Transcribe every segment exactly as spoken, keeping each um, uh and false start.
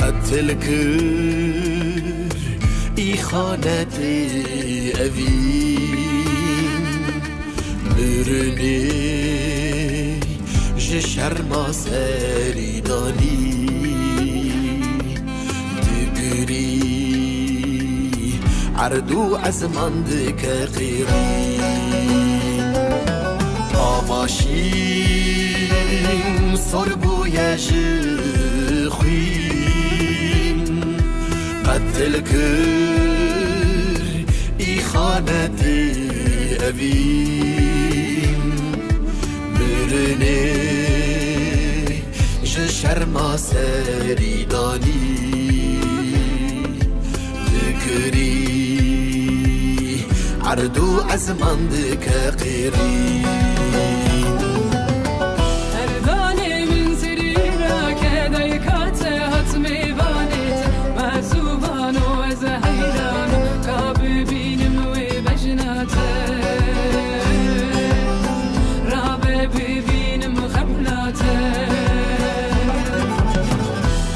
Qetil kir îxanetê evîn, mirinê ji şerma serî danî. Digirî erd û ezman dike qêrîn. Ava şîn sor bûye ji xwîn, qetil kir îxanetê evîn. Mirinê ji şerma serî danî. Digirî erd û ezman dike qêrîn. Erdanê min serî rake, dayka te hat mêvanê te. Ma zû vano ez heyran im, ka bibînim wê bejna te. Rabe bibînim xemla te.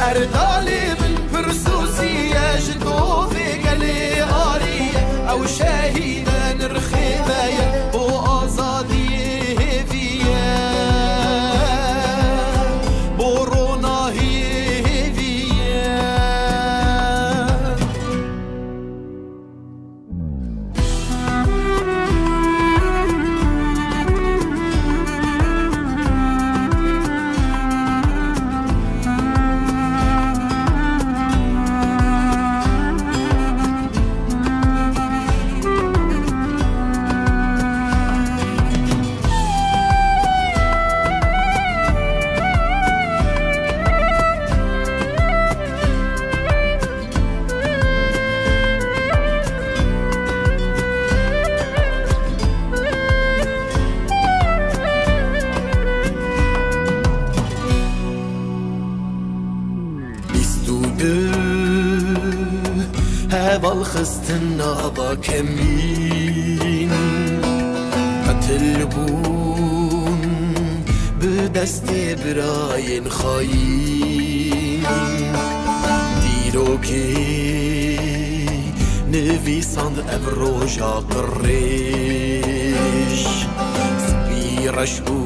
Erdalê min pirsûsî ye, ji tovê gelê arî ye. Ew şehîd e, nirxê me ye, bo azadiyê hêvî ye, bo ronahiyê hêvî ye. Bîst û du heval xistin nava kemîn, qetil bûn bi destê birayên xayîn. Dîrokê nivîsand ev roja qirêj, spî reş bû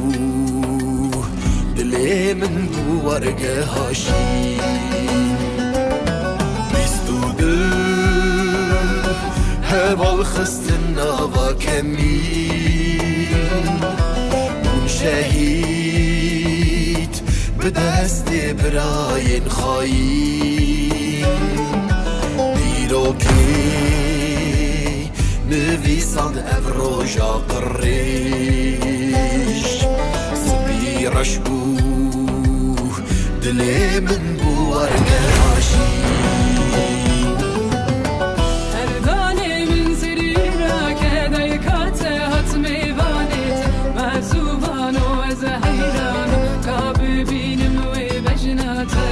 dilê min bû wargeha şîn. Bîst û du heval xistin nava kemîn, bûn şehîd bi destê birayên xayîn. Dîrokê nivîsand ev roja qirêj, spî reş bû dilê min bû wargeha şîn. Erdanê min serî rake, dayka te hat mêvanê te. Ma zû vano ez heyran im, ka bibînim wê bejna te.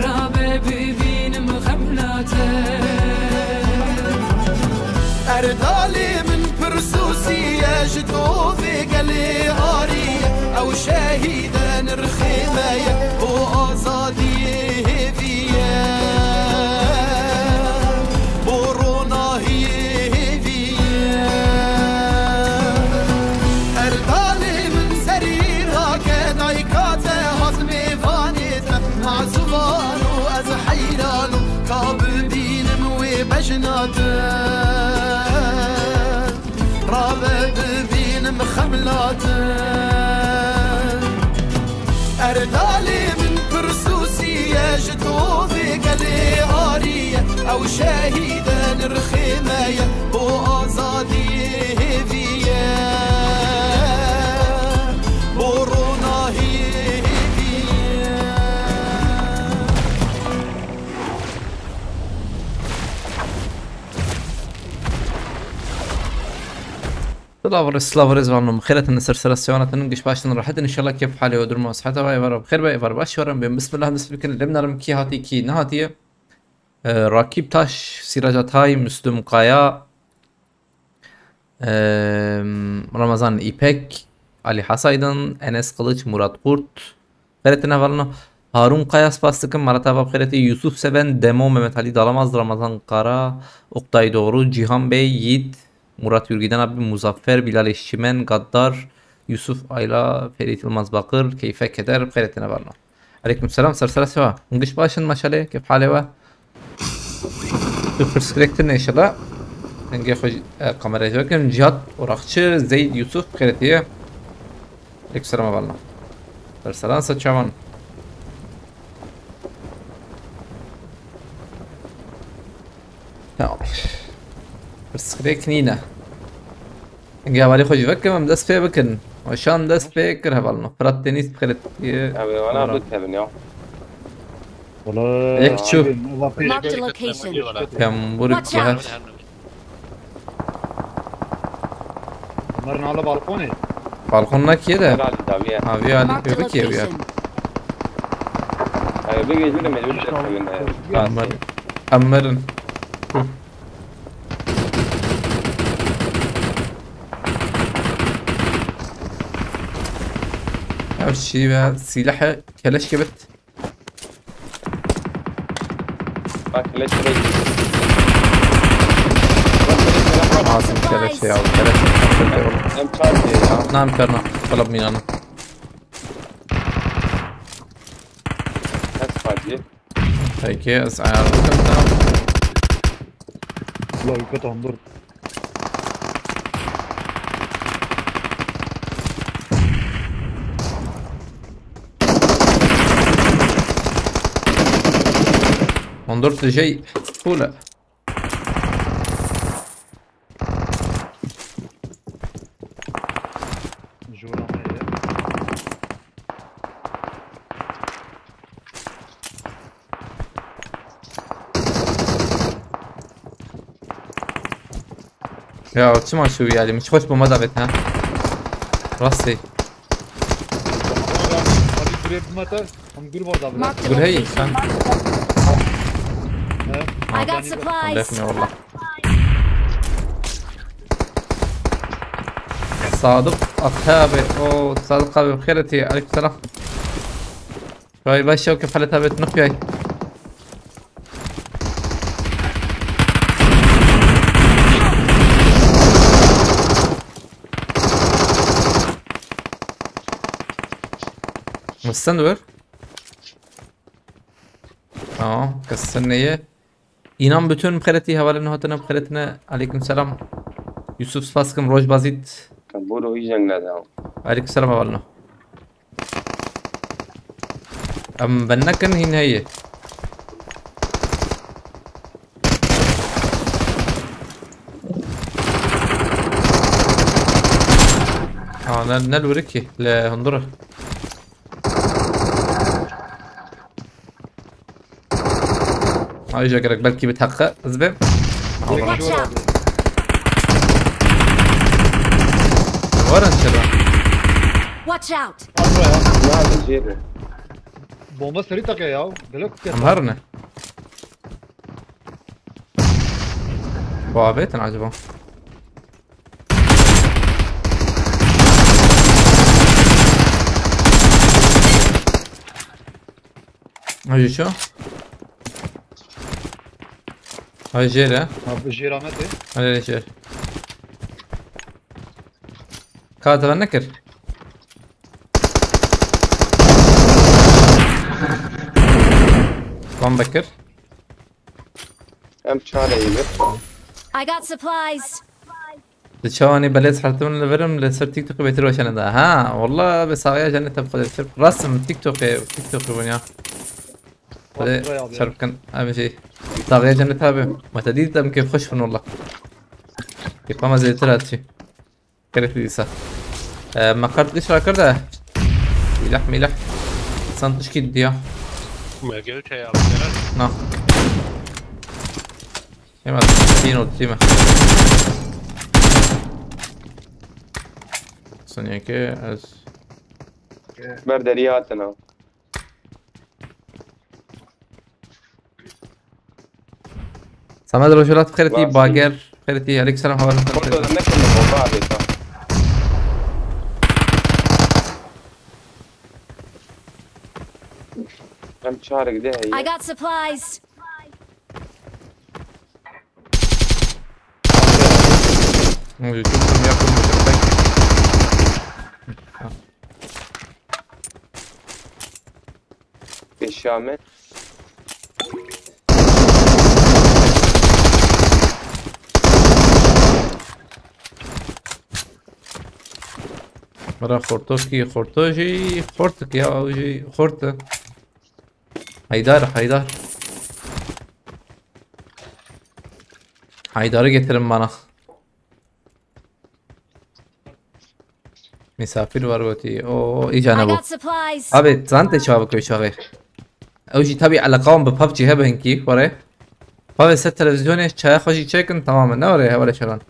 Rabe bibînim xemla te. Erdalê min pirsûsî ye, ji tovê gelê arî ye. Ew şehîd e, nirxê me ye, bo azadiyê hêvî ye, bo ronahiyê hêvî ye. Erdalê min serî rake, dayka te hat mêvanê te. Ma zû vano ez heyran im, ka bibînim wê bejna te. Rabe bibînim xemla te. Erdalê min pirsûsî ye, ji tovê gelê arî ye. Ew şehîd e, nirxê me ye, bo azadiyê hêvî ye, bo ronahiyê hêvî ye. Silav û rêz, silav û rêz, van xêretin, ser sera siyanatin, giş baştin, rahetin, inşallah kêf halê û durma siheta ve, êvar bi xêr be, êvar baş, êvar em bên. Bismillah, dest bikin, lê min arim kî hatî, kî nehatî ye. E, Rakîb Taş, Sîrac Atay, Müslüm Kaya, e, Ramazan İpek, Ali Hasaydın, Enes Kılıç, Murat Kurt. Xêretin hevalno. Harun Kaya spas dikim, Marat Ava bi xêretî, Yusuf Seven, Demo, Mehmet Ali Dalamaz, Ramazan Kara, Oktay Doğru, Cihan Bey, Yiğit, Murat Yurgiden abi, Muzaffer, Bilal Eşçimen, Gaddar, Yusuf Ayla, Ferit Yılmaz Bakır, Keyfe Keder, bi xêretî ne varna. Aleyküm selam, ser sera sewa. Hûn giş baş in, maşallah, keyf halê we? Tu pirsgirêk tune inşallah. Dengê xwe ji, e, kamerayê jî vekirim. Cihat Orakçı, Zeyd Yusuf, xêretî ye. Aleyküm selam, hevalno. Ser seran, ser çavan. Tamam. Pirsgirêk nîne. Dengê hevalê xwe jî vekim, em dest pê bikin. Weşan dest pê kir, hevalno. Fırat Deniz, xêretî ye. Abi, bana bu tebin ya. Wala. Yek çû. Abi, eva pêş. Marked a location. Pembur. Watch out. Bunların hala balkonê. Balkon nakiye de. Herhalde tabii ya. Avi ali. Marked a öbür ki ev ya. Location. Abi bir gezin de mecbur. Ammer. Ammer'in. Ya şey ve silahı keleş gibi. Bak, leş leş. Lazım keleş ya, keleş. Hem çarpıyor ya. Nam karna, kalab minana. Kaç parçayı? Peki, ez ayarladım. Ulan, kötü ondur. Ondur tijey pule. Jora me ye. Ya, çima şu ya, demiş, hoş bomba davet ha. Rastı. Abi, buraya bir mata, tam gül var da. Marked a location. Gül hey, sen. He? I got supplies. Lef mi valla? Sadık Atay abi, o Sadık abi, xêretî, aleykümselam. Vay, baş yok, kefalet abi, nuk yay. Mısın dur? Tamam, kızsın neyi? İnan bütün xeretî hevalin hatine xeretine. Aleyküm selam. Yusuf Spaskim, Roj Bazit. Kabul o ijen ne da. Aleyküm selam hevalino. Em ben nekin hîn heye. Ha, ne, ne lûrikî le hundur. Ay, ja gerek belkî bi teqe ez bêm. Watch out! Warin çira. Watch out! Nerede Ceyhun? Bomba seri teqe ya. Belek. Em her ne? Bu abi etin acaba? Hacı şu. Hacı jere. Abi jere Ahmet Bey. Hadi jere. Ka te nekir. Van Bekir. Em çare yî bir. I got supplies. Di çawanî belê sertim li virim li ser TikTok'ê bêtir weşene da. Ha, walla bi saxiya cennet te bi xwe de çirp. Rast im TikTok'ê, TikTok'ê bûn ya. Xwedê çirp bikin. Em jî saxiya cennet abi. Me te dît em kêfxweş bûn walla. Kêfa me zêdetir hat jî. Gerek dîsa. E, me qert iş rakir de. Mîleh mîleh. San tişkî diya. Me gel çay abi. Na. Hemen. Yine o değil mi? Saniye ki ez. Ber derî hatin ha. Samed Rojelat xeretî, Bager xeretî, aleyküm selam, haber xeretî. Orada da ne konu bomba abi ta? Çarek de heye. I got supplies. Çok yakın bir tek. Pêşiya me. Bira xorto kî? Xorto jî xortik ya, ew jî xort e. Haydar, Haydar. Haydar'ı getirin bana. Misafir var gotî. O, îca I nebû. got supplies. Abi, zan tê çawa bikevî çaxê. Ew jî tabî eleqa wan bi PUBG hebe hinkî, were. Pavê ser televizyonê çaya xwe jî çêkin, tamam e. Ne were, were şevan.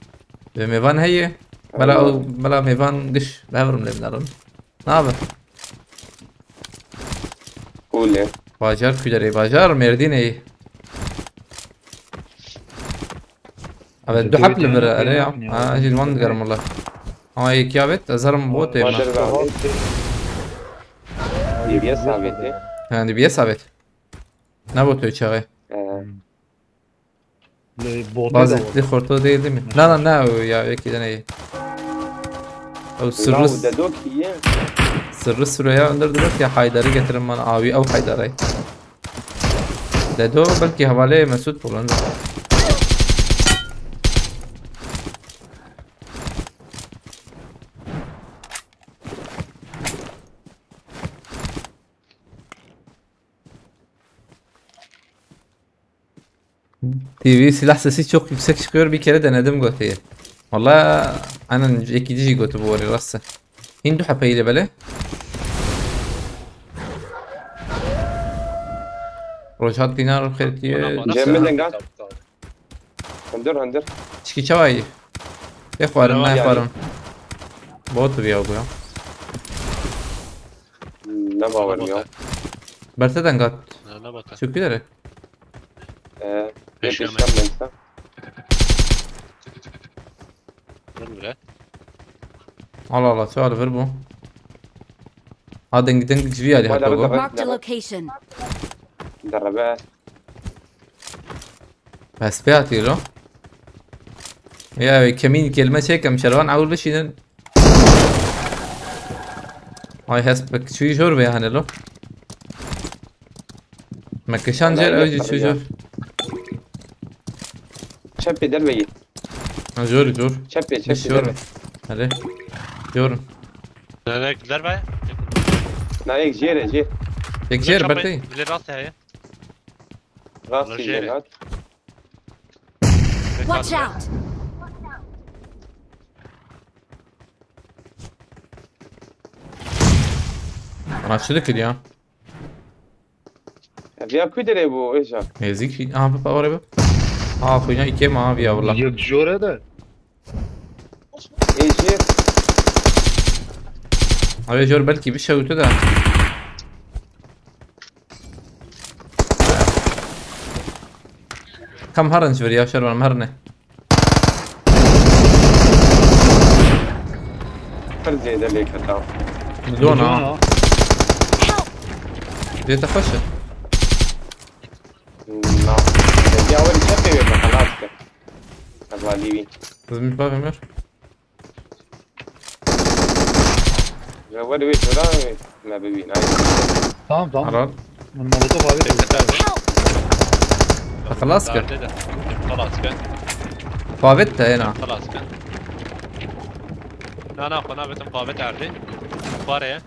Bi mêvan heye. Mela ew, mela mêvan giş. Bi hev rim lê binerin. Ne abi? Cool e. Bajar kuderê, bajar Mêrdînê. Evet, du heb li vir e, erê ya. Ha, jî li wan digerim wele. Ama yekî avêt, ez herim botê me. Bajar ve avêt. D B S avêtê. Yani D B S avêt. Ne botoyê çaxê? Ee, Li botê Bazı de di xorto değil değil mi? Na na na, o ya, yekî de ne? O sırrı, Law Dedo kî ye? Sırrı Süreya önder diyor ki Haydar'ı getirin bana abi, ew Haydar'ı. Dedo belki havale Mesut falan. T V silah sesi çok yüksek çıkıyor, bir kere denedim goteyi. Valla aynen, yekî dî jî gotu bu arada, rast e. Hîn du hepeyî le belê. Rojhat Dinar xêr diye. Cem mi dengat? Hundir hundir. Çiki çawayî. Ê xwarin, Tamam, ne yani. xwarin. Bot bi ya bu ya. Ne bawerim ya. Berte dengat. Ne, ne bota. Çökü dere. Ee, Pêşiya me. Pêşiya me. Dur bile. Allah Allah, çawa li vir bû. Ha, deng deng civî alî Wala hatta rida bu. ver. Marked a location. Derebe. Hespê hatî lo. Ya kemîn kelime çêkim, şervan ewil bişînin. Ay hesp bek çûyî jor ve yani lo. Me kişan jêr, ew jî çû jor. Çepê derveyî. Ha, jor jor. Çepê, çepê Jor. derve. Hadi. Jor. Nereye gider be? Na yek jêre jê. Tek jêr bertey. Bile rast heye. Rast La jê jêre. hat. Watch out! Ana çi dikir ya? Viya ku derê bû êja. Nêzîk jî. Aha, bi paware bi. Ha, xwîna îkê ma ha, viya wila. Yek jore de. Ê jê. Abi jor belki bir şey de. Kam harin ji vir ya şervan, herine. Pir zêde lê keta. Dona. Zê te xweş e. Na. Ya weri çepê wê be xelas ke. Hevalî wî. Zimî bavê mir. Ya weri wê tora wê me bibîn. Ay. Tamam tamam. Aral. Min molotof abi. Xelas kir. Derdê de. Xelas kir. Pavet te ena. Xelas kir. Na na, xwe nabetim qavet erdê. Xware ye.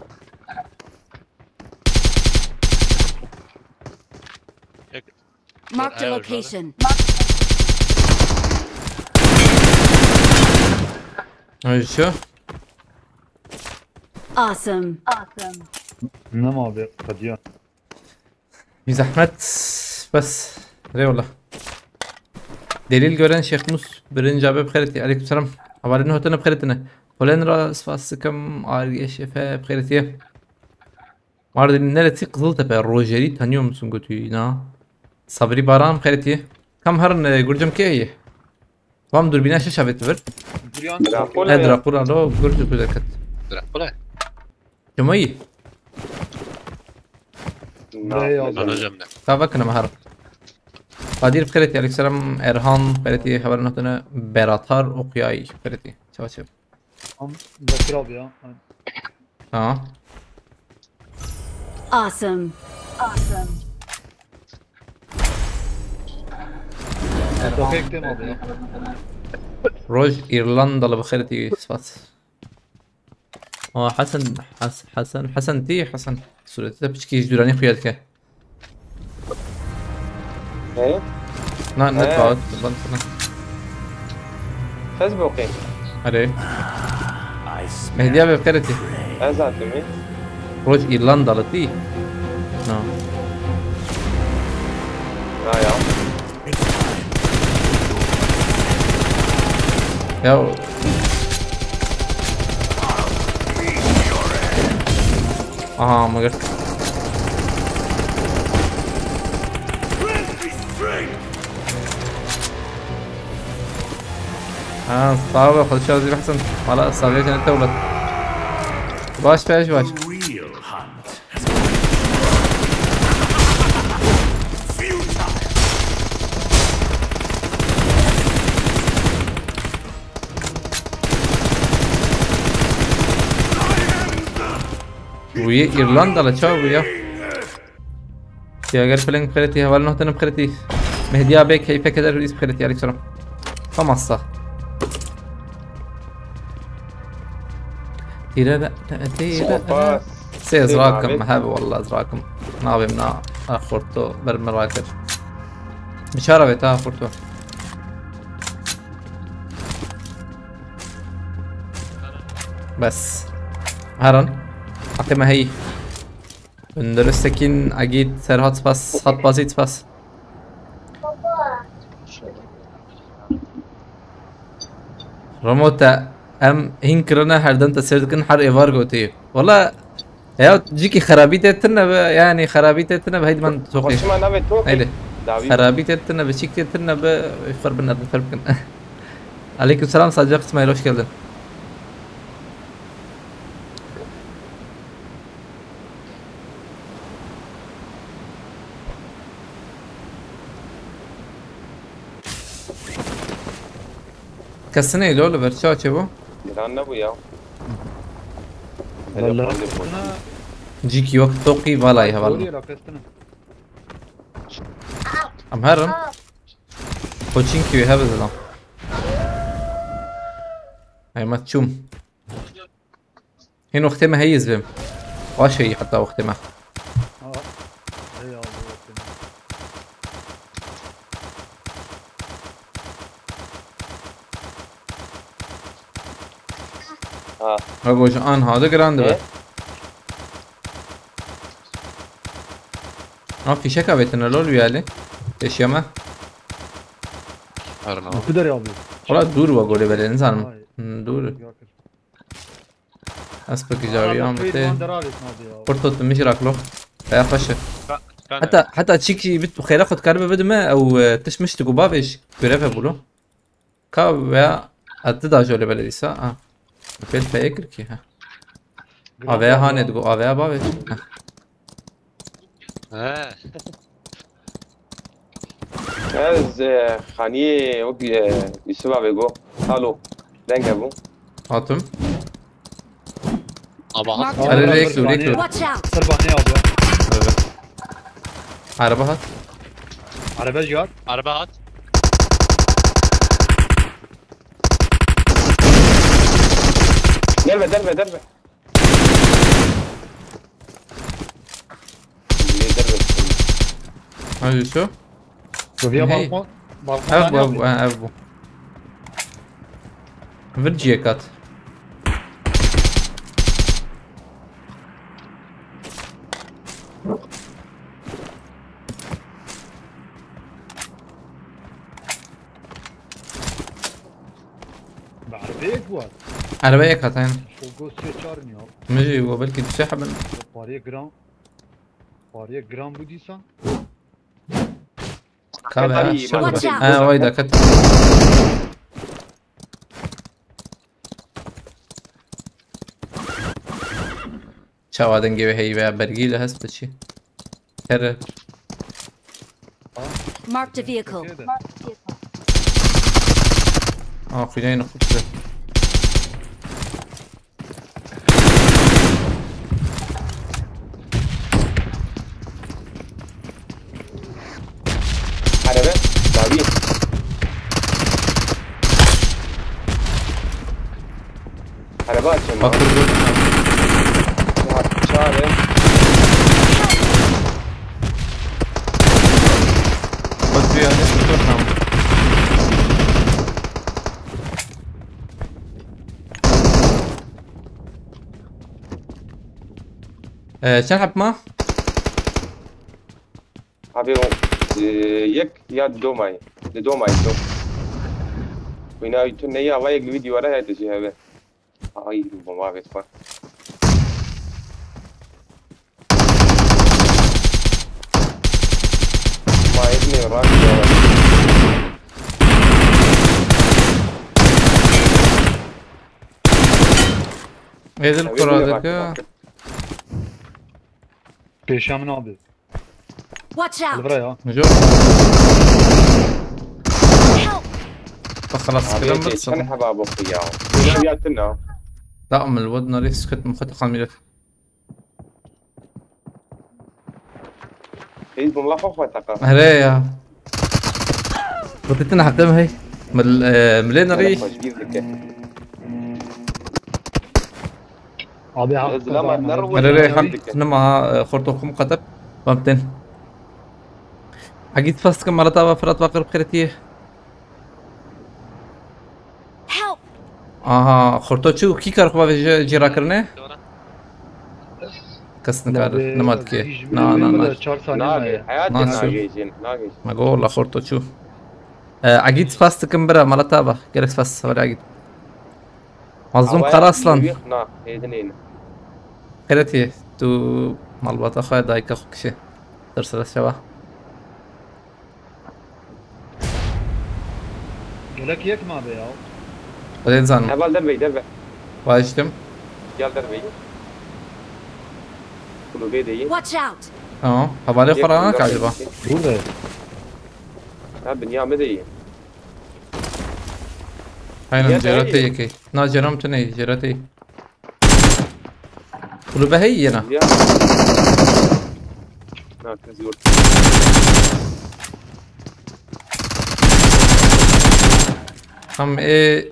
Marked a Ayo, location. Ay şu. Awesome. Ne ma abi kadiya. Bir zahmet. Bes. Eyvallah. Delil gören Şeyh Mus. Birinci abi bixêretî. Aleykümselam. Havalini hotene bixêretine. Polen ra spas sikim. Arge şefe bixêretî. Mardin neresi? Kızıltepe. Roger'i tanıyor musun götüyü na? Sabri Baran bixêretî. Kam herin, e, Gurcem kê ye? Vam durbîna şeş avêt vir. Duriyan. Dracula He, ya. Dracula lo, Gurcu ku deket. Dracula. Çima yî? Buraya yazdım. Anacığım ne? Ka vekin em her. Kadir bi xêrê tî, aleyhisselam, Erhan bi xêrê tî, hevalên hatine, Beratar Okyay bi xêrê tî. Çava çev. Tam Bekir abi ya. Tamam. Awesome. Awesome. Çok ektim abi ya. Roj Îrlandalı bi xêrê tî, spas. Aa, Hesen, Has- Hesen, Hesen tî, Hesen. Sûretê te piçkî ji dûranî xuya dike. He? Na, ne He. tawet, ban sana. Facebookê. Erê. Mehdiya be bi xêrê tî. Ez hatimi. Roj Îrlandalı tî. Na. Ha ya. Ya. Aha, me girt. Ha, sağ ol, xweşa zî Hesen. Valla saxê cennet te wlat. Baş, baş, baş. Wî Îrlandalı çaw bû ya. Tiyager Pling bi xêrê tî, hevalên hatine bi xêrê tî. Mehdiya Bey keyfe keder hûrîs bi xêrê tî, aleyk selam. Tamam, sağ. Tîre de, tîre de. Sopa. Sê zirakim, heb wallah zirakim. Navê min a, a xorto, ber min rakir. Biçara ve ta xorto. Bes. Heran. Haqê me heyî. Önder Öztekin, Agit, Serhat spas, Hat Bazî spas. Ramo te em hîn kirine, her dem te sêr dikin, her êvar gotî. Wala ya cîkî xerabî tê tune be, yani xerabî tê tune be, heydi ben toqî. Başıma navê Tokî. Heydi. Dawî. Xerabî tê tune be, çîk tê tune be, xwer bin, fer bikin. Aleyküm selam, Sadık İsmail, hoş geldin. Kesine lo li ver çaçê bu. Giran ne bu ya? Vallahi. Cik yok toqî valay hevalno. Doğru yere kestine. Em herin. Koçin kiwi hebe zedam. Heymat çûm. Hîn wextê me heyî ez bêm. Baş heyî heta wextê me. Ha. Hey Allah. Ha. Ha, goj an hadi giran dibe. Ne? Ha, fîşek avêtine lol wî alî. Pêşiya me. Arno. Bu kadar abi. Wala dûr we golê belê, nizanim. Ay. Hmm, dûr. Yakır. Ez pek cawî am Köyü tê. Van Deravet abi ya. Pir tot min jî raklo. Eya xweş e. Ka- ka- Heta, heta çîkî bit xêra xwe dikaribe bidime, ew, e, tişt mişt ku bavêj görev hebûlo. Ka veya ez dida jolê belê dîsa. Ah. Pêl peyê kir ki, ha. Aveya hanê digo, aveya bavê. He. Ez e, xaniyê o e, Yusuf abi go. Salo. Denge bu. Hatim. Ama Mark Arı the rek location. dur, rek dur. Watch out! Sır bahane abi. Evet. Araba hat. Araba cihat. Araba at. Derbe derbe derbe. Derbe. Hadi şu. Roviya Hey. balkon. Balkon Ev hani bu, ev abi. bu, ha, ev bu. Vir ciyek at. Be arabeyek bu at. Araba yek hat, aynen. O go sê çar niya. Min jî we belkî du sê hebin. Parê gram. Parê gram bu dîsa. Ka be, Ay, şunu Watch be. out. Ha, vay da ket. Çawa dengê wê heyî veya bergî li hest çi? Tere. Marked a vehicle. Türkiye'de. Aa, Kuzey'in kutlu. Araba, dawî. Araba açın. Bak, dur, dur. Ya, çağırın. Bak, bir yerde dur, tamam. Ee, çend hep ma? Abi o, e, yek ya do may. De do may, do. Wina tu ne ya, va yek li wî dîwara heye, tu jî hebe. Ay, bomba vet xwe. Ma evine rak ya. Edil Abi, kura evine deke. Bak, bak. Pêşiya min abi. Watch out! Li vira ya. Mijo. Help! Xelas Abi, kirin bir çend sırrım. Heba bu ya. Wina ya tuna. Da min wad nari sıkıt mıkıt kamire. Hey, bomba xwe xwe taqa. Here ya. Xwe ditin heqim hey. Mil, e, milê nerî? Hele xweşgîr dike. Abi, ha, Zilama, ne rewê Mere re ya hem dike. Nima, e, xorto kum qatep. Bamten. Agit fast ke malata va Fırat va qırp qiretiye. Help! Aha, xorto çû, kî kar xwe ve jê, jê rakirine? Kes nikare, Abi, nema dike. Na, na, na. Çar saniye Nagê, ne? Heyatê Nasıl? Nagê jin, nagê. Ma go, la xorto çû. E, Agit spas dikim bira, mala te ava. Gerek spas, wele Agit. Mazlum Kara Aslan. Na, hêdin êne. Xêretî, tu malbata xwe, dayika xwe kişî. Tir sere şeva. Gelek yek mabe ya. Hadi zanim. Heval dervey, derve. Vajtim. Gel dervey. Kulübe değil. Watch out! Tamam. Havale Yek falan kulübe acaba? Değil. Burada. Ha, dünya mı değil? Aynen, Yek Cerat değil. Yeki. Na, Ceram tu ne? Cerat iyi. Kulübe hey yena. Ya. Na, kız yurt. Tam e,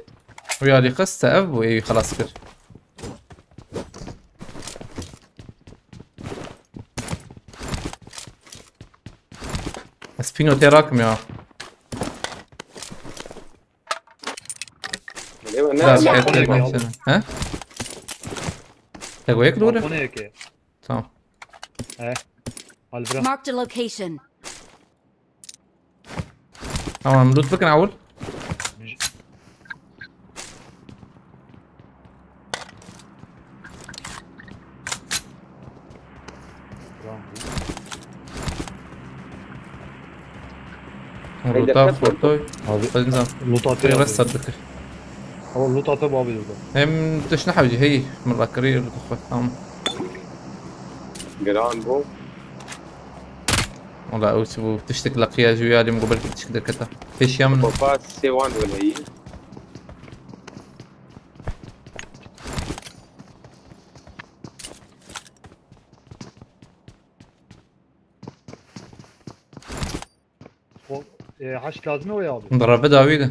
uyarı kız ev bu evi xelas kir. Ez pîno tê rakim ya. Lê we ne Biraz yapar? Erken baksana. He? Te goyek doğru. Balkona yeke. Tamam. He. Alvira. Marked a location. Tamam, loot bikin awul. Hey, Rota, defter fortoy. Abi, Hadi nizam. Loot atı Hadi abi. Rest attık. Ama loot atı abi burada. Hem dışına havcı, hey, mırlakları yürüdük. Tamam. Giran bu. Wala ew çi bû? Tiştek leqiya ji wî alî min got belkî tiştek derketa. Pêşiya min. Kopa sêwan weleyî. O, e, haş lazım o ya abi. Darabe dawî de.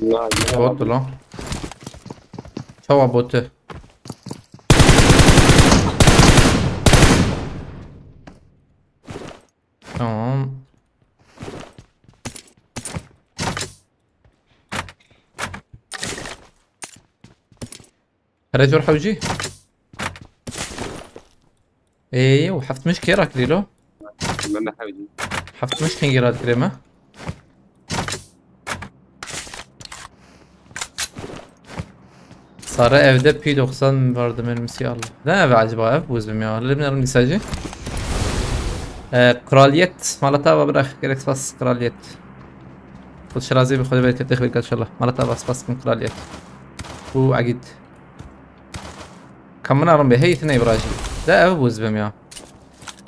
Na, na. Bot lan. Çawa botu? Tamam. Here cor hewcî. Ê, û heft miş kê rakirî lo? Min ne hewcî. Heft miş kengî rakirê me? Sare evde P doksan vardı mermisi Allah. Ne ev acaba ev? Buz bim ya. Lim nerim lisacı. Ee, kraliyet. Malata va bırak. Gerek spas kraliyet. Xwed şirazê bi xwedê bereket, bereket inşallah. Malata va spas kim kraliyet. Bu agit. Kamına rım be. Hey, tine Ibrahim. De ev bû zibim ya.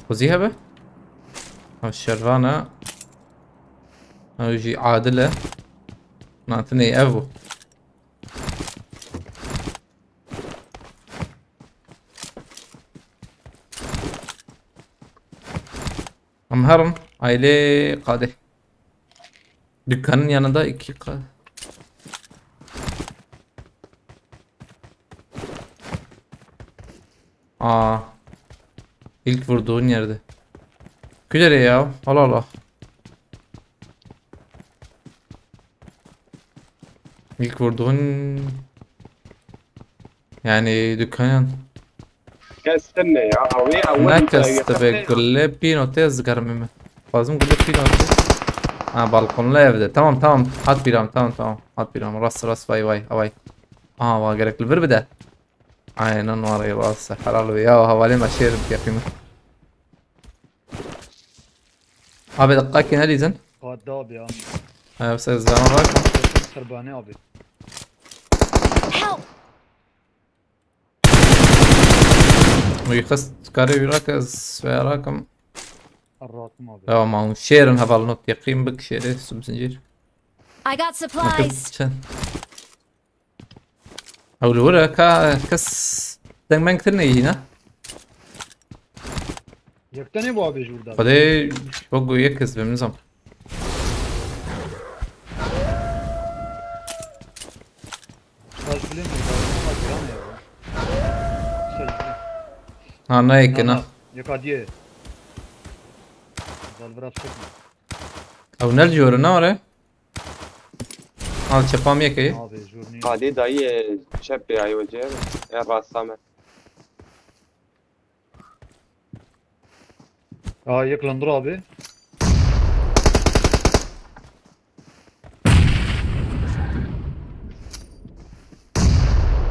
Xuzî hebe? Ev şervan e. Ew jî adil e. Natinê ev bû. Em herin ailê qadê. Dükkanın yanında iki ka- Aa. İlk vurduğun yerde. Külere ya. Allah Allah. İlk vurduğun yani dükkanın. Kes tune ya. Wê ewil Ne kes te be, gule pîno tê ez dikarim eme. Lazim gule pîno tê. Ha, balkonlu evde. Tamam, tamam. Hat biram, tamam, tamam. Hat biram. Rast, rast, vay, vay, vay. Aha, va gerek li vir bide. Aynen var ya, rast. Helal be. Ya, havalê me şêrim yapayım. Abi, dakika ki ne diyeceksin? Hadi abi ya. Ha, ses zaman bak. Serbane abi. Help! Wî xist karê wî rake ez vê rakim. Rahatım abi. Ya, ma hûn şêrin heval not yeqîn bik şêrê sum zincîr. I got supplies. Çend? Ew li wir e ka kes deng meng tir neyî ne? Yekte ne bu abi ji burada? Xwedê wek ku yek kes bim nizam. Şarj bile mi? Ama giran ya. Şarj bile. Ha, ne yekine? Yeka diye. Zal biraz çekme. Ew ne li jor e, ne were? Al çepam yekê. Abi, jurnî. Qadê dayî, e, çepê ay wece, e, rasta me. Aa, yek landur abi.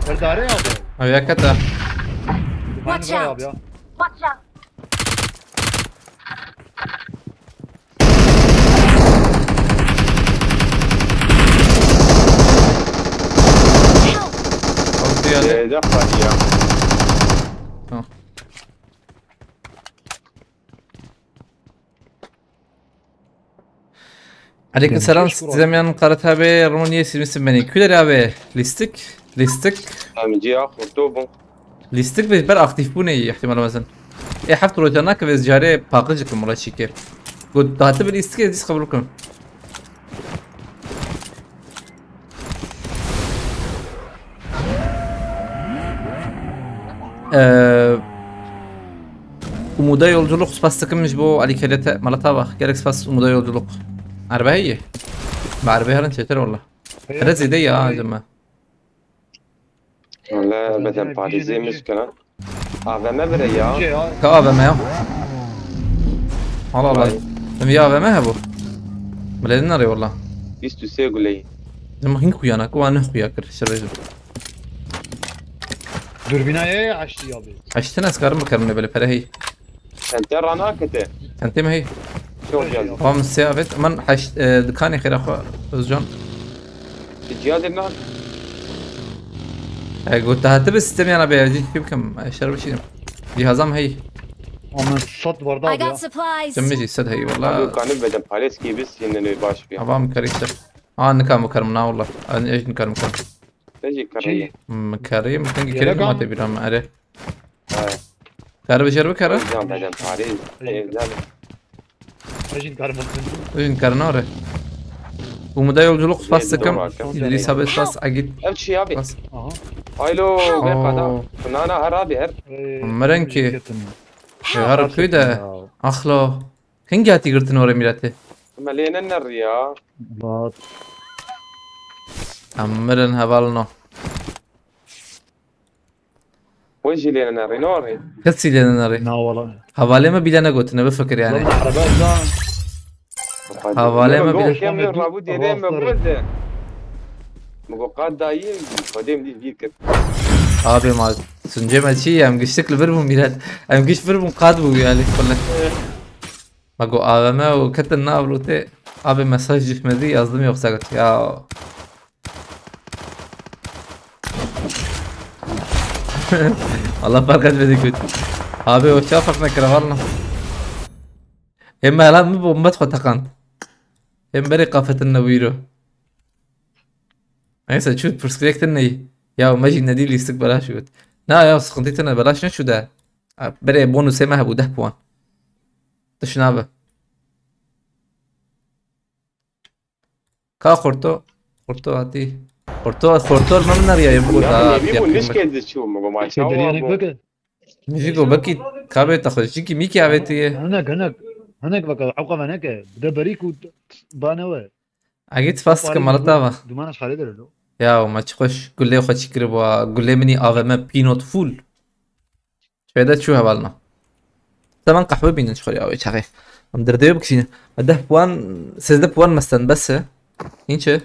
Berdare abi. Ew yeke te. Watch out. Abi ya. Watch out. Help! Kalktı yani. Ee, de var ya. Tamam. Aleyküm selam, size miyan karat abi, Romanya simisi beni. Küler abi, listik, listik. Em ciya xurto bû. Lîstik bi ber aktif bûnê yî, ihtimal mezin. Ê heft roj nake vê carê paqij dikim wala çîkê. Got, dahate bi lîstikê dîs qebûl kim. Ee, Umuda yolculuk spas dikim ji bo alîkeriyete malata bak. Gerek spas Umuda yolculuk. Erbe heye. Bi erbe herin çêtir wala. Tere zêde ya, cime. Wala beden parêzê min ji kena. A V M bire ya. Ka A V M ya. Allah Allah. Vay. Em ya A V M hebû. Bilêdin nerê wala. Bîst û sê guleyî. Em hin xuya nak, wan ne xuya kir, şirvejim. Dürbinayê açtı abi. Açtın ez karim bikarim ne böyle pere hey. Çente ranakete. Çente mi hey? Çok geldi. Tamam, siyavet. Aman haş, e, dikanê xêra xwe, Özcan. Cihazê min. E, got, hatibe sistemê yana bê, cî kim kim, e, şer bişînim. Cihazam hey. Aman sat vardı I abi ya. Got supplies. Cem jî sed hey, wala. Abi, kanı beden parêz ki biz yine baş bir. Avam karî ser. Aa, nikam bikarim, na wala. An, ej nikam bikarim. Te jî karî. Çi? Min karî, min tengî Yere kerê kan? Mate bîra min, erê. He. Kar bi jêr bikere? Can beden parêz. Ej. Ej, can. Ej, karî. Ej, karî nare. Umuda yolculuk spas dikim. Doğru, haklısın. İdris abi spas, Agit. Ev çi abi? Spas. Aha. Aylo, be Oo. Qada. Nana her abi her. Ey, Meren ki. Ketin. Ya, her gerçekten köyde. Ya. Axlo. Hingî hatî girtin orê mîretê? Me lê nenerî ya. Vat. Em mirin hevalno. Wê jî lê nenerî, norê. Kesî lê nenerî. Na wala. Hevalê me bîle negotine, bifikir yani. Lan araba da. Hevalê me bîle. Kem rabû dêrê me bû de. Min got, qat dayî, Xwedê min dî vîr kir. Abi ma, suncê me çi ye? Em giştik li vir bûn mîret. Em giş vir bûn, qat bû yani, kule. Ma got, A V M û ketin nav rûtê. Abi mesaj düşmedi, yazdım yoksa kötü. Ya. Allah fark etmedi kötü. Abi o çawa ferq nekira valla. Ê me helan min bombe xwe teqand. Ê berê qafetin ne wîro. Neyse çû pirsgirêk tune yî. Ya me jî nedî lîstik belaş got. Na ya sıkıntı tune belaş neçû de. Berê bonusê me hebû deh puan. Tişt nabe. Ka xorto. Xorto hatî. Xorto, xorto li me min neriya yê bû Ya da nêvî bû piyakî nişkê me. Diçû min got ma Çê çawa deryanek bû. Bike. Min jî got belkî kabê te xwe jikî mîkî avêtiye. Hinek, hinek. Hinek bike, ewqa veneke. Bide berî ku bane we. Agî tifas dike mala te va. Dumana şarê derelo. Ya me çi xweş gulê xwe çî kiribû. Gulê min î A V M pînot full. Fêde çû hevalna. Te van qehwe bînin ji xwe ya wê çaxê. Em derdê wê bikişînin. Me deh puan, sêzdeh puan me sten bes e. Hîn çi?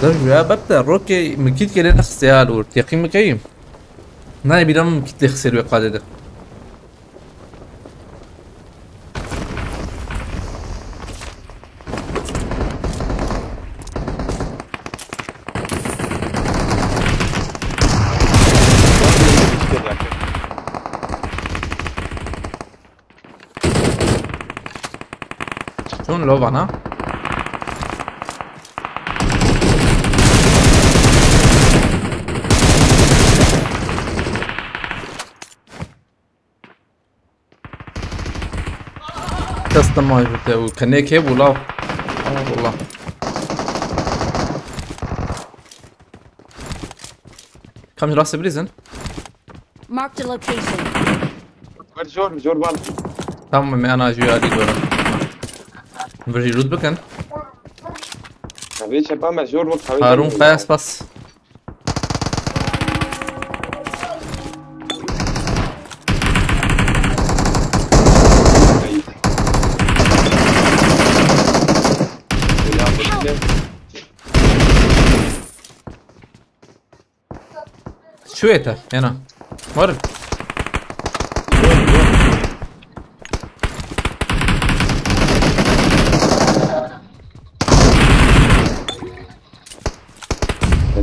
Dev ya bepte rokê min kît gelê nexistê ya li wir. Teqîn bikeyim. Nayê bîra min kît lê xisêr wê qadê de. Çûn lo bana. Custom monitor te û kenê kê bû law. Wallah. Kam rastê bilîzin? Marked a location. Ver jor, jor bal. Tamam, me ana jû yadî dora. Vir jî loot bikin. Tabii çepa me jor bak. Harun Kaya spas. Çuê te, hêna. Warin.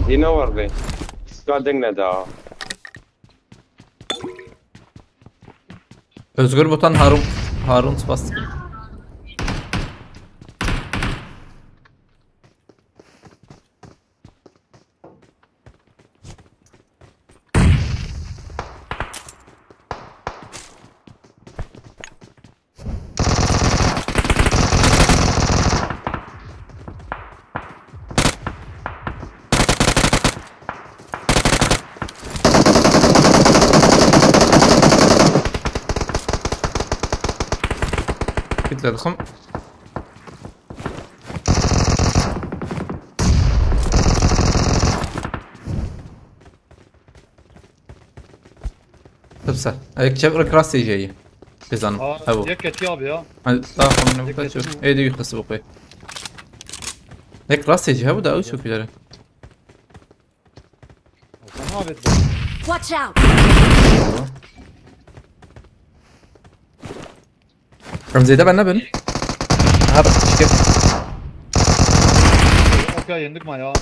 Dîna werdê. Ska deng neda. Özgür Botan, Harun, Harun Spastik. Git lan oğlum. Tepse. Ek çevre kras C J'yi. Bizanım. Aa, ha bu. Yek keçi abi ya. Hadi daha sonra bu kaç. Ey de yukarısı bu koy. Nek rastê jî hebû da ew çû fîlere. Sen avêt bak. Watch out! Em zêde ben nebin. Ha bak, şikir. Okey, yendik ma ya.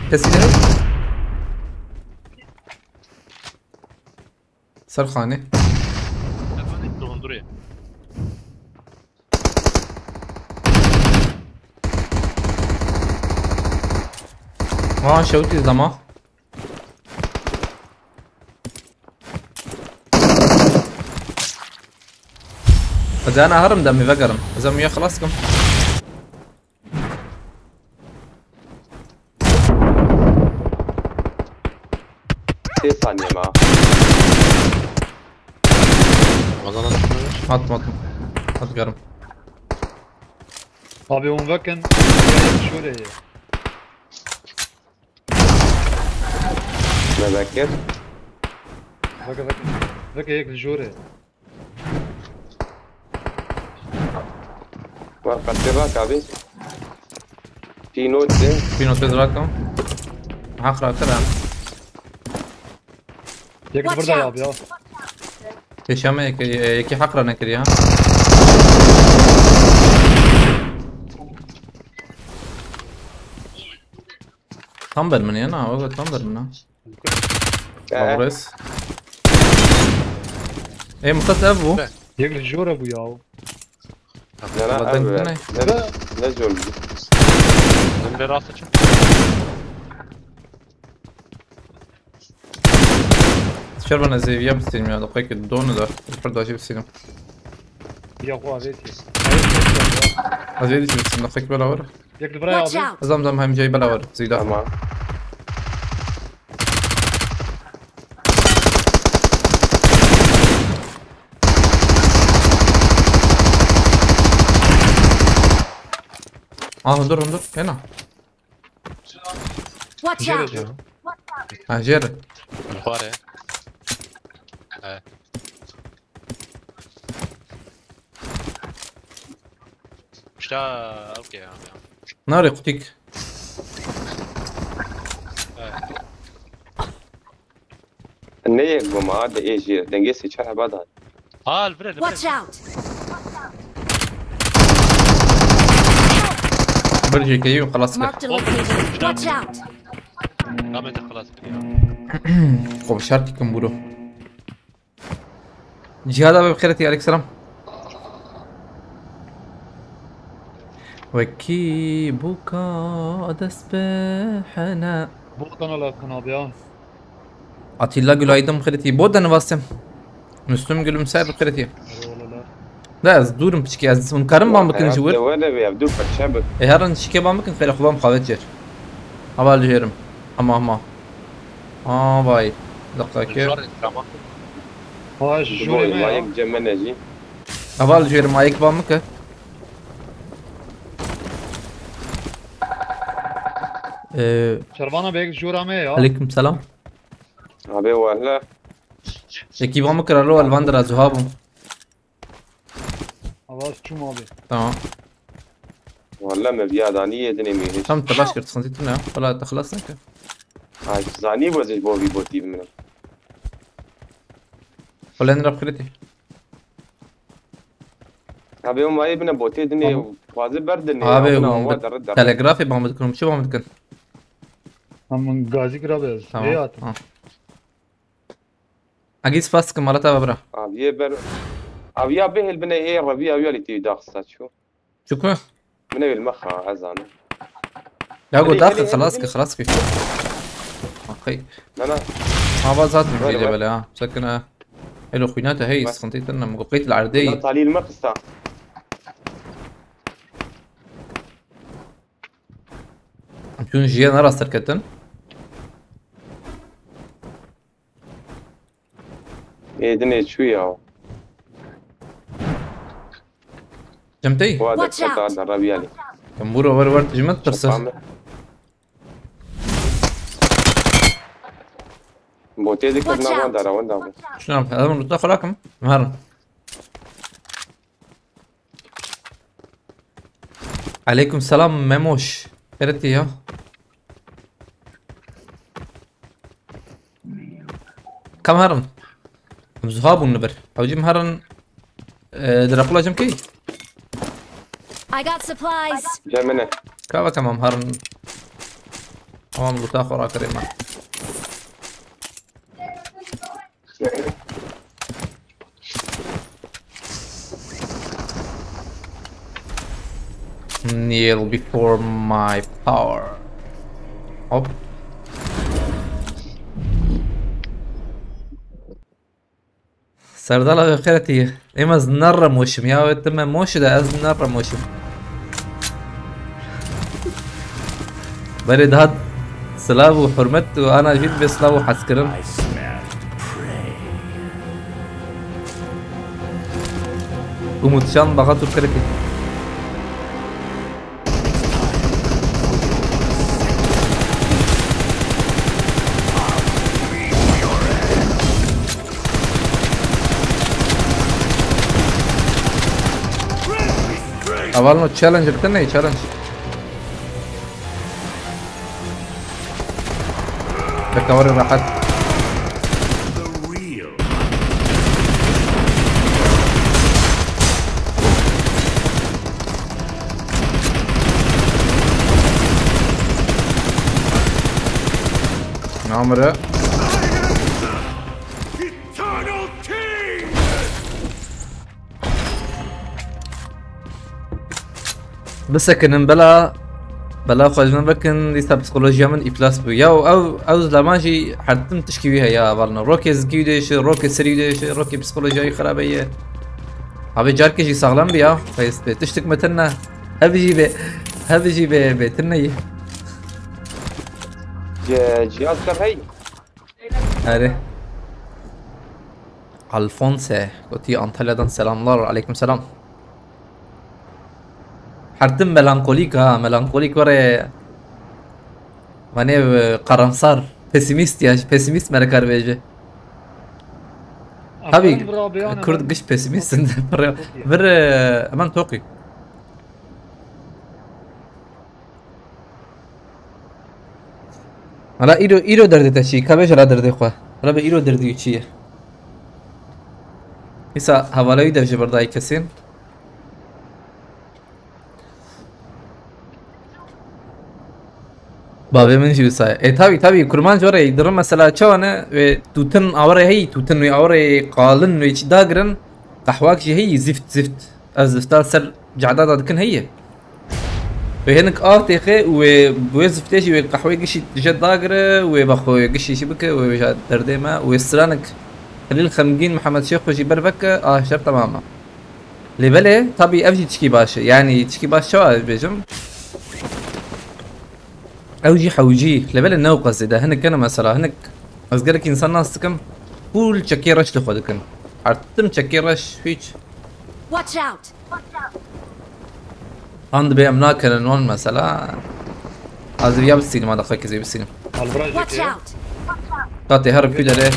Kesî ne? Ser xanê. Ser xanê, dolandırıyor. Ha, şewtî dama. Ez ana herim demê vegerim. Ez em ya xilas kim. Sê saniye ma. Ramazan atmış. Attım, attım. Hadi görüm. Abi, hûn vekin. Şuraya. Me vekir. Veke, veke. Veke yek li jor e. Wa qetê bak abi. Pînot de. Pînot de bırakın. Hak rakir ha. Yek burada ya abi ya. Watch out. Pêşiya me yekê, yekê heq re nekiriye ha. Tam ber min ya, na, o tam ber min ha. He. Alres. Ê, Muqas ev bû. Yek li jor e bû ya. Ne, ne, Valla ev, denk ne? Ne, ne zor bû. Din bir rast açın. Şer bana zêviya bisînim ya, daqiqekê donu da. Li pir dajî bisînim. Ya xwe avêtî. Ez vê dîtî bisînim, daqiqekê bela were. Yek li vir e abi. Watch out! Ez zam zam hem cayî bela were, zîda. Tamam. Aa, hundur, hundur. Hena. Watch out! Ha, jêr. Li xwarê. He. Pişta ew kê ya. Narê qutik. He. Ne yek bû ma, de ê jî dengê sê çar heba da. Ha, li vir e, li vir e. Watch out! Bir jêkeyî û xelas kir. Marked a location. Watch out! Gamê te xelas kir ya. Xwe bi şertî kim bûro. Cihad abi bi xêretî, aleyk selam. Wekî bûka dest bi hene. Bu kanala kan abi ya. Atilla Gülaydın xirîtî. Bo de nivastim. Müslüm Gülümser xirîtî. Eyvallah. Da ez dûrim piçkî, ez hûn karim ban bikin ji wir. Wele be, ev dûr parça bik. E herin şikê ban bikin, xêre xwe ban xavet jêr. Hava li jêrim. Ama ama. Aa vay. Dakika ki. Şar tamam. Ha, jûrê me ya. Yek cemene jî. Hava li jêrim, ayek ban bike. Ee, Şervana bek jûra me ya. Aleyküm selam. Abi wala. Yekî van bikir alo, elvan dira zuha bû. Avaz çûm abi. Tamam. Wala me viya danî yê dinê mêhir. Tam telaş kir, sıkıntı ne ya? Wala te xelas neke. Ay, zanî bu ji bo vî botî bimirim. Wala ne rap xirîtî. Abi, o mayê bine botê dinê, tamam. Xwazi ber dinê, abi, ya bine hûn awa bi derre derre. Telegrafê bamid kirim, çi bamid kin? Tamam, gazî kira be ez. Tamam. Ê hatim. Ha. Agî spas dikim, mala te ve bira. Aviye ber, aviya bihêl bine ê revî aviya lî tî daxisa çû. Çuku? Min ewil mexa, ez zanim. Ya go daxil, xelas ki, xelas ki. Aqey. Na, na. Hava zaten vîde bele ha. Sakın ha. Elo xwîna te hey, sıkıntı tırna, min go qeyt li erdeyî. Na talî li me xista. Çûn jiye nara serketin. Ê dinê çû ya. Cem tey? Wa de keta da rebiyalî. Em bûro wer wer ji min tirse. Botê dikir na wan dara wan da. Şuna, ez min rutna xwe rakim. Merin. Aleykum selam Memoş. Xêretî ya. Kam herin? Em zuha bûn li vir. Hewcî em herin, e, di requla cem key? I got supplies. Cem min e. Ka ve kam em herin. Tamam, luta xwe rakirê me. Kneel before my power. Hop. Serdala ve xeretî. Êma ez neremoşim ya, wê tu me moşi de ez neremoşim. Berê daha silav û hurmet û ana jî bê silav û hezkirin. Umutcan baxa tu xeretî. Avalno challenge bitin ne challenge. Bekawari rahat. Namre. Bisekinin bela, bela xwe ji min bikin, dîsa psîkolojiya min îflas bû. Ya ew, ew zilaman jî her tim tişkî wî heye, avalno. Rokê zikî wî dêşi, rokê serî wî dêşi, rokê psîkolojiya wî xirabe ye. Abi carkê jî saxlem bî ya, qeys bê tiştik metin ne. Hev jî bê, hev jî bê, bêtin ne ye. Ce-, cihaz kar hey. Erê. Alphonse, gotî Antalya'dan selamlar, aleyküm selam. Her tim melankolîk ha, melankolîk were. Vanê, e, karamsar, pesimîst ya, pesimîst me re kar bêje. Tabii, Kurd giş pesimîst in. Vir, e, hemen toqî. Hala îro, îro derdê te çi? Ka bêje la derdê xwe. Hala be îro derdî wî çi ye? Îsa hevala wî dev ji berdayî kesên. Bavê min jî wisa ye. E, tabii, tabii, kurmanc were, dirin mesela çawa ne? Wê tûtin awere heyî, tûtin wê awere qalin wê çi dagirin. Qehwak jî heyî, zift, zift. Ez zifta ser cehda da dikin heye. Wê hinik av têxe û wê, wê ziftê jî wê qehwê gişî dije dagire, wê vexwe wê gişî jî bike, wê wêja derdê me, wê stranik Xelîl Xemgîn, Mihemed Şêxo jî ber veke, a şer temam e. Lê belê, tabî ev jî tişkî baş e. Yanî tişkî baş çawa ez bêjim? Ew jî hewcî, lê belê ne wqas zêde, hinik kene mesela, hinik ez gelek însan nas dikim, full çekê reş li xwe dikin. Her tim çekê reş, hiç. Watch out! Han dibê em nakenin wan mesela. Ez ê ya bistînim, hadi xwe kezê bistînim. Alvira Watch jekê. Out! Katê her ku derê.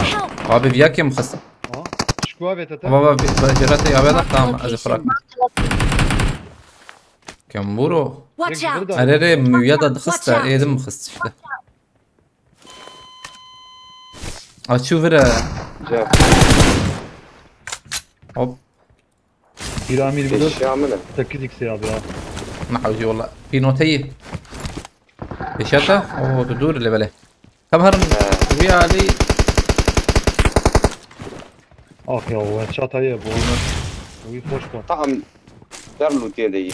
Help! Abi viya kim xist? Aha. Şikwa vete te. Baba, bi-, bi-, jere te ya veda, tamam, ez ê firak. Kim buro? Watch out! Erê rê, müya da dixiste, Watch out! Êdim xist işte. Açu vire. Güzel. Hop. Piramîd bir Eşya mı ne? Sekiz x abi ya. Nahawcî wala. Pînoteyî. Eşata? Oo, tu dûr li belê. Tam herin. He. Vî alî. Ah ya, o headshot heye bu. Wî xweş bû. Tam der lûtiyê de yî.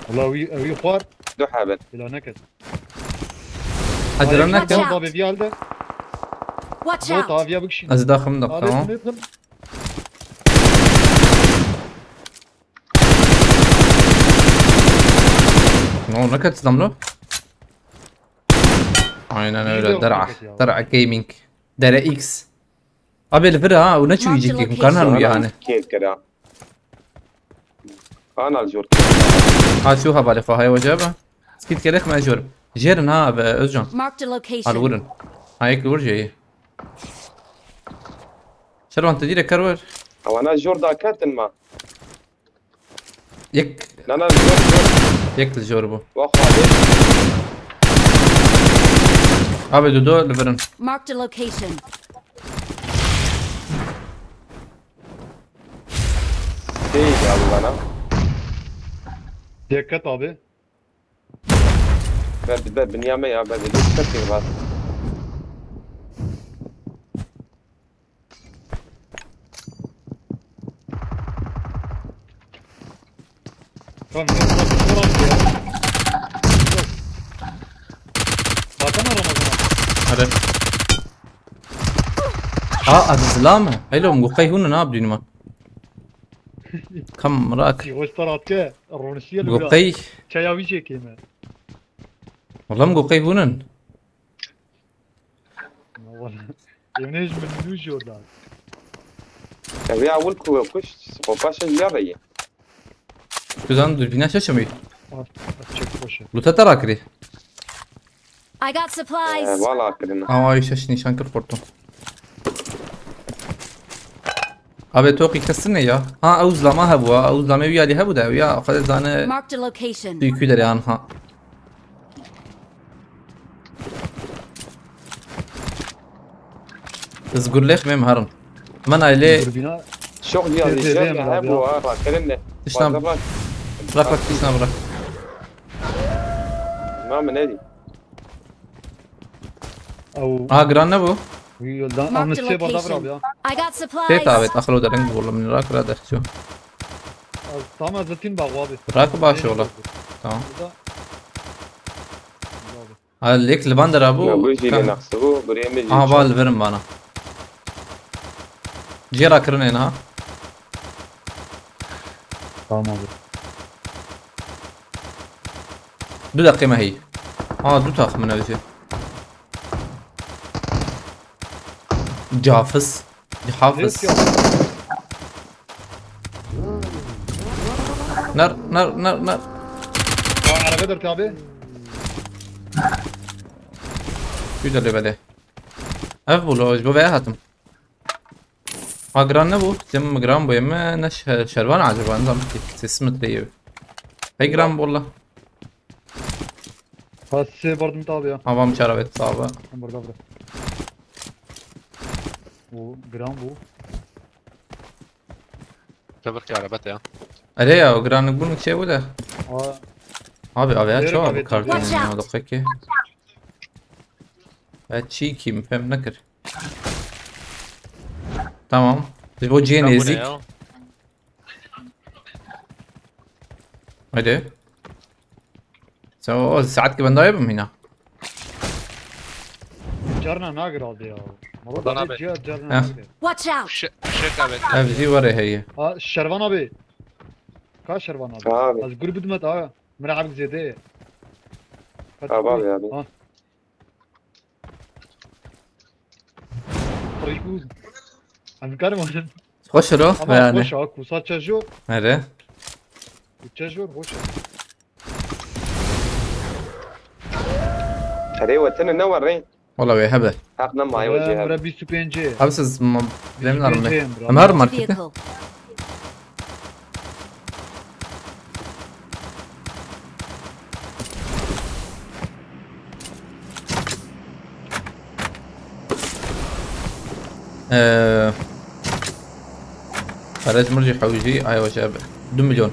Wala wî, wî xwar. Du heben. Bila neket. Acele Ay, neke. Watch out. Baba bir yerde. Watch out. Bot aviye bikşin. Ez daxim da, Abi, tamam. Smith. No, ne kaç adam lo? Aynen öyle. Der'a. Der'a Gaming. Der'a X. Abi li vir ha, û ne çûyî Marked cîkî, hûn karin herin wî location. Hane. Kêt kira. Kanal jor. Ha, çû hevalê xwe, haya wece be. Skit kerek me jor. Jêrin ha, be Özcan. Marked a location. Hal wurin. Ha, yek li wir jê. Şervan, tu dîre ker wer. Ewana jor daketin ma. Yek, Na na jor jor. Yek li jor bû. Wa xwedê. Abi dudu li vir in. Marked a location. Şey geldi bana. Dikkat abi. Be be binyame ya be de. Dikkat et bak. Tamam, yok, yok, yok, yok. Baksana Ramazan abi. Hadi. Aa, ez zilam e. Heylo, em got qey hûn in, ne bidînim. Kam rak. Yavaş taratke. Ronişiye Got qey. Çaya wî çekeyim. Wala em got qey hûn in. Yemin ederim min nû jor da. Ya bir awul ku kuş. Kopaşa ya be. Tu zan durbîna şaşa mî? Çek boşu. Luta te rakirî. I got Ee, supplies. Valla kirin. Ama ay şaş nîşan kir xorto. Abi toqî kesine ya. Ha, ew zilama hebû ha. Ew zilamê wî yalî hebû de. Ya xwedê zane Marked a location. tu kû derê an ha. Ez gurlêx mêm herin. Men ailê Durbîna Şok ya Tê- tê- diyeceğim tê- ya. He bu ha. Bak senin ne? Tiştan- Bak bak. Bırak bak, tiştan bırak. Tamam mı ne diyeyim? ew Aha, giran ne bu? yoldan Marked a amnisiye bardak location. abi ya. I got supplies. Tê tavet, akıl o derin vurla min rak ra derçiyor. Tamam zaten bak abi. Bırak baş ola. Tamam. Burada Ha, lek li van dera Ya bu. bu jî lê nexsi bu. Buraya mı jî? Aha, val verin bana. Cêra kirin ên ha. Tamam abi. Du deqê me heyî. Ha, du tax min ew jî. Cafis. Cafis. Yok ya. Ner, ner, ner, ner. Aa, araba dört abi. Güzel bele. Ev bu lo, ji bo veye hatim. Ha, giran ne bu? Cem mi giran bu yeme ne şe- şervan acaba? Nizam ki ses mi treyi. Hey giran bu la. Pasi bardım tabi ya. Havam çaravet abi. Burada burada. Bu gram bu. Tebrik ya, elbette ya. Ere ya, o giranlık bunun şey bu da. Aa, Abi abi ya Yürü çok abi abi, kartın Watch ya out. da peki. Ya çiğ kim fem ne kır. Tamam. Biz bu C'ye Lan bu ne nezik. Ya? Hadi. Sen o saat ki ben daha yapayım yine. Carna nagir aldı ya. Murat Ulan abi abi. Cihat Carna Heh. nagir. Watch out. Şi- Şirk abi. Ev zî were heye. Ha Şervan abi. Ka Şervan abi. Abi. Az grubudum et ha. Mira abi zede. Abi abi abi. Ha. Rikuz. Abi karım onun. Hoş ro Ama yani. hoş ha. Kusa çajur. Nere? Çajur hoş. Hadi vatene ne var re? Valla ve hebe. Hak ne mayı vacı abi. Bura bir süpence. Abi siz ma- benim Süpence arım. em bura. Em her markete. Vehicle. Ee, Perez mircî hewjî ay hoş abi. Du milyon.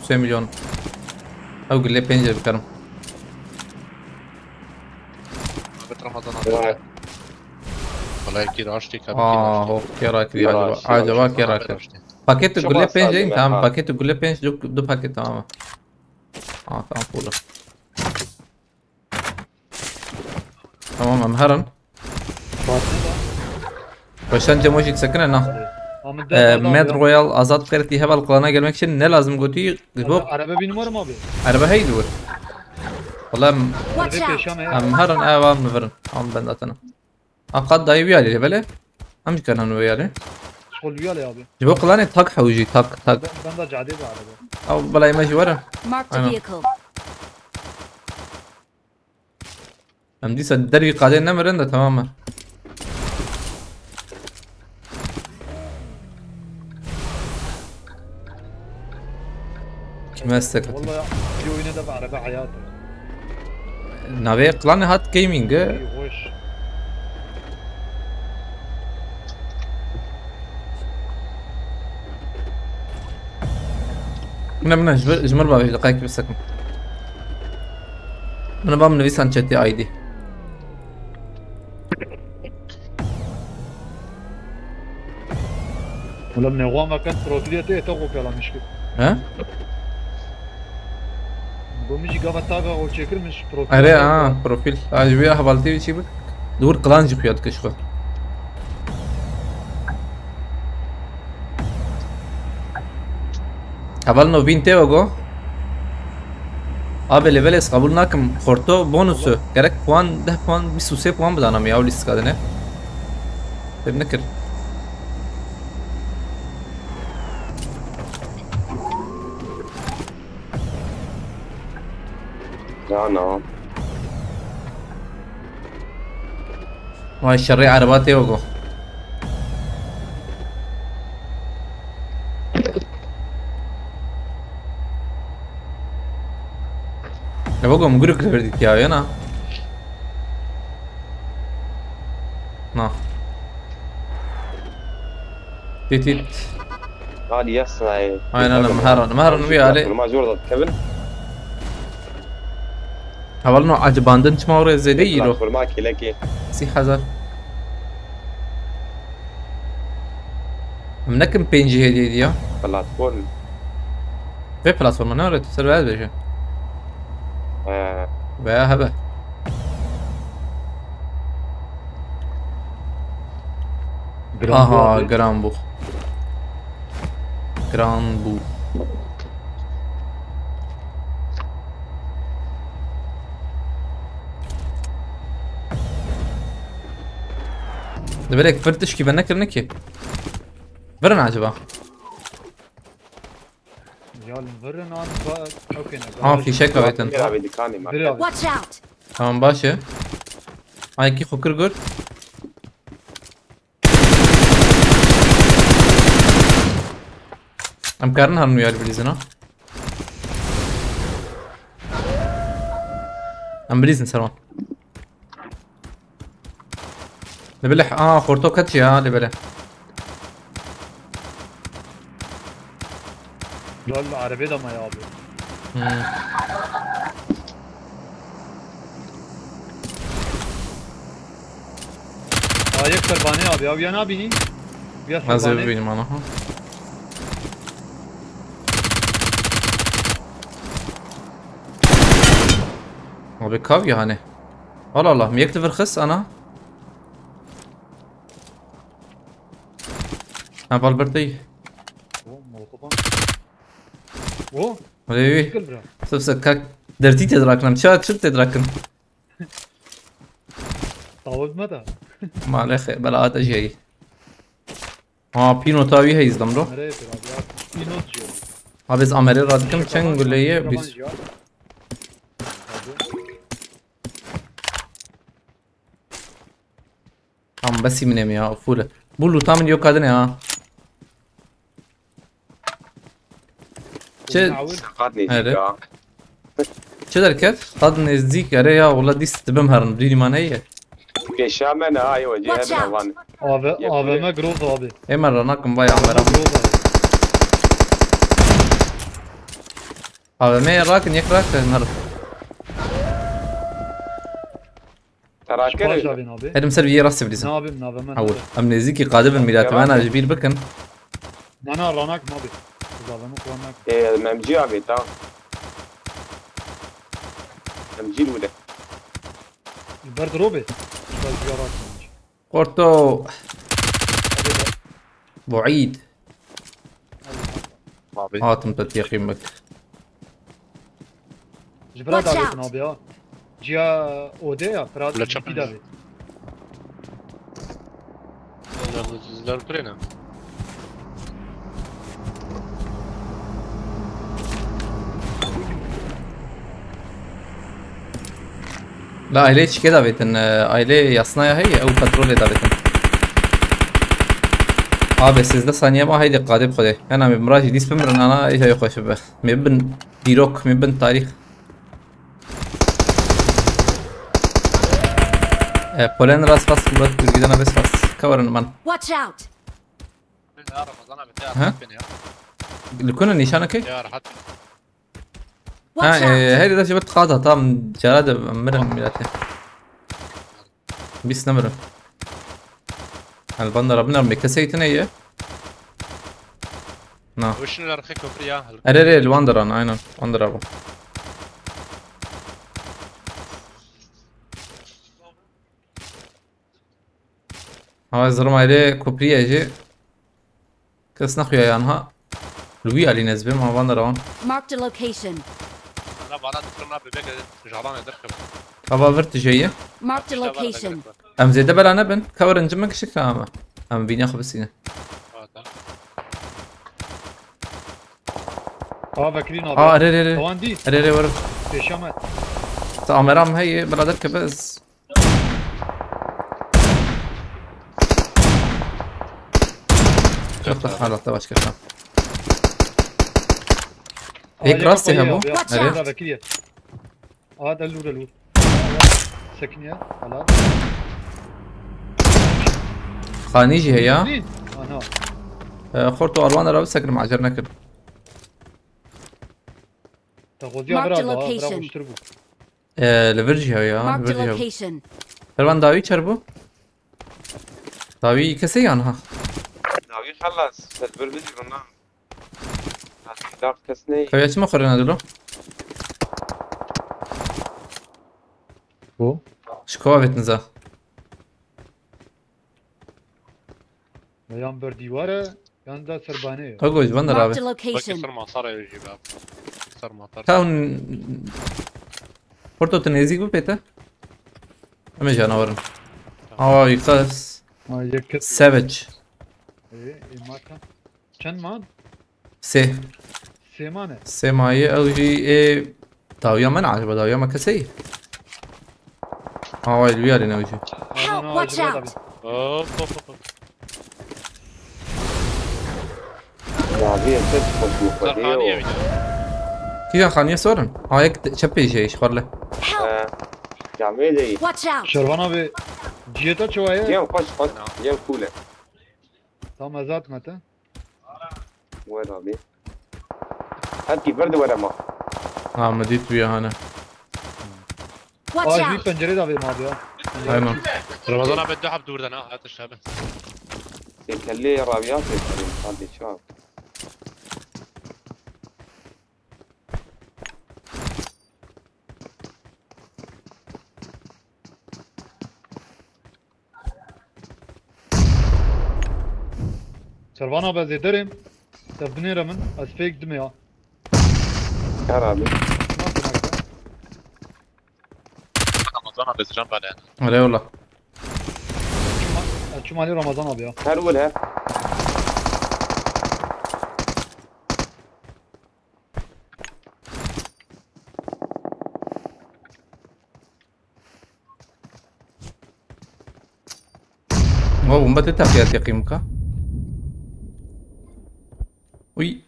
Sê milyon. Ew gule pênc bikarim. Ahmet Ramazan abi. Vay. Kolay ki raştı kapı Aa, ki ho, kera kiri Ya acaba. raştı, Acaba raştı. kera raştı. kiri. Raştı. Paket Çok gule az kaldı pênc ben, tamam. ha. Paket gule pênc du, du paket tamam. Aa, tamam pula. Tamam em herin. Baştan cem hoş sekine na. Ama Ee, dört Med Royal azad qertî heval klana gelmek için ne lazım gotî? Bok Araba bin var mı abi? Araba hey dur. Valla em Watch Araba out. peşan ya. em herin ev am verin. Am ben zaten. Aqad dayı bir yali bele. Am kanan bir yali. Sol bir yali abi. Jibo klane tak hewji tak tak. Ben, ben de cadde de araba. Ew belay me jî were. Marked a Aynen. Vehicle. Em dîsa dervî qadê nemirin de tamam e. Kime destek atayım? Vallahi bir oyuna da bir araba hayatı. Navê klanê hat gaming. İyi, hoş. Bine, bine, ji, ji mir bavê, ji qay kibir sekim. Bine, bam nivîsan chatê I D. Oğlum ne guam akan profiliyete ete kopyalamış ki. He? Bu müzik gava taga o çekilmiş profil. Are, ha, profil. Ha, ji vê hevaltê wî çî bik. Dur klan jî xuya dike ji xwe. Heval no vîn tê wego. Abi level ez qebûl nakim. Xorto bonusu. Gerek puan, deh puan, bîst û sê puan bidana me ya, ew lîstika de ne. Fêm nekir. Ya na. Vay şerê ereba tê wego. Ya wego min guruk li vir dîtiya ya na. Na. Tit tit. Hadi ya sırayı. Aynen, meheran, meheran wî alê. Platforma zor da Kevin. Hevalno acibandin çima oraya zêde îro. Platforma kelekê. Sî hezar. Em nekin pêncî hediye diya. Platform. Vê platforma ne oraya tu ser veya bêje. He. Veya hebe. Aha, giran bû. Giran bû. Li belek vir tişkî ve nekirine ki. Virin acaba? Ya li virin an ba okey ne. Ha, fîşek avêtin. Bir abi dikanî ma. Bir abi. Watch out! Tamam, baş e. Ay, ki xwe kir gur. Em karin herin wî alî bilîzin ha. Em bilîzin ser wan. Li bilih, aa, xorto ket ya, li bilih. Lol, arabê de maya abi. Hmm. Aa, yek ser banê abi, abi ya nabînî? Ya ser banê. Ez ê bibînim ana, ha. Abi kav yani. Allah Allah, mi yek li vir xist ana. Ha, bal bertey. O, molotof an. O, Öyle bir. Gel bura. Sırf sen kalk. Dertî têdirakin em. Ça çi têdirakin? Tawil me da. Maalesef bela ate şey. Ha, pînota wî heyz dam do. Nereye bir abi ya? Pînot diyor. Abi ez amerê radikim çend guleye biz. Tamam, bes min em ya, full. Bu loot min yok kadın ya. Çi? Seqat nêzîk ya. Çi derket? Qad nêzîk ere ya, wala dîst dibim herin, dînî ma neye. Pêşa me ne, ay, o cihê me van. A V M Groza abi. Ê me ranakim vay amera. Groza abi. A V M'ye rakin, yek rakin, her. Teraker. Şipaş abin abi. Hedim ser bir yere sivrisin. Ne abim, ne abim, ne Awur. Abim? Em nêzîkî qadibin mîlatê me ji bîr bikin. Na, na, ranak ma bi. Zavenu kuanak. E, memci abi, tamam. Memci wile. Ber drobe. Şipaş bir yarak. Orto. Buîd. Abi. Hatim te têxîmik. Ji bira davêtin abi ya. Ciya ode ya, Fırat. Bile çapın. Davêt. Sizler pirêne. La ailê çike davêtin, e, ailê yasnaya heye, ew petrolê davêtin. Abi sêzdeh saniye ma, haydi qadê bi Xwedê. Yana me mirajî dîs bimirin ana, êja xweş bibe. Me bin dîrok, me bin tarîx. E, Polen rast rast, Murat Gürgüden abi rast. Kavarın man. Watch out! Bin ya Ramazan abi, ya Ha? Rahat bin ya. Li ku ne nîşaneke? Ya rahat bin. Ha, Watch out! E, her yerde şey bir tıkada tam cara da mirin milletê. Biz ne mirin? Hani bana Rabbin Rabbin keseydi tine ye. Na. Wişin ler xek köprü ya. Ere ere, li wan deran, aynen. Wan dera bu. Ha, zırma ile köprüye jî. Kes nexuya yan ha. Li wî alî nezbê, ma van dera wan. Marked a location. Ana bana tıkırma bebek jalan eder kıp. Hava vir tijeye. Marked a location. Em zêde bela nebin. Cover incime kişik ama. Em bîniya xwe bisîne. Zaten. Aa, vekirî nabe. Aa, ere, ere, ere. Tawan dî. Ere, ere, ere. Pêşamet. Ta ameram heye, bela derkeve ez. Yok da, ha, da başka, tamam. Aa, Ek rast kafayı he bu. Ya, ya. Nereye? Vekirî. Aa, de lûr, lûr. Sekiniye, helal. Xanî jî heye. Nî? Ana. E, xort û arwan ra bisekirim, acer nekirim. Te xweziya Marked bira da, bira location. Xweştir bû. E, li vir jî heye, li Marked vir a jî heye. Location. Perwan dawî çer bû? Dawî kesê yan ha? Dawî xelas, ser vir bijî rûna. Dart kes ney. Xewiya çima xwe rêna dilo? Bu? Ji ku avêtin za? Yan ber dîwar e, yan da serbanê ye. Ka goj, van da Marked a rabe. Location. Belki ser masara ye jî be. Ser masara. Ta hûn Porto, tu nêzîk bû pê te? Em ê canawerin. Tamam. Awa, yıkas. Ha, yek kes. Savage. Ê, ê, mata. Çend man? Sê. Sê mane. Sê mayî, ew jî ê dawiya me ne acaba, dawiya me keseyî? Ha, vay, li wî alî ne ew jî. Help, watch out! Hop, hop, hop, hop. Dawiya kes xweş bû, xwedê. Kîja xaniye sor in? Ha, yek çepê jê, ji xwe le. Help! He. Camê de yî. Watch out! Şervan abi, ciyê te çawa ye? Ciyê xweş, xweş. Ciyê cool e. Tam ezat me te. Wera bê. Hekî vir di were ma. Ha, min dît wî hane. Watch out! Aa, jî pencerê de vê ma diya. Aynen. Ramazan abi du heb dûr de ne, hat işte abi. Sê kellê rabiya sê kellê, hadi çav. Servana be zêderê. Te binêre min, ez fake dime ya. Her abi. Nasıl nerede? Ramazan abi can bale. Öyle yolla. Çuma, e, Çumali Ramazan abi ya. Her ol her. Wa bomba te teqiyat yaqî mika. Uy.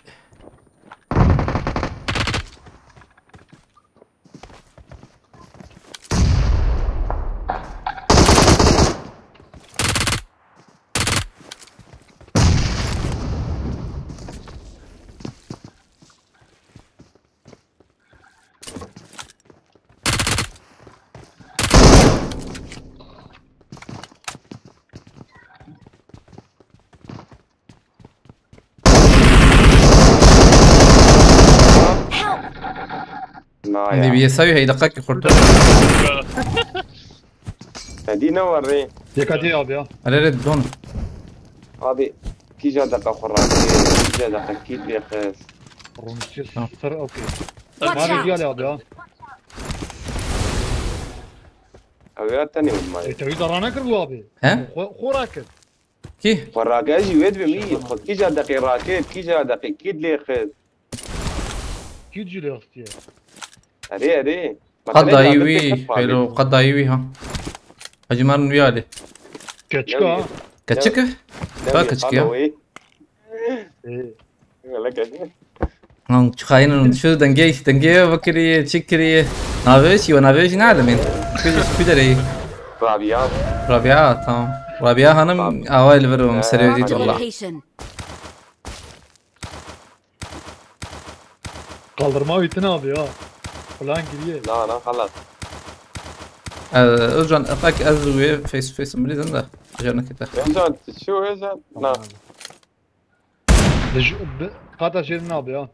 Help! Na ya. Hadi bir yesayı hey dakika ki kurtar. Hadi ne var re? Dikkat et abi ya. Hele hele don. Abi kîja deqa xwe rakê, kîja deqa kît lê xist. Rumsya sar okey. Watch out! Abi gel abi ya. Abi ya tenê min mayê. E, te wî darana kir bu abi. He? Xwe, xwe rakir. Kî? Xwe rake jî wê dibê min yî. Xwe kîja deqê rake, kîja deqê kît lê xist. Kît jî lê xistiye. Erê, erê. Qet dayî wî, helo, qet dayî wî ha. Hacî Marin wî alî. Keçik ha. Keçik? Ka keçik ya. Ee, Leke. Lan çi xayînin, şu dengê, dengê vekirî, çi kirî. Navê çi, o navê jî nalimîn. Kujî şu derê. Rabia. Rabia, tamam. Rabia hanım, awa li vir, serê dît Marked a valla. Location. Kaldırma üyütün abi ya. Falan giriyor. Na na xelas. Ee, Özcan, efek ez wê face to face bilîzin de. Jernekete. Özcan, şu Özcan. Na. Qata şerin abi ya.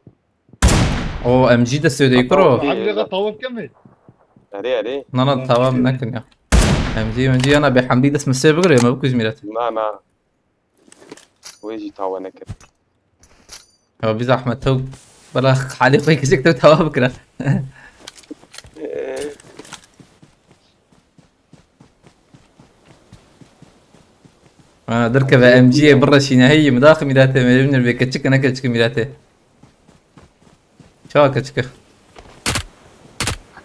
O M G destê de kuro. Abi de tavuk kemi. Erê erê. Nana, tamam, nekin ya. M G, M G yana be hamdi dest mesê bigire, me bikuz milet. Na na. Wê jî tawa nekir. Ya bir zahmet, tew bela halê xwe kesek tew tawa bikira. Ee, Ha, derkeve M G'yê bireşîne, hey, midaxi mîratê, me evînir bê keçik, ne keçik mîratê. Çawa keçik?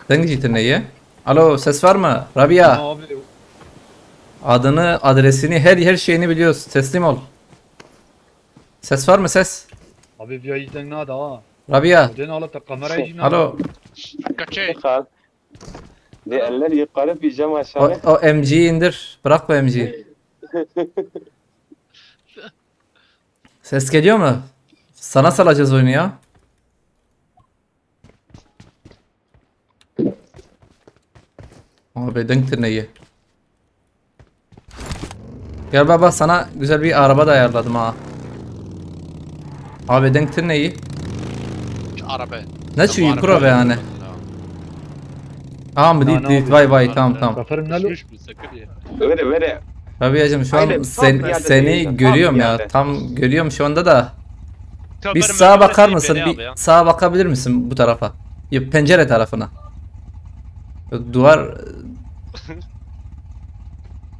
Deng jî tune ye. Alo, ses var mı? Rabia. Abi Adını, adresini, her her şeyini biliyoruz. Teslim ol. Ses var mı ses? Abi bir ayı deng nada ha. Rabia. Den ala ta kamerayı jina. Alo. Kaçê? Xal. Dê eller yukarı pijama O, aşağı. O M G'yi indir. Bırak o M G'yi. Ses geliyor mu? Sana salacağız oyunu ya. Abi denk tırnayı. Gel baba, sana güzel bir araba da ayarladım ha. Abi denk tırnayı. Araba. Ne şu yukarı be yani. Tamam mı? Değil, değil. Vay vay, tamam tamam. Kaferim ne lo? Vere vere. Rabiyacığım şu an Aynen, sen- tam bir yerde seni değil, tam görüyorum bir ya. Yerde. Tam görüyorum şu anda da. Bir sağa bakar mısın? Bir sağa bakabilir misin bu tarafa? Ya pencere tarafına. Duvar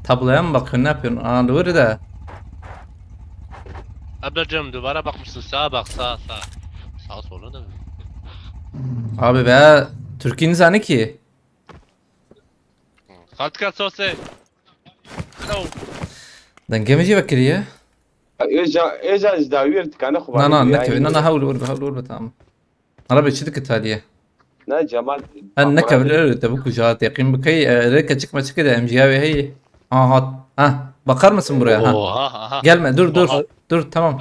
tabloya mı bakıyorsun? Ne yapıyorsun? Aa, doğru da. Ablacığım, duvara bakmışsın. Sağa bak, sağa, sağa. Sağa sola da. Abi be, Türkiye'nin zanı ki. Kaltka sose. Hello. Dengê min jî vekirî ye. Öca, Öca ji dawî dikane xwe. Na na, nekevî. Na na, hewl ûr be, hewl ûr be, tamam. Arabê çi dikit haliye? Ne Cemal. En nekevî, te bu kuja teqîm bikey, e, rê keçik meçik de M G'ya wê heyî. Aha. Ha, bakar mısın buraya? Ha. Oha, aha. Gelme, dur dur. Oha. Dur, tamam.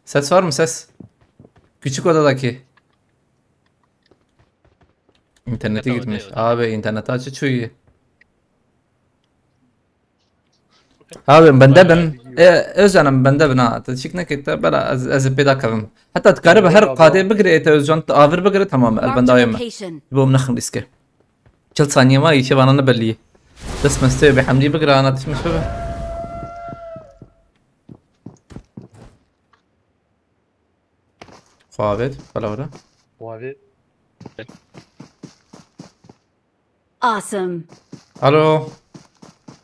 Ses var mı ses? Küçük odadaki. İnterneti Tamam, gitmiş. eyvallah. Abi interneti açı çuyu. Abi bende bin. E, Özcan'ım bende bin ha. Te çik nekete bela ez, ez peyda kavim. Hatta tkari be her qadê bigire te Özcan te avir bigire tamam el Marked bende a ayım. Location. Bu naxin riske. Çıl saniye var işe bana ne belli. Dest meste be hamdi bigire ana tişmiş be. Xwavêt, bela were. Abi. Awesome. Alo.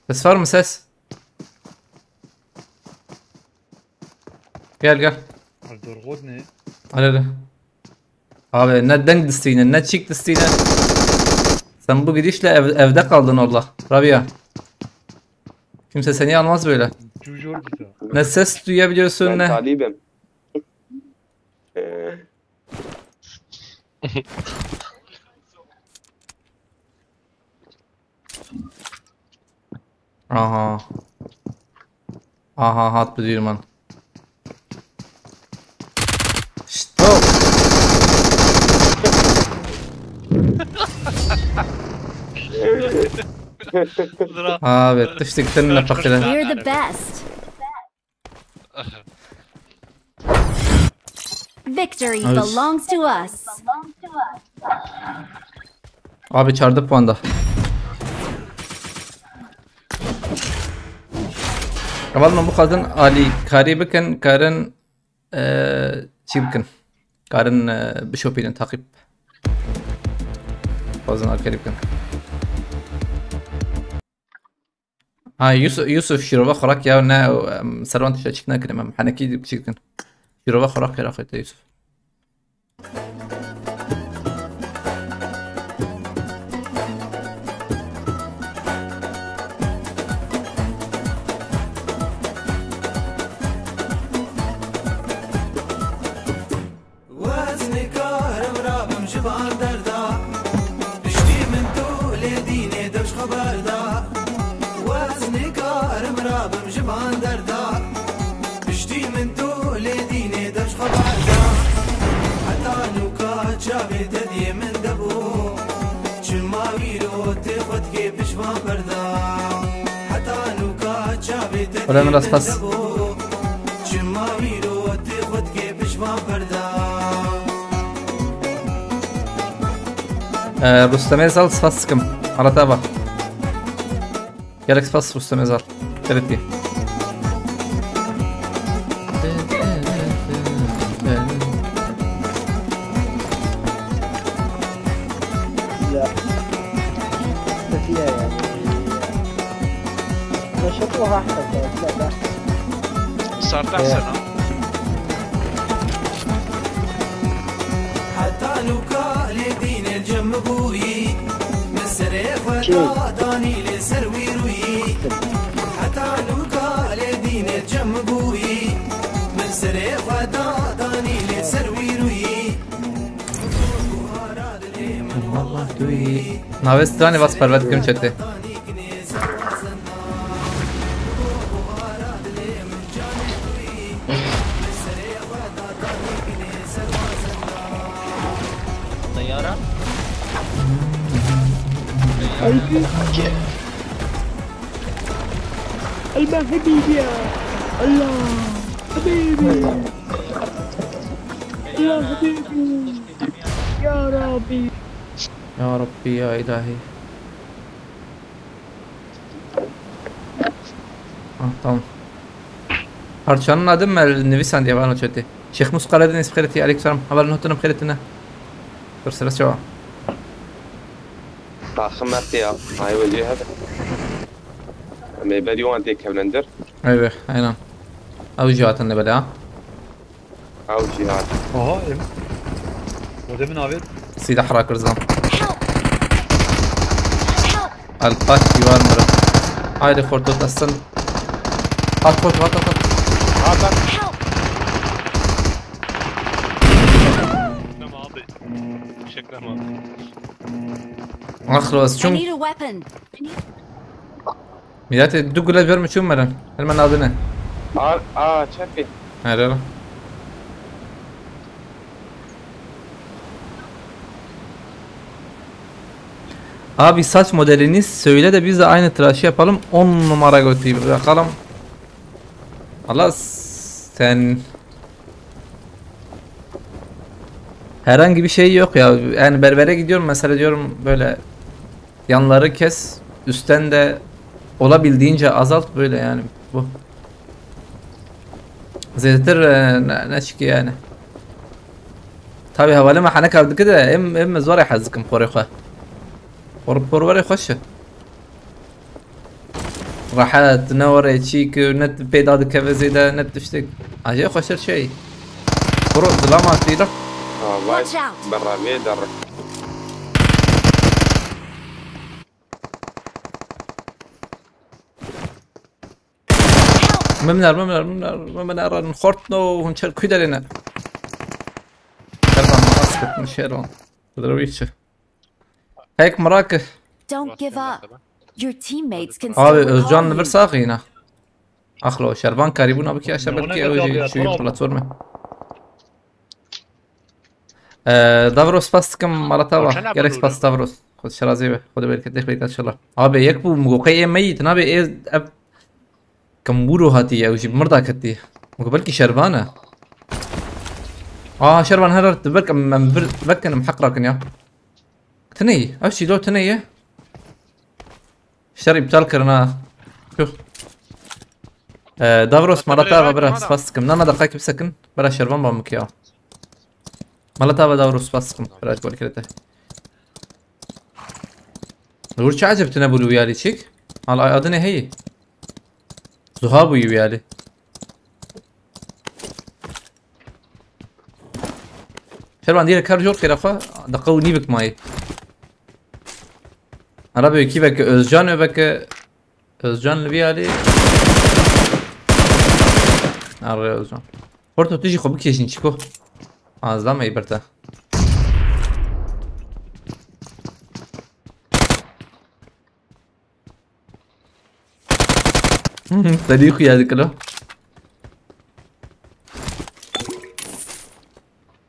Ses var mı ses? Gel gel. Dorgot ne? Hadi hadi. Abi ne denk distine ne çik distine. Sen bu gidişle ev, evde kaldın Allah. Rabia. Kimse seni almaz böyle. Cujor gita. Ne ses duyabiliyorsun Ben ne. Talibim. Aha. Aha, hat bir man. Stop. Abi, tiştik seninle fakire. We're the best. Victory Evet. belongs to us. Abi çardı puanda. Hevalno bu kadın Ali kari bikin, karin eee, çi bikin. Karin eee, bişopînin takip. Xwazin alkarî bikin. Ha, Yusuf, Yusuf, şîrova xurek ya ne, em, servan tişta çik nekirim, em, henekî çi dikin. Şîrova xurek xêra xwe te, Yusuf. Van derda, piştî min tu lê dînê deş xeber da. Wez nikarim rabim ji van derda, piştî min tu lê dînê deş xeber da. Heta nûka çavê te diyê min debû, çima wîro tê xwe dikê pişvan berda. Heta nûka çavê te Wele min diyê rast min pas. debû, çima wîro tê xwe dikê pişvan berda. Ee, Rustem Özal, spas dikim. Arada bak. Gerek spas Rustem Özal. Gerek değil. Ya. Safiye ya. Başa bu ha. Sartak sana. Heta nûka lê dînê cem bûyî, min serê xwe Çi? da danî lê ser wî rûyî. Heta nûka lê dînê cem bûyî, min serê xwe da danî lê ser wî rûyî. Navê stranê vas pervet kim çete. طيارة؟ قلبي. قلبي حبيبي يا الله. حبيبي. الله حبيبي. يا ربي. Ya Rabbi, ya ilahi. Ah, tamam. Parçanın adı mı nivîsandiye bana çötü? Şêxmûs Karadeniz bi xêretî, aleykum selam. Hevalên hûn tune bi xêretî ne? Dur sere çawa. Taxim mertê ya. Ay, wê cê hebe. Em ê berî wan têkevin dir. Eyveh, aynen. Ew jî hatin nebele ha. Ew jî hat. Aha, em. O demin avêt. Sîda hera kir zam. Help! Help! Alpat dîwar mira. Haydi xorto testin. At xorto, at, at, at. Hat, hat. Help! Tamam abi. Teşekkür ederim abi. Axlos I çum. need a weapon. Miletê du gule ver mi çû meren? Her me nadine. A, a, çepê. Her, her. Abi saç modelini söyle de biz de aynı tıraşı yapalım. On numara götüyü bırakalım. Allah sen herhangi bir şey yok ya. Yani berbere gidiyorum mesela, diyorum böyle yanları kes, üstten de olabildiğince azalt böyle yani bu. Zêdetir, e, ne, ne çikî yani. Tabi hevalê me heneka dike de em, em zor hez dikim porê xwe. Por, por were xweş e. Rehet, ne were çî ki, ne peyda dikeve zêde, ne tiştek. Acayip xweştir şey. Kuro, zilama tîra. Ha, vay. Watch out! Berra vê derre. Mimler, mimler, mimler, mimler, ran xortno, hûn çer kuy derêne. Her zaman maras kırpmış her an. Kudra bir içi. Hek merak. Don't give up. Your teammates can Abi still Özcan recall bir you. Saxî yine. Axlo, şervan karîbûna bikî aşağı Ne belki ona ew jî kadar şu ya, tamam. Platformu. Ee, Davros spas dikim, mala te ava. Gerek spas Davros. Xwed şirazê be. Xwedê bereket, dêx bereket inşallah. Abi yek bû, min got qey ê meyît, nabê ê ev kembûro hatî, ew jî mirda ketî. Min got belkî şervan e. Aa, şervan her her tu belk em, em vir vekin, em heq rakin ya. Tine yî. Ev şîlo tine ye. Şer îptal kirin ha. Tüh. Ee, Davros, mala te ava bira, spas dikim. Na, na, deqayekî bisekin. Bira şervan ba min kiya. Mala te ava Davros, spas dikim. Bira ji gol kirete. Nur çi eceb tune bû li wiyalî çik? Al, ay, adine heyî. Zuha bû wiyalî. Şervan dîre kar jor xêra xwe, deqa û nîvik mayî. Ara be kî veke Özcan, veke Özcan li vî alî. Arê Özcan. Porto tu jî xwe bikêşîn çiko. Azlam ey berta. Te dî xuya dikilo.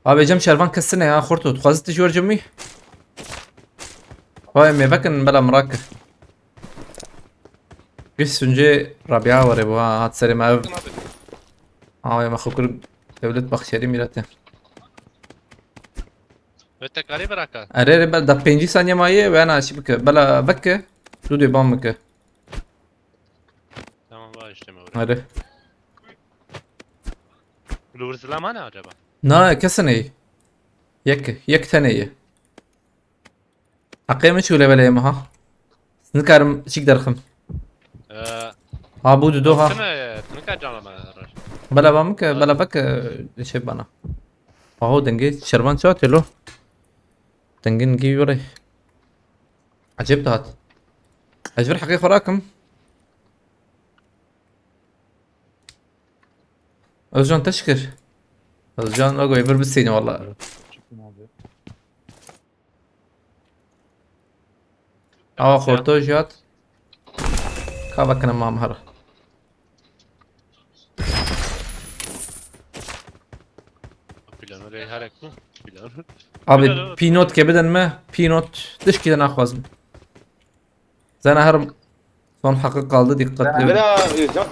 Abi cem şervan kesine ya xorto. Dixwazit tu ji wer cemî? Vay me vekin bela mirake. Giş suncê Rabia were bu ha, hat serê me ev. Abi me xukur devlet bahşeri mirete. Ve tekarî bıraka. Erê erê bel da pêncî saniye maye ve ana şi bike. Bela veke. Tu de ban bike. Tamam, var işte mi oraya? Hadi. Lu zilamane acaba? Na, kesin iyi. Yek, yek tane iyi. Heqê min çû levelê me ha. Nikarim çîk derxim. Ee, Ha bu dudo ha. Tine, tine ka cana ma. Bela va min ke, bela veke şey bana. Aho dengê şervan çawa têlo? Dengê ningî were. Ecêb dihat. Ez vir heqê xwe rakim. Özcan teşkir. Özcan logoyu bir biseyni valla. Çıktım abi. Awa xorto jiyat. Ka vekine mam her. Planı rey herek mi? Plan. Abi Plan o. Pinot ke bidin mi? Pinot dişki de naxwazim. Zana her son hakkı kaldı, dikkatli. Bira, Özcan, Özcan,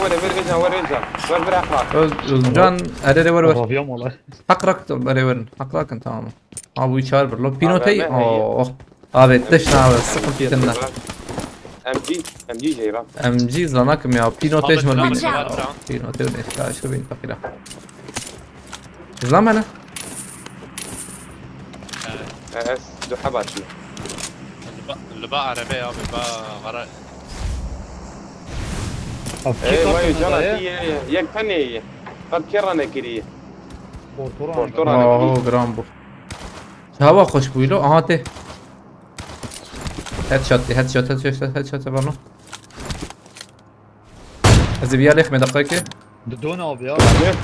were, were, Özcan, were, Özcan. Were, were, Akbar. Öz, Özcan, erere were, were. Rabiam olay. Hak rak da bere verin. Hak rakın, tamam. Abi bu çağır bir lo. Pinot ey. Oh. Abi teşna abi, sıkıntı tenne. M G, M G Ceyran. M G zanakim ya, Pinot Abi, eş mi tamam, bin? Watch out. Pinot eş mi? Karşı bin fakira. Zaman ne? Evet. Ez du heba çi. Li ba, li ba erebe ya, bi ba xara. Abi, Ey, kim vay, kapının cana, da ya? Yek tenê ye. Qet kê rane kiriye. Portora. Portora ne kiriye? Wow, gran bu. Hava hoş buydu. Aha te. Headshot, headshot, headshot, headshot, headshot, bana. Ez ê viyarê xime deqeke. Didon abi ya. Planör.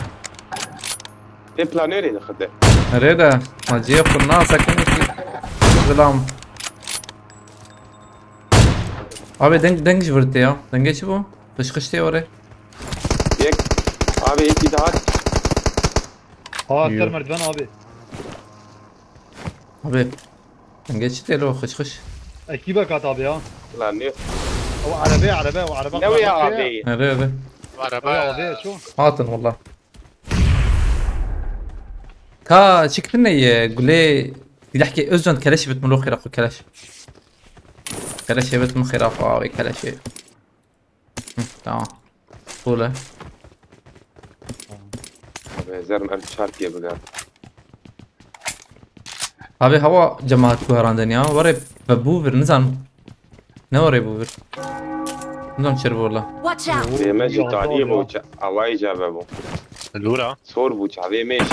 Te planörê dixite. Nerede? Hacıya fırına sakın ki. Zilam. Abi deng, deng ji vir te ya. Dengê çi bu? Xişxiştê were. Yek. Abi yekî daha. Ha, Yo. Ser merdiven abi. Abi. Dengê çi têlo xişxış? Ekîbek hat abi ya. Lan ne? O arebe, arebe, o arebe. Ne ya abi? Nere, nere? Araba. Abi, abi, şu. Hatin valla. Ka çıktın ne ye? Gule. Dilahki Özcan keleş bit mulu xira xu keleş. Keleş evet mi xira xu abi keleş. Hı, tamam. Bule. Abi, zerim em çarpıya bigar. Abi, hava cemaat ku herandin ya. Were ve bu vir, nizan. Ne were bu vir? Nizan çer bu la. Watch out! Deme jî tarî bû, awayî cave bû. Lura. Sor bû, çavê me şî.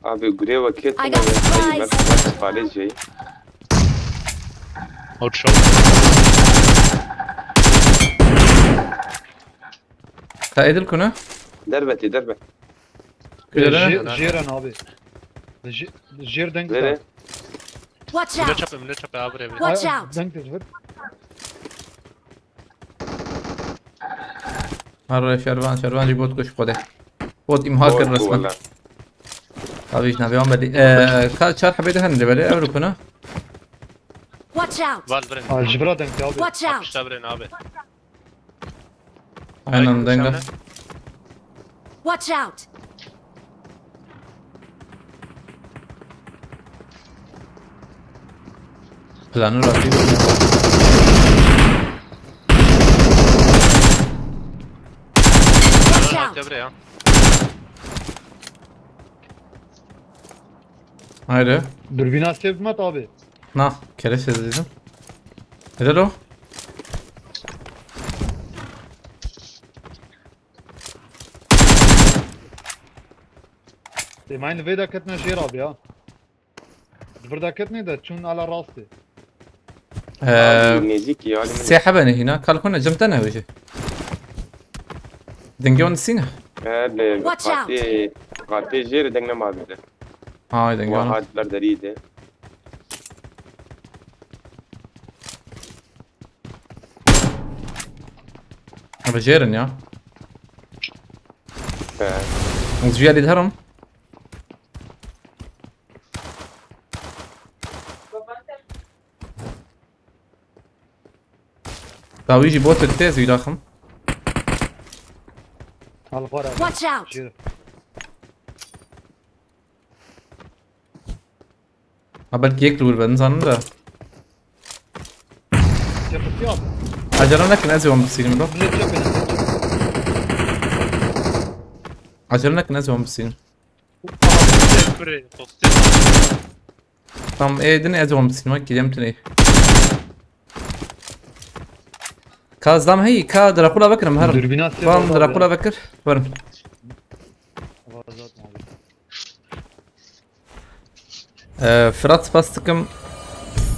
Abi, gurê we kê I got supplies. Bes palê jey. Outshot. Ka edil kune? Derbe tê, derbe. Kuyere? Jê-, jêren abi. Jê-, jêr deng. Nere? Watch out! Mile çape, mile çape abi, abi. Watch out! Deng tezvir. Her şervan, şervan jî bot kuş xwedê. Bot imha kir resmen. Abi, jî navê wan belî. Ee, ka çar hebê de hene lê belê, ev rukuna. Watch out! Val birin. Al, ji bira deng abi. Watch out! Akışta birin abi. Aynen, denga. Watch out! Planı rakip. Watch out! Devreye. Haydi. Dürbün sevdim at abi. Na, kere sezdim. Helal o. Ê, mayîn li vê de ketine jêr abi ya. Di vir de ketine de çûn ala rastê. Ee, Abi, nêzîkî, alî min. Sê hebe ne hîna, kalkone cem te ne wêje. Dengê wan sîne. He, li Watch out. Qatê, qatê jêr deng nema bide. Hay dengê wan. Hat ber derî de. Bi jêr in ya. He. Ez ji alî diherim. Dawî jî bot tê, ez wî daxim. Al xwara. Watch out! Jêr. Ha, belkî yek li wir be, nizanim de. Çekil ya. Acele nekin, ez ê wan bisînim, bro. Millet çekil. Acele nekin, ez ê wan bisînim. Kurê, toste. Tam ê din, ez ê wan bisînim, ha, kîlem tunê. Ka zam hey, ka Dracula vekirim, herim. Dürbüne atıyor. Tamam, orada Dracula abi. Vekir, verin. Vazat abi. Ee, Fırat, spas dikim.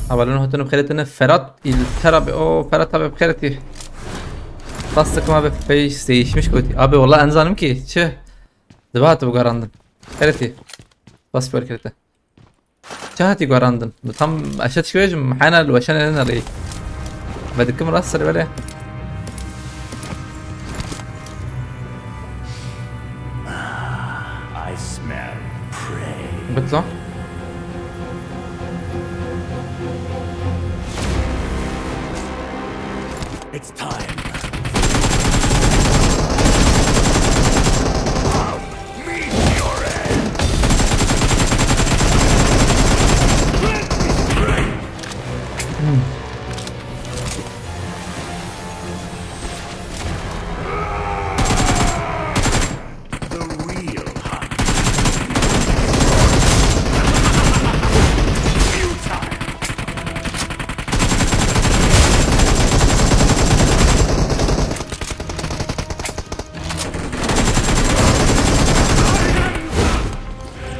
Hevalên hatine bi xêretine. Ferhat, il tera be, o Ferhat abi bi xêretî. Spas dikim abi, pey değişmiş kotî. Abi, wala ez nizanim ki, çi? Dibe hatibû guherandin. Xêretî. Spas bi xêretî. Çi hatî guherandin? Tam eşet şiwêjim, hena li weşanê ne nerî. Ve dikim rast ser belê. I smell prey. Bitlo. It's time. I'll meet your end. The real hunt.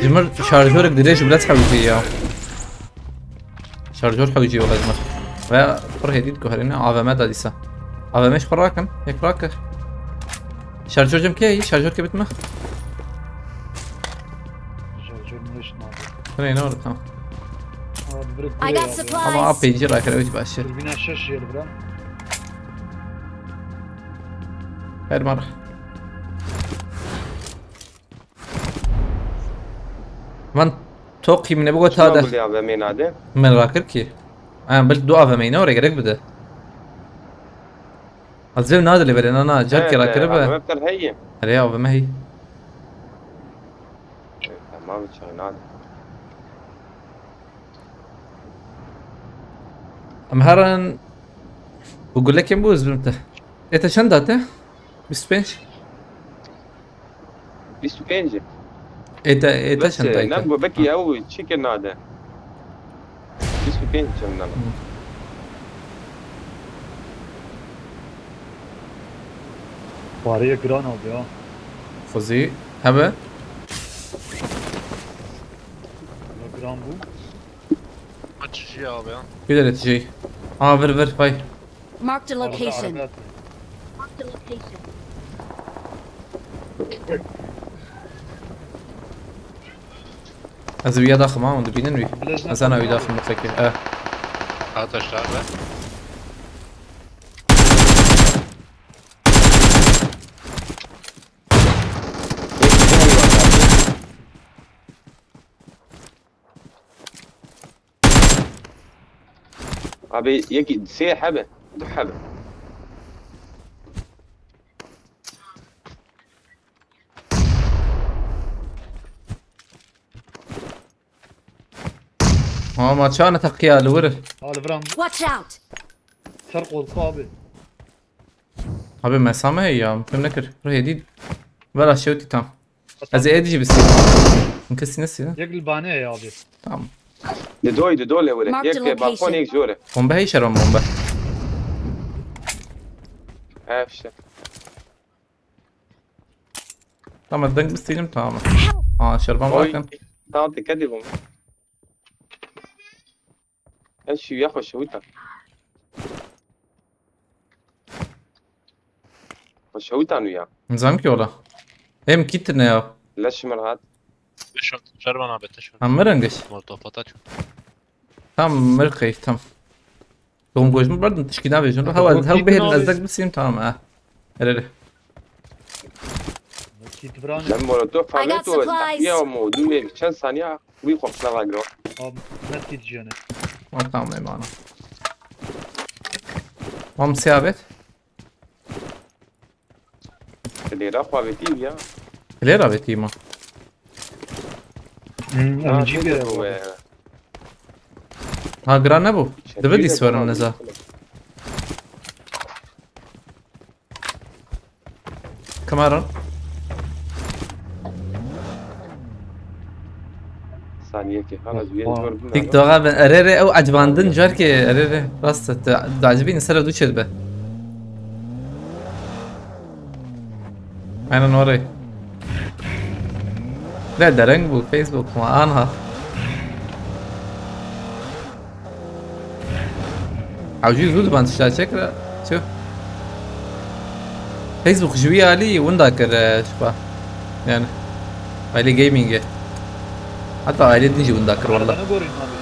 Cimir şarjörek dirêj biraz hewce ya. Şarjör hewcî wele ji min. Ve pir hêdî diguherîne, A V M da dîsa. A V M ji xwe rakin, yek rake. Şarjör cem kê yî? Şarjör kê bitme? Şarjör ne iş nabe? Hine, ne oldu, tamam. Abi, direkt I buraya got abi. Supplies. Ama A P G rakire, hiç başı. Dürbüne şeş yer bura. Her mar. Van toqî min ê bigota de. Çima gulê A V M nade? Min rakir ki. Ha, bil du A V M ne, oraya gerek bide. Az ev nade lê bere, na, na, car ki rakir be. A V M ter heye. Here, A V M hey. E, tamam, çay nade. Em herin bu gulekên bu ez bim te. E, te çend date? Bîst û pênc. Bîst û pênc. Ê te, ê te çend dayî te? Ne bu, belkî ew çi kir nade. Bîst û pênc çend nade. Hı. Pareye giran abi ya. Xuzî, hebe? Giran bu. Aç şey abi ya. Bir de şey. Aa, vir, vir, vay. Marked a location. Marked a location. Ez ê wî daxim ha, hûn dibînin wî? Ez ana wî daxim, mutlekî. Eh. Hat aşağı be. Abi, yekî sê hebe, du hebe. Ha, ma çana teqiya li wir. Ha, li vir an. Watch out! Ser qolku abi. Abi, mesame heye ya, fêm nekir. Rihê dî. Vera şewtî tam. Ez ê êdî jî bisînim. Min kesî nesî ne? Yek li banê heye abi. Tamam. Di doyî, di do lê were. Marked a location. Yek balkon, yek jore. Bombe hey şeron bombe. Ev işte. Tamam, ez deng bisînim, tamam. Aa, şerban bakın. Tamam, dikkat edin bombe. Ez şu ya xweşewita. Xweşewita nu ya. Nizam ki ola. Hem kit ne ya? Leş min hat. Teşon, şervan abi, teşon. Tam mı rengiş? Molotof ataç. Tam mı kayıf, tam. Doğum koyuşum vardı, tişki ne yapıyorsun? Hava, hava bir yerin ezdak mısın? Tamam ha. Erê erê. Kit bira ne? Ben molotof I got hamlet o supplies. Taqiya mo dûmê çend saniye wî xwe qisna vagiro. Abi, met kit jene. Al tamam êmana. Mam siyabet. Lêra xwe avêtî ya. Lê rabetî ma. Hmm, Ha, M G şey bir de bu, abi. e, Ha giran nebû. şey Dibi de dîs werin tamam. Neza. Kamaran. Saniyekê xalas bir Oha. zor bin. Tik doğa ben erê erê ew ecibandin carkê erê erê. Rast e. Dacibîn ser du çêdibe. Aynen orayı. Ne dereng bu Facebook mu? Anha. Hewcî zû diban tişta çekre. Çi? Facebook ji wî alî winda kir e, şipa. Yani. Aile Gaming'e. Hatta aile din jî winda kir valla. Arabana gorîn abi.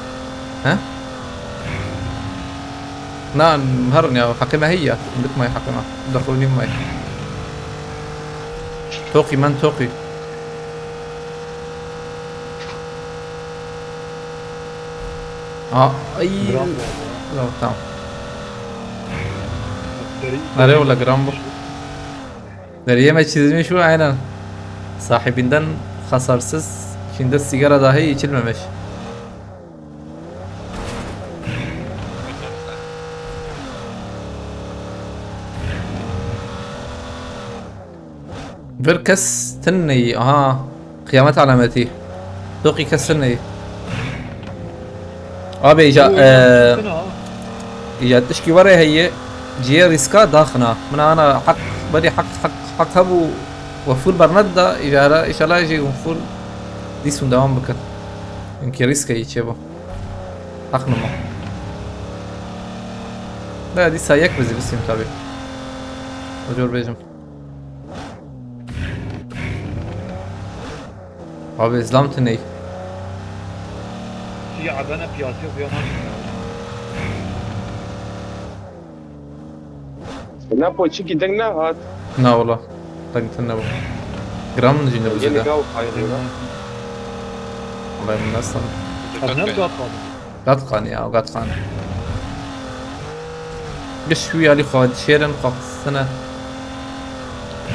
He? Na, herin ya, heqê me heye ya. Dik may heqê me. Dexulî may. Toqî men toqî. Aa, ay. Bravo. Bravo, tamam. Deri- Nereye ola gram bu? Nereye mi çizmiş bu aynen. Sahibinden hasarsız, içinde sigara dahi içilmemiş. Bir kes tinneyi, aha. Kıyamet alameti. Toqî kes tinneyi. Abi, îca, Bu eee, oyun ha. îca tişkî were heye, ciyê rîska daxina. Min ana heq, berî heq, heq, heq hebû we fûl bernedida, îca hera, îşallah jî hûn fûl dîs hûn dewam bikin. Çünkü rîskeyî çêbû. Heq nima. Ne, dîsa yek bizî bisîm tabi. O cor bêjim. Abi, izlam tu ney. Şiya bana piyasiya ziyan. Ne poçiki deng ne hat. Na wala. Deng tu ne bu. Gram jî ne bu Yeni zêde. gav kaynıyor. Vallahi min nestan. Kadına mı gatmadın? Gatqan ya, gatqan. Giş wî alî xwe şêrin xwe xistine.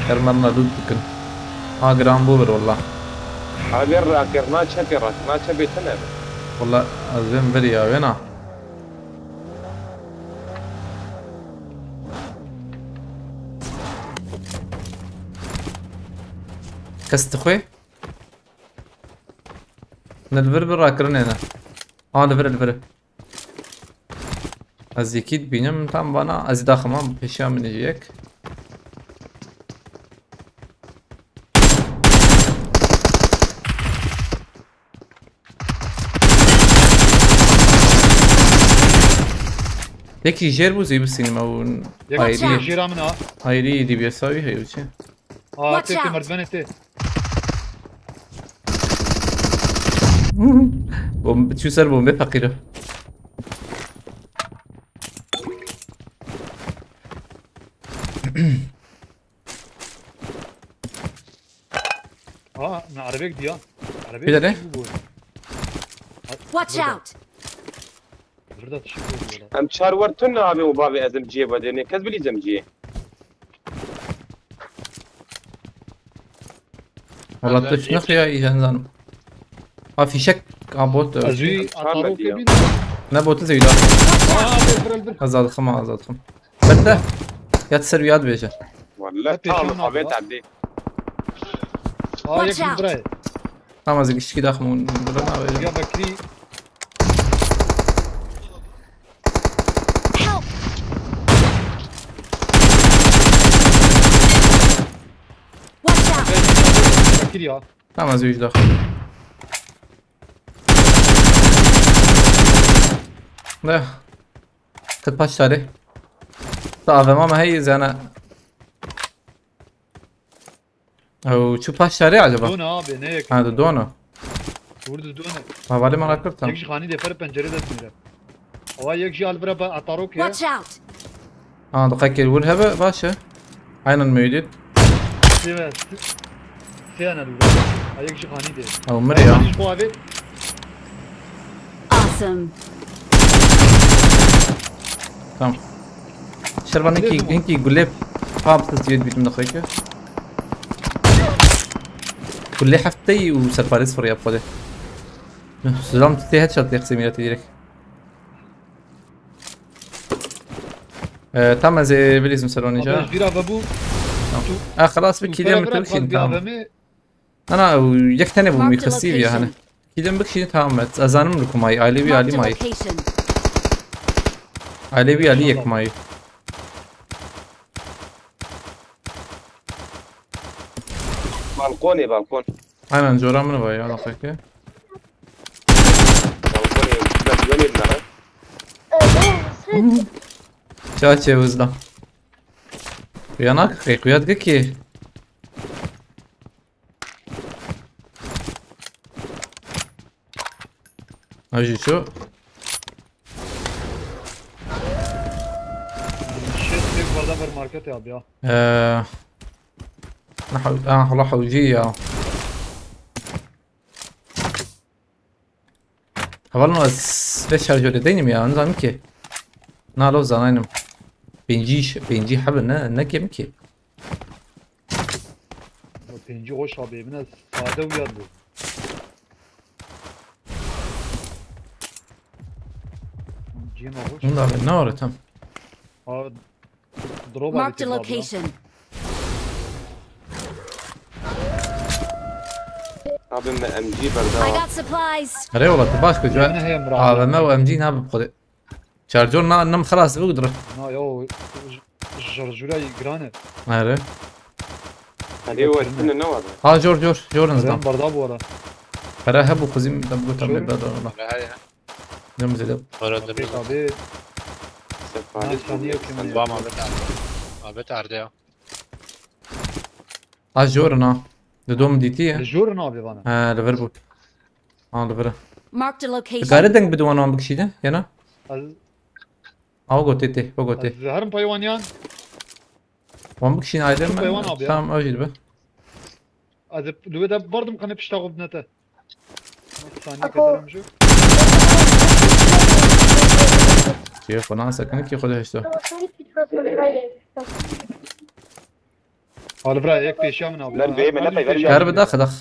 Hermerna lût bikin. Ha, giran bû bir wala. Abi rakir na çepê rak na çepê tine. Wala ez vêm vir ya wêna. Kes dixwe? Ne li vir bir rakirinê ne. Ha, li vir, li vir. Ez yekî dibînim tam bana, ez daxima pêşiya min jî yek. Yekî jêr bû zî bisînim ew Yek ayrî. Jêra min ha. Ayrî D B S wî heye çi? Aa, Watch tê tê out. merdivene tê. Bom, çû ser bombe feqîre. Aa, ne arabek diya. Arabek Bir de ne? bu. Watch out! Burada tişik bu burada. Em çar wer tun ne abi û bavê ez em ciyê vedê ne kes bilîz em ciyê. Valla tu şunu ya, iyi sen zanım. Ha, fişek. Ha, bot. Ez wî Çar atarok diya. bin. Ne botu zeyda. Aa, bir bir bir. Azalxım, azalxım. Bende. Yat ser yad beje. Walla Hep tam yaşam abi abi. Tadê. Aa, Watch yek out. buraya. Tamam, az kişi daxım. Burada ne abi? Ya Bekri. Help! Watch out! Bekri ya. Tamam, az üç dax. Ne? Kıt paç tari. Da A V M me hey zana. Ew, çu paş şerê acaba? Dona abi, ne yek? Ha, du dona. Vurdu dona. Havale merak ettim. Yek ji xanî de per pencere de dinire. Ava yek ji alvira ba atarok ya. Watch out! Ha, du qekir vur hebe, baş e. Aynen mevcut. Sê ve. Sê ana dû. Ayek ji xanî de. Ew mir ya. Xwe avê. Awesome. Tamam. Şervan hinkî, hinkî gulê pap tiziyet bitim daxeke. Gulê hefteyî û serparêz firiya xwe de. Silam tê headshot tê qisê mîratî direk. Ee, tam ez ê bilîzim ser onî Abi ca. ez bira ve bû. Ah, xelas bir kîlem mi bikişîn tamam. Na na, ew yek tenê bû, wî xistî vî ya hene. Kîlem bikişîn tamam, ez zanim li ku mayî, ailê wî alî Marked a mayî. Location. Ailê wî alî yek mayî. Balkonê balkon. Aynen, cora min va ya, lafeke. Balkonê bes wenê dinare. Çaçê uzla. Uyanak, qeyquyat ki. Ajî ço. Shit, tek barda ver marketê abi ya. Eee. Nah, ah, Allah hawcî ya. Hevalno ez beş şarjörê deynim ya, nizanim ki. Na lo zanaynim. Pêncî, pêncî hebe ne, ne kêm ki. Pêncî hoş abi, evine sade uyar bu. Cema hoş. Bunda abi ne var tam? Aa, drop abi. Marked a location. Abi me M G I berda. Got supplies. Erê wala tu baş kujwa. Ne heye Emre A V abi. M û M G ne bi xwedê. Şarjör na, nem xelas bû direkt. Na ya o j-, jarjura grane. Erê. Hadi o etine ne var? Ha, jor, jor, jor nizam. Eren barda bu ara. Para hebû xuzim da bu tam Jor. Ne da wala. Haya. Ne mizede. Para da Pek abi. Sefalet. Nice, nice, nice. Ba mabet arde. Mabet arde ya. Ha, jor na. Di dom dîtî ye. Li jor abi bana. Ha, li vir bû. Ha, li vir. Marked a location. Dikare deng bidin wan wan bikişîne, yana? Ez, Aw gotê tê, o gotê. ez herim paywan yan. Wan bikişîne aydem Çok hayvan mi? abi ya. Tamam, ew jî dibe. Ez li wê de bardim qene pişta xwe binete. Saniye keserim şu. Kê xwe nan sekin ki xwe de heşto. Alvra yek pêşiya min abi. Lan bê me ne peyver Kar bi daxi dax.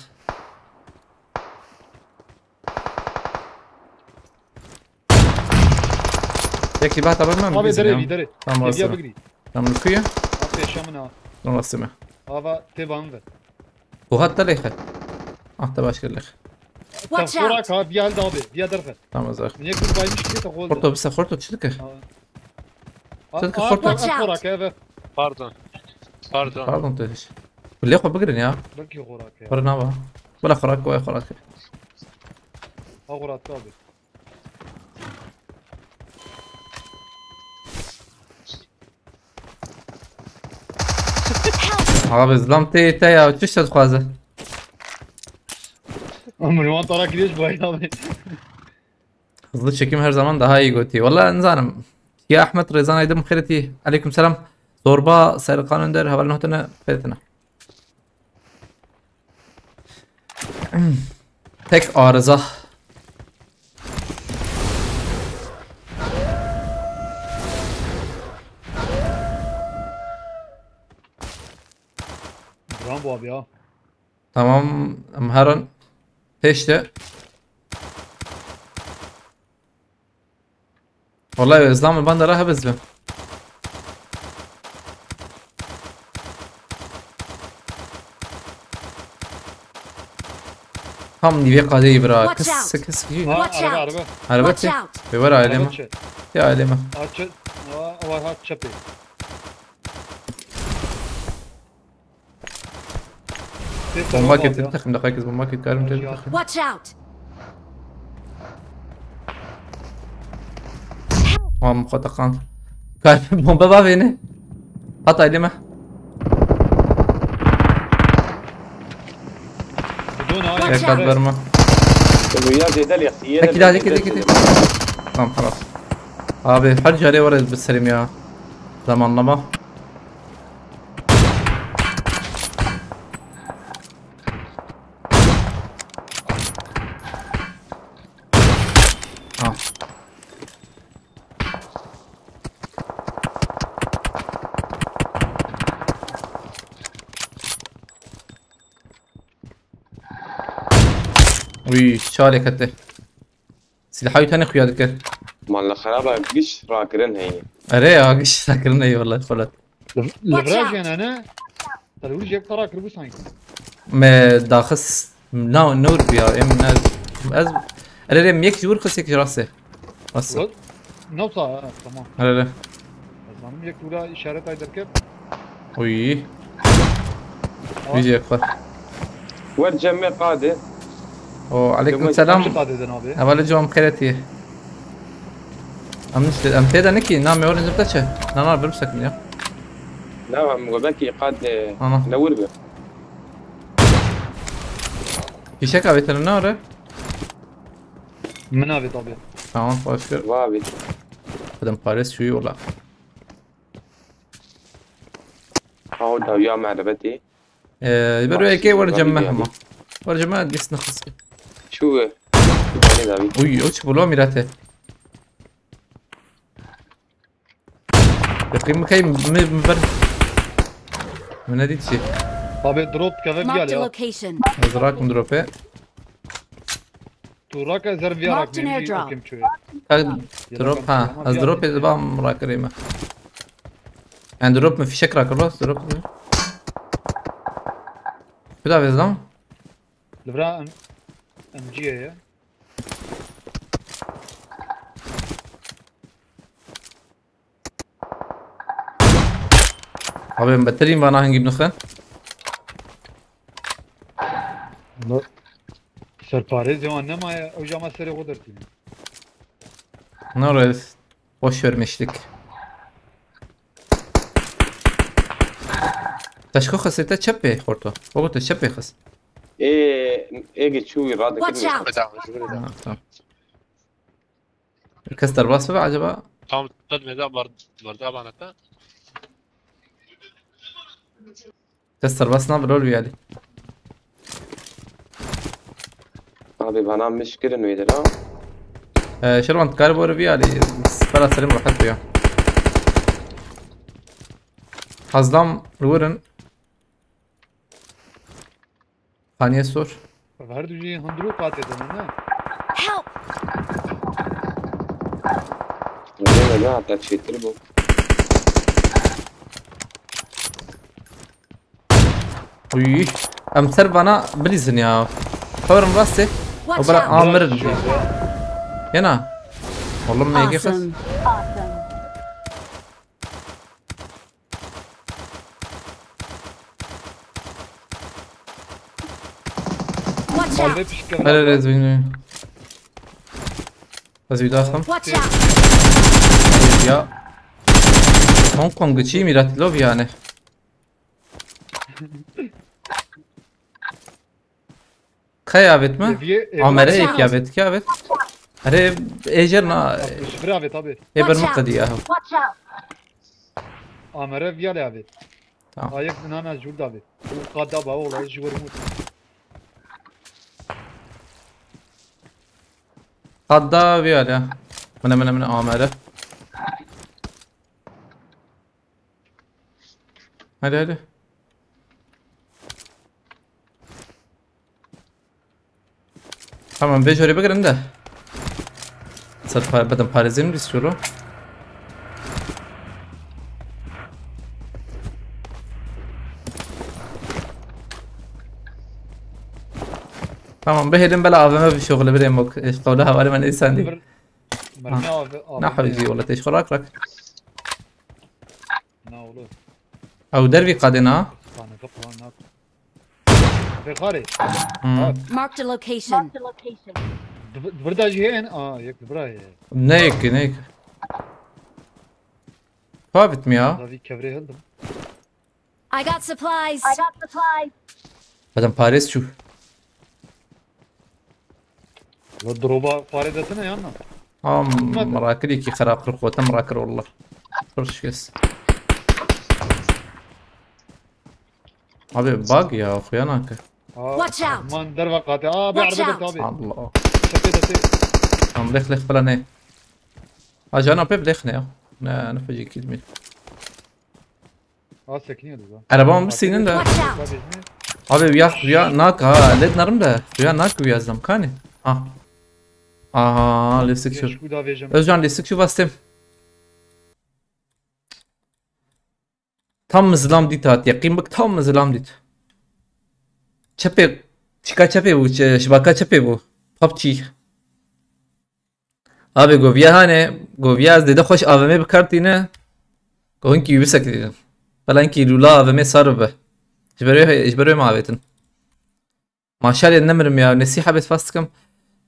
Yekî bata ben mi? Abi derê vî derê. Tamam, Hediya asla. Bigri. Tamam, kuya. Abi pêşiya min ha. Tamam, asla. Ava tê ban ve. Bu hatta leyxe. Ah, da başka leyxe. Watch Te xora out. ka biya hel de abi. Biya derxe. Tamam, zar. Niye kul baymış ki te xol. Xorto, bise xorto, çi dikir? Aa, Çılkı aa, xorto. aa, xora ke ve. Pardon. Pardon. Pardon, te hiç. Leyxe bigirin ya. Belki xora ke. Xora nava. Bula xora koy, xora koy. Ha xora abi. Abi zlam te te ya, çiş te dixwaze. Ama ne tara gidiş bay abi. Hızlı çekim her zaman daha iyi götü. Vallahi nizanim. Ya Ahmet Rezan Aydın xêretî. Aleyküm selam. Zorba Serkan Önder, heval notene xêretine. Tek arıza. Bravo abi ya. Tamam, em her an peşte. Vallahi Özlem, ben de rahat bezdim. Tam niye kadeyi bırak. Watch out. Kız, kız, kız. Ha, Watch araba out. Araba. Araba Watch çek. out. Ve var aileme. Araba çek. Ya aileme. Aç. Aa, var ha çepi. Bomba getirdi takım da, herkes bomba getirdi. Karim getirdi takım. Watch out. Tamam, bu kadar kan. Karim bomba var beni. At aileme. Bidon ha. Watch Tek at out. verme. Bu ya zêde lê. Tek daha, tek, tek, tek. Tamam, tamam. Abi her care var bir serim ya. Zamanlama. Wî çarê kete. Silahayî tenê xuya dikir. Malla xeraba giş rakirin heye. Erê ya, giş rakirin heye, wallahî xwelet. Li vir jî ne? Te li wir jî yek xera kiribû sanki. Me daxis na nur biya em ne ez. Erê, em yek ji wir xis, yek ji rastê. Nasıl? Newsa, ha, tamam. Erê. Ez zanim yek wira işaret ay derket. Uy. Vîdyo xwe. Wer cem me qadê. O aleykum selam. Çi qadê din abi? Evale cevap xeyretiye. Em nişte, em tê de nikî, na me orange de çe? Na na bir sekin ya. Ne em go belki qadê. Ana. Ne wir be. Fişek abi tene ne ara? Min abi tabi. Tamam, başka. Va abi. Adam pares şu yola. Haw da ya me'rebetî. Ee, bir eke var cemme ama. Var cemme gis nefes. Şu ve. Şu bari da abi. Uy, o çi bula mirate. Bakayım bakayım mi mi ver. Mi ne diyecek? Abi drop keve bir Marked a ya. Location. Hazırak mı drop'e? Tu raka zer bir yarak Marked an ne bir airdrop. Kim çöye. Drop ha. Az drop edip bam rakırayım. Yani drop mu fişek rakırmaz drop mu? Bir daha vezdan. Li vira M- M G ye. Abi em beterîn vana hingî bixin. Serparêzê wan nemaye, ew jî ama serê xwe dertîne. Norez. Boş vermişlik. Taşko xisê te çepê xorto. Ogo te çepê xis. Ê ê çû wî Watch radikir. out! Ha, tamam. Bir kes derbas mı acaba? Tam tad meda bar barda bana ta. Kes derbas ne bilol bir yani. Abi bana mişkirin wêdir ha. Ee, Şervan kar bor bir yani. Spara selim rahat ya. Hazlam rurin. Haniye sor. Her du jî hundirû qatê de ne? Help! Rêve ne hata çêtir bû. Uy. Em ser vana bilîzin ya. Xeberim rastê. Watch Obara out! amirin. Yena. Oğlum M G kız. Awesome. Watch Malve out! pişkeve. Hele hele zeyni. Ez bir daha. Watch out! Ya. Hong Kong çi mirat lov yani. Kayavit mi? Eviye ev. Amere Watch out. Kayavit, Kayavit. Are ejer na Ji vir avê tabi. e bir mı kadiya. Watch out! Amere viya lê avê. Tamam. Ayek nana jûr davê. Û qada ba ola ji wir mut. Kadda bir ya. Mene mene mene amere. Hadi hadi. Tamam, beş oraya bakın da. Sat pa- bakın parazim istiyor o. Tamam, behelim bela A V M bir şey olabilir, yok. Eşkavla havale ben insan değil. Mermi avê. Ne habizi, wala teşkorak rak. Na oğlum. Ew dervî qadê na. Kanaka falan ne? Fekari. Hmm. Marked a location. Dv- Dvrda jî hên. Aa, yek dvra ye. Ne yekî, ne yekî. Pavit mi ya? Davi kevrê hildim. I got supplies. I got supplies. Adam pares çû. La droba pare desene yanına. Am rakir ki xerab kir, xwe te rakir, wallah. Pir şikes. Abi bug ya, xuya nake. Aa, Watch out. Man derva qate. Aa, be Watch arbe out. de tabi. Allah. Tepe tepe. Tamam, lêx lêx falan ne? Ajana pe lêx ne ya? Ne, ne feci kilmi. Aa, sekiniyor da. Araba mı sinin de? Watch out. Tabii ne? Abi uya, uya nak ha, led narim de. Uya nak uya zam kani. Ha. Aha, lêstik şu. Özcan lêstik şu bastım. Tam mi zilam dît hat, yeqîn bik, tam mi zilam dît. Çepê, çika çepê bû, çe-, şibaka çepê bû. PUBG. Abi, goviya hane, goviya ez dede xweş A V M bi kar tîne. Go hinkî wî bisekirînin. Bela hinkî lûla A V M sar bibe. Ji ber wê, ji ber wê me avêtin. Maşallah nemirim ya. Nesîha bê spas dikim.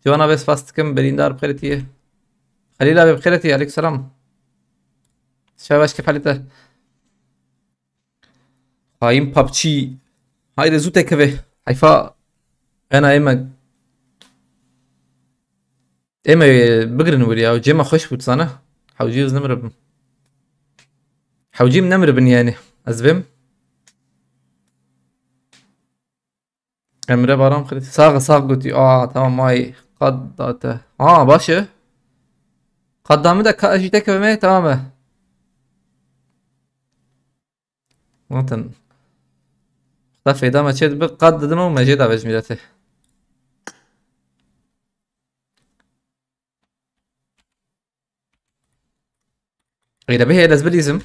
Ciwana bê spas dikim. Berîndar bi xêretî ye. Xelîla bê bi xêretî ye. Aleykum selam. Şev baş kefalî te. Hain PUBG. Haydi zû tekeve. Heyfa. Ena ême. Ême bigirin wir ya. Cêma xweş bû zana. Hewcî ez nemiribim. Hewcîm nemiribin yani. Ez bêm. Emre Baran Xirît. Sağ sağ gotî. Aa, tamam ay. Qad da te. Aa, baş e. Qad da min de ka jî tekeve me, tamam e. Zaten. Da feyda me çê dibe, qad didim û me jê da vejmîrete. Qeyde bihê ez bilîzim.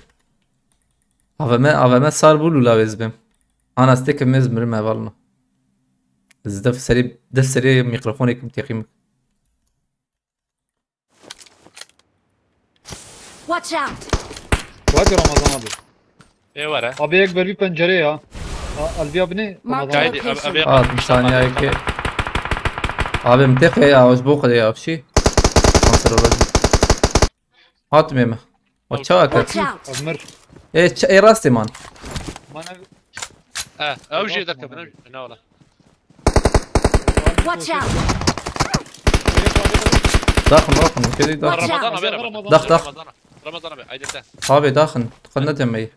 A V M, A V M sar bû lûla wê zibim. Ana stêkim ez mirim hevalno. Ez def serê, def serê mikrofonê kim têqîm. Watch out! Hadi Ramazan abi. Ê were. Abi ek ver bir pencere ya. A-, Alviya bine Mark Ramazan abi. Kaydı, abi, abi, Aa, bir saniyeyê ki. Abi, min têqê ya, ez bo xwedê ya, şî. Konser olacak. Hatmê mi? O çawa ket? Watch out! Azmir. E, ç-, e, rastê man. Bana He, ew jê derkevin, ew jê, ne ola. Watch out! Daxin, daxin, kedi daxin. Watch out! Ramazan abi, Ramazan. Dax, dax. Ramazan abi, Ramazan abi, haydi de. Abi daxin, xwe nedemeyî.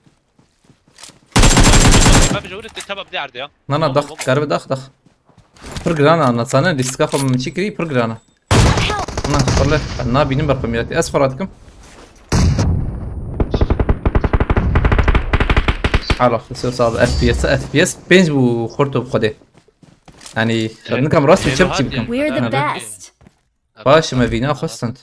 Ben bir jawret de tabak derdi ya. Na, na, dax, karibe dax, dax. Pir giran a, na, sana lîstika xwe min çi kirî, pir giran a. Na, xwe le, nabînim ber xwe miratî. Ez xwe radikim. Hala, söz abi, F P S, F P S pênc bû xorto bi xwedê. Yani, nikam rast û çep çi bikim. We're the best. Baş, me vîna xwe stend.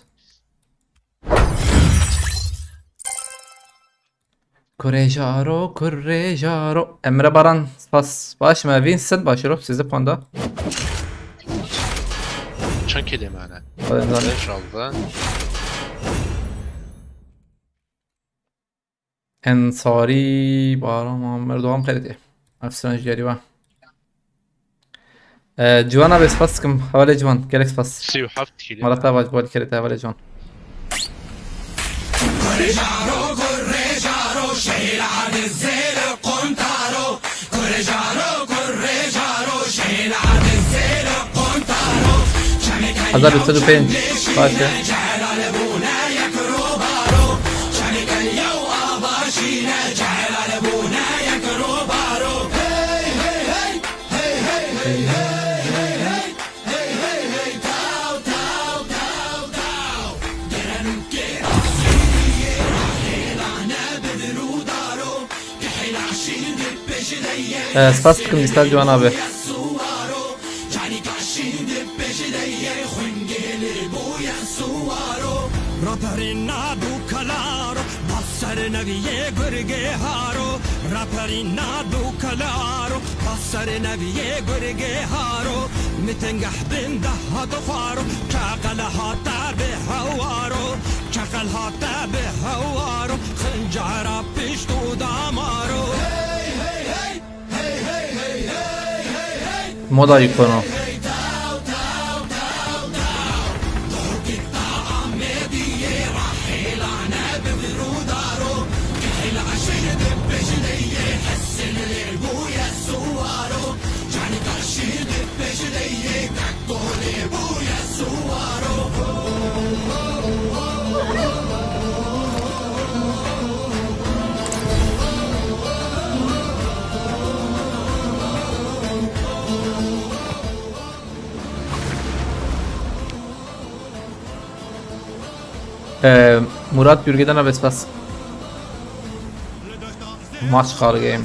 Kurê jaro, kurê jaro. Emre Baran, spas. Baş, me vîn sed baş ro, sizi panda. Çend kêlê me hene? Hadi, hadi. Beş aldı. Ensarî, Baran, Muhammed, Doğan Xeritî. Efsane ji yarî wa. Ee, Ciwan abi spas dikim. Hevalê Ciwan. Gelek spas. Sî û heft kilo. Mala te baş bol kerê te hevalê Ciwan. Hezar û sed û pênc. Baş e. Ee, spas dikim, dîsa Ciwan abi. Raperîna du kelaro, basar neviyê gurgê haro. Raperîna du kelaro, basar neviyê gurgê haro. Mitengeh bin de hate xwaro, çaqel hate bi hewaro. Çaqel hate bi hewaro, xincara pişt û damaro. Moda ikono. Ee, Murat Gürgü'den abi spas. Maç kar game.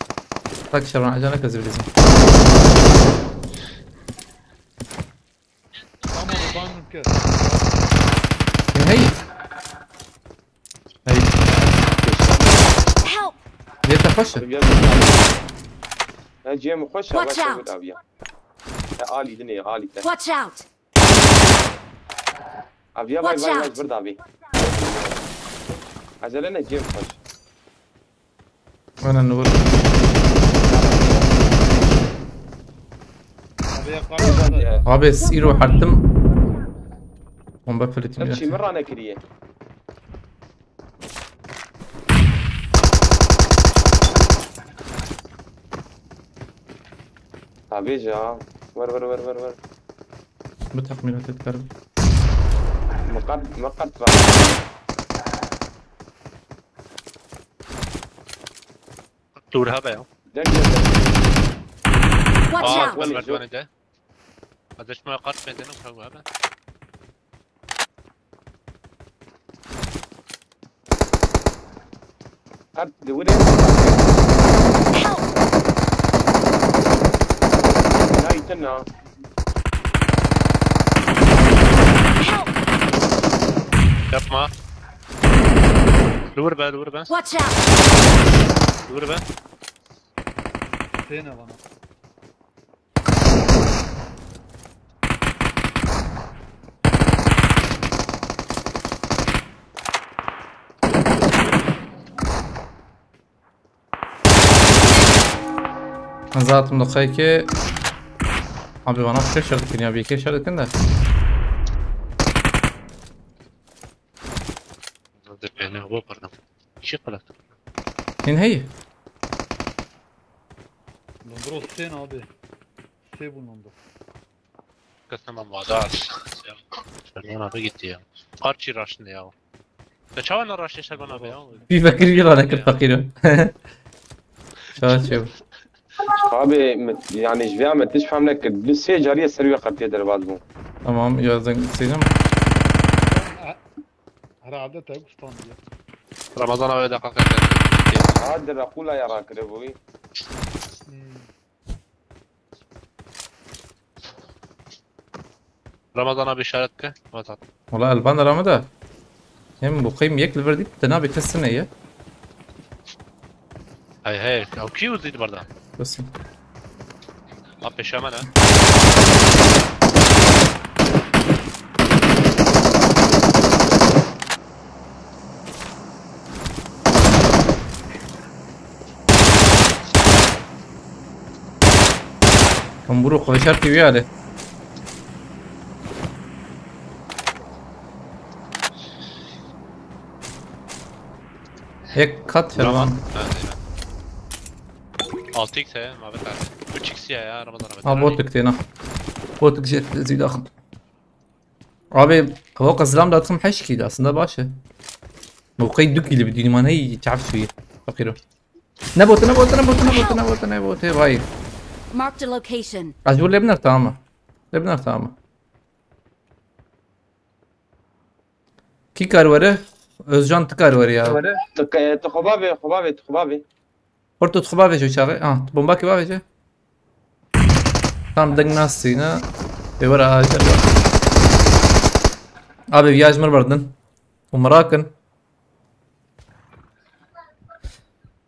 Tak şevran, acele neke zivlizim. Tamam, ban kir. Hey. Hey. Help! Yete xweş e. Gel. Ha, cem xweş Watch xweş out. Aviya. Ha, Ali dinê, Ali te. Watch out! Aviya vay Watch vay out. vay bird abi. Acele ne, cem xweş. Wena nûr. Abi ya kardeşim. Abi, îro hertim. Bomba filitim Ev ya. çî min ranekiriye. Tabii ya. Ver ver ver ver ver. Bu takmînat etkiler. Miqat miqat ra. Dûr hebe ya. Gel gel gel. Watch Aa, out! ben merdivanı de. Hadi şuna kart bedeni kavga hebe. Hep de wile. Help! Naytın ha. Help! Yapma. Dur be, dur be, Watch out! dur be. Têne bana. Ez hatim diqeyekê. Abi bana bir şey şer dikin ya, bir iki şer dikin de. Hadi beni bu pardon. İki kadar. Hîn heyî. Londra sên abi. Sê bû Londra. Kasım ama da. Serman abi gitti ya. Karçı raştı ya. Ya çawa ne raştı Serman abi ya? Bir fakir bir tane kırk fakir o. Çağa çev. Abi yani ji vê me tişt fem nekir. Du sê cariye ser wê qetiyê derbaz bû. Tamam, yazın sildim. Herhalde tek ustandı ya. Ramazan abi de kalkar. Hadi Rakula ya rakire bu. Hmm. Ramazan abi işaret ke. Ramazan. Wala elban rame de. Hem bu qeym yek li vir dît, te nabê kes ne ye. Hey hey. Ya ki uzaydı barda. Kesin. Ha peşeme ne? Kamburu xweşer T V ale. Yek kat Tamam. Şervan. Ha, evet. Altı X he, Mehmet abi. Üç X ya, ya, Ramazan abi. Ha, botuk têna. Botuk jet zî daxil. Abi, o qizlam da tam heş kilo aslında başı. Bu qey du kilo bir dünyman hey çaf şuyu. Fakiro. Ne botu, ne botu, ne botu, ne botu, ne botu, ne botu, vay. Marked a location. Acur lebner tamam mı? Lebner tamam mı? Kî kar were? Özcan, tu kar were ya. Tu ke-, tu xwe bavê, xwe bavê, tu xwe bavê. Porto, tu xwe bavêje çaxê. Ah, tu bomba kê bavêje. Tam deng nas sîne. Ê were aje. Abi viyaj mir berdin. Û mirakin.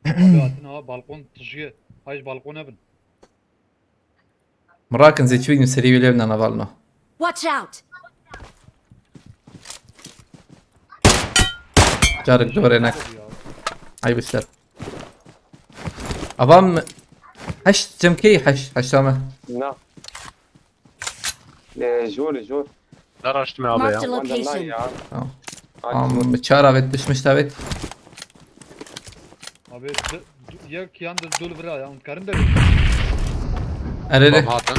Abi hatin ha balkon tijî. Hay ji balkon nebin. Mirakin zê çi bînim serî wê lê bine navalno. Watch out! Carek dore nek. Ay bişler. Avam heşt cemkey heşt heştame. Na. Ee, jor, jor. Ne raştım abi ya. Marked a Wanda na location. ya. Tamam. Am çar avet düşmüş davet. Abi d- d- yek yan da dul vira ya. Karin de Erere. Tamam hatın.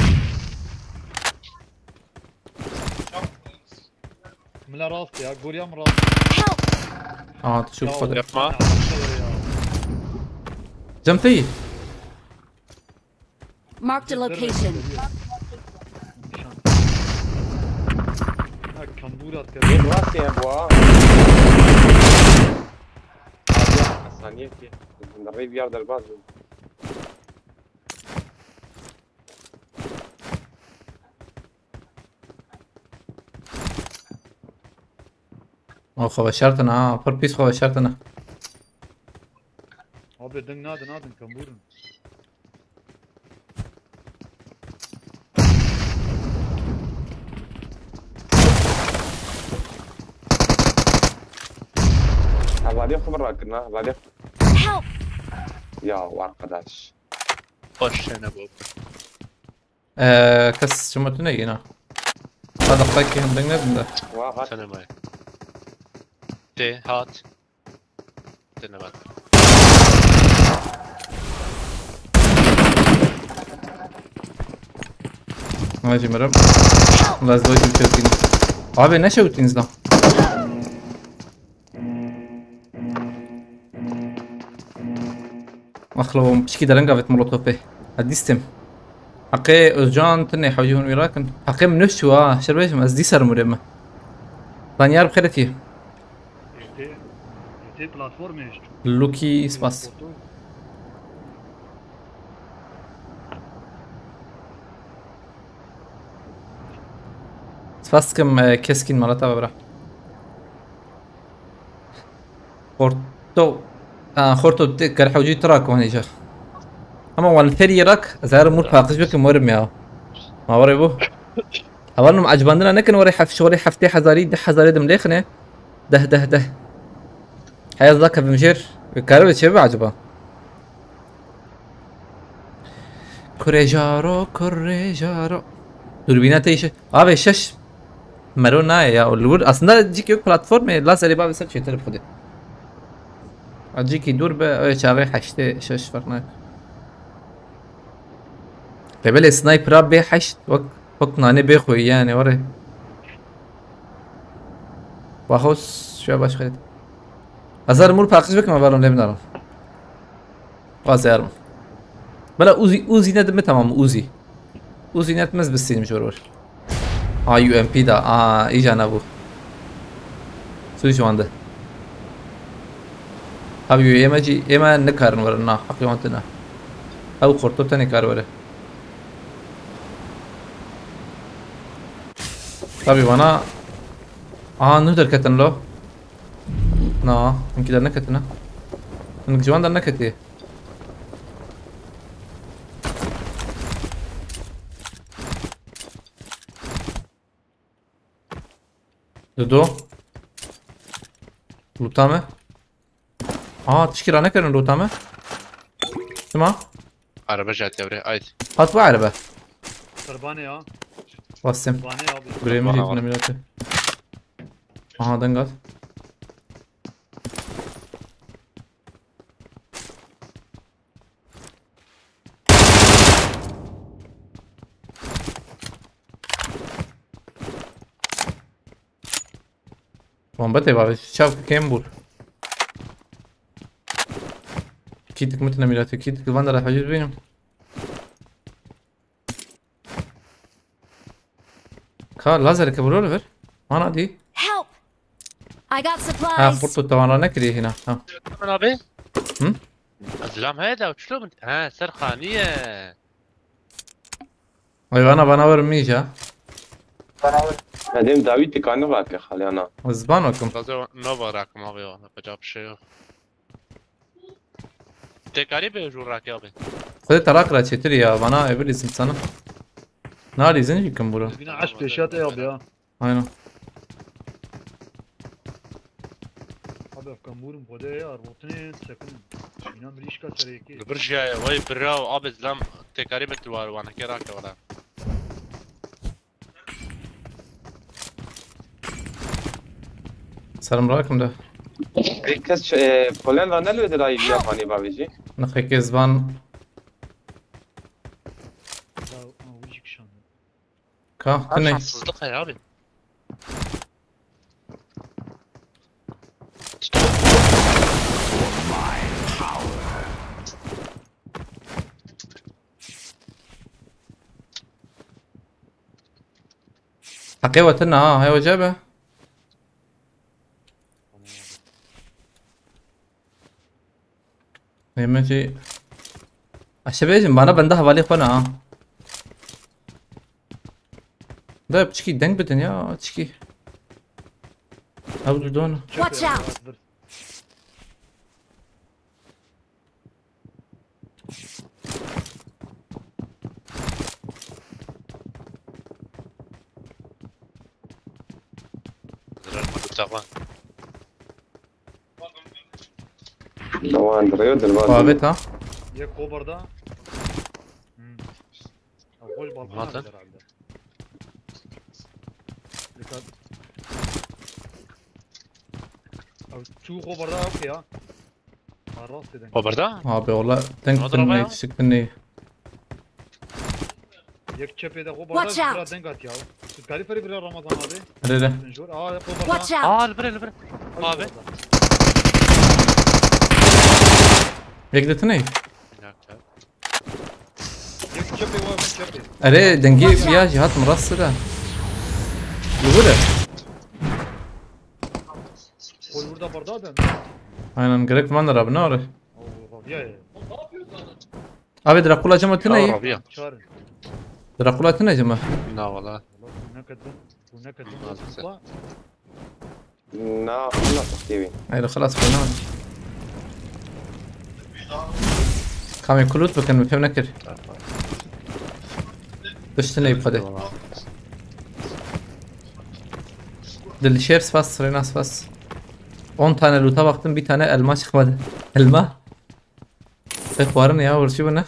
Mila rast ya. Goriya mı rast? Help! Aha, tu şu Ya, kadar. Yapma. Ya, ya. Cemteyi. Marked a location. Nişan. Ha, kambur at ya. Yek rast ya bu ha. Abi, saniye ki. Rê biyar derbaz bû. O xwe veşartin ha, pir pîs xwe veşartin ha. Abi deng nadin, nadin, kambûr in. Hevaliyê xwe bi rakirin ha, hevaliyê xwe. Help! Ya arkadaş. Baş sene bu. Ee, kes çima tu ne yena? Hadi peki hem deng nedin de. Wa hat. Sene may. De hat. Dinle bak. Hadi Meryem. Laz doy bir çözgün. Abi ne şewtiniz lan? Axlawım, piçkî dereng avêt molotofê. Ez dîstim. Heqê Özcan tinê hewcî hûn wî rakin. Heqê min nûş çû ha, şer bêjim, ez dî ser mûrê me. Zanyar bi xêretî. Yekê, yekê platformê ji Lukî, spas. Foto. Spas dikim, e, Keskîn, mala te be bira. Xorto. Ha, xorto te ker hewcî tu rak wan îja. Ama wan ferî rak, ez herim mûr paqij bikim werim ya. Ma were bu. Heval num ecibandina nekin were hef-, şorê heftê hezarî, deh hezarî dim lêxine. Deh, deh, deh. Heya ez da kevim jêr. Kare ve çê be acaba? Kurê jaro, kurê jaro. Durbîna te îşe. Abi şeş. Mero nayê ya. Li wir aslında cîk yok platformê. La serê bavê ser çêtir bi xwedê. A cîkî dûr be, ew çaxê heştê şeş ferq nake. Te belê snaypera bê heşt wek, wek nanê bê xwe yani were. Wahos şuya baş xeyret. Azar mur paqij bikim, hevalon lê binarim. Wazeyarım. Bela Uzi, Uzi ne dimi tamam Uzi. Uzi netmez bistînim jor wir. A U M P da. A, îca nebû. Sûc wande. Abi ême jî, ême nikarin werin, na, heqê wan tune. Ew xorto tenê kar were. Tabii bana. Aha, nu derketin lo. Na, hinkî derneketine. Hinek ji wan derneketiye. Dido. Lûta me. Aa, tişkî ranekirin lûta me. Sima? Araba jatiye bre, haydi. Hat bu araba. Kurbanê ya. Bastim. Kurbanê abi. Birê min jî tune mîratê. Aha, deng hat. Wan betê bavê çav kêm bûr. Kîtik mitine mîratê, kîtik van dere hecî bînim. Ka lazereke vurur ver. Mana dî. Help! I got supplies. Ha, xurt û tewana nekiriye hîna. Ha. Min abi. Hı? Zilam heye de uçlu mu? Ha, ser xaniye. Ay bana, bana ver mîja. Edem Dawî tikani vake xaliyana. Zban okum. Taze nova rakım abi o. Yapacak bir şey yok. Tekarî be jû rakî abi. Xwedê te rakira çêtir ya, bana ev lîzim sana. Na lîzin jî kim bura. Yine aç peşat e abi ya. Aynen. Abi efkan burum xwedê ya, rotine sekin. Yine bir işka sereki. Li bir jî ye, wey bira abi, zilam tekarî be tu var wana ke rakî wala. Selam aleyküm de. Pek kes, e, Polen var, ne lüvede daha iyi bir yapani babacı? Nexê kezban. Ya, o wicik şanlı. Ka, ha, tu ne? Şanssızlık ya abi. Heqê we tune ha, hey hoca be. Ême jî. Ez şebêjim, bana benda hevalê xwe ne ha. De piçikî deng bidin ya, çikî. Ew didona. Watch out! Zirar ma dutaxan. Wan direyo derbaz. Babet ha. Yek kobarda. Hmm. Ew xweş balkona Mate. Herhalde. Dikkat. Ew çû kobarda ew ya. Ha, rast dedin. Kobarda? Abi ola denk Hadi dinley, arabaya. Tişik dinley. Yek çepê de kobarda Watch out. Biraz denk at ya. Tu karî ferî bira Ramazan abi. Rere. Jor. Aa kobarda. Watch out! Aa, li vir e, li vir e. Abi. Yek de tiney. Yek çepê var çepê. Erê dengê ya jî hatim rast de. Li wir e. Koy burada barda den. Aynen gerek man da rabine ore. Oo, ya ya. Abi Drakula cema tiney. Abi ya. Çağırın. Drakula tiney cema. Na valla. Bu ne kadın? Bu ne kadın? Maalesef. Ulan, Na, na, Steven. Hayır xelas fena. Kamê kulut bikin, min fêm nekir. Tişt neyê xwedê. Dilşêr spas, Reyna spas. On tane loot'a baktım, bir tane elma çıkmadı. Elma? Pek xwarin ya, hurçî bûne.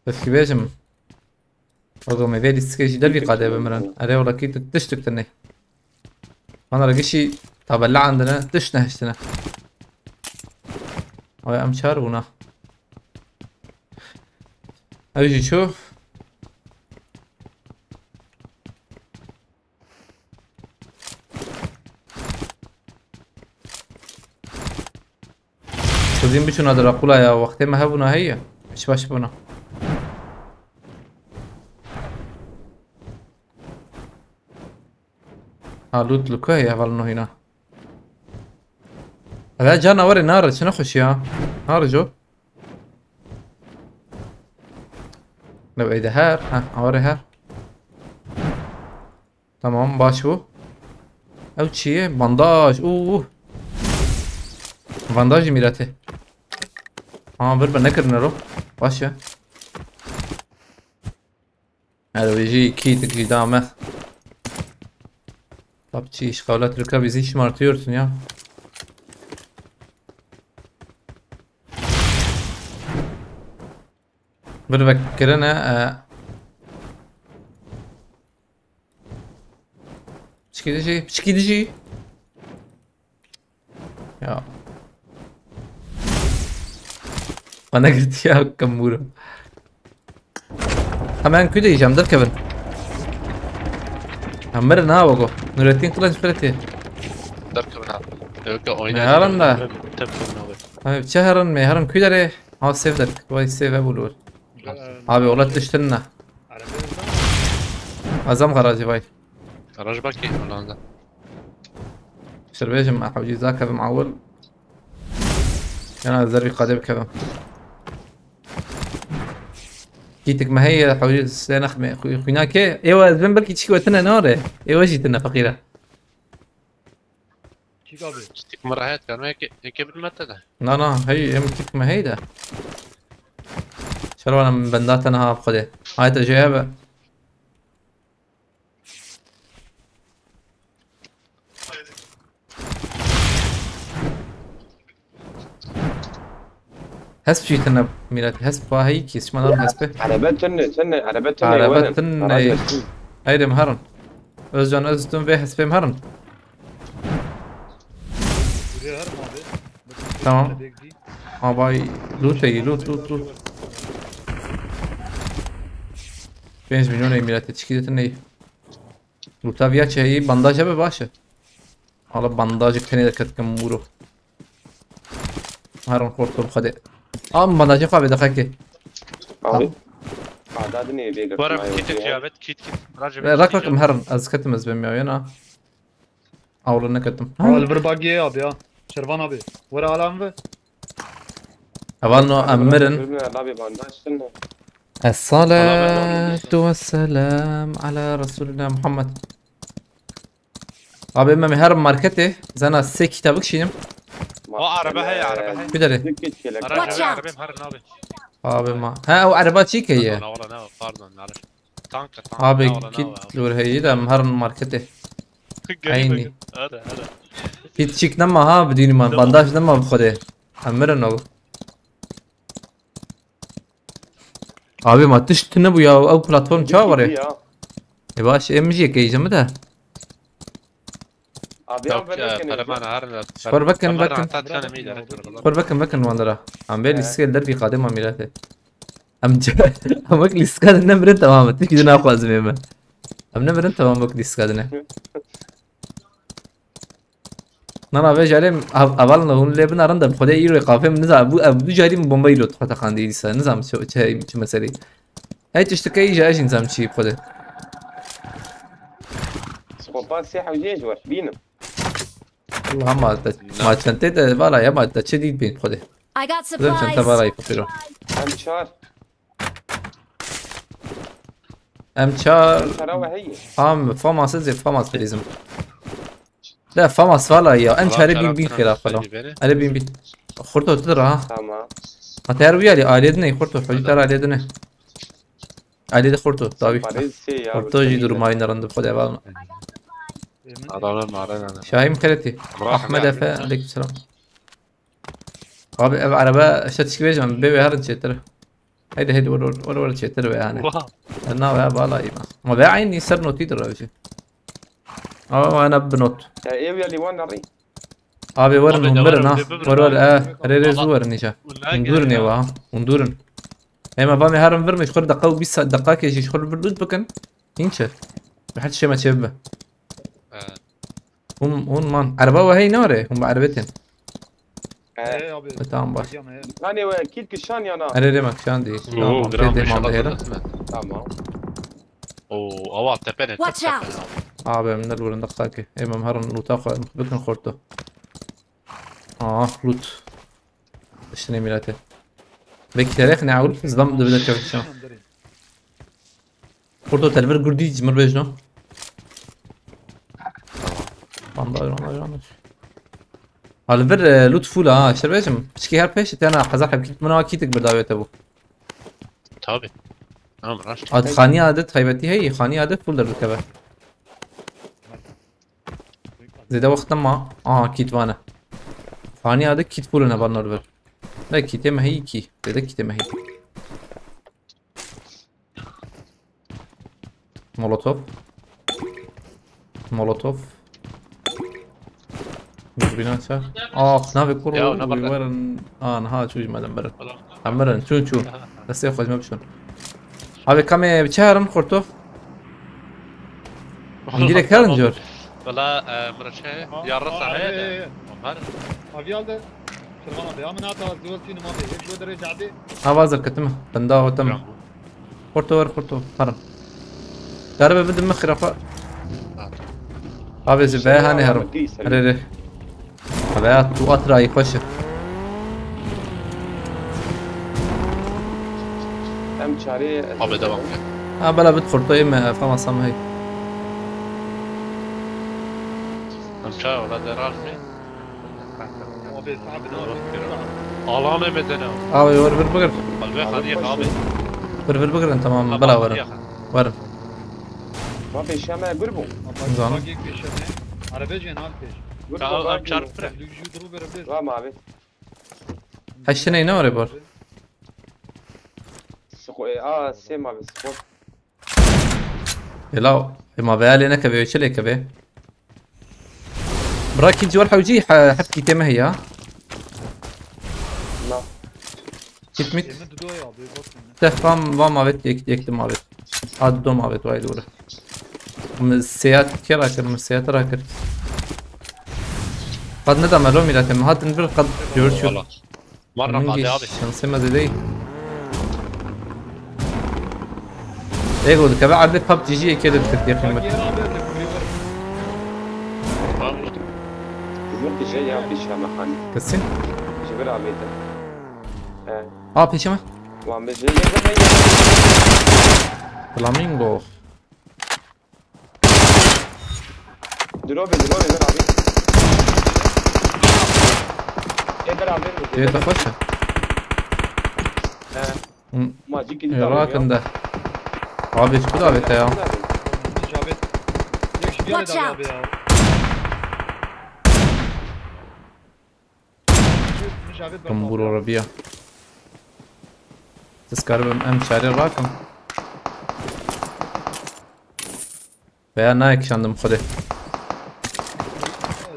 Peki bêjim. Ogo me vê lîstikê jî dervî qadê bimirin. Erê wala kî tu tiştik tune. Ana re gişî tabela andine, tiş nehiştine. Ay em çar bûna. Ew jî çû. Xwezîm biçûna Drakula ya, wextê me hebûna heye. Hiç baş bûna. Ha, loot li ku heye hevalino hîna? Eve cana were nare, çi nexweşî ya? Nare co. Lewê de her, ha, aware her. Tamam, baş bû. Ew çi ye? Bandaj. Û. Bandajî mîretê. Ha, vir be nekirine ro. Baş ya. Her wê jî kîtik jî da me. Tab çi işgalat rika bizi şımartıyorsun ya. Bir vekirine e, Piçkî dijî, piçkî dijî. Ya. Bana girdi ya kamura. Hemen kü diyeceğim, dur Kevin. Ha, mirin ha, bak o. Nurettin Kılıç Fırat'ı. Derkevin abi. Yok ya, oynar. Meharan da. Tepkevin abi. Abi, çeharan, meharan kü dere. Ha, sev derk. Vay, sev, ev olur. Ee, Abi, ola tiştin ne? Arabaya Azam garajı vay. Garaj bak ki Hollanda. Şerbêjim, ew cî zakevim awil. Yana zervî qadê bikevim. Kîtik me heye, hewcî sê nexmê xwînakê. Êwa ez bin belkî çi gotine nare. Êwa jî tine feqîre. Kik abi. Stik mı rahat karma eke, eke bilmette de. Na na, hey, em kîtik me heye de. Şerwana min benda te niha bi xwedê. Hayte jê hebe. Hesp jî tine mîret, hesp xwe heyî kî, şima narin hespê. Araba tune, tune, araba tune. Araba werin. tune. Araba tune. Haydi em herin. Özcan Öztun vê hespê em herin. Buraya her abi. Tamam. Abay, loot eyi, loot, loot, loot. Pênc milyon ey mîretê, çikî de tune. Loota viya çi heyî, bandaj hebe baş e. Hala bandajik tenê de ketkim mûro. Herin xorto bi xwedê. Am bandajê xwe vê dexekê. Abi. Ada dinê vê Wara gırtmayı kit et ya. Ya, bet kit kit. Raje Rak rak em herin, ez ketim ez bêm ya, yena. Awla neketim. Al bir bak ye abi ya. Şervan abi. Wara alan ve. Heval no em mirin. Abi bandaj tune. Es-salatu vesselam ala Resulina Muhammed. Abi, me her marketê zana sê kîta bikişînim. O araba heye, araba heye. Ku derê? Dikit kelek. Ara Watch araba, out. Araba herin abi. Abi ma. Ha, o araba çî ke ye? Pardon, ola ne, pardon, nare. Tank, tank. Abi, ne, ola ne, kit ola. Lor heye de em herin marketê. Gel, Aynı. Gel. Hadi, hadi. Kit çîk nema ha, bidînim man. Tamam. Bandaj nema bi xwedê. Em mirin o. Abi ma tişt tune bû ya, ew platform çawa were? Ciddi ya. E baş, em jî yekê jî mi de? Abi, Yok abi, ya, bakın pere ya. Mana her ne. Xor vekin, vekin. Xor vekin, vekin wandara. Em bê lîstikê derbî qadê ma mîrete. Em ce-, em wek lîstika de nemirin, tamam e. Tişkî de naxwazim ê me. Em nemirin, tamam, wek lîstika de ne. Nana, vê carê ev-, eval ne, hûn lê binarin de, bi Xwedê îro qafê min niza, bu, ev du carî min bomba îro dixwe teqandî dîsa, nizam çi, çi, çi meselê. Hey, tiştike îja, ez jî nizam çi, bi Xwedê. Skopa sê hewcê ji we bînim. Allah, ma te, ma çentê de, vala ya, ma te çi dît bîn, bi Xwedê. I got Zim çente supplies. Vala yî papîro. Em çar. Em çar. Em çara we heye. Am, famas ez ê famas bilîzim. De famas vala ya. Em çare bin bin xêra xela. Are bin bin. Xurto tu ra. Tamam. Hatta her wiyali aliyedine xurto. Hadi tar aliyedine. Aliyede xurto. Tabii. Parêz sê ya. Xurto jî durumayı nerinde xode valma. Adamlar mağara yani. Şahin Kereti. Ahmet Efe. Aleykümselam. Abi ev araba işte tişkî bêjim, bê wê herin çêtir. Heydi, heydi, were, were, were, were çêtir wê yani. Wah. Erna wê bala îma. Ma vê aynî ser notî dir rewşi. Ama ana bi not. Ya ev ya liwan nari. Abi werin, abi, hûn de mirin werin, ha. De birin. Were, were, abi. Eh, rê rê zû werin îşe. Hûn dûrin ê wa, hûn dûrin. Ema va me herin vir me, ji xwe deqa û bîst sa-, deqa ke jî ji xwe vir lut bikin. Hîn çi? Bi her tişê me çê bibe. Evet. Hûn, hûn man. Ereba we heyî nare. Hûn bi erebê tên. He. He abi. E, tamam, baş. Gidiyem he. Hani we kil kişan yana. Erê rê me kişandî. Oo, tamam, gram pê dê man bihêrin. Tamam. Oo, ava tepe ne? Watch out. Abi, em ne lûrin de qakê. Ê, em herin lûta xwe bikin xorto. Ah, lût. Diştinê mîrete. Vekî terek ne awul, zidam dibide kevşan. Xorto telvir gurdî cimir bêjno. Bandaj, bandaj, bandaj. Ha, li vir, e, loot full ha, şer bêjim. Piçkî her pêş tena hezar heb kit, min a kitik bir davete bû. Tabii. Tamam, raşt. Ad xaniya de taybetî heyî, xaniya de full derdikeve. Zêde wext nema. Aha, kit vane. Xaniya de kit full ne van li vir. Ne kitê me heyî kî. Zêde kitê me heyî. Molotov. Molotov. Dürbüne çar. Ah, navê kur. Ya, o ne kadar? Werin. Ah, niha çû ji me de mirin. Tamam. Em mirin, çûn, çûn. Destê xwe ji me bişon. Abi, kamê bi çi herin xorto? Direkt herin cor. Valla, e, miraşe, ya rasa heye de. Abi, abi. Avial de. Sırman abi, amına ta ziwel tînim abi. Hep böyle derece abi. Ava zirketim. Benda otem. Tamam. Xorto wer, xorto, herin. Garibe bidim min xirafa. Abi, zî veye hanê herim. Rê, rê. Abi, ya tu at rayî xweş e. Em çarê. Abi, devam et. Ha, bela bit xorto yê me, fama sam hey. Em çarê, wala derar ne. Abi, sabi ne abi? Alanê me dene. Abi, wer vir bigir. Albe xaniyek abi. Vir vir bigirin, tamam, bela werin. Werin. Ma pêşe me gur bû. Zanim. Bak, bak, pêşe me. Arebe jên al pêş. Gur bû, bak, çarpı. Lügjü duru verebilir. Tamam abi. Heştiney ne var bar? Sıkı, e, a, sema be, sıkı. Ê law, ê ma veya lê nekeve, wê çi lê keve? Bira kî ciwar hewcî, he-, heft kîtê me heye. Na. Kît mit. Ême dido ya, bê bak ême. Te fam va mavet, yek, yek de mavet. Ha, dido mavet, vay dore. Min seyahat kê rakir, min seyahat rakir. Qad neda me lo mîrete, min hatin vir qad cor çû. Valla. Marra qadê abi. Şansê me zêde yî. Ê go dikeve erdê PUBG jî yekê de dikir tê qîmet. Yok, şey ya, bir şey ama hani. Kesin. Cibir abi de. He. Aa, pêşe me. Lan be, je, je, je, je. Flamingo. Drobe, drobe, ber abi. E, ber abi. Tê te xweş e. He. Hı. Ma cî kidî. Ê, rakin de. Abi, hiç ku davete ya. Watch out! Abi ya. Kim buro rebiya. Siz karibim em şarê rakim. Veya nayek şandım xwedê.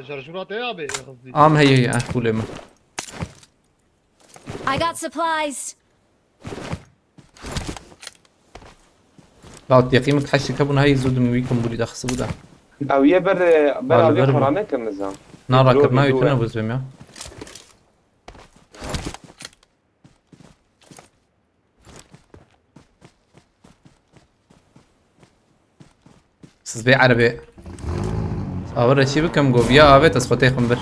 Şarjura te abi, hızlı. Am hey hey, eh, pulê min. I got supplies. Law teqîmik heşik hebûn, hey zû dim wî kim bûrî daxisi bû da. Ew yê ber, ber Hali avê ber xwe bû. Rane kim nizam. Na Dro rakir, na vîdyo yutune ye. Bû zim ya. Siz bê erebê. Awe reçî bikim, go biya avê, ez xwe têxim bir.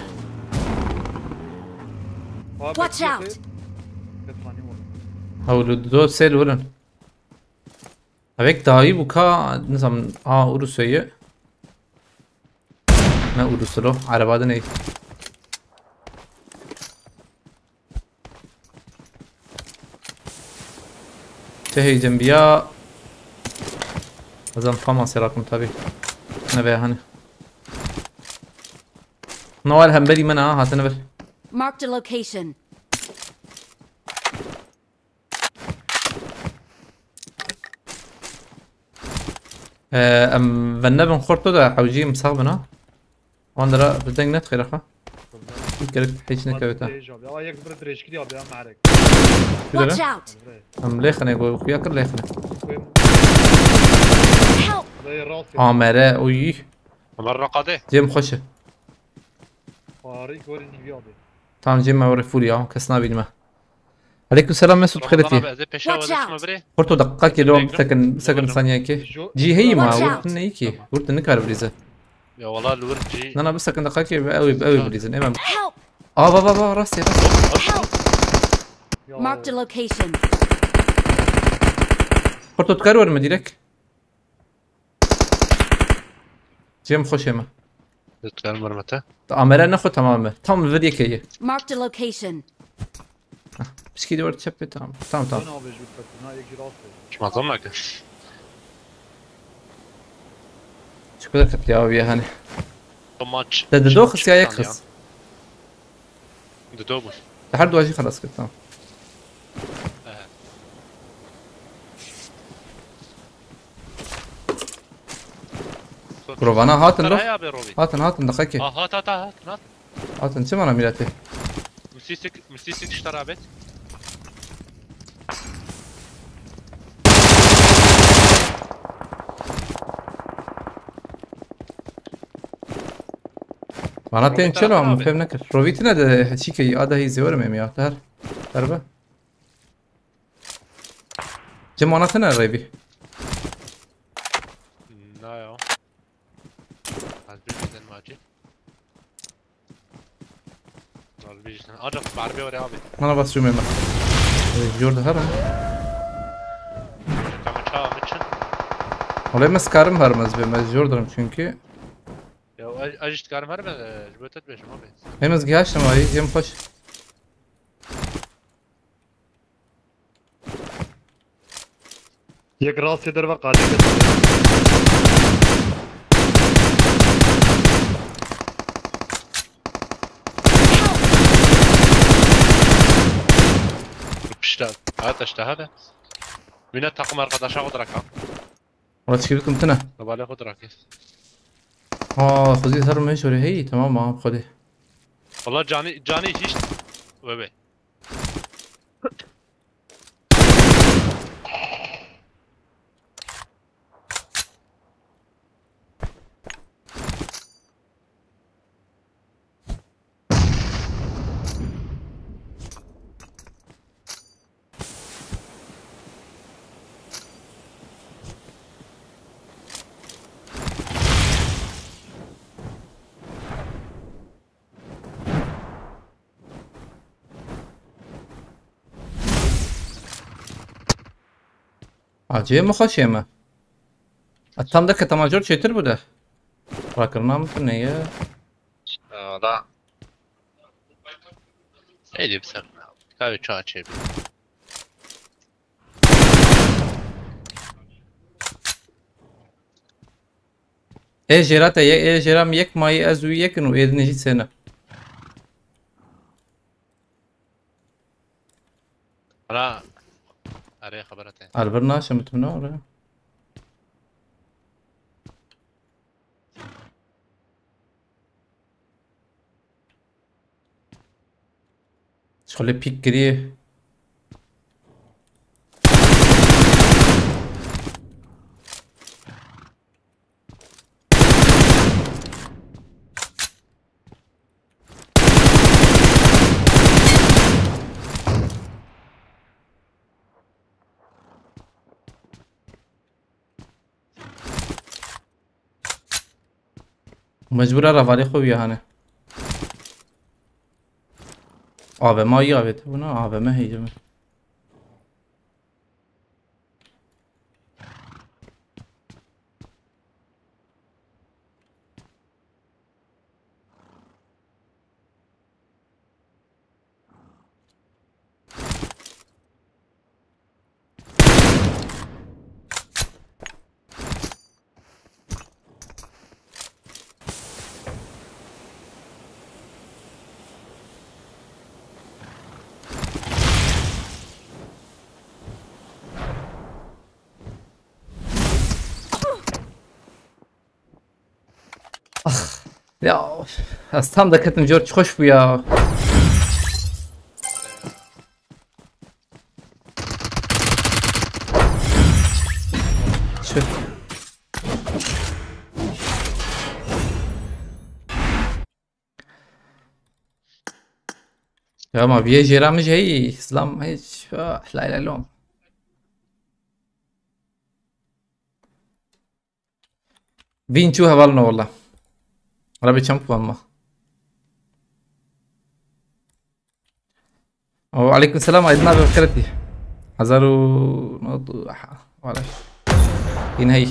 Watch out! Hewl û do sêl wurin. Evek dayî bû ka, nizam, a Urusê ye. Ne Urusê lo, ereba din ey. Çi heycem biya. Ezan Famasê rakim tabi. Ne be hani. Nawal hemberî min ha, hatine vir. Marked a location. Ee, em venne bin xorto da hewcî em sax bin ha. Wan dira bi deng net xêra xwe. Bir kere hiç nekewita. Ama yek bir dirêjkirî abi ya, marek. Kidere? Watch out! Em lêxine go xuya kir lêxine. Help! Amere, oy. Ömer Rakade. Cem xweşe. Tarih görün gibi abi. Tamam Cem, me were full ya. Kes nabînime. Aleyküm selam Mesut, xêretî. Abi, ez ê peşa Watch we out. Şima birê. Xorto deqaqekê lo, bisekin, bisekin saniyekê. Cî heyî ma, Watch out. Wurt neyî ki. Wurt nikar birîze. Ya wala li wir cî. Na, na, bisekin deqaqekê, ew, ew, ew birîzin. Êmem. Help! Aa, va, va, va, rastê, rastê. Help! Marked a location. Xorto dikar werime direkt. Cem xweşê me. Lütfen vurma te. Amere nexwe tamam mı? Tam li vir yekê ye. Marked a location. Hah, pişkî de were çepê, tamam. Tamam, tamam. Dön abi, şu katına, yek rast et. Kim adam var ki? Şu kadar katı ya abi ya hani. So much. Te dido xistiya yek xist. Dido bû. Te her du jî xelas kir, tamam. Provana hatin lo. Heye abi Robi. Hatin, hatin, deqekê. Ah, hat, hat, hat, hat. Hatin, çi mana mîretê? Misîsik, misîsik ji te re bêt. Bana tên çelo, ama fêm nekir. Rovî tine de çîkeyî, a de hîzê werim êm ya. Ter. Terbe. Cem, ana tine rêvî. Na ya. Ez bir bizden macî. Ancak darbe var abi. Mana bas cümle. Jor da herim. Kama çağa mı çın? Olay mı skarım herim ez be, ez jor derim çünkü. Ya, ez, ez işte karım herim, e, jibet etmişim abi. Hem ez gihaştım abi, Cem koş. Yek rastê derve qadê kir. Pişta. Ha, taşta ha be. Mine takım arkadaşa odrak ha. Wala çi bikim tine? Kabale odrak. Aa, xuzî ser me şöyle hey, tamam ha, xwedê. Valla cani, cani hiç. Ve be. Acê mi xweşê mi? E, tam derket, ama jor çêtir bû de. Rakirina min tu neye. Wala. Êdî bi ser. Kavê çawa çêbî. Ê jêra te ye, ê jêra min yek mayî ez û yek in û êdinê jî sê ne. Ara. Arê xebera te. Albert naşe min tu ne ore. Şixulê pîk kiriye. Mecbûr e revalê xwe wî hane. A V M ayî avête bûna, A V M heyce min. Ax, ya, ez tam deketim jor, çi xweş bû ya. Çi? Ya ma viyê jêra min jî heyî, Îslam hiç, ah, lay lay lom. Vîn çû hevalno wala. Rebê çend puan ma? O, aleykum selam, Aydın abi, xêretî. Hezar û nod û, aha, wala. Yine hey.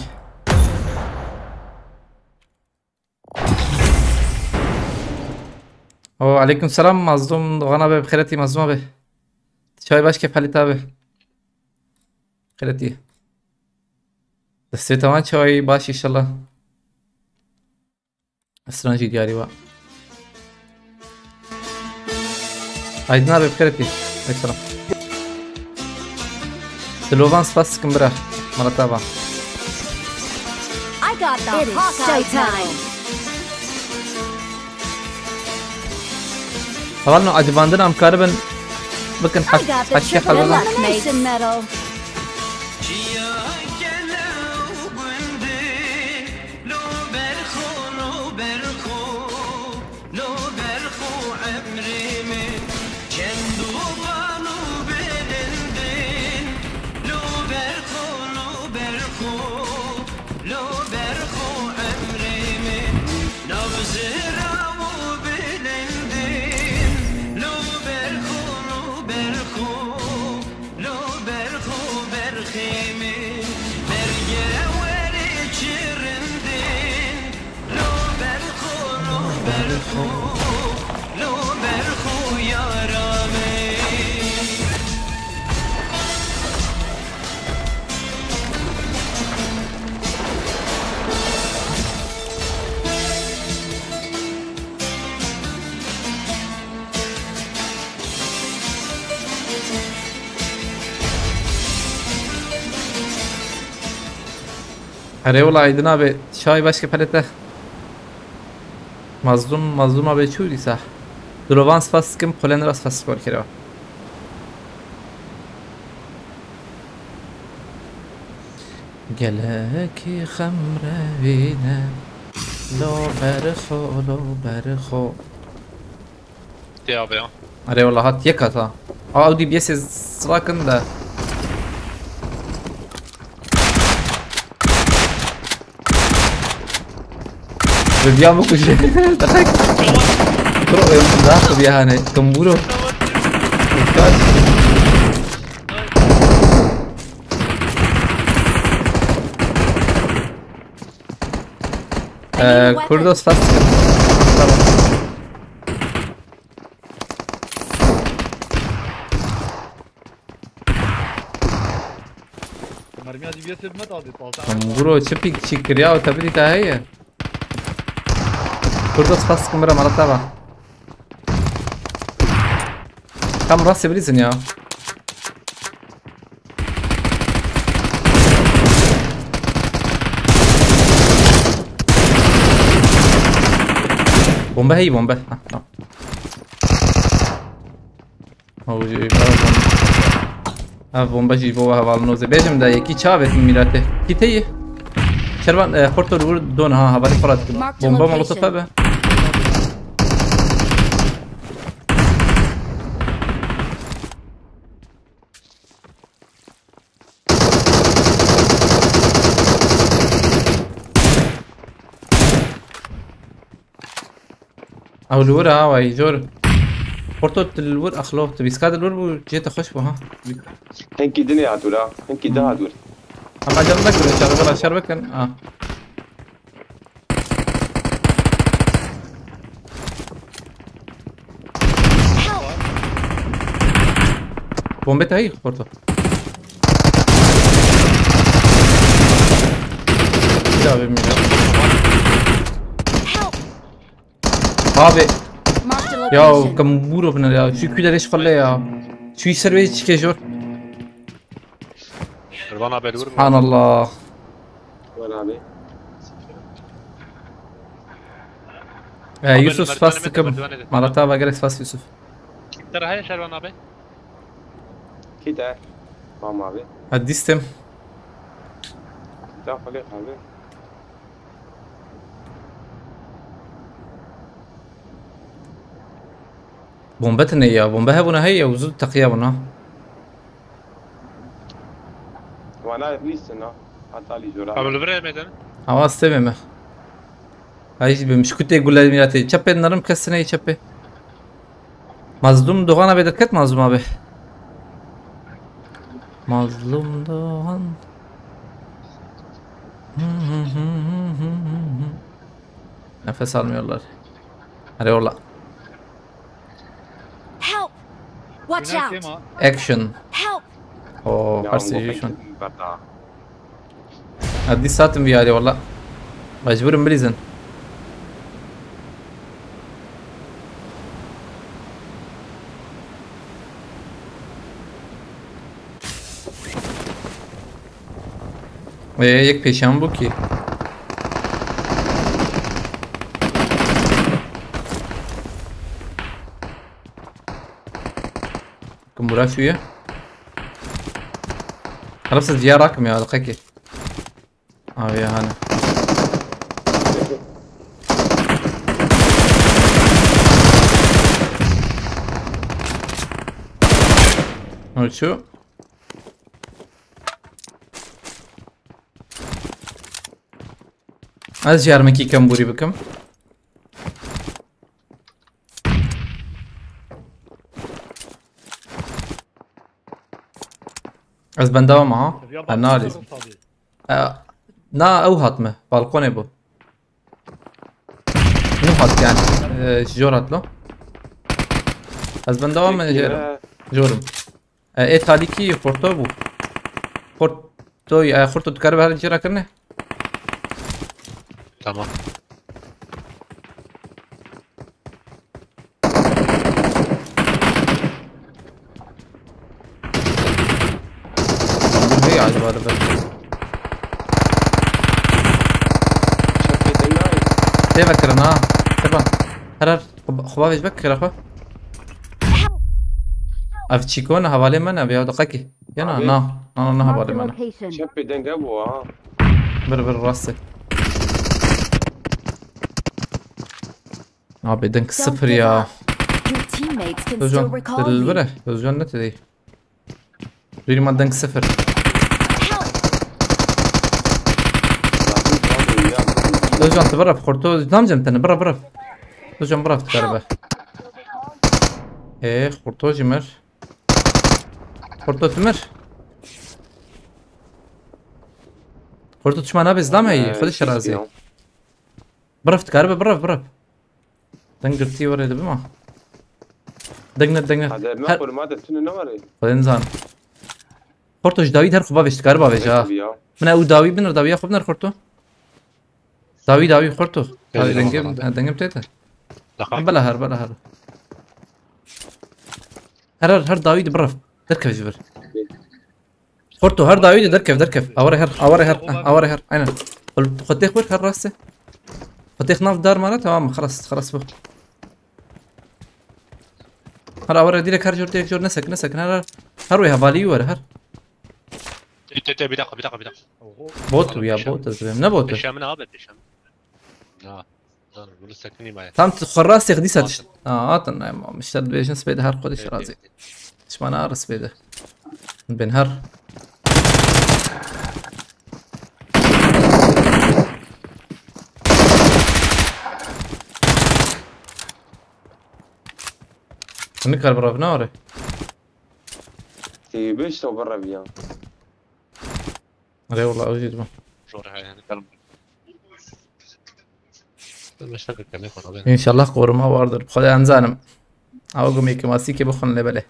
O, aleykum selam, Mazlum Doğan abi, xêretî, Mazlum abi. Çay baş kefalî tabi. Xêretî. Destê tevan çay baş inşallah. Stran jî diyarî wa. Aydın abi, bi xêretî. Aleyküm selam. Dilovan spas dikim bira. Mala te va. I got the It is Hawkeye showtime. Medal. Hevalno, acibandina em karibin bikin I got the heştê triple qazana. Elimination medal. Çiya gele û gundê, lo ber xo, lo ber xo, lo ber xo emrê min. Çend û van û bilind in, lo ber xo, lo ber xo, lo ber xo emrê min. Nav zira û bilind in, lo ber xo, lo ber xo. Lo ber xo berxê min, berge werê çi rind in. Lo ber xo, lo ber xo, lo ber xo yara min. Erê wela Aydın abi, çay başka pelete. Mazlum, Mazlum abi çû dîsa. Dilovan spas dikim, Polen ra spas kor kiriba. Gelekî xem revîne. Lo berxo, lo berxo. Tê abi ya. Erê wela hat yek hata. Aa, ew D B S rakin de. Bi viya bikuje. Daqek. Bro, em daha xwe biya hane. Kamburo. Dikkat. Ee, Kurdo spas. Tamam. Mermiya cî biyê têbmet abi, palta. Guro çi pîk çî kiriya û tebirî te heye. Kurdo spas kim bira mala te va. Kam rastê bilîzin ya. Bombe hey bombe. Ha, tamam. Ew jî, ev bombe. Ev bombe jî bo heval nozê. Bêjim de yekî çavê min mîratê. Kî te yî? Şervan, e, xorto li wir don ha, hevalê xwe ra dikim. Marked a location. Bombe molotof be. Ew li wir e, ha, wey, jor. Porto, tu li wir, axlo, tu bîska di li wir bû, cihê te xweş bû, ha. Hinkî dinê hat wira, hinkî di hat wir. Em acele nekin, şer, wira şer bikin, ha. Bombe te heyî, Porto. Bir daha vermeyeyim. Help! Abi. Marked a location. Ya, kam buro biner ya. Şu küler eş falle ya. Şu işler ve çike jor. Şervan abi, vurma. Subhanallah. Şervan abi. Ee, abi, Yusuf, spas dikim. Mala te va, gelek spas, Yusuf. Te heye Şervan abi? Kî te? Mam abi. Ha, dîstim. Te xwelê abi. Bombe tine ya, bombe hebûna heye û zû teqiyabûna. Wana nîstin ha. Heta lî jora. Abi, li vir em êdin. Awa stevê me. Ay, bi mişkutê gule mîratê. Çepê nerim kesine çepê. Mazlum Doğan abi derket Mazlum abi. Mazlum Doğan. Nefes almıyorlar. Hadi yolla. Help! Watch out! Action. Help! Oo, ya, karşıdaki şu an. Hadi satın bir yerde valla. Mecburum bilizin. Ee, yek pêşan bû kî. Kim bura şuye? Arabsa diya rakim ya, dakika ki. Abi ya hani. Uçu. Ez yarmekî kembûrî bikim. Ez benda me ha. Ya, ha, na bak, alî. Tabii. E, na ew hat me. Balkonê bû. Nû hat yani. E, ji jor hat lo. Ez benda me. Peki, jêrim. E, jêrim. E, ê talîkî xorto bû. Xorto, e, xorto dikare bi her cî re kirine? Tamam. Hey, acaba da ben. Çöp yedin lan. Tê vekirin ha. Seba. Herar. Xwe, xwe bavêj bek kira xwe. Ev çîko ne, hevalê me ne, ya diqekî. Ya na, abi. Na, na, na, na, hevalê me ne. Marked a location. Çepê denge bu ha. Bir, bir, rastê. Abi, deng sıfır ya. Don't give up. Your teammates can still recall you. Özcan, dilbire. Özcan ne dedi? Duyurma deng sıfır. Özcan, tu bırak, kurtu, ne yapacağım seni? Bırak, bırak. Özcan, bırak, galiba. Ee, kurtu, Cimer. Kurtu, Tümür. Kurtu, çima ne biz, lan, ee, iyi, hadi şerazi. Birif dikaribe, birif, birif. Deng girtî were dibe ma. Deng ne, deng ne. Hadi me Her koluma de tune ne var ya? Xwedê nizan. Xorto ji dawî de her xwe bavêj, dikare bavêj ha. Tabii ya. Min ew dawî binir, dawiya xwe binir Xorto. Dawî, dawî Xorto. Dawî Geldim dengê, ama ben. Ha, dengê tê te. Daha. Ha, bela her, bela her. Her, her, her dawî de birif. Derkev ji vir. Xorto her dawî de derkev, derkev. Aware her, aware her, ha, aware her. Aynen. Xwe têx bir, her rastê. Xwe têx nav dar mara, tamam mı? Xelas, xelas bu. Her aware direk her jor, direk jor, nesek, nesek, her, her. Her wê hevalî were, her. Te, te, te, bir dakika, bir dakika, bir dakika. Oho. Bot bu ya, Peşem-, bot ez dibêm. Ne botu? Peşemine abi, peşem. Ya. Lan, bunu sakın imayet. Tam tu xwe rastê xwe dîsa Hatin. Tişt. Ha, hatin, ay, mam, işte dibêjin spêde her xwe dişt Evet, razî. Evet, evet. Çima naris spêde. Ben her. Nikar birav nare. Tê beş to birav ya. Rê wala ew jî dibe. Zor he yani, kalma. Meşte kırk yemek var, abi. İnşallah koruma vardır. Bu kadar anzanım. Ama gumê ki masî ki bixwin lê belê.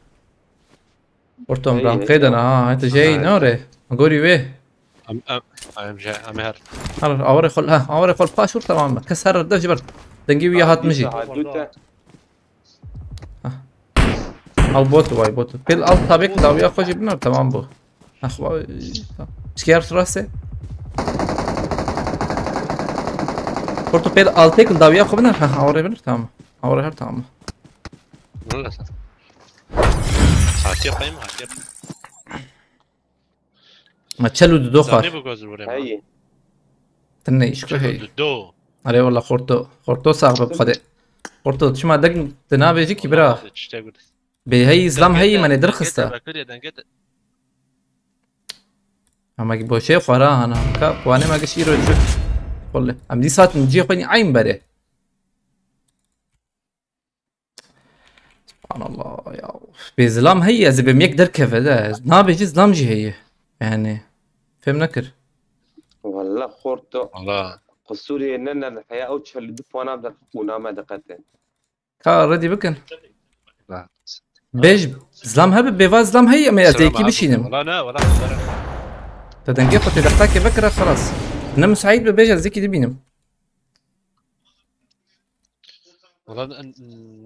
Ortom Hey, ran hey, qêdin ya. Ha, hete jey Aha. Ne ore? Gorî wê. Em, em, em, je-, em her. Har, awre xol, ha, awre xol paş ur tamam mı? Kes her de jiber. Dengi wiya hatmijî. Saat dute. Hah. Ew bot, vay bot. Pêl alt tabek dawiya xwe jî binar, tamam bû. Hah, vay. Çiker rastê. Porto pêl altêk dawiya xwe binar. Hah, awre binar, tamam. Awre her tamam. Valla sen. Hatiye payım, hatiye payım. Ma çel û dido xwar. Zanî bu göz vurema. Hey. Tinne îşko Çel û hey. Dido. Are wala xorto. Xorto sax be bi Xwedê. Xorto çima deng dinabêjî ki bira. Çişte gud. Bê hey zlam hey Dengete, mene dengete, dirxista. Bakır ya, dengete. Ama ki boşe xwara hana. Ka puane ma giş îro çu. Xolle. Em dî satin cî xwe nî ayn bere. Subhanallah ya. Bê zilam heye, ez ê bêm yek derkeve de. Nabê jî zilam jî heye. Yani. Fêm nekir. Walla xorto. Walla. Qusûrê ne ne heya ew çel du puana de qûna me diqete. Ka redî bikin. Walla. Bêj zilam hebe, bêva zilam heye, em ê ez Selam yekî abi. Bişînim. Walla ne, walla. Te dengê xwe tê dextakê vekira xelas. Ne müsait be bêj ez yekî dibînim. Ulan, n-,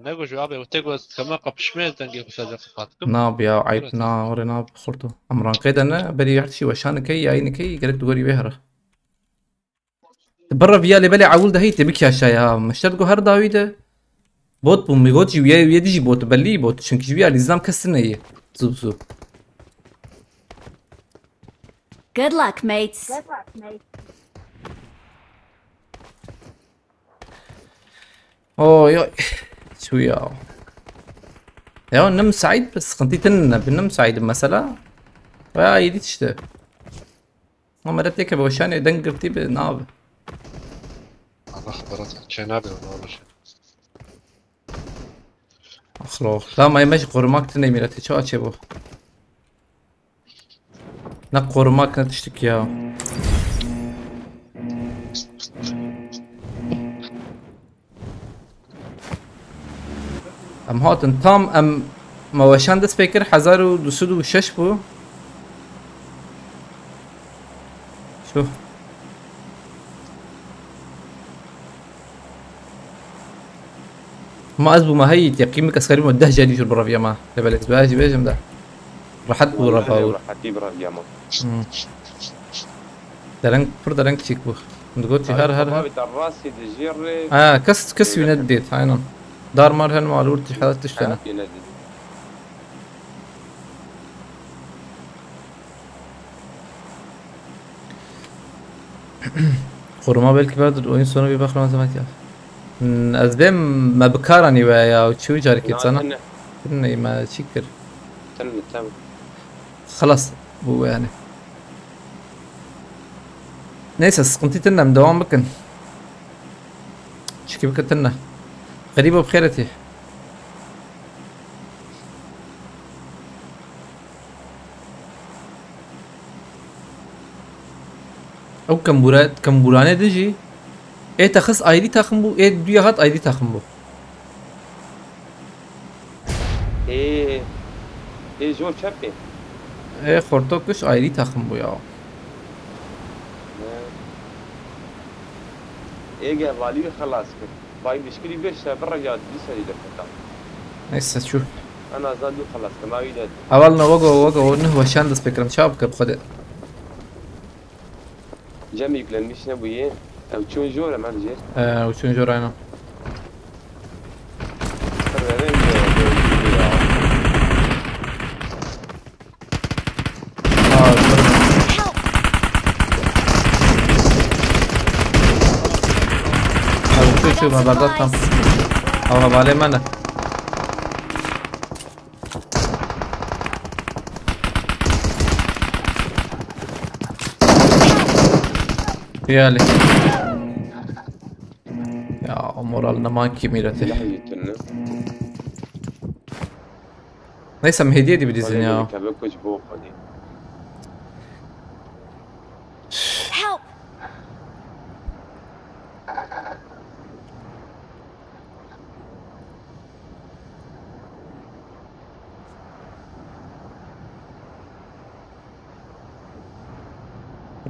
ne gojo abi, o tek o kama kapışmaya dengê xwe sadece kapat kim? Nab ya, ayıp. Öyle. Na, oraya nab xorto. Em rankê de ne, berî her şey weşan key, yayın key, gerek dugori ve hera. Birra viya lê belê awul de hey, tebik aşağıya. Meşter go her dawi de. Bot bu, mi got ji viya, viya dijî bot, belli bot. Çünkü ji viya lîzlam kes ne ye. Zub zub. Good luck, mates. Oy oy. Çu ya. Ya ne müsait bir sıkıntı tenne, bir ne müsait mesela. Veya yedi işte. Ama red yeke be şanê deng girtî be nav. Allah berat çe nabe onu alır. Axlo. La may me ji qorumak tine mîretê çawa çê bu. Ne qorumak ne tiştik ya. Em hatin tam em me weşan dest pê kir hezar û du sed û şeş bû. Şu. Ma ez bûma heyî teqîmik ez xerîm deh carî jûr bireviya ma. Lê belê ez bi jî bêjim de. Rehet bû Wallahî refa lê û. Rehetî bireviya ma. Hmm. Dereng, pir dereng çîk bû. Min digot jî her, her, her. Abi, te rastî dijî rê. Ha, kes, kes wî nedidît, aynen. Dar mar hen mal ûr tişt, tişt hene. Hayat yine dedi. Koruma belki vardır. Oyun sonu bir bakma zaman ya. Hmm, ez bêm me bi kar anî we ya, çi wî carî kêt sana? Tine. Tine me çî kir. Tine, tamam. Xelas bû yani. Neyse, sıkıntı tine, em devam bikin. Çiki bikin tine. Xerîbo bi xêretî. Ew kembûra-, kembûranê din jî Ê te xist ayrî taxim bû, ê duya hat ayrî taxim bû. Ê, ê jor çepê. Ê xortokiş ayrî taxim bû ya. Ê ge valî xelas kir. Bay mişkilî vê şe bir ya dî serî de keta. Neyse şu. Ana zan dû xelas kir. Ma wî de. Awal ne wego wego ne weşan dest pê kirin. Çav bike bi xwedê. Cem yüklenmiş ne bu ye? Ev çûn jor em hem jê. Ee, uçun jor aynen. Sırveren ya. Aa, uçun. Abi uçun uçun ben berdat tam. Ama bale mene. Yali. Ya o moral ne man ki mireti. Silah yutun ne? Neyse em hediye dibi dizin ya. Kebe kuç bu hadi. Help!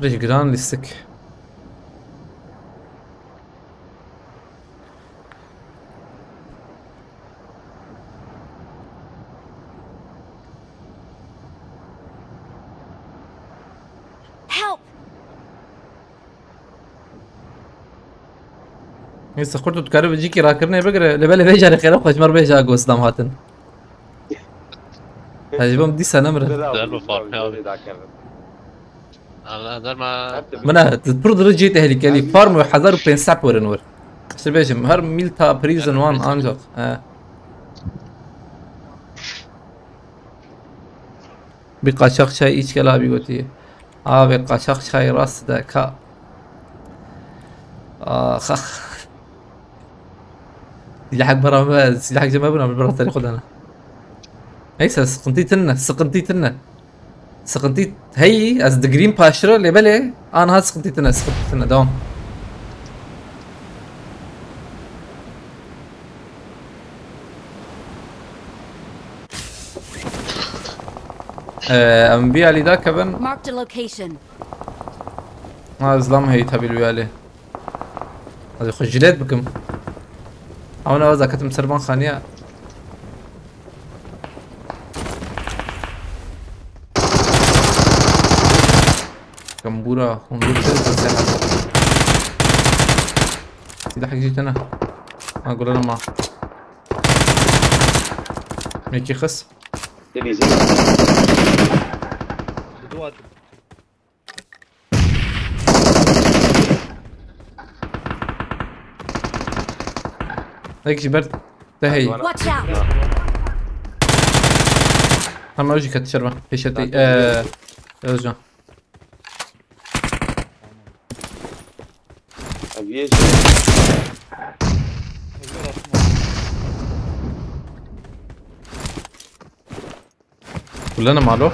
Rêj giran lîstik. Help! Neyse xurt tu dikare bi cîkî rakirinê bigire. Lê belê vê carê xêra xweş mer bêja ku Silam hatin. Hecî bim dîsa nemire. Derba farkı abi. Allah derma. Mina tu pir diri cî tehlikelî. Farm û hezar û pênc sed werin wir. Îşte bêjim her mîl ta prison wan ancak. He. Bir kaçak çay iç gel abi gotiye. Abi kaçak çay rast de ka. Ah ah. Silah bera me, silah ceme buna bir bera tarih odana. Neyse sıkıntı tinne, sıkıntı tinne. Sıkıntı hey, ez digrîm paşira lê belê anha sıkıntı tinne, sıkıntı tinne, devam. Ee, em vî alî da kevin. Marked a location. Ha, zlam heyî tabi vî alî. Ez xwe jilet bikim. Ama ne vaz ketim ser van xaniya. Kambura, hundur ser ser. Silah jî tene. Ha, gulana ma. Mekî xis. Dibîzî. Nek ji ber te heyî. Watch out! Tamam, ew jî ket şervan. Pêşetê, eee, Özcan. Eviye jî. Kullanım alo.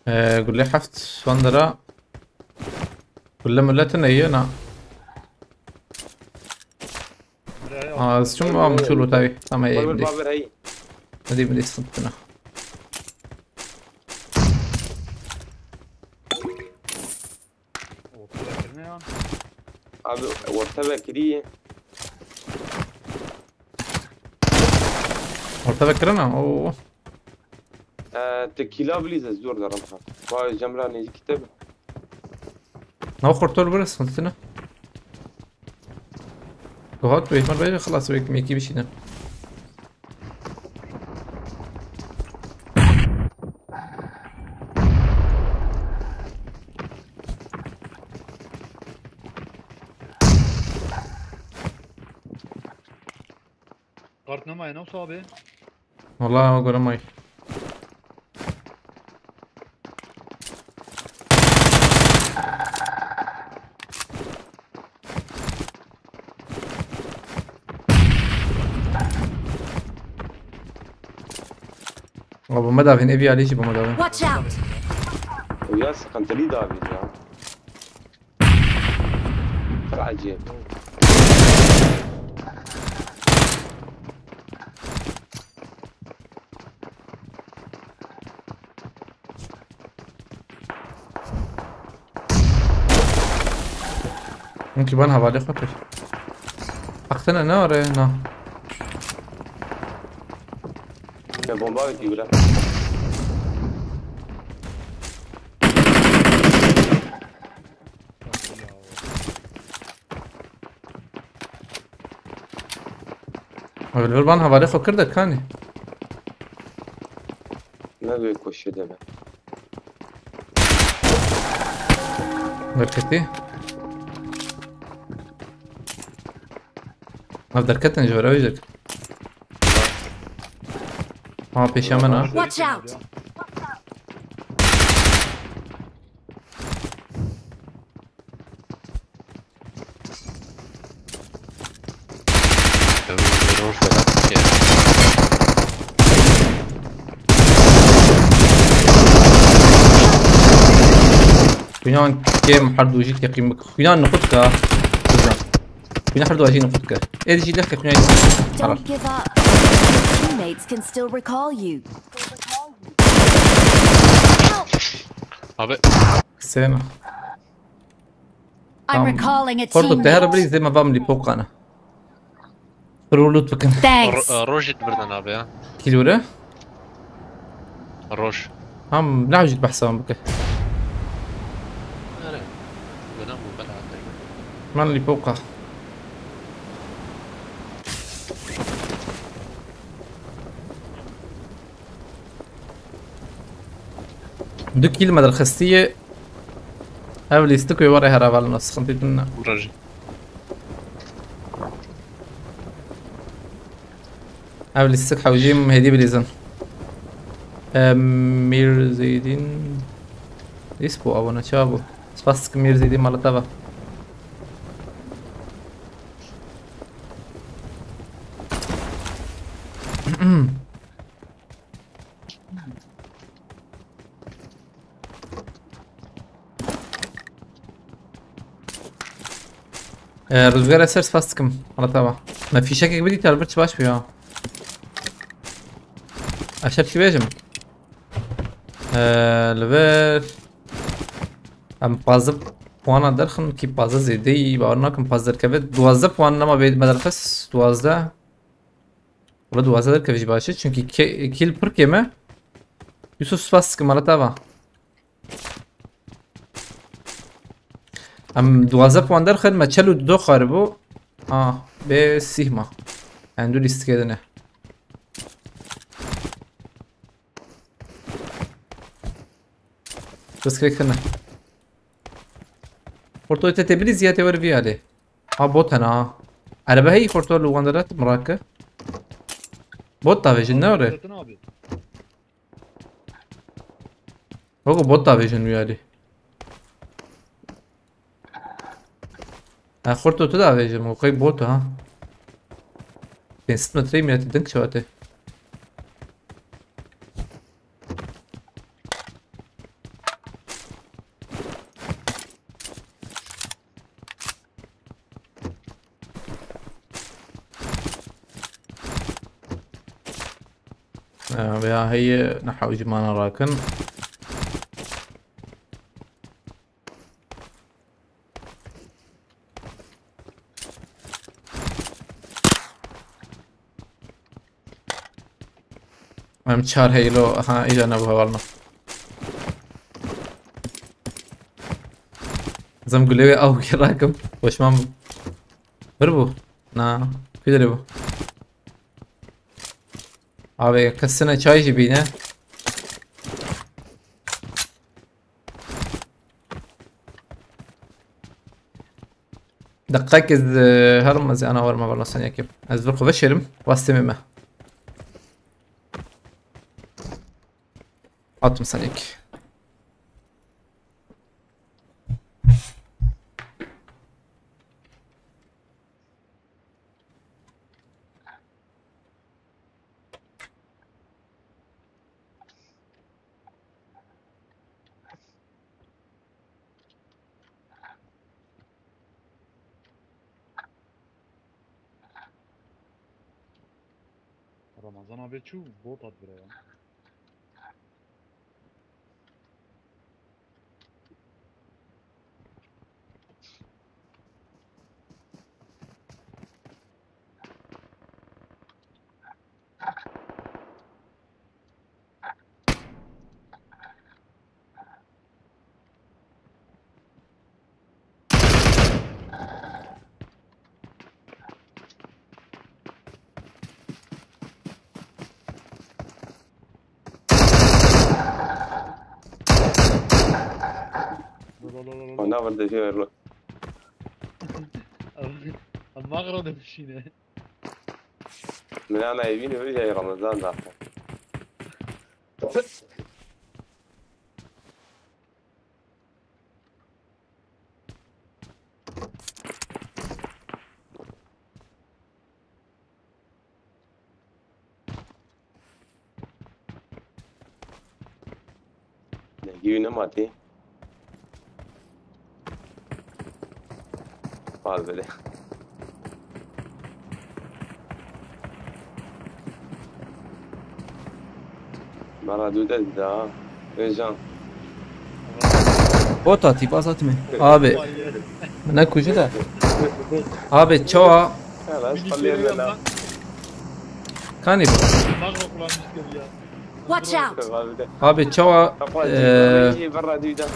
Ee, gule heft bandera. Gule milletin iyi na. Aa, şunu mu almış olur tabi. Tamam, iyi Babir bildik. Babir hey. Hadi bildik sıkıntına. Ortada kirine ya. Abi orta ve kiriye. Orta ve kırana. Oo. Ee, tekila bilize zor da ramha. Vay Cemra ne kitap. Ne korktu burası sıkıntına. Rahat ve ihmal bence خلاص beklemek gibi şeyden. Kart nemaye, ne olsa abi? Vallahi o göre may. O Baba, me davîn, ev alî jî baba davîn. Watch out! ويا سقنتلي دافيد يا. فرع جيب. Mumkin ben havale xwe kir. Axtene ne are na. Ya bomba wekî bira. Ew li vir van hevalê xwe kir de kanî. Ne bi koşu deme. Derketî. Ev derketin ji vir ew jî derket. Ha, pêşiya min ha. Watch out! Roj veda. Xwînan kêm her du jî teqîm bik. Xwînan niqut ka. Bizan. Xwînan her du jî niqut ka. Ê dijî lexê xwînan. Don't give up. Your teammates can still recall you. Abi. Sena. I'm recalling a Xorto te her teammate. birî zê me vam lî pokane. Rulut bikin. Thanks. Ro- Roj it birden abi ya. Kîlore? Roj. Ham ne jî behsa wan bike. Nere? Gelen bu ben hatta. Man lî poka. Du kîl me derxistî ye. Ev lîstik wê were heravalina, sıkıntı din ne. Roj. Ev lîstik hewcîm hêdî bilîzin. Em, Mîr Zeydîn. Lîst bu abone çabu. Spas dikim Mîr Zeydîn, mala te ve. Ee, Rüzgar Eser, spas dikim. Mala te ve. Me fîşekek bidî, te li vir çi baş bû ya. Eşer çi bêjim? Ee, li vir. Em pazdeh puana derxin ki pazdeh zêde yî, bawer nakim pazdeh derkeve. Duwazdeh puan nema bê me derxist. Duwazdeh. Wala duwazdeh derkeve jî baş e. Çünkü ke- kil pir kêm e. Yusuf, spas dikim, mala te ve. Em duwazdeh puan derxin, me çel û du xaribû. Ah, bê sîh ma. Em du lîstikê din e. Destgirêkirine. Xorto te tê bilî ziyatê wer vî alê. Ha, bot hene ha. Erebe heyî xorto li wan deret mirake. Bot davêjin ne ore? Zaten abi. Weko bot davêjin wî alê. Ha, xorto tu davêjin, o qey bot ha. Pênc sed metre miletî dink çawate. Ee, veya heye ne hewcî mana rakin. Em çar heylo, aha, îca ne bu hevalno. Zem gulê wê ew kirakim. Weşman bû. Bir bû. Na. Kuderê bû. Abi, kesine çay jî bîne. Deqek ez, e, herim ez ana warma valla sen yakim. Ez bir xwe veşerim. Wastê me me. Atım sen yek. Ramazan abi çû, bot hat buraya. Lo, lo, lo, lo, lo. Ona vurdu, şey var lo. Ama kırıldı bir şey ne? Min ana evînê wê jî Ramazan daxwe. Dengî wî nema tê. Fal bide. Bera dû de dida. Vêjan. Bot hatî, bas hatî me. Abi. Ne kujî de. Abi çawa. Hele, spaliyê me la. Kanî bu. Bak, bak, ulan işte ya. Watch out! Abi çawa, Kapatın. Eee, Bera dû de.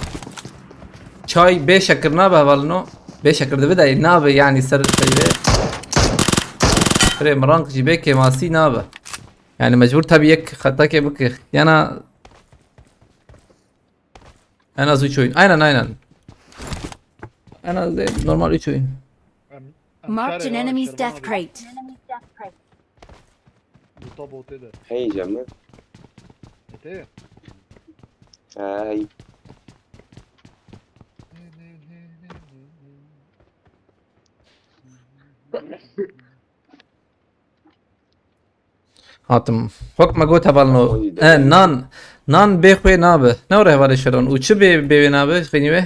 Çay bê şekir nabe hevalino. Bê şekir dibi de nabe yani ser şeyde. Firê mirank jî bê kêmasî nabe. Yani mecbur tabi yek xetakê bike. Yana en az üç oyun. Aynen, aynen. En az de normal üç oyun. Em, em Marked an çare ya, enemy's Şervan death abi. Crate. Buta botê de. Hey canım. Ete. Hey. Hatim. Wek me got hevalno. E, nan. Nan bê xwê nabe. Ne were hevalê şeron. Û çi bê, bê wê nabe? Xênî wê?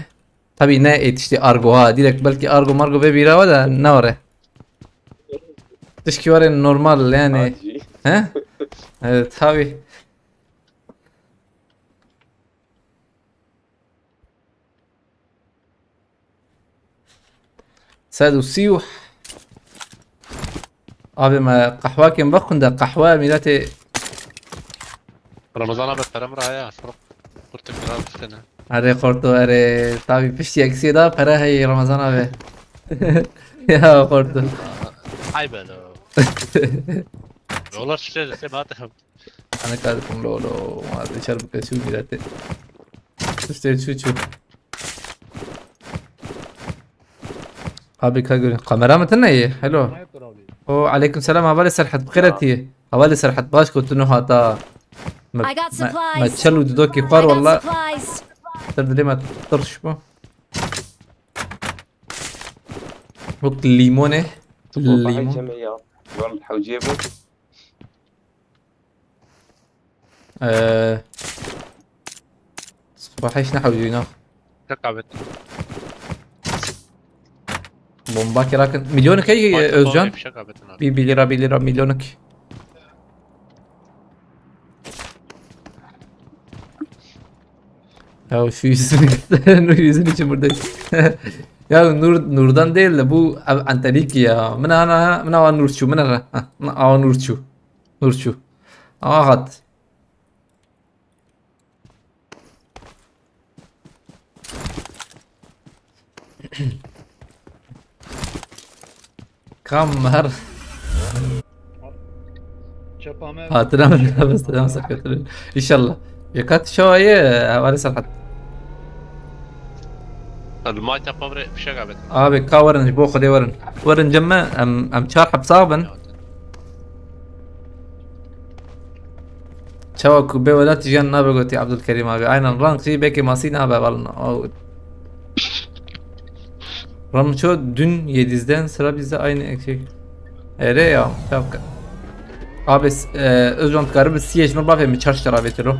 Tabii ne êtiştî argo ha. Direkt belkî argo margo vê bîra we de ne were. Tişkî were normal yani. Hacî. He? Evet tabii. Sed û sî û. Abi me qehwakên vexwinde, qehwe miletê. Ramazan abi, perem ra ya, şuruk. Kurtuk biraz üstüne. Erê Xorto, erê. Tabi piştî eksiyê da pere heye Ramazan abi. Ya Xorto. Ay be lo. Dolar şişe de se batem. Ana kar kum lo lo. Ma dışarı bu kaçıyor milete. Üstü çu çu. Abi ka görün. Kamera mı tınayı? Hello. O aleyküm selam. Havale Serhat. Bixêr etî. Havale Serhat. Baş kotunu hata. Me, I got me, supplies. Me çel û dudokî xwar I got walla. Supplies. Ser dilê me tirş bû. Wek lîmonê. Lîmon. Cemê ya. Wal hewcê bû. Ee, Spa hiç ne hewcî na. Şaka bet. Bomba kirakin. Milyonik hey Özcan. Şaka bet. Bir, bir lira, bir lira milyonik. Ya şu yüzünü, yüzünü için buradayım. Ya Nur, Nur'dan değil de bu Anteliki ya. Mına ana, mına awa Nurçu, mına ana awa Nurçu. Nurçu. Aha hat. Kam her Çapa me. Hatırlamıyorum. Selam sakatırın. İnşallah. Yakat şoayı havale Serhat. Li may te pavrê fişek abet. Abi ka werin ji bo Xwedê werin. Werin cem me em, em çar heb sax bin. Çawa ku bê welat jiyan nabe gotî Abdulkerim abi. Aynen rank jî belkî masî nabe balin. O Ramço dün yedizden sıra bizde aynı eksik. Ere ya, çapka. Abi, e, Özcan karı bir siyej mi bafê mi çarş tera vetiro.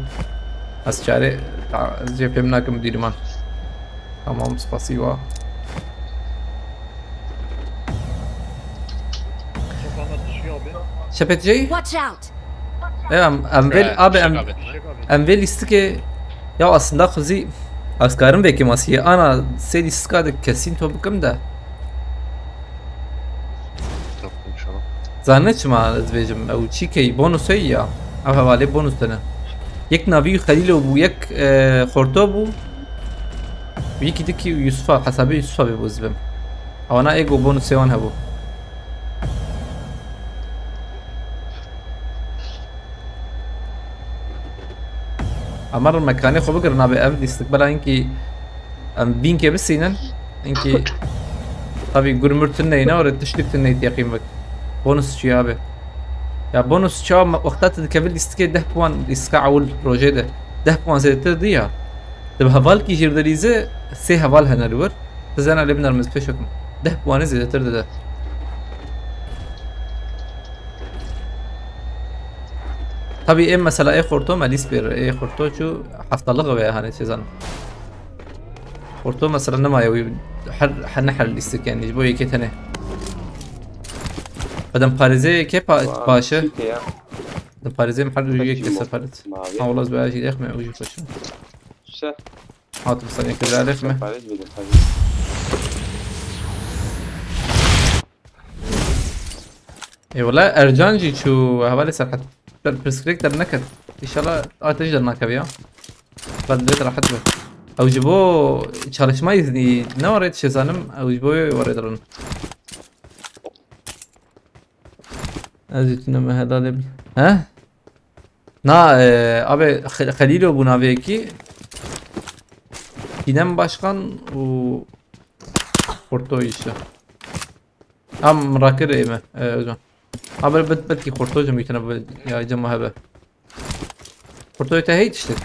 Az çare, ta, cephem nakim dîriman. Tamam, spasiba. Şepeteceği? Watch out! E, em, em vê, Ee, abi, em, Şevket abi. Em vê lîstikê, ya aslında xizî ez karim vê kêmasiyê ana sê lîstika de kesîn to bikim de. Yok, inşallah. Zanî çima ez bêjim, ew çîkey bonus ey ya. Ev hevalê bonus tene. Yek navî Xelîlo bû, yek, e, Xorto bû. Yekî dikî Yusufa, hesabê Yusufa bê bû zibim. Ewana ego bonusê wan hebû. Ama mekanê xwe bigirin abi, ev lîstik bela hinkî em bînkê bisînin. Hinkî tabi gurmur tune yine, orê tiştik tune teqîm bik. Bonus çi abi? Ya bonus çi abi, wexta tu dikevî lîstikê deh puan, lîstika ewil rojê de deh puan zêdetir diya. Di hevalkî jî dilîze sê heval hene li wir. Xizena lê binermiz pêşokim. Deh puanê zêdetir dide. Tabii ê mesela ê Xorto me lîst pêr, ê Xorto çû heftalık ve hani sezon. Xorto mesela nemaye wî her, her ne her lîstik yani, ji bo yekê tenê. Bedem parêzê kê pa-, Wa, paşe? Çîkê ya. Dem parêzê em her du yek kese parit. Mavi. Ha, wala ez bayağı jî dexme, ew jî xweş e. Şe. Hatim sen yekê de alexme. Paris bile, Paris. E, wala Ercan jî çû hevalê Serhat. Ber pirsgirêk derneket. İnşallah ateş dernakeve ya. Ben de rahat be. Ew ji bo çalışma izni ne were dişêzanim, ew ji bo were dirin. Ez jî tune me helalê bil. He? Na, e, abi Xel-, Xelîlo bû navê yekî. Sinem Başkan û Xorto işte. Am rakir ê me, e, hocam. Abi bet-, belkî Xorto jim yutuna bu ya cema hebe. Xorto te hey tiştik.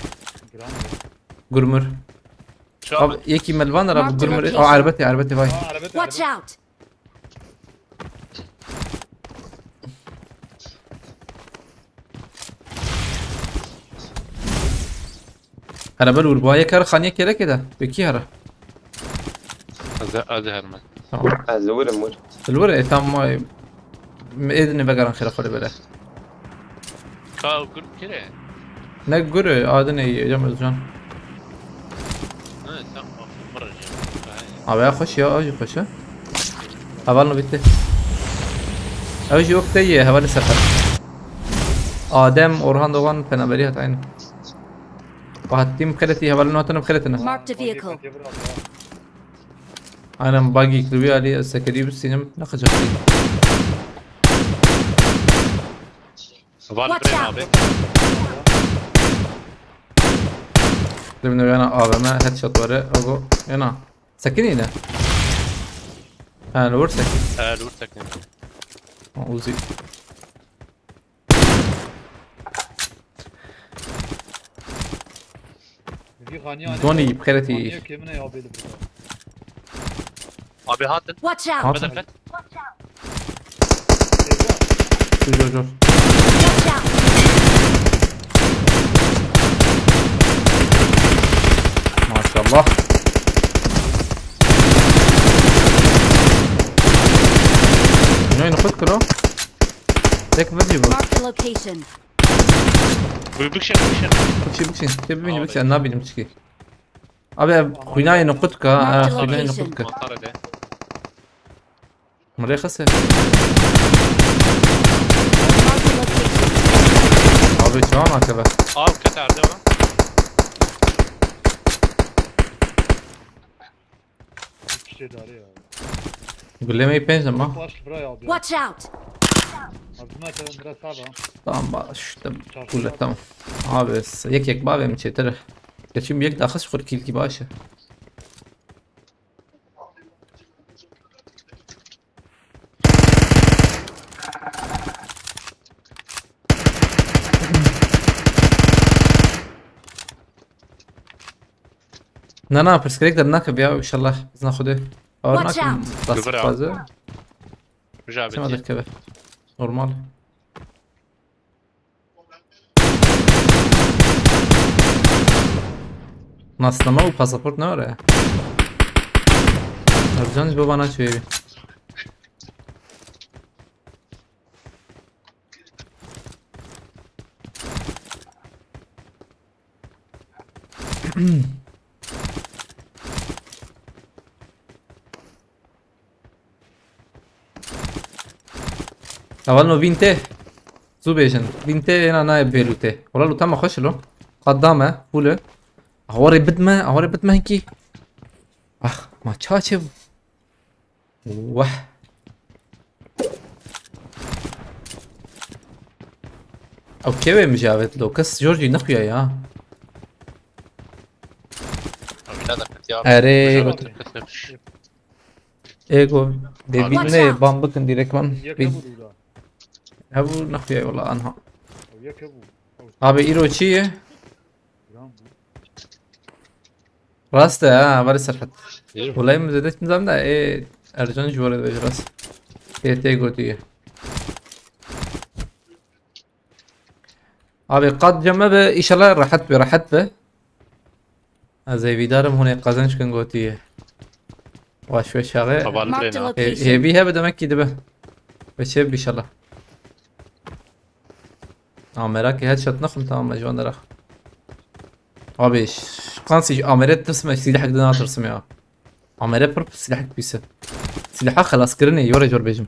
Gurmur. Şu an Abi yekî melvan da Marked bu gurmur. Location. Aa, erbet ya, erbet vay. Aa, erbet, Watch erbet. Out! Hera ber û baye kar xaniye kereke de. Peki hera. Ez, ez her me. Tamam. Ez li wir im wir. Li wir e, tamam. Ê dinê vegeran xêra xwe li bere. Ka gur kire. Ne gur e, adin e, Cem Özcan. Ne, sen bak, mırıcı. Abi ya xweş ya, aji xweş e. Heval no bitti. Ew jî wek te ye, hevalê sefer. Adem, Orhan Doğan, penaberî hat aynı. Bahattin xeletî, hevalin hatine xeletine. Marked a vehicle. Aynen buggy klibi ali, sekeri bir sinem ne kaçak. Var Watch bir out. Abi. Limne yana A V M headshot var ya, o bu. Yana. Sekin yine. Ha, lower sekin. Ee, lower sekin. Ha, Uzi. Donî, bi xêretî. Abi hatin. Watch out! Hatin. Bedel fet. Dur, dur, dur. Watch out! Maşallah. Neyini kut kilo? Tek mi diyor bu? Marked a location. Bikşe, bikşe. Bikşe, bikşe. Şey, bikşe, bikşe. Ne bileyim, çıkıyor. Abi, ev xwînayê niqut ka, Marked a location. Xwînayê niqut ka. Mantar de. Mirê xese. Marked a location. Abi, çawa nakeve? Av kete erde mi? Kişi dare ya. Gulê me pênc ama. Baş bira ya abi. Watch out! Abi, buna tamam, biraz sağ ol. Tamam, baş, tamam. Çarşı Gule, abi. Tamam. Abi, yek yek bavê min çêtir. Geçim yek daha xweş xurkîl ki baş e. Na, na, pirsgirêk dernakeve ya, inşallah, izna Xwedê. Awar Watch nakim, out! Lastik Gıvır abi. Bazı. Rıca Sema abi. Derkeve. Normal. Nasname û pasaport ne var ya? Ercan, ji bo bana çêbî. Hevalno vîn tê. Zû bêjin. Vîn tê, êna nayê bê lûtê. Wala lûta me xweş lo. Qat da me, full e. Awarê bit me, awarê bit me hinkî. Ah, ma ça çê bû? Wah. Ew kê wê mijavêt lo? Kes jor jî nexuya ya. Ew îna de ketiya. Erê, Mijavêt got. Kes nekuş. Ego, dê Abi. Watch bînê out. Ban bikin direkt ban. Yek Bin. Hebû dûda. Hebû nexuya wala anha. Ew yek hebû. Ew Abi îro çi ye? Giran bû. Rast e ha, hevalê Serhat. Yürü. Wala min zêde nizam da, ê, Ercan ji were dibêje rast. Tê tê gotiye. Abi qat cem me be, inşallah rehet be, rehet be. Ez hêvîdar im hûn ê qezenc kin gotiye. Weş weş axe. Heval Marked a birêna. Hê-, location. Hêvî hebe demek ki dibe. Ve çê bi inşallah. Amera ki headshot naxim tamam ji wan dera. Abi ş-, qansî ji amere tirsim, ez silahek de natirsim ya. Amere pir silahek pîs e. Silaha xelaskirinê, yore jor bêjim.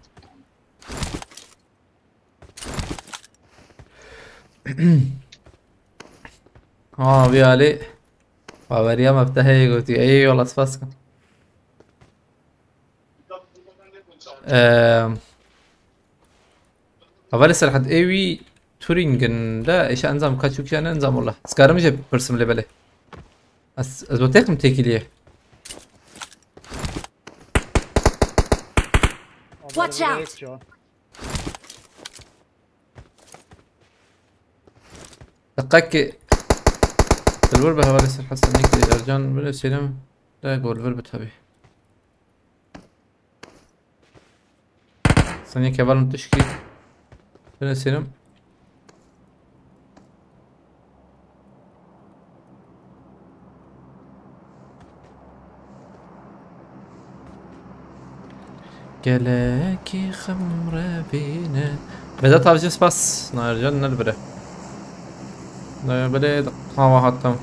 Ha, vî alî. Baweriya me bi te heye gotî. Eyvallah, spas kim. Eee, Hevalê Serhat, ê wî Turing in de, êşa enzam ka çûk ya ne enzam wala. Ez karim jê bipirsim lê belê. Ez, ez bo têkim têkiliyê. Watch out! Deqekê. Dilwir bi hevalê Serhat Senîk Ercan bile Selim de gol vir bi tabi. Senî kevalin tişkî. Bine Selim. Gelekî xemre bîne. Vedat Avcı spas. Naircan ne bire. Ne bire hava hattam.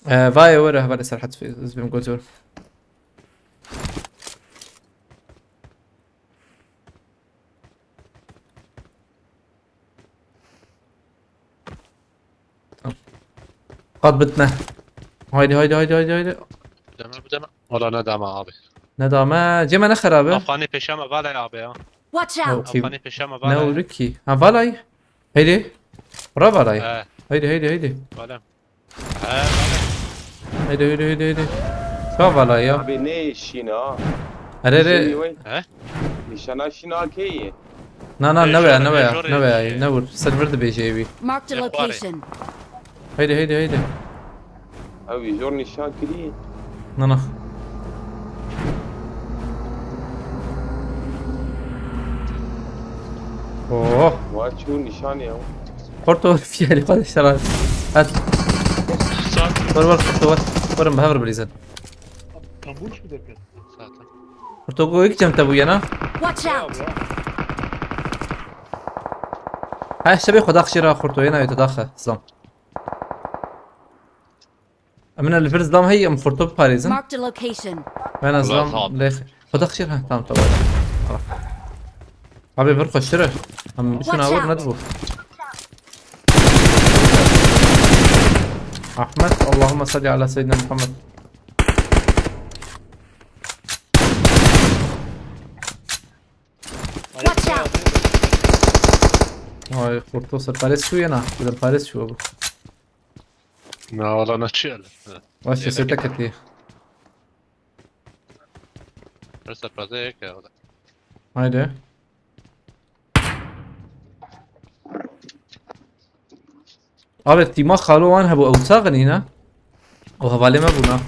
Ee, vay, were hevalê Serhat, ez bim gotor. Tamam. Qat bitne. Haydi, haydi, haydi, haydi, haydi. Deme, deme. Wala ne deme abi. Ne dame? Cema ne xerabe? Afxanê pêşe me vale abi ya. Watch out! Okey. Afxanê pêşe me vale. Ne oldu ki? Ha, valay. Haydi. Bura valay. He. Haydi, haydi, haydi. Vale. He, vale. Haydi, haydi, haydi, haydi. Ka valay ya. Abi ne işin ha? Are, are. He? Nişana şina keyi. Na, na, ne veya, ne veya, ne veya, ne vur. Sen vur da bêje evi. Marked a location. Haydi, haydi, haydi. Ew jor nîşan kirî. Na, na. Oh. Wa çû nîşan ya. Xorto fiyali xwe diştera. Hat. Sat. Wer, wer, xorto, wer. Werin bi hev re bilîzin. Tam bu iş mi derken? Sat. Xorto go ilk cem te bûye na. Watch out! Ha, şebê xwe daxşê ra xorto, yena yê te daxe, zam. Em ina li vir zlam heye, em xorto biparêzin. Marked a location. Ben Ulan zlam sağ ol. Lê xwe daxşê, ha, tamam, tamam. Abi vir xweştir e. Em biçûn Watch awir out. Nedibû. Ahmet, Allahümme salli ala seyyidina Muhammed. Watch out! Ay, xorto serperest çû yena. Serperest çû bu. Na, wala ne çi ele. Baş sesê te ketiye. Resta praze yek ya, o da. Haydi. Abi, tîma xalo wan hebû, ew sax in îna? Ew hevalê me bûna.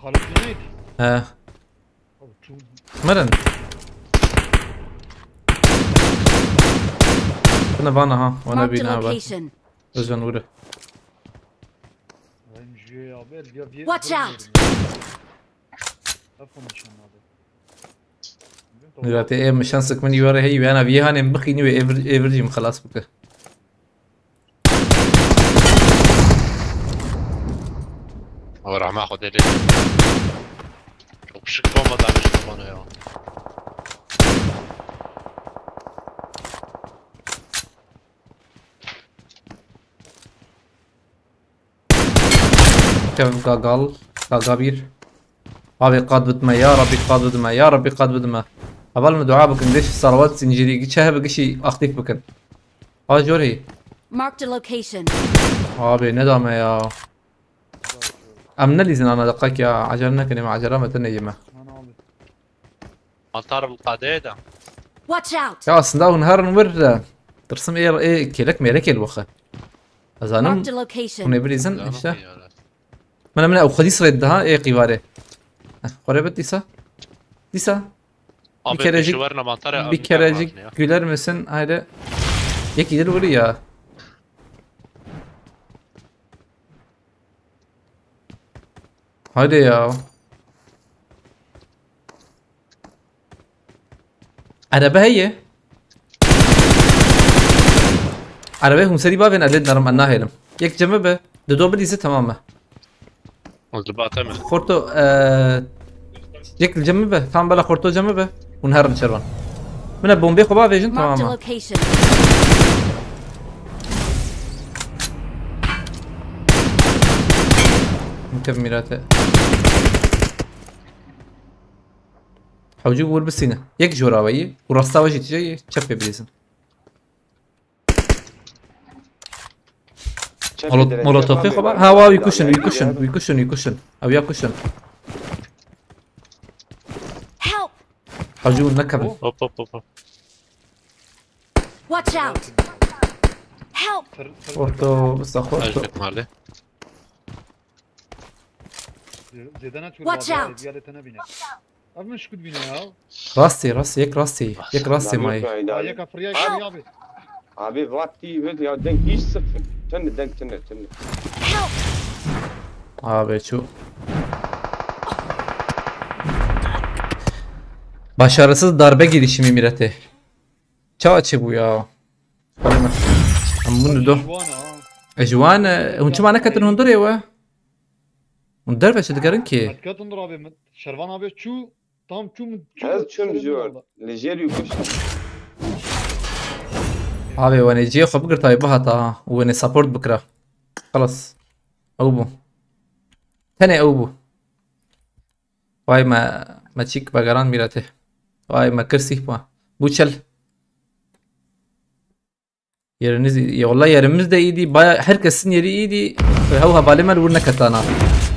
Xalo Cüneyt. He. Ew Mirin. Bine vana ha. Wana Marked a bîne ha be. Location. Özcan vurdu. Vay, mjüye ya, ver, ya, bir Watch out! Lafın nişanladı. Nirate e mişan sıkmın yuvarı hey, yana bir hanem bıkini ve evir, evircim halas bıkı. Ama rahme Xwedê lê. Çok şık bomba damış bana ya. Kevin Gagal, Gaga bir. Abi qad bitme, ya Rabbi qad bitme, ya Rabbi qad bitme. Heval min dua bikin, geç salavat zinciri, geç hebe geşi aktif bikin. Ha, jor hî. Marked a location. Abi, ne dame ya. Em nelîzin ana deqek ya. Acele nekin, ême acele me tune yeme. Aman abi. Mantar bi qadeye de. Watch out! Ya aslında hûn herin wir de. Tirsim ê, ê kêlek mêlek ê li waxe. Ez zanim Marked a location. Hûn ê bilîzin Zanim işte. Yani. Mine mine ew xwedî sirê daha ê qîvarê. Heh, xwere bit dîsa. Dîsa. Abi, Bir kerecik, pêşiwerine mantara, bir abi, kerecik ya. Güler misin? Haydi. Yek idir vurdu ya. Haydi ya. Araba heye. Arabê hûn serî bavên, ez lê dinerim, ez nahêlim. Yek cem bibe. Dido bilîze, tamam e. Ez dibate me. Xorto, e, yek li cem bibe. Tamam, bela xorto cem bibe. Hûn herin şervan. Min e bombê xwe bavêjin, tamam e. Marked a location. Min kev mîrate. Hewcî wir bisîne. Yek jora we yî. Û rasta we jî tije yî. Çepê bilîzin. Çepê Molot-, direkt molotofê çepan xwe be, ba. Ha, wa wî kuşin, wî kuşin, wî kuşin, wî kuşin. Ew ya kuşin. Help! Hacı, hûn nekevin. Hop, hop, hop, hop. Watch out! Help! Tır, tır, Orto, bista xwe orto. Ajlik mali. Zê-, zêde ne çûr Watch abi, out! Diğer tane bine. Abi, min şikut bine ya. Rastî, rastî, yek rastî, yek rastî Lan mayî. Lütfen, Ha, Hidayet. Yek afir, yek afir abi. Abi, vakti vid ya, denk hiç sıfır. Tünne, denk tünne, tünne. Help! Abi, çu. Başarısız darbe girişimi mirete. Çawa çi bu ya? Em bunu do. Ji wan ha. E, ji wan, e, hûn çima neketin hundirê we? Hûn derve çi digerin ki? Hetka hundir abi, min, Şervan abi çû, tam çû min, çû Ez çûm serê jor. Min aldı. Li jêr û kuş. Abi, wenê cihê xwe bigirtayê bihata ha. Û wenê support bikira. Xelas. Ew bû. Tenê ew bû. Vay me, me çîk vegeran mîretê. Vay me kir sîh bû. Bû çel. Yeriniz, ya wallah yerimiz de iyiydi. Baya herkesin yeri iyiydi. Hew hevalê me li wir neketana.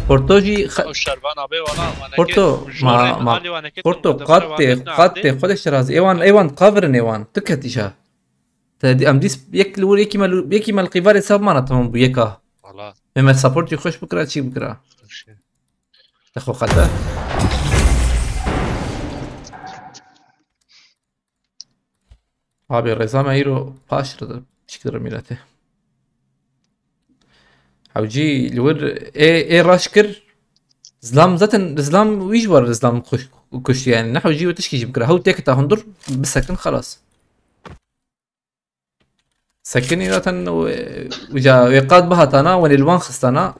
Porto jî xe-, O Şervan abi valla, vana Porto, kê, ma, jûrê ma, alî vana kê, Porto, tu qat tê, qat tê, xwe de şiraz. Êwan, êwan, kavirin êwan. Tu ketîşa. Te di-, em dîs yek li wir yekî me li, yekî me li qîvarê sab mana tamam bû yeka. Valla. Me me support jî xweş bikira, çî bikira. Xweş e. Te xwe qete. Abi, rêza me îro paş re de çik dire mîretê. Hewcî li wir ê, ê raş kir. Zlam zaten, Zlam wî ji war Zlam kuş-, kuşt yani. Ne hewcî we tişkî jî bikira. Hew têkita hundur bisekin xelas. Sekinî zaten wê, wîca wê qad bihatana, wenê li wan xistana.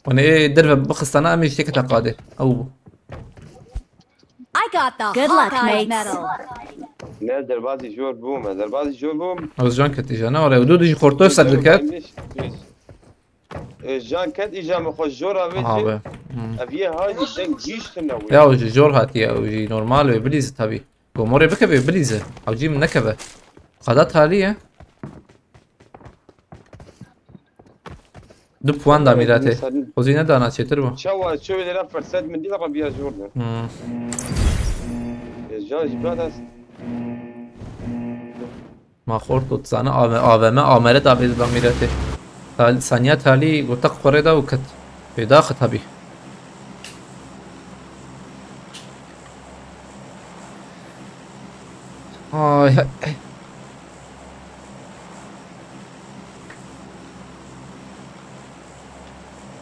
Wenê ê derve bixistana, em ê ji têkita qadê. Ew bû. I got the Good luck, Hawkeye mates. Medal. Ne, derbazî jor bûm, ez derbazî jor bûm. Özcan ketî jana, wala ew du dijî xortoy ser diket. E, Jan ket îja min xwe jor avêt. Aha be. Hmm. Ev yê haydî deng gihîştine wê. Ya, o ji jor hatiye, ew jî normal wê bilîze tabî. Gomorê bikeve bilîze. Hewcî min nekeve. Qada talî ye. Du puan da mîratê. Xwezî nedana çêtir bû. Çawa, çawa lêra ferset min dî rebiya jor de. Hmm. E, Jan jî bira dest. Ma xort û dizane A V M, A V M amere da bêdila mîretê. Tal-, saniya talî gotek xwe rê da û ket. Pêdax e tabî. Ay, ay.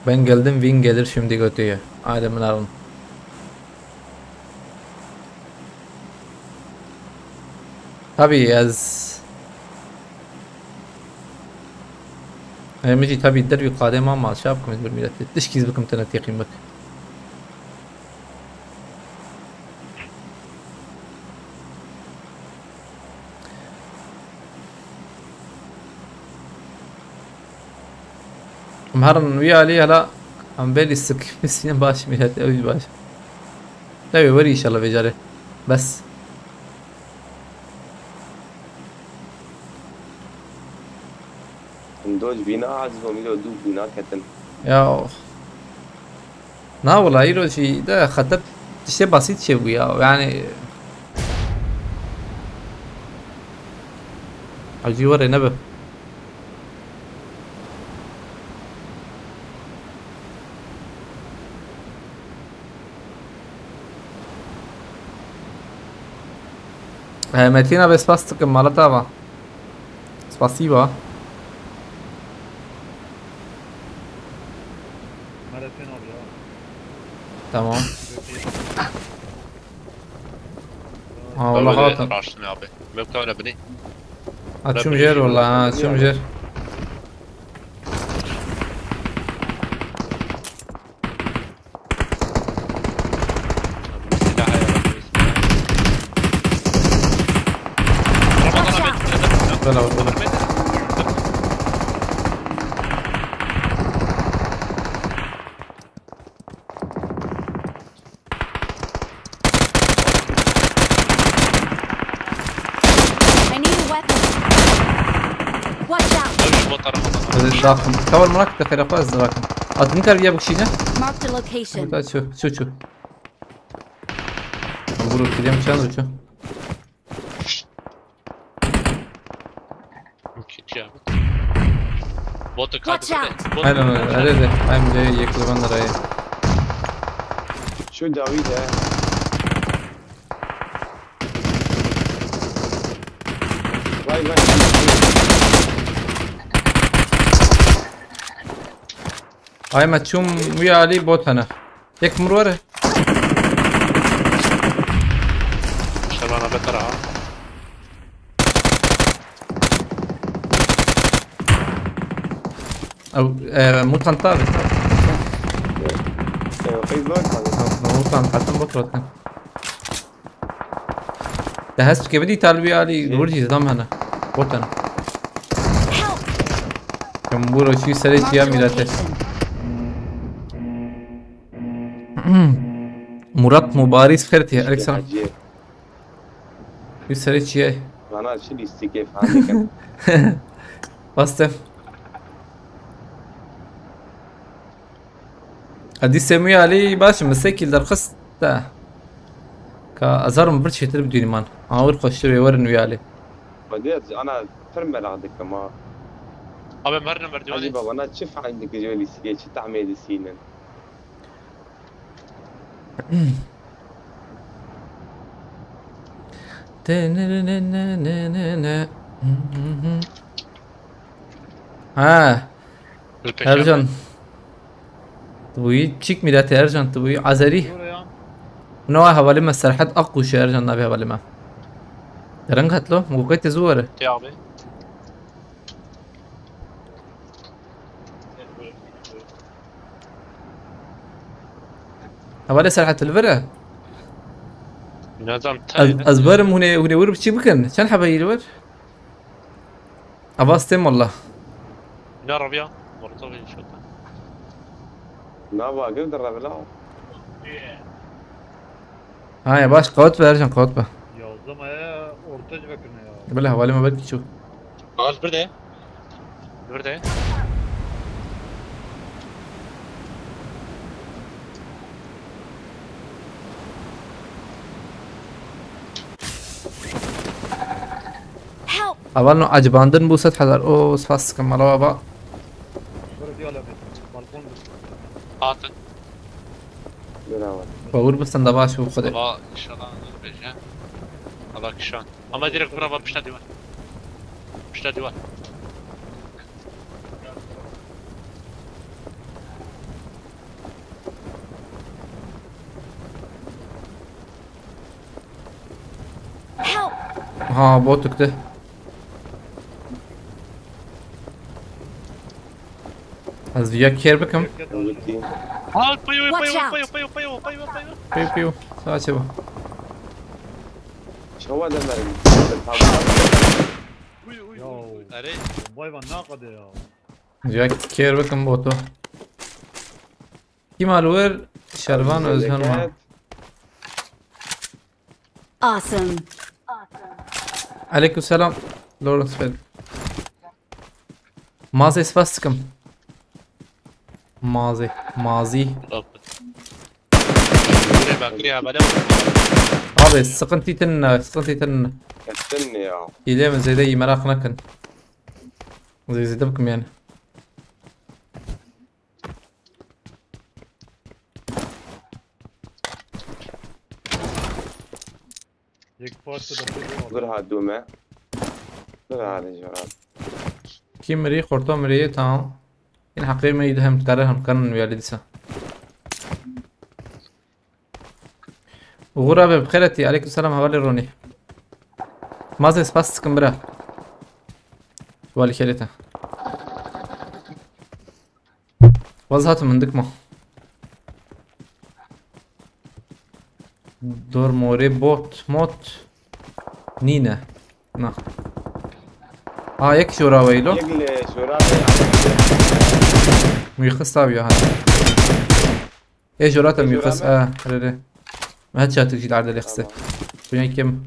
Ben geldim, Win gelir şimdi götüye. Haydi, min arın. Tabii, ez Em jî tabii dervî qadê ma, ma çav bikim, ez bir milletê tişkî bikim, te ne têqîn bik. Em herin wî alî, hela em belî sik misîne baş millet, ew jî baş. Newê werî inşallah vê carê. Bes. Em doz bîna, ez bom îro dû bîna ketin. Ya. Na wala, îro jî de xeter tiştê basît çêbû ya. Yani. Hacî were nebe. He, Metin abi, spas dikim, mala te ava. Spasiba. Metin abi ya. Tamam. Ha, wala hatin. Raştın abi. Mevka öyle bini. Ha, çum jer wala, ha, çum jer. Silah ayarlamayız. Ramazan abi. Watch out! Bela, bela. I need a weapon. Watch out! Ölmüş bot aramadan. Hadi, daxil. Tawal merak te xêra xwe ez dirakim. At nikar viya bikşîne. Marked a location. Burada çu, çu, çu. Vuru, kiliam çan çu. Okey, şey abi. Bota kaldı. Watch out! Bot. Aynen öyle. Öyle de. Hem de yekli ben de rayı. Şu David he. Vay vay. Ay me çûm wî alî bot hene. Yek mir were. Şevana betara. Ew, e, mutant abi. Ew, qeyz bak abi. Ew, mutant, hatim bot rotin. Te hest bike bidî talibî alî, li wir jî zidam hene. Botan. Help! Kem bûro çî serê çiya mîrete. Murat Mubarîz xêr tî, Aleykselam. Wî serê çiye. Vana çi lîstikê fehmê kem. Bastem. Edî Semûyê Alî baş e, min sê kîl derxist te. Ka ez herim vir çêtir bidûnî man. Awir xweştir wê werin wî alî. Xwedê ez ana pir meraq dikim ha. Abi, merdim merdivanê. Acaba bana çi fehm dikir ji wê lîstikê, çi tehmê disînin? Ha. Ercan. Tu bûyî çîk mîretê Ercan, tu bûyî Azerî. Doğru ya. Nava hevalê me Serhet Akkuş e, Ercan navê hevalê me. Dereng hatlo, mukete zû were. Tê abi. Hevalê Serhet li vir e? Nazam. Ez, ez berim hûnê, hûnê wir biçî bikin. Çend hebe yî li vir? Ava stêm walla. Ne rabiya? Orta ve inşallah. Na va gir de ravila. Ha ya baş, qewet be Ercan, qewet be. Yazdım he, orta civekirine ya. Bile hevalê me belkî çû. Ağaç bir de. Bir de. Help! Ava no acibandin bû sed hezar. O, spas dikim, mala ava. Hatin. Bawur bisin da baş bû xwedê. Valla inşallah bêje. Bak şu an. Ama direkt vura bak, pişta divan. Pişta divan. Help! Ha, botuk de. Ez ya kêr bikim. Al, payo, Watch payo, out. Payo, payo, payo, payo, payo, payo. Piu piu. Saçe bu. Çawa demerim? Uy, uy, Ya. uy, uy. Erê. Bombayê van naqede ya. Ya kêr bikim botu. Kim alwer? Şervan Özhan mı? Awesome. Aleyküm selam. Lawrence Fed. Mazê spas dikim. Mazê. Mazî. Bire bak, bire abone ol. Abi sıkıntı itin, sıkıntı itin. Kestin ya. Hile mi zeyde iyi merak nakin. Zeyde bikim yani. Yek parça da bir Gur ha dûme. Gur ha de jora. Kim mirî, xorta mirî, tamam. Yine hakkı yemeği de hem karar hem kanın üyeli disa. Uğur abi, bixêr etî. Aleyküm selam, hevalê Ronî. Mazê spas dikim bira. Wali kelete. Waz hatim min dikma. Dor morê bot, mot. Nîne. Na. Ha, yek jora weylo. Yek li jora ve. Muyxis tabi ya hadi. E jora te E, muyxis. jora E, re re. Headshot jî derdê lê xiste. Dunya kim?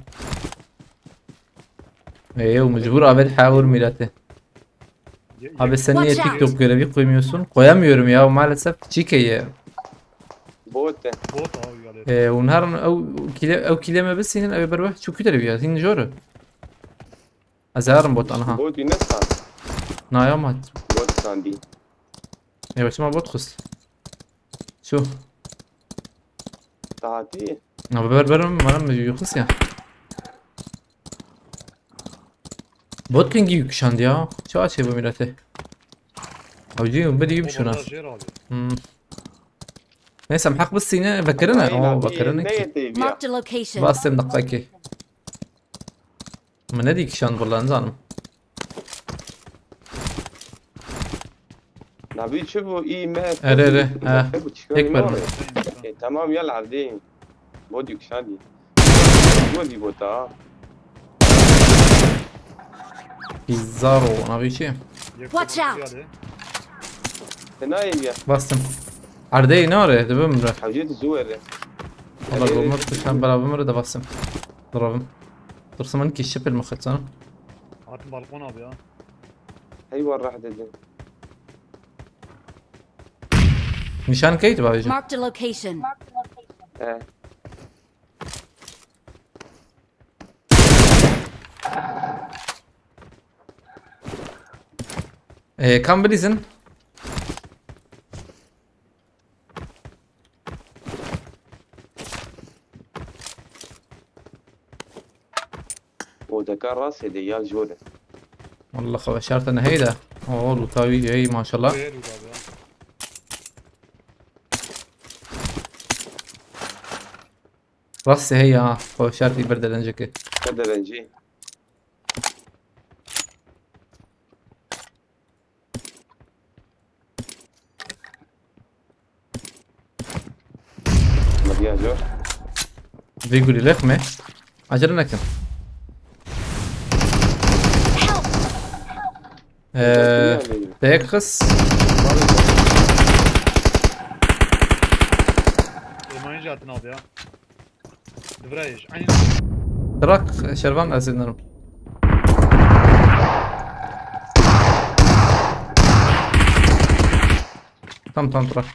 Ey, mecbur avel hawur milete. Abi sen niye Watch out. TikTok görevi koymuyorsun? Koyamıyorum ya maalesef. Çike ye. Bote. Bot abi galiba. Ee, un her ew kile ew kile me bisinin ew berwe çok kötü bir ya. Hin jor. Azarım bot anha. Bot yine san. Nayamat. Bot sandi. Evet, ma bot xist. Şu. Tahati. Na ber ber bana mı yoksa ya. Bot kingi yükşandi ya. Şu açı bu milete. Avcı bir gibi şuna. Bomba jêr abi. Hmm. Neyse, hak biz sine bekirine. Aynen, Oo, bir bekirine ne ki. yeteği ya? Marked a location. Bastım dakika ki. Ama ne diye kişan buradan canım. Nabi çi bu iyi me. Ere, ere, ha. Bu çıkıyor Tek mu verme. oraya? E, tamam ya lavdi. Bot yükşandi. Bu bir bota. Bizarro ona bir şey. Yek Watch bomba out. geldi. Sen ne ya? Bastım. Ardey ne oraya? Dibim bura. Hawcı zuwere. Valla bomba tutsan beraber mi de bastım. Durabım. Dursa man ki şipil mi xetsan. Hatim balkon abi ya. Heywa rah dedim. Nişan kaydı babacım. Marked a location. E. Ee, kan bilizin. O deka rastê de ya jor e. Wallah xwe şertene heyda. Oo, lutavi hey maşallah. Buraya dur abi ya. Rastê hey ya. Xwe şertî bir derencekê. Te derencî. Hadi ya jor. Vê gulî rexme. Acele nekin. Ee, tek kız. Emayin jatin abi ya. Divrayış. Aynı. Trak, şervan ez ê nerim. Tam tam trak.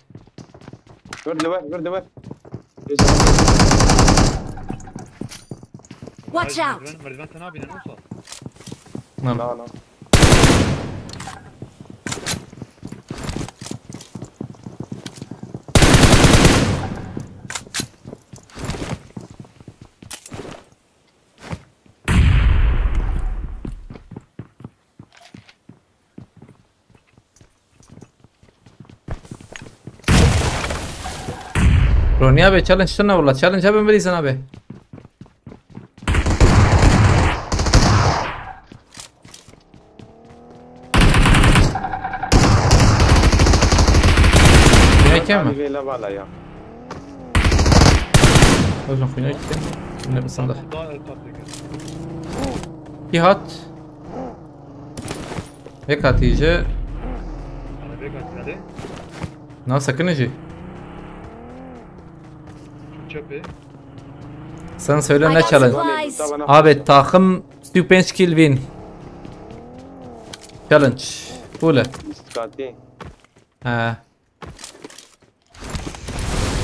Gör de ver, gör de ver. Watch out! Merdiven, merdiven sana binen olsa. Lan. Na na. Ronî abi, challenge tune wala. Challenge abi, birîzin abi. Yine kim mi? Vê levala ya. Özüm kuyuna gitti. Ne bir sandık. Daha el tatlı gel. Ki hat. Pek hatice. Arabaya kaç geldi? Na sakın jî. Çöpü. Sen söyle ne challenge? Abi takım sî û pênc kill win. Challenge. Full. He.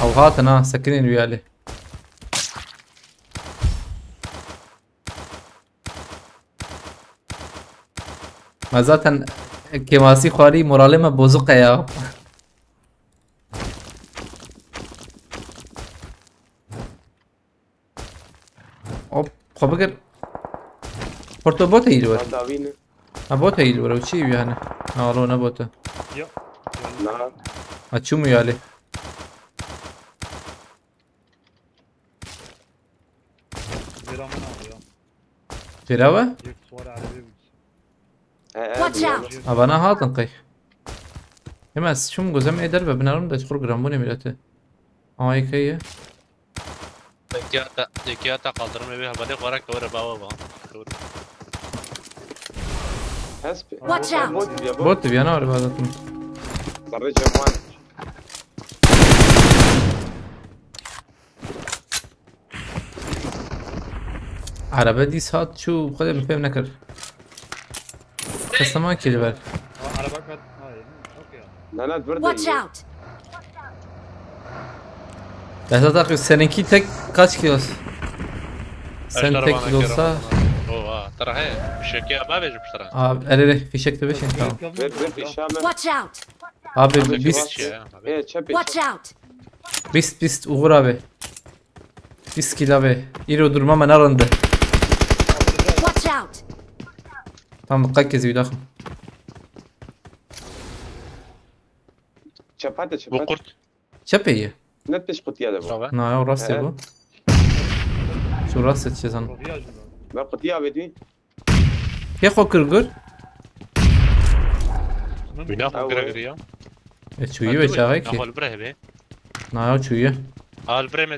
Ew hatin ha, sekinên wî alî. Me zaten kêmasî xwarî, moralê me bozuk e ya. Hop, xwe bigir. Porto bot e îl wer. Dawî ne? Ha, bot e îl wer, ew çi wî hene? Na, alo, ne bot e. Ya. Na. Ha, çû mu yalê? Zira min abi ya. Zira we? Yek suwar arabe bû. He, he, Watch out! Ha, bana hatin qey. Hemen çûm gozem ê derve binarim de çukur giranbûnê mileti. Ama yekeye. Zekiyata, zekiyata kaldırım evi haberi olarak doğru baba baba. Doğru. Hesp. Watch out! Bot diye, bot. Bot diye, ne var zaten? Sarı cam var. Araba dîs hat çû, xwe de min fêm nekir. Kes nema kê li ber. Aa, araba kat. Hayır. Okey. Nana dur. Watch out! Behzat abi, seninki tek kaç kilo? Sen tek kilo olsa. Oha, tara he. Fişek ya, bavê ji piştara. Abi, erê, erê, fişek de beşin, tamam. Ver, ver, fişek ver. Watch out! Abi, biz. Şey ya, abi. E, çep. Watch out! Bîst bîst Uğur abi. Bîst kill abi. Îro durma me nerinde. Watch out! Tam dikkat kezî daxim. Çepat de çepat. Bu kurt. Çepê ye. Ne pêş qutiya de bu. Bravo. Na ya, rastê bu. Şu rastê çizan. Ve qutiya vedî. Kê xwe kir gur? Wîna xwe kire giriya. E, çûyî ve çaxekî. Naxwe li bire hebe. Na ya, çûyî. Al bire me.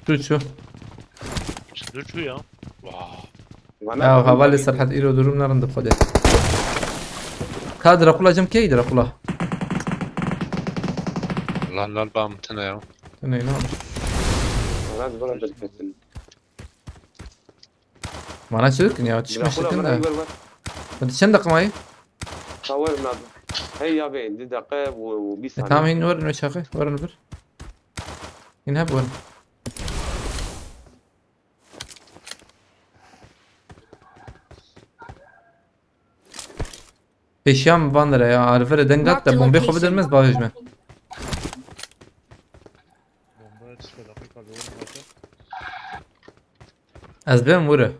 Çû, çû. Çi dur çû ya. Vah. Ya, hevalê Serhat, îro durum nerinde xwedê. Ka Drakula cem key Drakula? Lan lan bam tine ya. Tine ne? Lan bana derketin. Bana çocuk ya, çişme şekin de. Hadi çend dakika mayı? Tamam, hin verin o çakı, verin bir. Hin hep verin. Pêşiya min van dire ya, Alvere deng hat de bombê xwe bidin min, ez bavêjime. Ez bêm wire.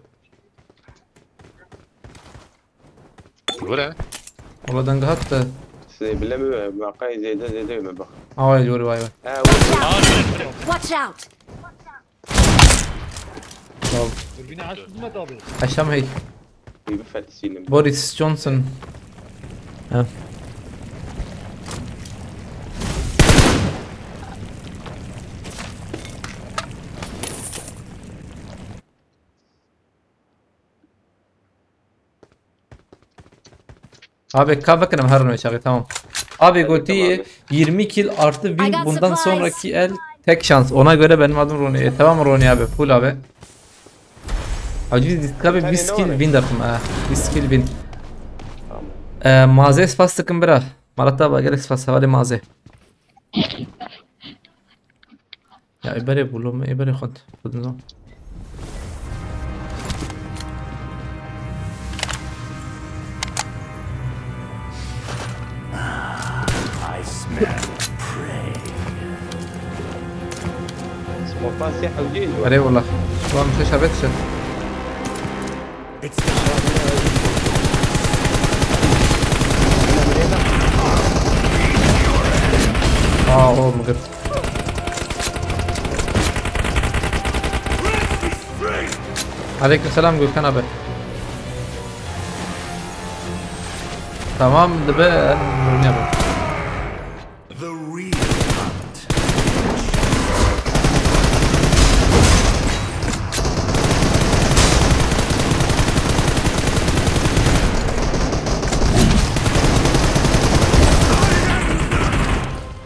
Wire. Wala deng hat de. Sê bile mi, waqayê zêde zêde me bak. Away wire, vay vay. Ha, wire. Watch out! Tamam. Dürbünü aç, hizmet abi. Aşam hey. Boris Johnson. Ha. Abi, ka vekinim her ne çağı, tamam. Abi, hadi, goti tamam abi. Yirmi kill artı win, bundan sonraki el tek şans. Ona göre benim adım Roni. E, tamam Roni abi, full abi. Abi, biz abi, bîst kill win dakim ha. Bîst kill win. Tamam. E, maze spas takım bira. Marat abi, gelek spas, havale maze. Ya, ê berê bûlo me, ê berê xwend. Xwedin zan. I smell prey. Erê wala. Ulan bir şey şerbet içer. Aa, o Oğlum gir. Aleykümselam Gülkan abi. Tamam, dibe, oynayalım. The real hunt.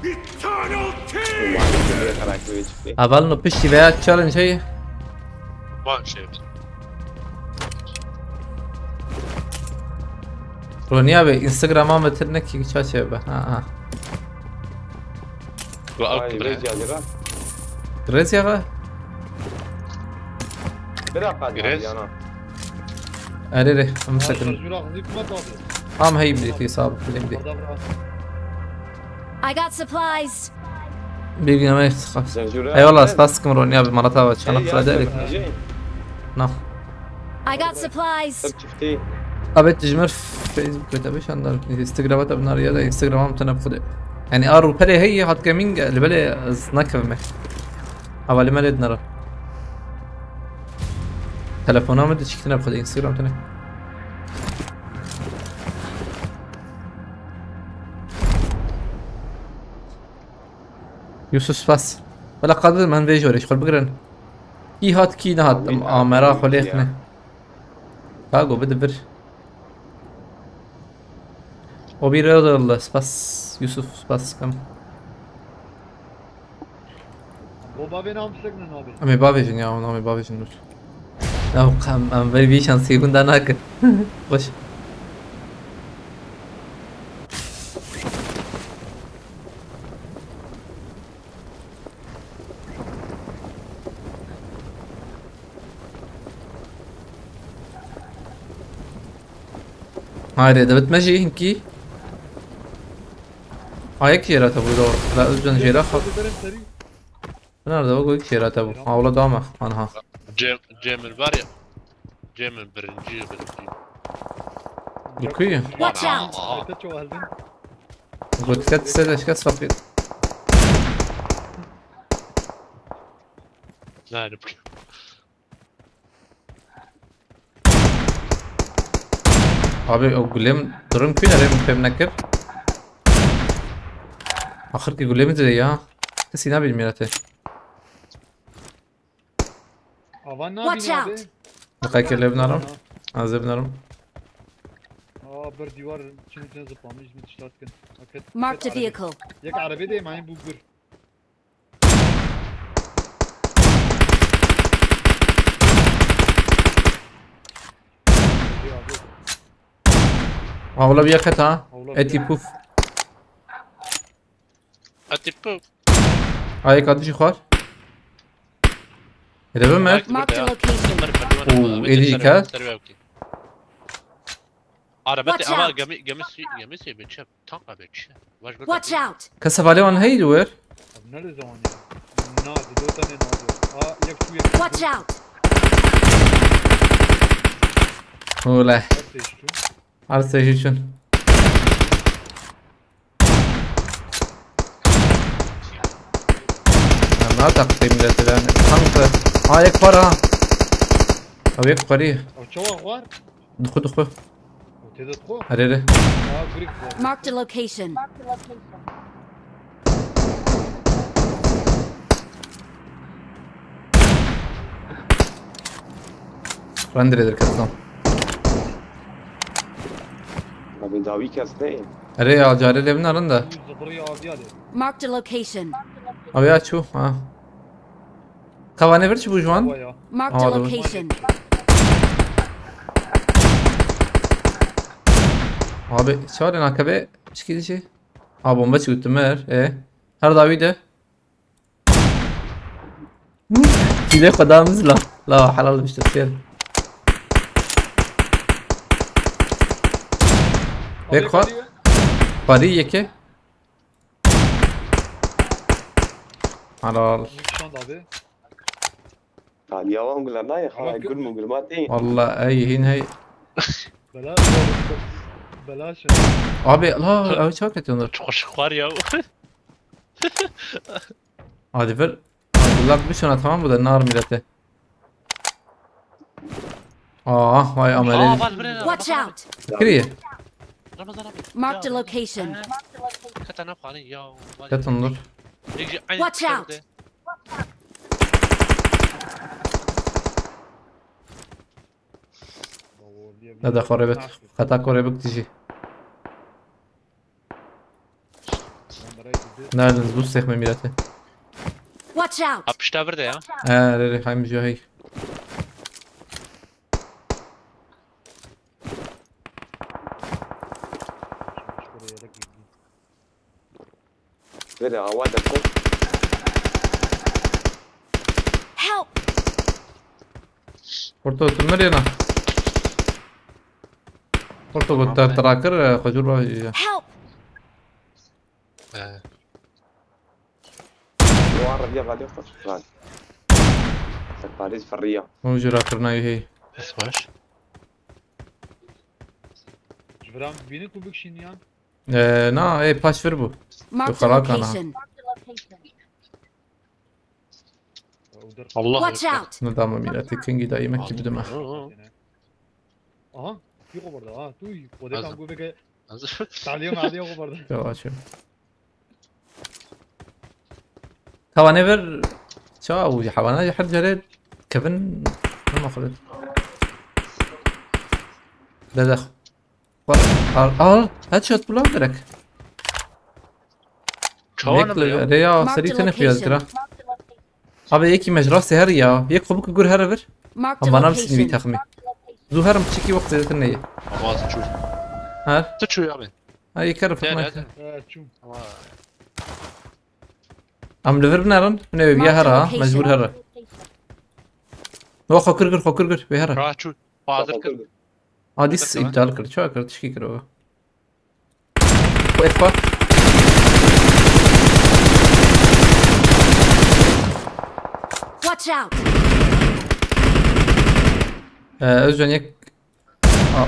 Eternal King! Heval no piştî veya challenge heye. Van şey. Ronî abi, Instagram'a mı tirnek ki çaçe be. Ha ha. Ve Ay, akbire. Rêz ya lira. Rêz ya be. Bira qal Rêz. Yana. Erê rê, em Ay, sakın. Jura hızlı hikmet abi. Am hey bir şey sağ bilim bir. Orada bırak. I got supplies. Bir gün yemek sıkar. Eyvallah, spas kim Ronî abi, Malat abi, çana fırada erik. Na. I got supplies. Abi tijmer Facebook ve tabi şandar. Instagram'a tabi nar ya da Instagram'a mı tane fıde. Yani a rupere hey hat gaming li bele ez nakevme. Havali mele dinara. Telefona mı de çıktı ne fıde Instagram tane. Yusuf spas. Wela qadir men vê jorê ji xwe bigirin. Kî hat kî nehat. Amîn, amîn, amera xwe lêxine. Ya. Ka go bide vir. O bir rol spas. Yusuf spas kam. Bo bavê nam seknin abi. Em ê bavêjin ya, em ê bavêjin dur. Ya em, em vê vî şansî hunda nakin. Xweş. Haydi, David Meji hinkî. Ayak jêra te burada. La Özcan jêra xwe. Nerede o? Goyuk jêra te bu. Ha, ola dama. Anha. Cem, Cemil var ya. Cemil birinci, birinci. Lukuyu. Watch out! Aa. Gotika tise de şikast fakir. Nerede bu? Abi o gulem durum kuyun arayım pem nakir. Axir ki gulemi de ya. Sina bilmiyor ate. Avan ne Watch yapayım abi? Out! Dikkat et, evin arım. Az evin arım. Aa, bir divar için içine zıplamış, bir dişler tıkın. Marked a vehicle. Yek arabe de mayın bu bir. Avla bir yakat ha. Avla bir Eti yakat. Puf. Eti puf. Ayek atışı xwar. Ede be Mert. Marked a location. Oo, edi ka. Arabeti ama gemi, gemi si, gemi si beçe. Tanka beçe. Watch out! Kesa vale wan hey wer. Abi nerede zaman ya? Na, dört tane ne oldu? Aa, yak şu yak. Watch out! Ola. Her şey şu. Her şey için. Ya ne taktiğim de tren. Tanka. Aa, yek para. Abi yek parayı. Abi çavak var. Dixwe, dixwe. Tê de dixwe? Erê, erê. Aa, gurî dixwe. Marked a location. Randire derketin. Abi dawî kes değil. Erê ya, carê lê binarin de. Zıbırı ya abi hadi. Marked a location. Abi ya çû, ha. Kavanê vir çi bû ji wan? Vay ya. Marked a Aa, location. Abi, çawarê nakebe çikî dişî? Ha, bomba çi gotim mer. E. Her dawî de. Kîlê xwe da min zila. La helal bişte sêr. Vê xwe. Parî yekê. Helal. Şan abi. Aliya wan gula nayê, xalay gul mu gul ma tê. Walla ey hîn hey. Bela, bela şey. Abi la ew çawa ketiyorlar? Çok hoş var ya. Hadi ver. Hadi lak bir sonra tamam bu da nar millete. Ah, vay amele. Aa, var, bir. Watch out! Kiriye. Ramazan abi. Marked a location. Kata ne fani ya. Katın dur. Watch out! Nada, xorê bit. Xeta xorê bik tijî. Nereden bu sehme milleti? Watch out! Ha, pişta bir de ya. He, re re, haymış ya, hey. Vere awa de ko. Help! Porto, tu mirê na. Porto got te trakir, e, xecur ba. Help! Ee, War ya vali xo. Vali. Sen Paris fırriya. Hûn jûra kirina wî heye. Bes baş. Ji vira em dibînin ku bikişînin yan? Ee, na, ê paş vir bû. Marked a xalaka na. Location. Allah. Watch out! Ne dama millete kengî dayî me ki bidime. Aha. Yok orada ha. Tu kodekan bu bege. Hazır. Talya maliye yok orada. Yavaşım. Tawane ver. Ça û ji hewana ji her cere kevin. Hema xwe. Dede. Al, al, headshot bula direkt. Çawa ne ya? Reya serî tene xuya dikira. Abi yekî me ji rastê her ya. Yek xwe bike gur here vir. Em bana bisîn vî texmî. Zû herim çikî wext zêdetir neyê. Ama az çû. Her. Tu çû ya ben. Ha, yek herim fırtına. Çû. Ama Em li vir binerin. Ne wê viya here ha. Mecbur here. No, xwe kir, kir, xwe kir, kir. Wê here. Ra çû. Hazır kir. Adîs iptal kir. Çawa kir? Tişkî kir o. Xwe F K. Watch out! Ee, Özcan yek. A.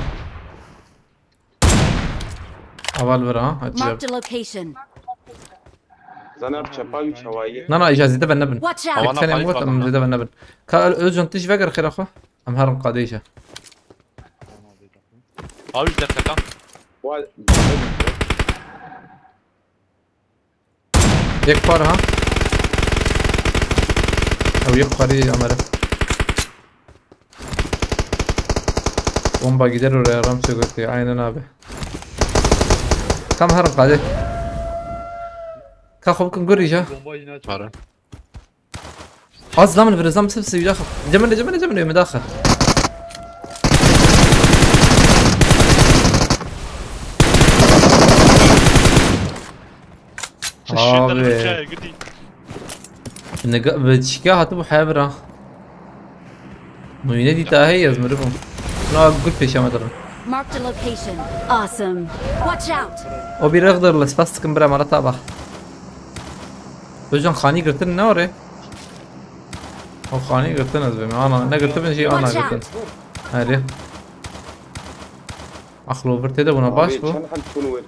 Aval vir ha. Hadi. Marked a location. Zanar çapa wî çawayî. Na, na, îca zêde ve nebin. Watch out! Awana Sen em payî wet, em falan. Zêde ve nebin. Ka Özcan tij veger xêra xwe. Em herin qadê îca. Abi bir dakika. Wa. Yek par ha. Ew yek parî amere. Bomba gider oraya, Ramsey götü. Aynen abi. Tam herin qadê. Ka xwe bikin gur îca. Bomba yine açıyor. Para. Az zaman bir zam sip sip daxil. Cemile, Cemile, Cemile, mi daxil. Abi. Ne ga-, bi çikiya hatibû hebra. Nûyne dîta hey ez miribûm. Na gul pêşe me dirin. Marked a location. Awesome. Watch out! O bir ıgdır li spas tıkın bira mara taba. Özcan xanî girtin ne orê? O xanî girtin ez bim. Ana ne girtin jî ana girtin. Hadi. Axlo bir tede buna baş bu. Çend hem çûn wir.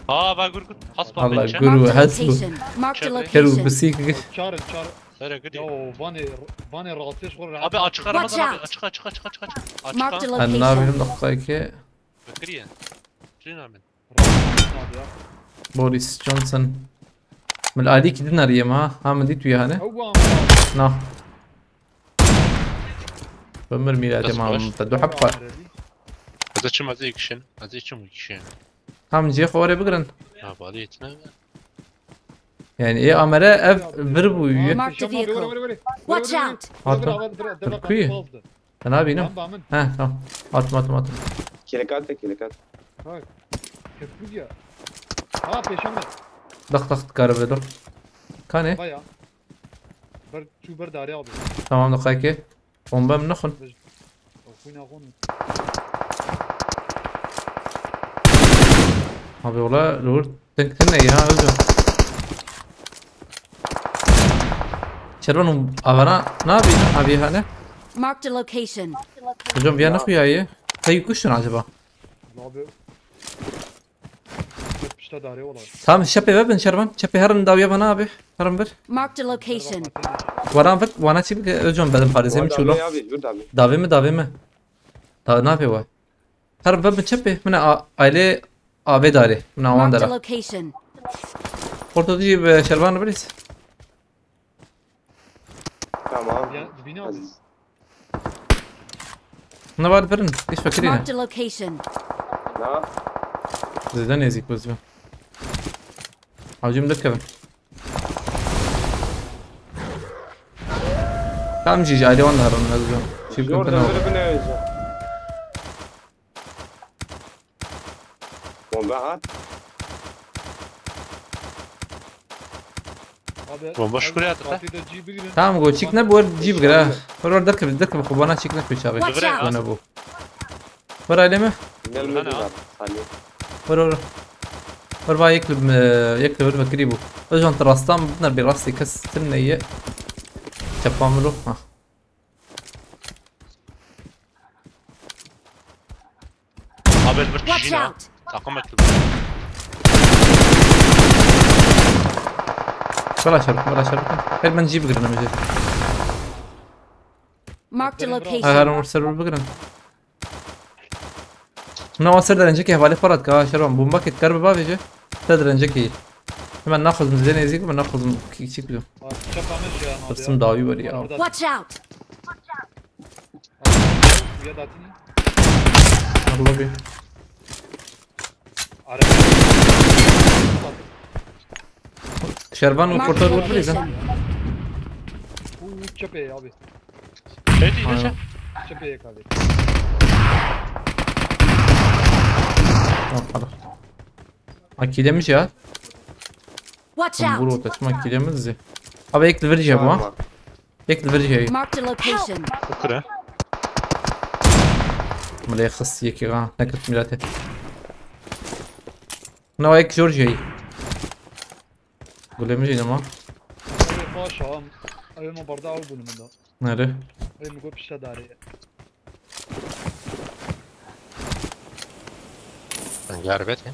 Ha, va gur gur. Hasba Allah ben çek. Gur ve has bu. Marked a location. Keru bisik. Çar, çar. Here gidi. Ya, vanê, vanê rastê ji xwe re. Abi açık arama. Watch out. Açık, açık, açık, açık, açık. Açık. Marked a location. Anna benim noktayı ki. Bekiriye. Çin amin. Boris Johnson. Min alî ki din ariyem ha. Ha, min dît tu yani. Na. Bimir mîratê ma. Te du heppa. Ez çim, ez ikişin. Ez çim ikişin. Tam cê xore bigirin. Ya bali etme. Yani e amere ev bir bu. Marked a vehicle. Watch out! Hatta. Kuyu. Sen abi inim. He, tamam. Atma, atma, atma. Kelekat de kelekat. Bak. Köprü diyor. Ha, peşemde. Dak dak kare ve dur. Kane? Baya. Bir, çu bir daire abi. Tamam, dak ki. Bomba mı nakın? Okuyun akın. Abi ola lur. Sen, sen ne ya, Özcan? Şervan, avana ne yapayım abi hani? Marked a location. Hocam bir yana kuyayı. Kayı kuşun acaba? Abi. Te darê ola. Tamam, çepê ve bin şervan. Çepê herin dawiye bana abi. Herin bir. Marked a location. Wana bik, wana çi bik, Özcan benim parizim Wan çulo. Davê abi, dur davê. Davi mi, davi mi? Davi ne yapıyor bu? Herin ve bin çepê. Mine a-, aile abi dari. Mine awan Marked a dara. Location. Orta diye bir şervan bir. Tamam. Ya, dibine abi. Aziz. Ne var verin? Hiç fakir yine. Marked a location. Na. Zeden ezik bu zıvan. Avcım da kevin. Tamam, Cici, aile wan da herin, hadi canım. Çift Yor kırpın oldu. döndürüp ne ölecek? Bomba at. Abi, Bomba şükür ya, Fatih de G bir girin. Tamam, go çik ne bu, cib gira. Var var, dakika, dakika, bana çik ne köçe abi. Watch out. Bana bu. Var aile mi? Gelmedi Hani lan. Salih. Var var. Var var, yek, e, yek bir fakiri bu. Özcan, te rastan bunlar bir rastı kız. Sen ne ye? Çapamılo. Ha. Abi bir Watch kişi ne? Out. Takım ekli. Bela şarkı, bela şarkı. Her ben cib girin amca. Marked a Ha, her location. umur server bigrin. Buna o ser derence ki hevale parat ka şervan. Bomba kit kar baba vece. Te derence ki. Hemen naxozum zene ezik, ben naxozum ki çik biliyorum. Bak, çapamış ya abi. Hırsım davi var ya. Burada Watch out. Ya da atayım. Allah bir. Araba. Şervan o Marked portal a vur please. Location. Bu çöpe abi. Hadi Aynen. Yaşar. Çöpe abi. Tamam, hadi. Akidemiz ya. Watch Vur out. ortasına akidemiz. Abi ekli vereceğim bu ha. Tamam. Ekli vereceğim. Marked a location. Okura. Mele xist yekî ha. Nekit milete. Ne o ek Georgia'yı. Gulemiz ama. Abi baş ağam. Abi ma barda al bunu da. Nere? Abi mi go pişte dari. Ben garbet ya.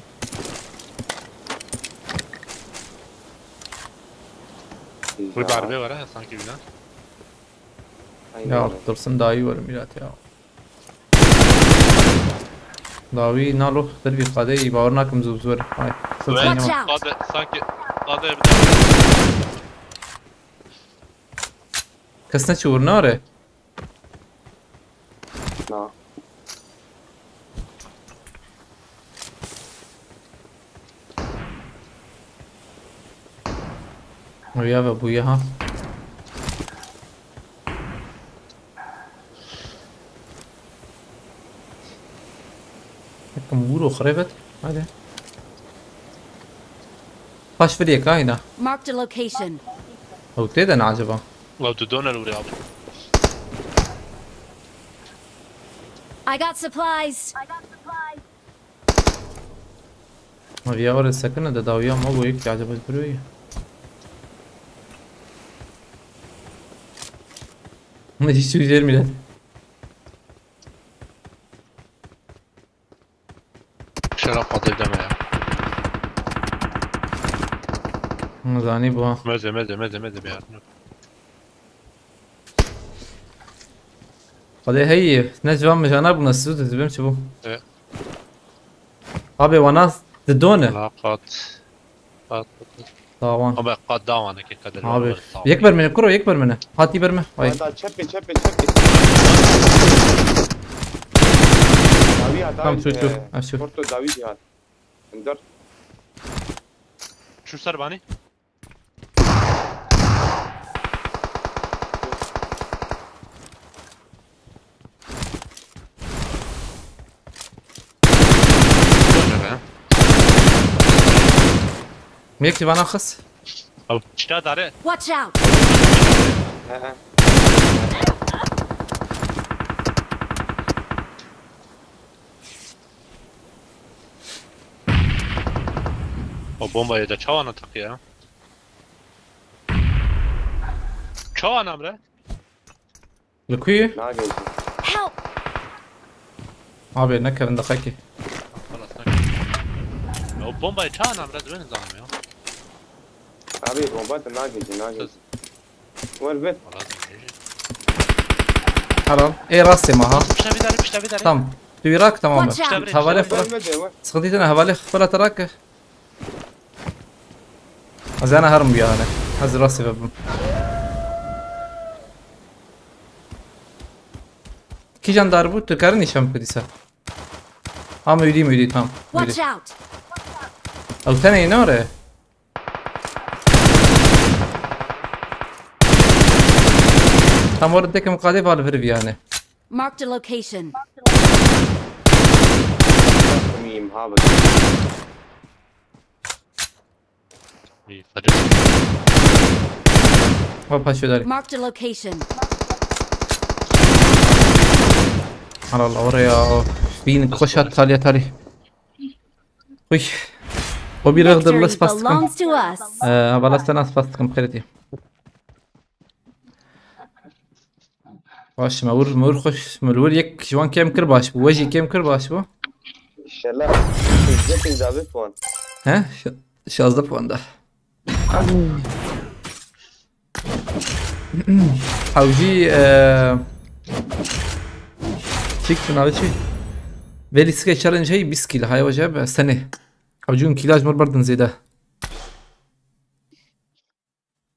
Bu darbe var ha sanki bir lan. Aynen Ya öyle. dursun daha iyi var Mirat ya. Davi nalo der bir kade iyi, bawer nakim zor zor. Ay. Ve Watch Satın out. Kade, sanki kade bir Kes ne çuğur ne are? Na. Oya ve bu ya ha. Yakın vur o xrebet. Hadi. Paş bir yek ayna. Marked a location. Ew tê de ne acaba? Ulan tu döner oraya abi. I got supplies. Ma viya were sekine de dawiya ma go yek acaba duruyor ya. Ne hiç güzel millet. Şerap patlayıp deme ya. Zanî bu ha. Meze meze meze meze bir yardım. Hadi hey, ne civan mijana bu nasıl dizibim çi bu? Evet. Abi wana didone. La kat. Kat. Dawan. Ama kat dawan ki kader. Abi. Yek bermene kuro, yek bermene. Hati berme. Ay. Hadi çöpe çöpe çöpe. Davi ya Tamam, davi. şu, şu. Ha, şu. Porto davi ya. Ender. Şu serbani. Dur be. Yek civana xis. Abi çıta dare. Watch out. He he. O bombayı da çawana tak ya. Çawana bre. Li ku yî? Na geçti. Help. Abi ne kevin daxekî. Xalas ne. Ya o bombayı çağın amra dönelim zaten ya. Abi bomba da nageci nageci. Var ver. Valla dönecek. Helal. Ê rastê ma ha. Pişta bir tane pişta bir tane. Tamam. Tu Irak tamam be. Watch out. Havale Ben fırat. vermedi ama. Sıkıntı tane havale fırat Irak. Ez ana herim yani. Ez rastê vebim. Kîjan dar bû? Tu karin nîşan bikî dîsa. Ha, mewdî, mewdî, tamam. Mewdî. Watch out! Ew tenê ne re? Tam orada tekim qadê val vir yani. Marked a location. Miyim ha bak. İyi, hadi. Hop, paşê darî. Marked a location. Allah Allah, oraya o. Bin koşat talya talî. Uy. O bir Victory rıgdır spas tıkım. Belongs to us. Ee, valla sen spas tıkım xeyreti. Baş, me vur, me vur xweş, me vur yek ji wan kêm kir baş bû, we jî kêm kir baş bû. İnşallah. Sıcak ildabe puan. He? Ş- şazdeh puan da. Hewjî, e, çik tu navê çi? Vê lîstikê challenge hey bîst kîl, hay wece be, senê. Hewjî hûn kîlaj mir berdin zêde.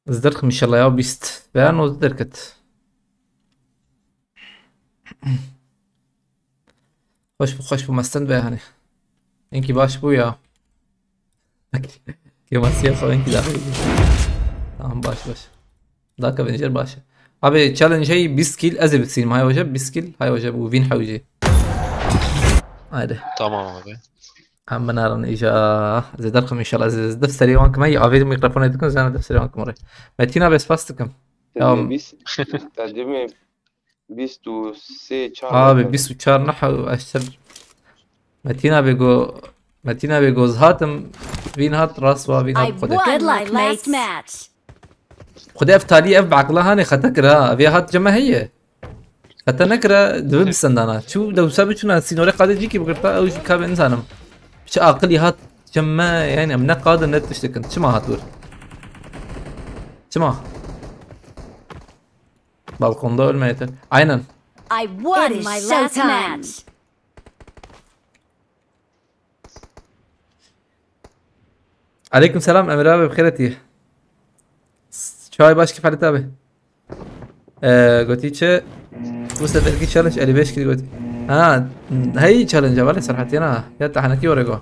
Ez derxim inşallah ya bîst. Veya nozdeh derket. Xweş bû, xweş bû, mestend be hani. Enkî baş bû ya. Kêmasiya xwe enkî daha iyi. Tamam, baş baş. Daka benzer baş. Abi challenge hey bîst kîl ez ê bitsînim. Hay hoca bîst kîl. Hay hoca bu win hewci. Haydi. Tamam abi. Em binarin îja. Ez ê derxim inşallah. Ez ê def serê wan kim. Hey, avê mikrofon dikin, zana def serê wan kim oraya. Metin abi, spas dikim. Ya- Biz tecrübe biz tu se çar. Abi bîst û çar ne eşter. Metin abi go, Metin abi goz hatim. Vin hat rast wa vin I hat xwede. won my last match. Xwede ev talî ev bi aqila hanê xete kira. Vê hat ceme heye. Xete nekira, dibi bisendana. Çû dewsa biçûna sînorê qadê cîkî bigirta, ew jî kabe nizanim. Çi aqilî hat ceme, yani em ne qadin ne tiştikin. Çima hat wir? Çima? Balkonda ölmeye yeter. Aynen. I won my last match. Aleyküm selam Emir abi, bi xêr etî. Çay baş kî Halit abi. Ee, gotî çi? Bu seferki challenge elli beş kilo gotî. Ha, hey challenge var Serhat yana. Ya tahanaki oraya go.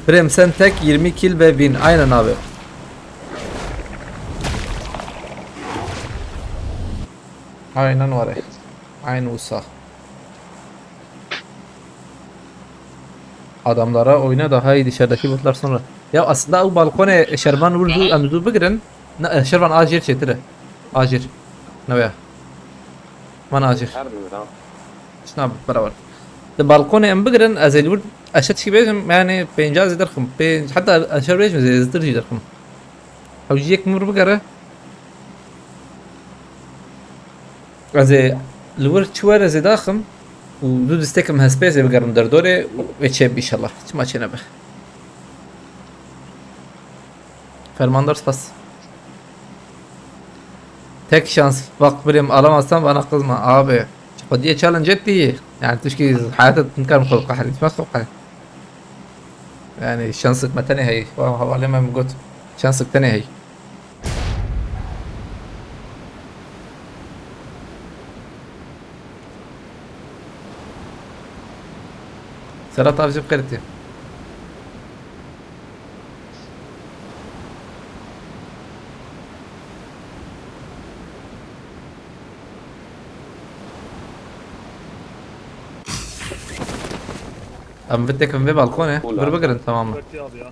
Prem sen tek yirmi kill ve win. Aynen abi. Aynen var. Aynı usa. Adamlara oyna daha iyi dışarıdaki botlar sonra. Ya aslında o balkone şervan vurdu emzu bigirin. Na, şervan acir çetire. Acir. Ne ya? Man acir. Her bir lan. Şuna beraber. De balkone em bigirin, ez ê li wir eşet şî bêjim, yani pênca zêder xim. Pênc, hatta eşer bêjim zêder jî derxim. Ew jî yek mir bigere. Ez ê li wir çi were zê daxim û du destekim hespê zê bigerim derdorê û ê çêb inşallah. Çima çê nebe. Fermandar spas. Tek şans bak birim alamazsan bana kızma abi. Xwediye challenge ettiği. Yani tişkî hayata nikarim xwe qehrî. Tmez xwe qehrî. Yani şansik me tenê hey. Wa havale me got. Şansik tenê hey. Serhat Avcı Kırıtı. Em vê tekin vê balkone. Cool Bir abi. Bigirin tamam mı? Bekle abi ya.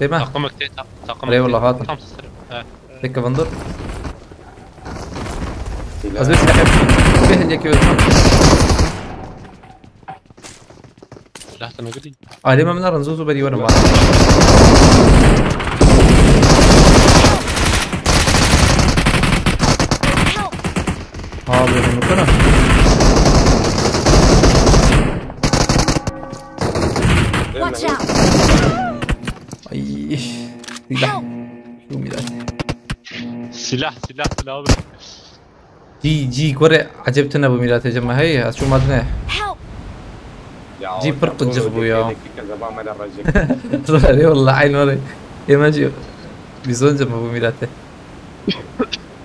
Değil mi? Takım ekte, tak- takım Eyvallah, ekte. Hatun. Tam sesleri. Evet. Peki Vandur. Silah. Az bir silah. Bir hediye ki. Silah da ne bileyim. Ailem hemen aranızda uzun beri yorum var. Abi bunu kana. Watch out! Ay. Silah. Help! Bu millet. Silah, silah, silah abi. G G gore acep tine bu millet cema hey. Az şu madne. Help! Cî pir qicix bû ya. Zor e wallah eyn were. Ême jî bîzonce me bû mîrete.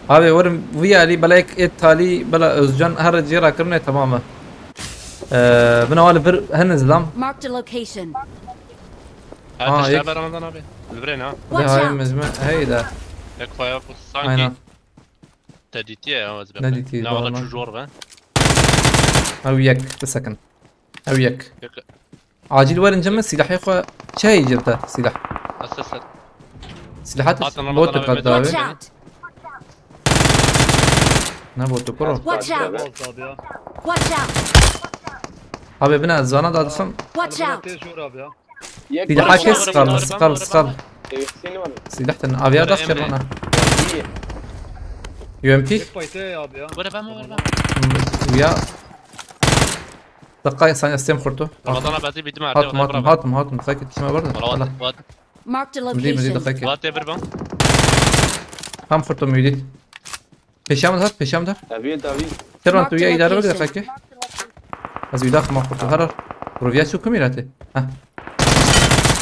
Abi werim vî alî bela ek ê talî bela Özcan her cê rakirine tamam e. Ee, bina wali vir hene zilam. Marked a location. Ha, Ha, yek- teşekkür Ramazan abi. Zibren ha. De hayır mezme hey de. Ek faya bu sanki Aynen. Te dîtiye ya ez Ne dîtiye, Ne valla normal. çu jor be. Ew yek bisekin. Ew yek. Yek. Acil werin cem silahê xwe çey cebte silah. Asas. Silahat Hatin bot Ramazan abi diqet Medya dawe. Watch out! Ne botu kuro. Watch out! Bas abi ya. Watch out! Abi bina zana da dixim. Watch out! Tez jor abi ya. Silaha kes skal skal skal. Silah ten aviya da şervana. U M P. Were ben mi were ben? Uya. Dakika sen istem kurtu. Ramazan abi bitti mi? Hatım hatım hatım hatım. Sakit kime vardı? Valla Hala. vat. Marked a Midi midi location. dakika. Vat ya bir ben. Tam kurtu midi. Peşam da peşam da. David, David. Şervan Marked tu ya idare location. bak dakika. Az bir dakika ma kurtu. Harar. Ruvya şu kumira te. Ha.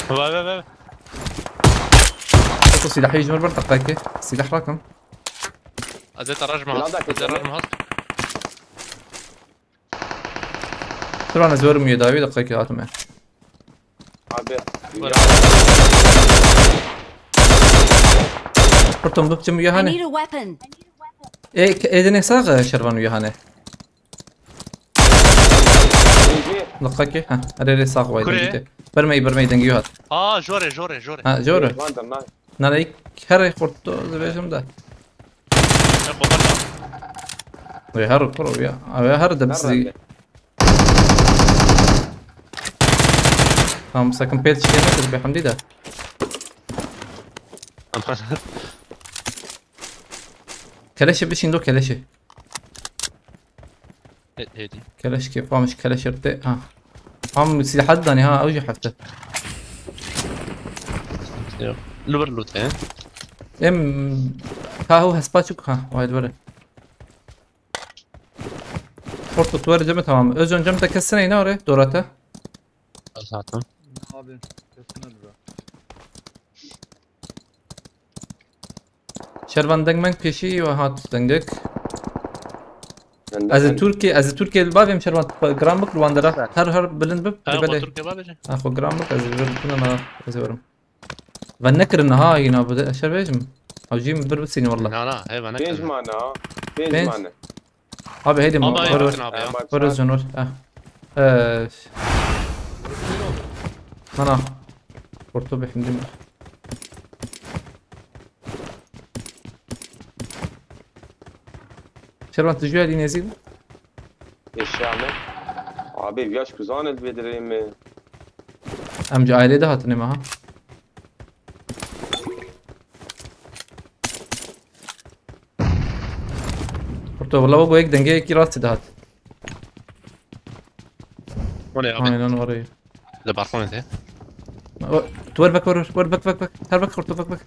Vay vay vay. Ko silahı jmir bir dakika. Silah rakam. Azet araj mı? Lan da Azet araj mı? Şervan ez verim ya davi dakika hatım ya. Abi. Vay. Kurtum dupçum I ya hani. Need a weapon. E, edine sağ Şervan ya hani. Birinci. Dakika ki. Ha. Arere sağ vay. Kure. Gitti. Bermeyi bermeyi dengi yuhat. Aa jore jore jore. Ha, jore. Lan da lan. Nana ilk her kurtu zıvejim de. Ne kopar lan? Ve her kuru ya. Abi her de bizi. Nerede? Tamam sakın pet çıkayım bir hamdi de. Keleşi bir şimdi o keleşi. He- Hedi. Keleş kêfa min ji keleş rtê ha. Ham silahat danî ha ew jî hefte. Yok. Li vir loot he. Em ka ew hespa çik ha wayê li vir e. Porto tu were cem e tamam. Özcan cem te kes neyne orê dorate. Zaten. Abi. Kesin hadi be. Şervan deng meng pêşî we hat dengek. Ben de- Ez ê ben- Tirkiye, ez ê Tirkiye li bavê em Şervan gram bik li wan dera. Her her bilind bib. Ha, Belê. Türkiye var bence. Ha xwe gram bik ez ê vir bikine na ez ê werim. Ve nekirin ha yine bu de şer bêjim. Ew jî min bir bisîne wallah. Na na, he bana. Pênc mane ha. Pênc Pênc. mane. Abi heydi Ama ver ver. yakın abi ya. Ee, bak, Ver sen- özcan ver. Ha. Ee, Mana. Porto bir hindi mi? Şervan tu jüye din ezil. Eşya mı? Abi viyaş kuzan el vedireyim mi? Em ji ailê de hatine me ha. Porto valla bu ek denge ki rastî de hat. O ne abi? Aynen orayı. De balkon ete. O, tu ver bak ver ver bak bak bak. Her bak kurtu bak bak.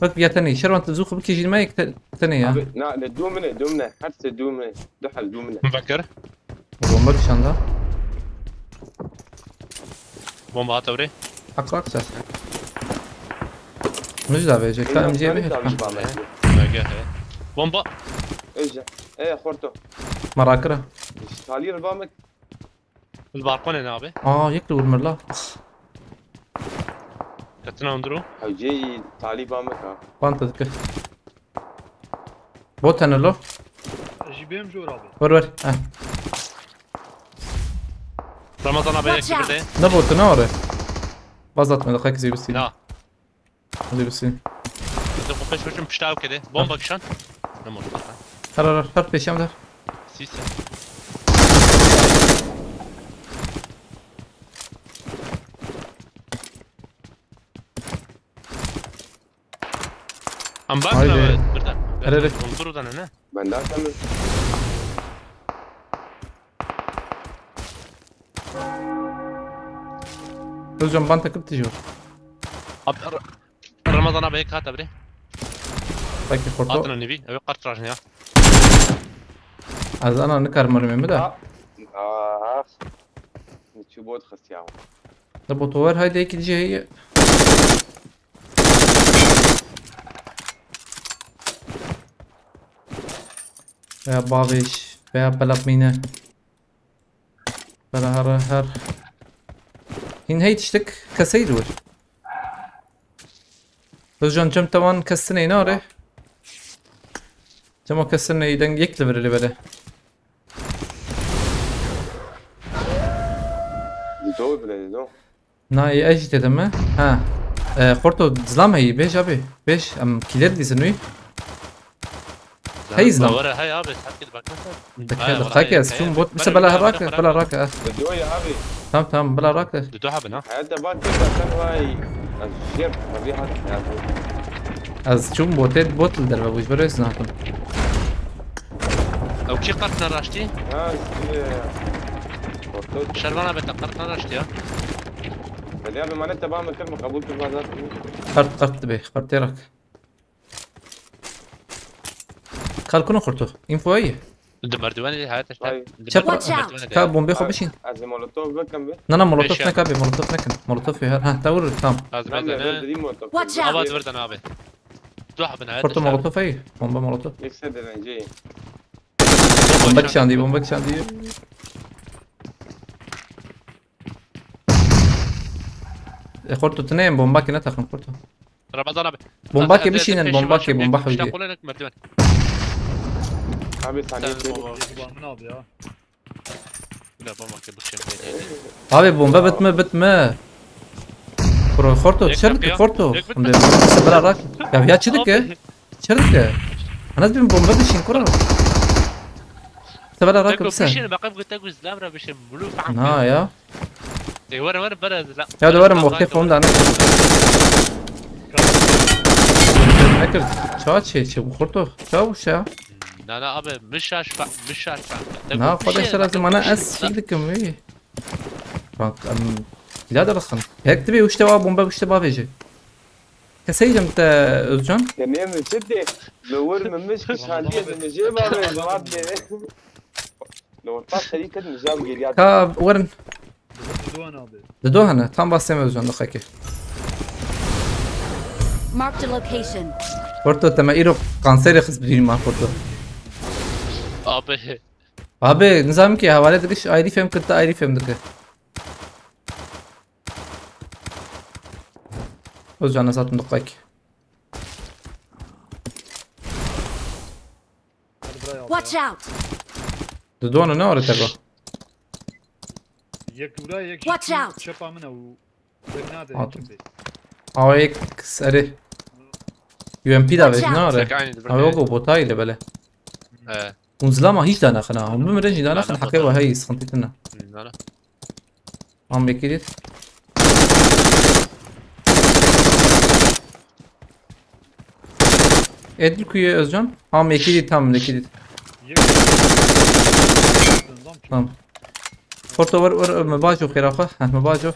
Bak ya tane. Şervan tu zuxu bikî jî me yek te- tane ya. Abi na ne dumine dumine. Her se dumine. Duhal dumine. Bakır. Bomba düşanda. Bomba hat oraya. Hak bak ses. Müjde abi, Jack, tamam, Abi, Cemil. abi, abi. Bak ya. Bomba. Öyle. E, horto. Marakira. Talî re bamek. Li balkon ene abi. Aa, yek de vurmur la. Ketina unduru. Hewceyî talî bamek ha. Panta dikir. Bot hene lo. Ji bêm jor abi. Ver ver. Heh. Ramazan abi Watch ekti out. bir de. Ne botu ne oraya? Baz atma da herkese bir silin. Ya. Hadi bir silin. Bize kopya çocuğun piştav kedi. Bomba kişan. Ne mor. Her her her peşem der. Sis. Am bak Haydi. abi burada. Her, her. Unduru da ne? Ben daha sen mi? Aa, Özcan, ban te kir tijor. Abi, R-, Ramazan abi, hek hata bire. Peki, Xorto. Hatına nevi, evet, kart rajne ya. Ez ana nikarim, ölüm mi de? Ha. Aha. Çi bot xist ya. Da botover, haydi, iki diye. Veya babiş, veya pelap mine. Bela her, her. Hin hey tiştik, kesey dur. Özcan, cem tawan kesine inare. Cem o kesine iden yek level bele. Di do bile, di do. Na, ê, ez jî têde me. Ha. E, Xorto, zilam heyî, bêj abi. Bêj, em kîler dîzin wî. Hey, zilam. Were, hey abi, sakin bak. Dikkat, dikkat, ez çûm bot. Mesela bela rake, bela rake. Di do ya abi. Tamam, tamam, bela rake. Di do abi, na? Hadi bak, bak, sen vay. Ez jêr, abi, hadi ya. Ez çûm botê, bot li derve bû, ji ber wê ez nakim. Ew kî qert neraştî? Ha, e, Xorto. Şervan abi, te qert neraştî ya. Belê abi, mane te ba min kir, min qebûl kir, ba zaten. Qert, qert dibe, qertê rak. Kalkunu Xorto. Info ye. Di merdivenê de hayat işte. Ay. Di Çep-, merdivene de. Ka bombê xwe bişîn. Ez ê molotof bikim be. Na, na, molotof neka be, molotof nekin. Molotof ye her. Ha, tawur tam. Az ben de ne? Dirî molotof. Watch out! Ava dörden abi. Dua bin hayat Xorto işte. Molotof ey. Bomba molotof. Yekse de bence. Bomba kişandî, bomba kişandî. E, Xorto, tu neyên bombakê ne taxin, Xorto? Ramazan abi. Bombakê bişînin, bombakê, bomba hewî. Abi, saniye. Baba, baba. Bile bombakê bişîn. Abi, bomba bitme, bitme. Pro Xorto, çer dike Xorto. Bela rak. Ya, ya çi dike? Çer dike? Ana, dibim bomba bişîn, kura. Bela rak bise. Bişîn, baqev gute guzlam ra bişîn. Mulu faham. Na ya. Ê, were, were, bere, la. Ya da were, were, wextê xwe dane. Nekir. Ça çê, çê bu Xorto. Ça bu şey ya? Na, na, abi, mişaş fa-, mişaş fa-. Na, xwe de şer lazim, ana ez şey dikim, ey. Bak, em, kila da bakın. Hek dibe, işte, wa bomba, işte, bavêje. Keseydim te, Özcan. Demê min çi tê? Li wir min mişk şandiye, di min jê bavê, cevap dê. Li orta serî kir, min jab gêriya. Ka werin. Di do hene abi. Di do hene. Tam basê me Özcan, diqekê. Marked a location. Xorto, te me îro kanserê xist bîrî ma, Xorto. Abi. Abi, nizam ki, hevalê dikiş ayrî fêm kir, te ayrî fêm dike. Özcan, ez hatim diqek. Hadi buraya al. Watch ya. Out! Di dona ne orê te go? Yek ura, yek Watch out! Çepa min ew. Yek nade, Atim. Çepê. Awa yek serê. U M P da Watch vej ne out! Ore? Tek aynı. Awa go botay le bele. He. Hûn zilama hîç danaxin ha. Hûn bimirin jî danaxin, heqê we heyî, sıkıntı tine. Hı, nana. Am bekirît. Edil kuyu Özcan. Am bekirît, tam bekirît. Tamam. Xorto, were, were, me baco xêra xwe. Heh, me baco.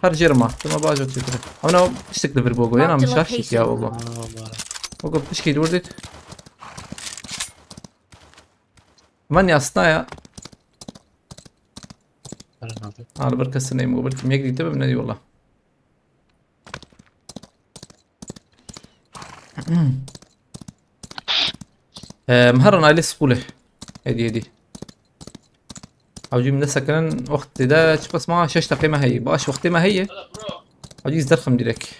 Her jêr ma. Tu me baco çêkire. Ama ne, piştik li vir bogo. Yana mişaş ya bogo. Bogo pişkî dur dit. Van yasna ya. Alo, bir kesin neyim, bir kim yek dite bim ne diyor la. Em, her an aile skule. Hedi, hedi. Avcı min de sekinin, wextê de çi qisma şeş deqê me heye. Baş wextê me heye. Avcı iz derxim direk.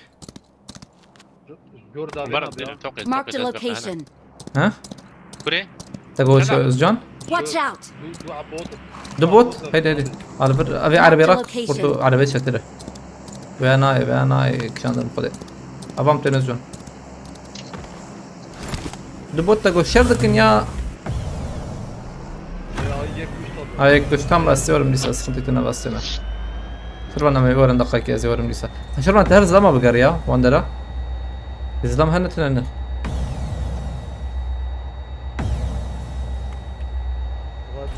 Jor da bena. Marked a location. Ha? Kure? Te go Özcan? Watch out! Du, du bot. Du bot? Hadi, hadi. Al bir, abi, arabaya rak. Marked a location. Kurtu arabaya çatırı. Veya nay, veya nay, kişandım kode. Avam ten Özcan. Du bot te go şer dikin ya. Ay, yek kuş tam bastı, yorum dîsa, sıkıntı tine bastı ne. Şirvan, em ê werin deqekê, ez ê werim dîsa. Şirvan, te her zilama biger ya, wan dera. Zilam hene tune ne.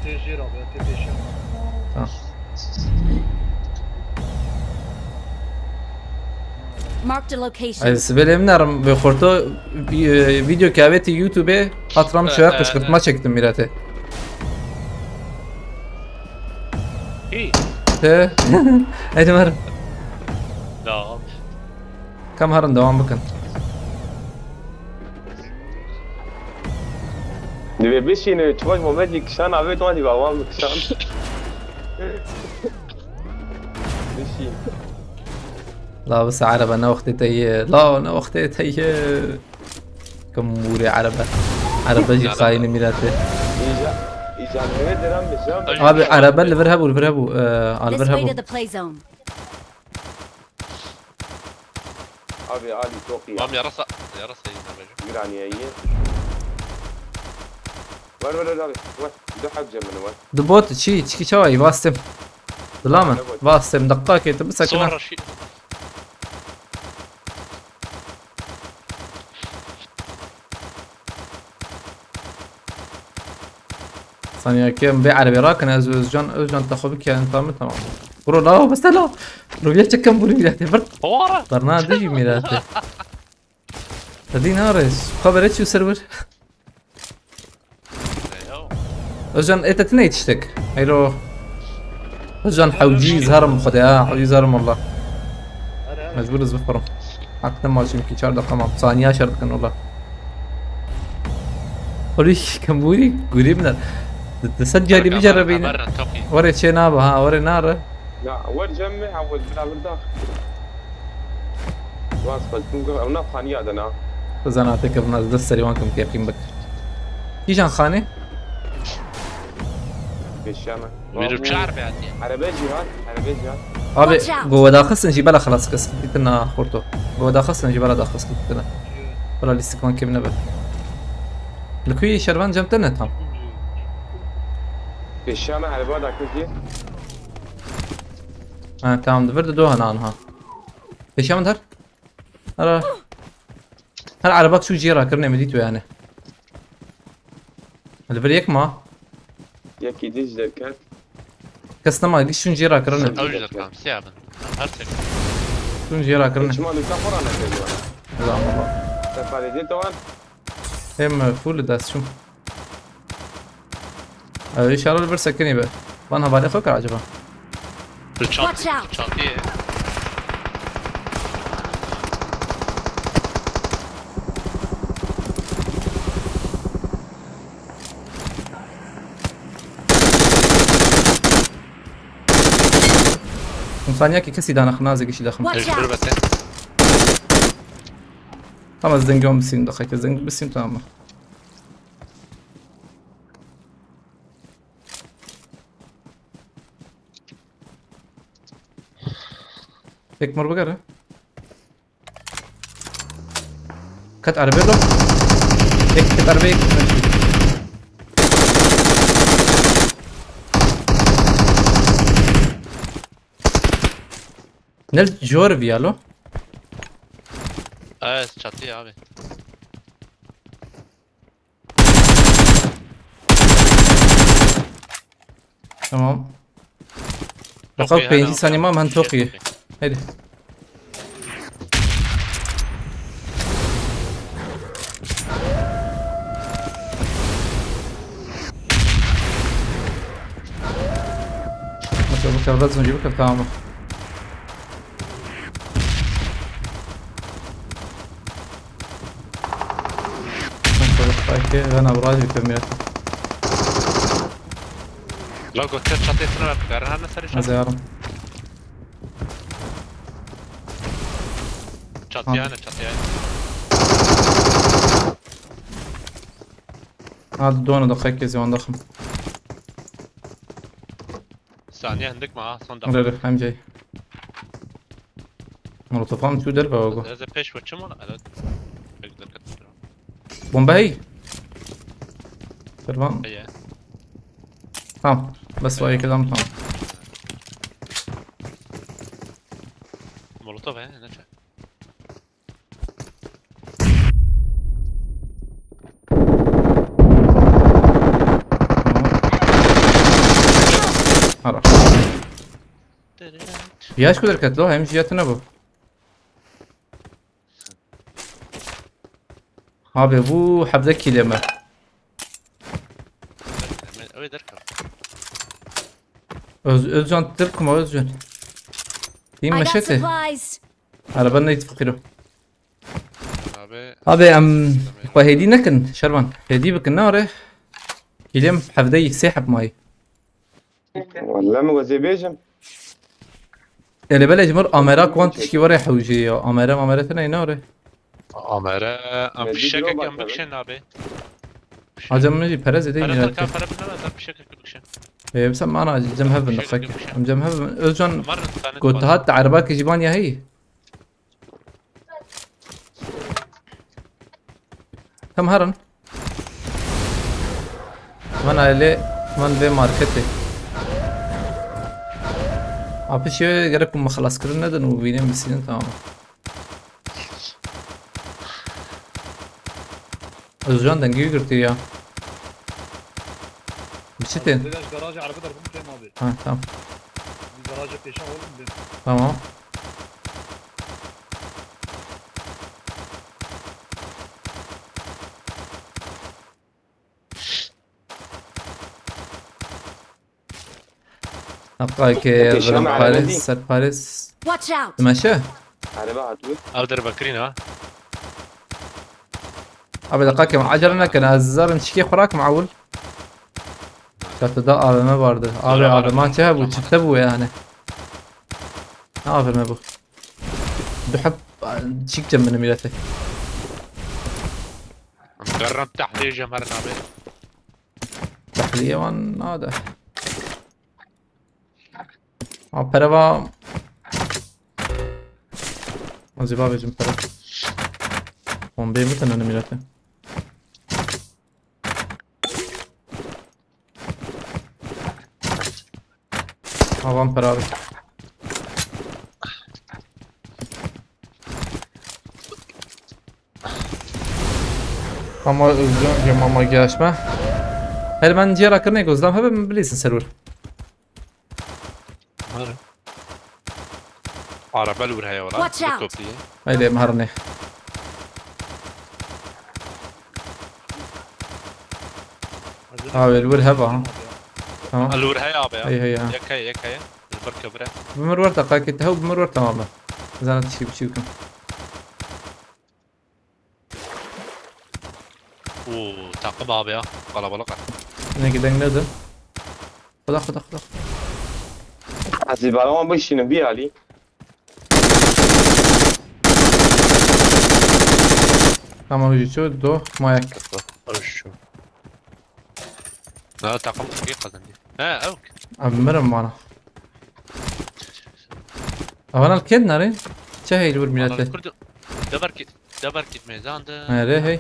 Tê jêr abi, tê pêşiya. Tamam. Marked a location. Ez sibelê min erim bi xorto, e, video kaveti YouTube'e hatram şoya qışkırtma çektim mirate. Hi. He. Haydi var. Devam. Kam harın devam bakın. Divê bişîne, çivaş Muhammed jî kişan avê, tu jî awan bikişan. Bişîn. La bes erebe ne wextê te ye. La ne wextê te ye. Kemûrê erebe. Erebe jî xayînê mîratê. Îca, îca neve deran bişan. Abi erebe li vir hebû, li vir hebû. Ee, a li vir hebû. Abi, Ali çok iyi. Mam yarasa, yarasa yine be. Giraniye iyi. Ver, ver, ver abi. Ver. Bir de hacca mı var? Di bot çi, çiki çawa yi vastim. Dila min. Vastim, dakika kê tu bisekine. Sonra şi- Saniye ki em bê erebê rakin, ez Özcan, Özcan te xwe bike, tamam, tamam. Bro, la, beste la. Robiya çekem bûrî mîratê, bir. Ora. Berna dijî mîratê. Te dî nare, xwe bere çû ser wir. Özcan, ê te tine yetiştik. Heyro. Özcan, hewcî zherim xwedê, ha, hewcî zherim wallah. Mecbur iz bifirim. Hak nema çünkü çar dakika mam. Saniye şer dikin wallah. Olî kembûrî gurî min. Di, di sed carî biceribîne. Were çê nabe ha, were nare. Ya, wer cem me, ha, wer bila li dax. Wan spas, tu gov, ew nav xaniya de na. Tu zanatê kevna, ez dest serî wan kim, teqîm bik. Kîjan xanê? Pêşiya me. Wî çar be hatiye. Erebe jî hat, erebe jî hat. Abi, go wedaxistin jî bela xelas kir, sıkıntı na xorto. Go wedaxistin jî bela daxis kir. Bela lîstik wan kêm nebe. Li ku yî şervan cem te ne tam? Pêşiya me ereba dakir jî. Ha, tamam, di vir de dohan anha. Pêşiya min der. Ara. Her erebak şu cihê rakirine mi dît yani. Li vir yek ma. Yekî dî ji derket. Kes nema, gî şûn cihê rakirine. Ew ji derkan, sê abin. Her sê. Şûn cihê rakirine. Çima li ka xora nekiriyor? Ulan baba. Te parêzê te wan? Hem, e, full dest şûn. Ew, inşallah li vir sekinî be. Van hevalê xwe kir acaba? Li çat-, Watch out! Çatiyê. Hûn saniyekê kesî danaxin, nazê gişî daxin. Watch out! Li vir bese. Tamam, ez dengê wan bisînim, daxeke zeng bisînim, tamam mı? Tek mor bigere. Ket arabê lo. Tek, ket arabê, ket arabê. Nel jor viyalo. Evet, çatı abi. Tamam. Çok iyi, pêncî saniye ma, min çok iyi. Hadi. Mesela bu kadar sonucu bu kadar, tamam. Belki ben abracı kömüyor. La götür çatıyı sınır artık. Erhan ne sarı çatı? Hazırım. Çatıya ne, çatıya ne? Hadi donu da herkes yandaxım. Saniye hindik mi ha? Son dakika. Dur, dur, hem şey. Molotofan tu der be ogo. Ez, ez peş ve çim ona? Evet. Pek dikkat ediyorum. Bomba hey. Servan. Hey ya. Tamam. Bes vay kelam tamam. Molotof he, ne çay? Ara. Yaş ku derket lo, hem jiyatına bu. Abi bu hevdeh kîlê me. Ew ê derkevin. Öz, Özcan, Türk mü Özcan? Değil mi I got Meşete? Supplies. Araba neydi fakir o? Abi. Abi em xwe hêdî nekin Şervan. Hêdî bikin ne are? Kîlêm hevdeyî sê heb mayî. Welle mi wezê bêjim. Ele belê ji mir amera kwan tişkî were hewjê ya. Amere mamere tine ne are? Amere, em fişekek em bikişin abi. Acem min jî pere zêde. Pere mînate. Pere bidin, em fişekek bikişin. Ê, bisa mana cem hev bin. Fişekek bikişin. Em cem hev bin. Özcan gotihat te erebakê jî ban ya heyî. Tam herin. Van aile, van vê marketê. Apişê gerek ku me xelas kirin nedin û vînên bisînin, tamam. Özcan dengî girtî ya. Biçitên. Garaj, garajê erebe derbim kêm abi. Ha, tamam. Bir garajê pêşa oğlum ben. Tamam. Heqayê ke Pêşî em Paris, erebe dî. Ser Paris. Watch out! Dimeşe? Erebe hatibû. Ev derbekirîn ha. Abi deqakê me acele nekin, ez zarim çikê xwe rakim ewil. Çatıda A V M vardı. Abi Zora var A V M abi. Çe hebû, çifte bû yani. Ne A V M bu? Duhep çik cem benim millete. Garant tahliyê cem her nabê. Tahliye wan nade. Ha, pere va. Ez ê bavêjim pere. Bombeyê min tene milete. Avan pere abi. Ama özgün mama gelişme. Her ben ciğer akırına gözlem hebe mi bilirsin server. Araba li wir heye wala. Watch out. Li kopî. Haydi em herne. Ha, li wir heve ha. Tamam. Li wir heye abi ya. Hey, hey, ha. Yek heye, yek heye. Li ber kevire. Bi mir wer teqakî te hew bi mir wer tamam e. Zana tişkî biçî bikim. Oo, takım abi ya. Kalabalık. Yine giden nedir? Kudak, kudak, kudak. Hadi bana ama bu işini bir alayım. Tamam, üç, dört, mayak. Şu. La takım çok iyi kazandı. He, ew. Abi, mirim bana. Avana kel nare? Çe heyl vur millete? Kurdu. Debar ki, debar ki meyzanda. Nere hey?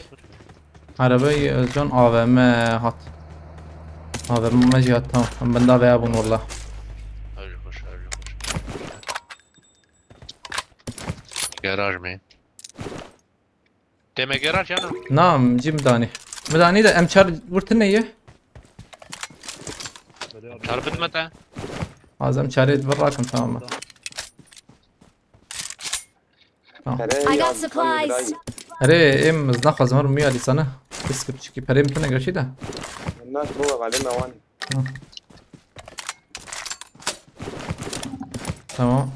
Arabayı Özcan A V M hat. A V M jî hat, tamam. Em benda veya bûn walla. Öyle hoş, öyle hoş. Garaj mı? Demê geraj ya ne? Na, em cî midanî. Midanî de em çar wir tune ye. Çar bidime te. Az em çarê di vir rakim, tamam mı? Tamam. I got supplies. Erê, em ez naxwazim her miyalî sana. Kis kir çiki perê min tune gerçî de. Nas bu vale mewan. Hı. Tamam.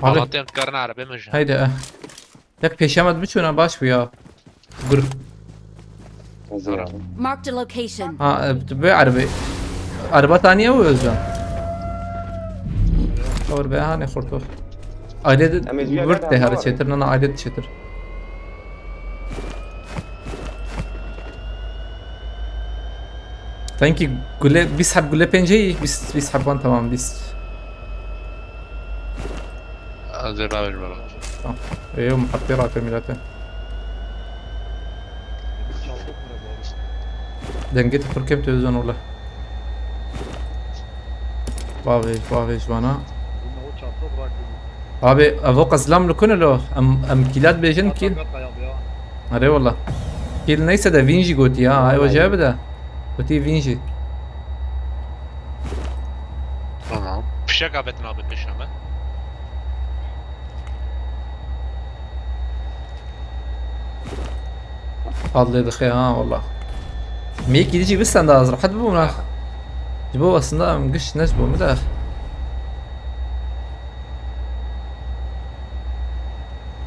Abi. Malatya karına araba mı? Haydi, eh. Tek peşemed biçuna baş bu ya. Gur. Hazır abi. Marked a location. Ha, e, bu araba. Araba taniye o Özcan. Kavur be ha ne kurtu. Aile de. Em ê ji vî vurt de yerden her var. Çetir, nana aile de çetir. Sanki gule, bîst heb gule pênceyî, bîst, bîst heb wan tamam, bîst. Ez ê bavêjim baba. Tamam. Ê, ew muhabbê rake milete. Dengê tu pir kêm tu zan wele. Bavêj, bavêj bana. Abi, evo qezlam li kun lo. Em, em kîlat bêjin kîl. Erê wala. Kîl neyse de vîn jî gotî ha. Ay wece bide. Gotî vîn jî. Tamam. Fişek avetin abi peşe me. Fal lê dixe ha, wala. Meyekî dî jî bistenda, ez rehet bibûm, ha. Ji bo aslında em giş ne ji bo min de.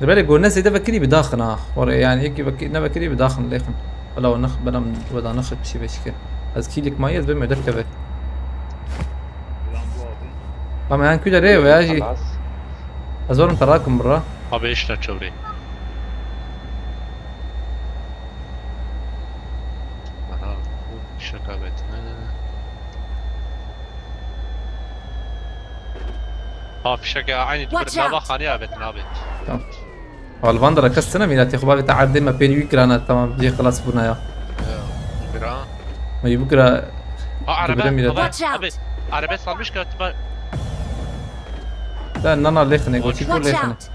Belê go ne zêde vekirî bi daxin ha. Were yani yekî vekî-, ne vekirî bi daxin lêxin. Bela we nix-, bela min we da nixit bir şey beşike. Ez kîlik mayî ez bêm derkeve. Ama yan kule rê veya jî. Xelas. Ez werim te rakim bira. Abi işte çevrê. Aha, bu şaka betine. Ha, fişek ya, aynı Watch bir lava out. Xanî ya betine abi. Tamam. Alvan da kes tine mîna tê xwe bavê te erdê me pêlî wî kirana, tamam, cê xilas bûna ya. Ya, bira. Me yî bikira. Ha, araba, dibire mîna abi, tê. Watch out. Abi, araba salmış ki atma. Da nana lêxine, goçî ku Watch lêxine. Out.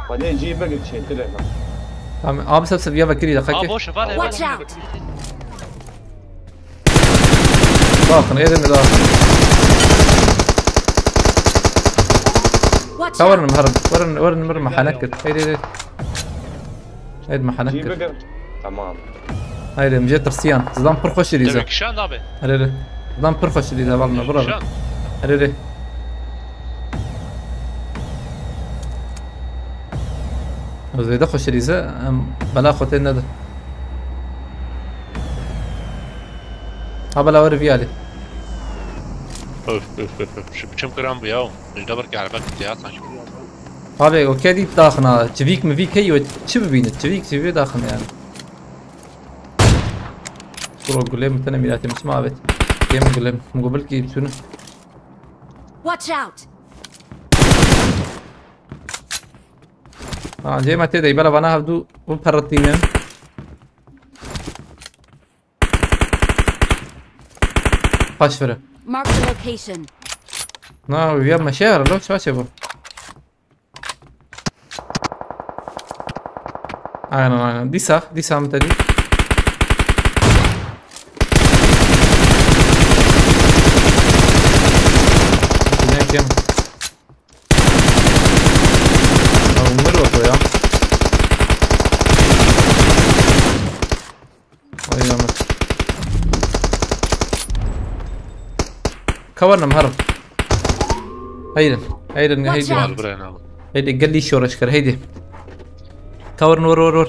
Xwedê cî bigir çêtir e. Tamam, abi seb seviya vekirî de Ha, xekê. Boş ver, Watch ver. Out. Daxin, êdê mi daxin. Watch Ka out. Werin mi herin, werin, werin mir mehanek kir. Êdê, êdê. Êd mehanek Cî kir. Bigir. Tamam. Haydi, em jê tirsiyan. Zidan pir xweş dîze. Tabii ki şu anda abi. Hele hele. Zidan pir xweş dîze, heval me, Şu bravo. An. Hele hele. Zêde xweş dîze, em bela xwe tê nede. Ha bela were vî alî. Öf, öf, öf, öf. Şu biçim kıran bu ya. Bizde bir kelebek gitti ya sanki. Abi, o kedî daxina. Çivîk mivîk heye, çi bibîne? Çivîk çivî daxin yani. Kuro gulê min tene mîratê min çima avêt. Yê min gulê min. Min got bilkî çûne. Watch out! Ha, cê me tê dey, bela vana hevdû û perretînin. Paş vere. Mark the location. Na, ya meşe ara, lo, çaçe bu. Aynen, aynen. Dîsa, dîsa min te dî. Yine kim? Ya, Umur bak o ya. Ay, Ahmet. Kawarnam harim. Haydi. Haydi, Watch haydi. Out. Al buraya, al. Haydi, gel iş uğraş kar, haydi. Kawarn vur, vur, vur.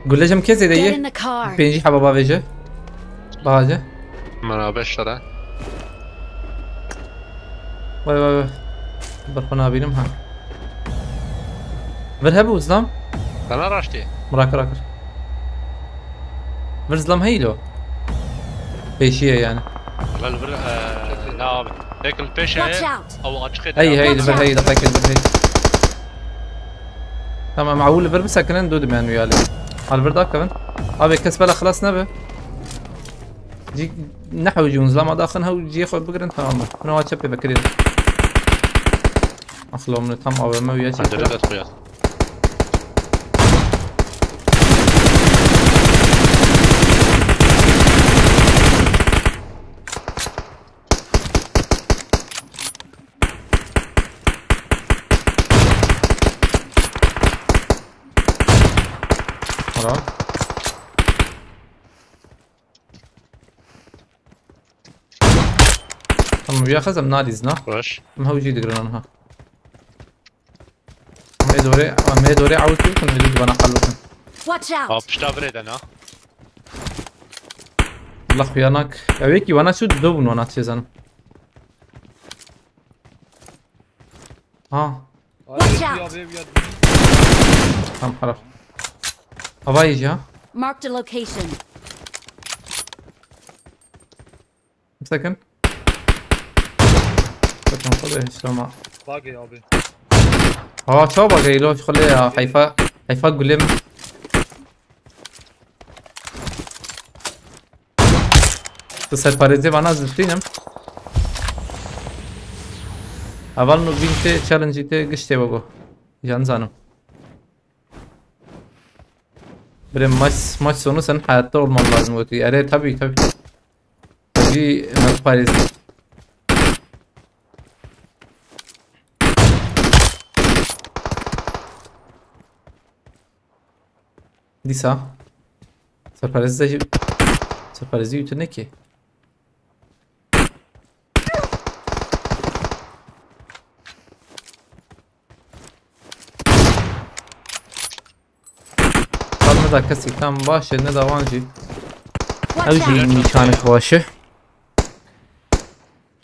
Gullecim kes Get in edeyim. The car. Birinci hava bavêje. Bahacı. Bana beş lira. Vay, vay, vay. Bir xwe nabînim ha. Vir hebû zilam? Bana raştê. Mirakir akir. Vir zilam heyî lo. Pêşiye yani. Lan vir, e, ne abi? Pek peşe. Watch out. Ew açık ete. Hey, hey, vir hey, daqe kir, vir hey. Tamam, ew li vir bisekinin, dû dimen wî alê. Al vir dakevin. Abi kes bela xilas nebe. Cî nehewicî hûn zilama daxin hew cihê xwe bigirin, tamam e. Hûn awa çepê vekirin. Axlom ne tam A V M û ya çepê. Pencerede tutuyor. Bravo. Tamam, ya xezem nalîz na. Baş. Em hew jî digirin anha. Em ê dorê, em ê dorê awit bikin, ê dû bana qal bikin. Watch out! Aa, pişta virê de na. Allah xuyanak. Ya wekî wana çû, du bûn wana çêzanim. Ha. Watch out! Tam xerab. Havayê jî ha. Marked a location. Second. Second, xwedê hiç ama. Bagê abi. Ha, çawa bagê lo, xwelê ya, heyfa, heyfa gulê min. Tu serparêzê vana zistînim. Heval no bîn tê, challenge tê, giş tê wego. Jan zanim. Bre maç, maç sonu sen hayatta olman lazım, gotî. Erê, tabii, tabii. Jî me parêz. Dîsa. Serperestî de jî, serperestî û tu nekî. Tam ne da kesî tam baş e, ne da wan jî. Ew jî nîşanik baş e.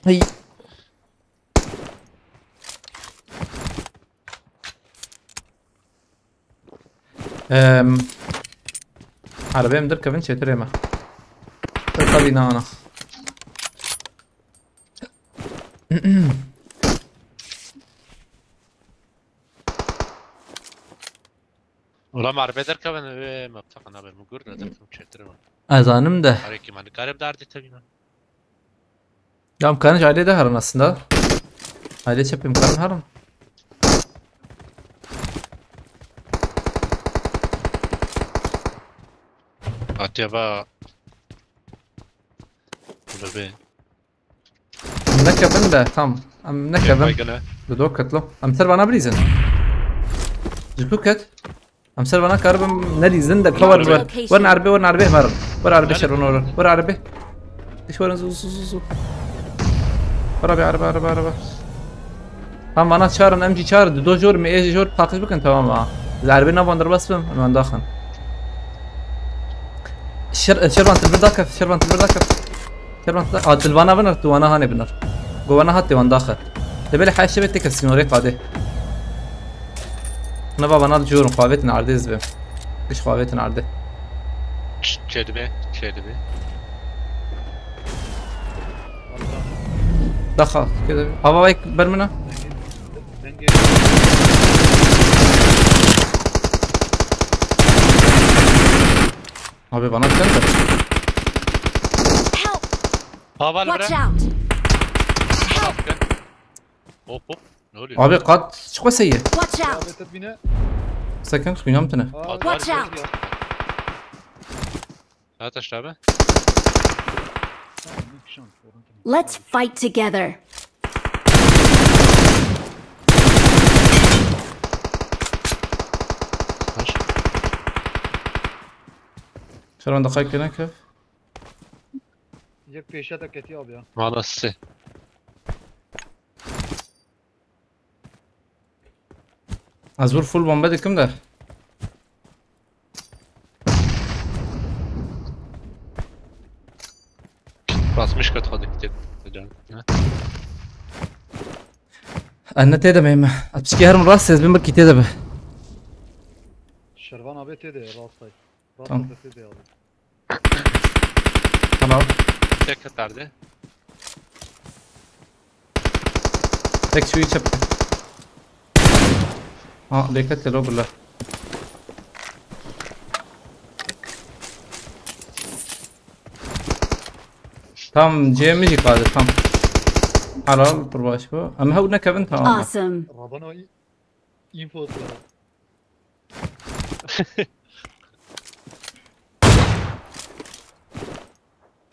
Hey. Em, Erebeyê em derkevin çêtir ê me. Te tabii nana. Ola me erebeyê derkevin, wê me biteqin abi, mi gur ne derkevin çêtir e me. Ez zanim de. Arê ki me nikarim derdê tevî me. Ya, em karin ji ailê de herin aslında. Ailê çepê em karin herin. Hatiye ba. Burada bir Em nekevin de, tam. Em nekevin. Baygın ha. Dudo ketlo. Em ser vana bilîzin. Ji ku ket? Em ser vana karibim nelîzin de cover ver. Location. Werin erbê, werin erbê herin. Wer erbê şeron werin. Wer erbê. Diş werin zu, zu, zu, zu. Wer erbê, erbê, erbê, erbê. Tam vana çarin, em jî çar, dudo jor, me ê jor taqîş bikin, tamam ha. Ji erbê navan derbas bim, em daxin. Şer-, Şervan, tu bir dakika, Şervan, tu bir dakika. Kervan, a, dilvana binir, tu wana hanê binir. Go wana hat wan daxe. Te belê heşe be teke sînorê qadê. Nava bana diyorum, xavetin ardê zibê. Kış xavetin ardê. Ç-, çedibe, çedibe. Daxa, kede. Hava vay bermina. Denge. Abi bana sen de. Help! Hava Watch out! Help! Hop hop. Ne oluyor? Abi kat çıkma seyir. Watch out! Abi tepine. Sakın kuyam tine. Aa, Watch out! Ya. Ateş abi. Let's fight together. Taş. Şuradan da kaykına köf. Yek pêşe de ketiya abi ya. Manası. Ez vur full bombe dikim de. Basmış kat hadi gidip. Can. Ne? Anne tê de meyme. Atışki her rast sezbin bak kite de be. Şervan abi tê de rastay. Tamam. Rastay tê de abi. Tamam. Tek atardı. Tek şu çöp. Ha, dikkat et, o burada. Tam C M C kaldı, tam. Halal, bir baş bu. Ama ha, ne Kevin, tamam. Awesome. Rabano i-, info atıyorum.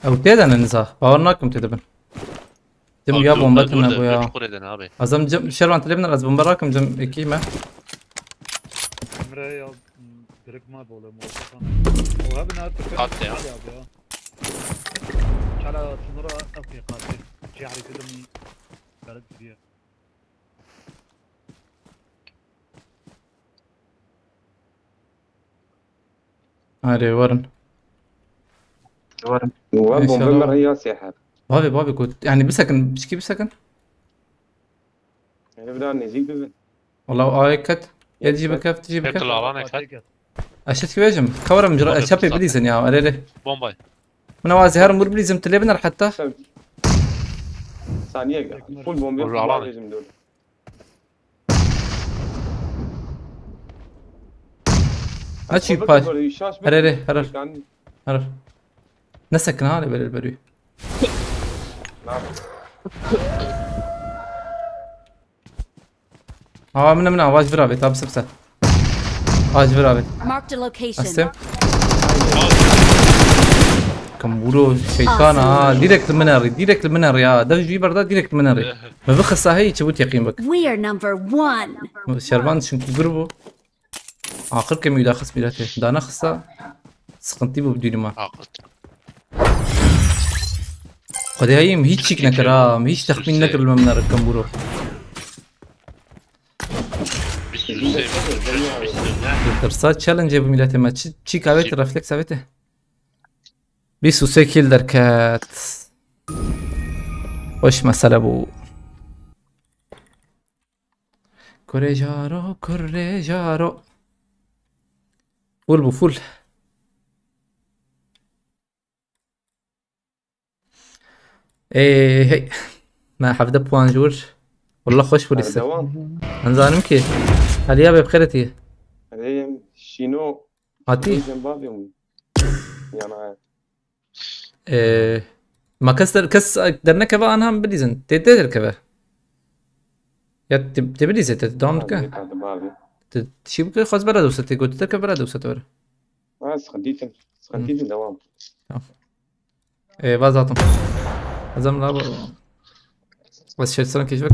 Ew tê de ne niza? Bawer nakim tê de bin. Cem ya bombe tine bu ya. Çukur edin abi. Azam cem Şervan tile bin, az bombe rakim cem ekî me. Emre ya, birikme bole muhabbetana. O abi ne artık? At ya. Abi ya. Çala sınıra Afrika. Cihari kızım. Garip diye. Hadi varın. Varın. Wa bombe me ya seher. Babi, babi, got. Yani bir sakın, bir şey bir sakın. Evra nezik bibin. Valla o ayet kat. Ya cî bikef, tu cî bikef. Hep alan kat. Eşit ki vejim. Kawaram cira, çapê bilîzin ya. Erê. Bomba. Min awazî herim wir bilîzim, tu lê biner heta. Saniye. Full bombe. Full alan. Bizim dört. Açık paş. Her, her, her. Her. Ne sakın ha, ne böyle böyle. Ha, min, min, avaj vir avêt, abi, sipse. Avaj vir avêt. Marked a location. Astem. Kamburo şeytan ha, direkt li min erî, direkt li min erî ya. Dev jî berda, direkt li min erî. Me bi xisa hey çi bû teqîn bik. We are number one. Şervan çünkü grubu. Axir ke mîda xist mîratê. Dana xista sıkıntı bu düğünüme. Aqil. Xwedê hayê min hiç çîk nekir ha. Min hiç texmîn nekir li me min rekim bûro. Bîst û sê, bîst û sê. Tirsa challenge bu milletê me. Çi, çîk avêti, refleks avêti. Bîst û sê kill derket. Xweş mesele bû. Kurê jaro, kurê jaro. Full bû, full. Ê, hey. Me hevdeh puan ji wir. Wallah xweş bû lîstik. Devam. Em zanim ki. Aliya be bi xêr tî. Hadi şîno. Hatî? Cem bavê min. Yana. Ee, ma kes der, kes dernekeve anha bilîzin. Tê, tê derkeve. Ya te, te bilîze, te devam dike. Hadi bavê. Te şî bike, xwaz bera dewsa, te gotu derke bera dewsa te were. Ha, sıkıntı değil. Sıkıntı değil, devam. Tamam. Ee, vaz atim. Azam la bu. Bas şer sıran keşfek.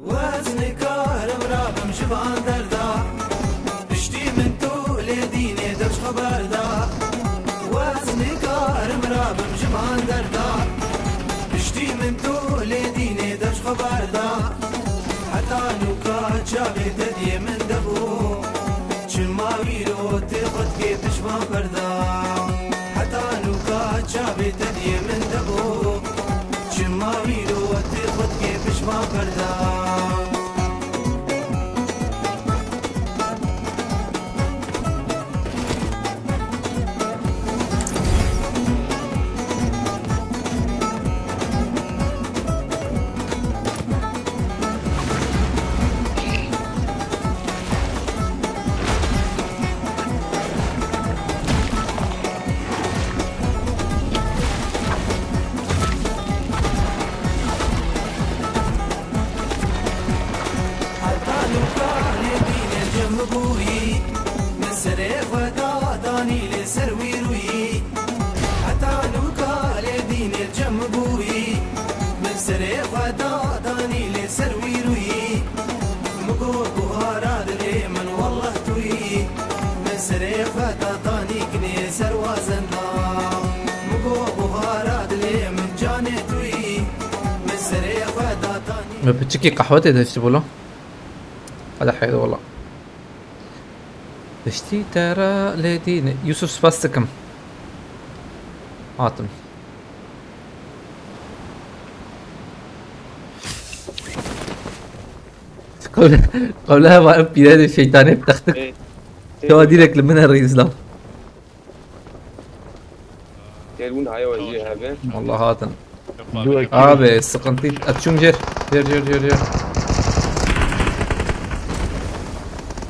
Wez nikarim rabim ji van derda. Piştî min tu lê dînê dev ji xwe berda. Wez nikarim rabim ji van derda. Piştî min tu lê dînê dev ji xwe berda. Heta nûka çavê te diyê min debû. Çima wîro tê xwe dikê pişt van berda. Heta nûka çavê te diyê min debû. Çima wîro tê xwe dikê pişt van berda. Heta nûka lê dînê cem bûyî, min serê xwe da danî lê ser wî rûyî. Heta nûka lê dînê cem bûyî, min serê xwe da danî lê ser wî rûyî. Min got buhara dilê min, wallah tu yî. Min serê xwe da danî kinê ser wazenda. Min got buhara dilê min, canê tu yî. Min serê xwe da danî. Me piçikî qehwe tê de işte bolo. Hadi haydi valla. Piştî te re lê dîne. Yusuf, spas dikim. Hatim. Qewle, qewle heva em pîre de şeytanê bi textik. Ê, tê Kewa direkt li min herî izlam. Gel bunu haya wajî hebe. Vallahi hatin. Yok abi. Abi, sıkıntı. Açım cer. Cer, cer, cer, cer.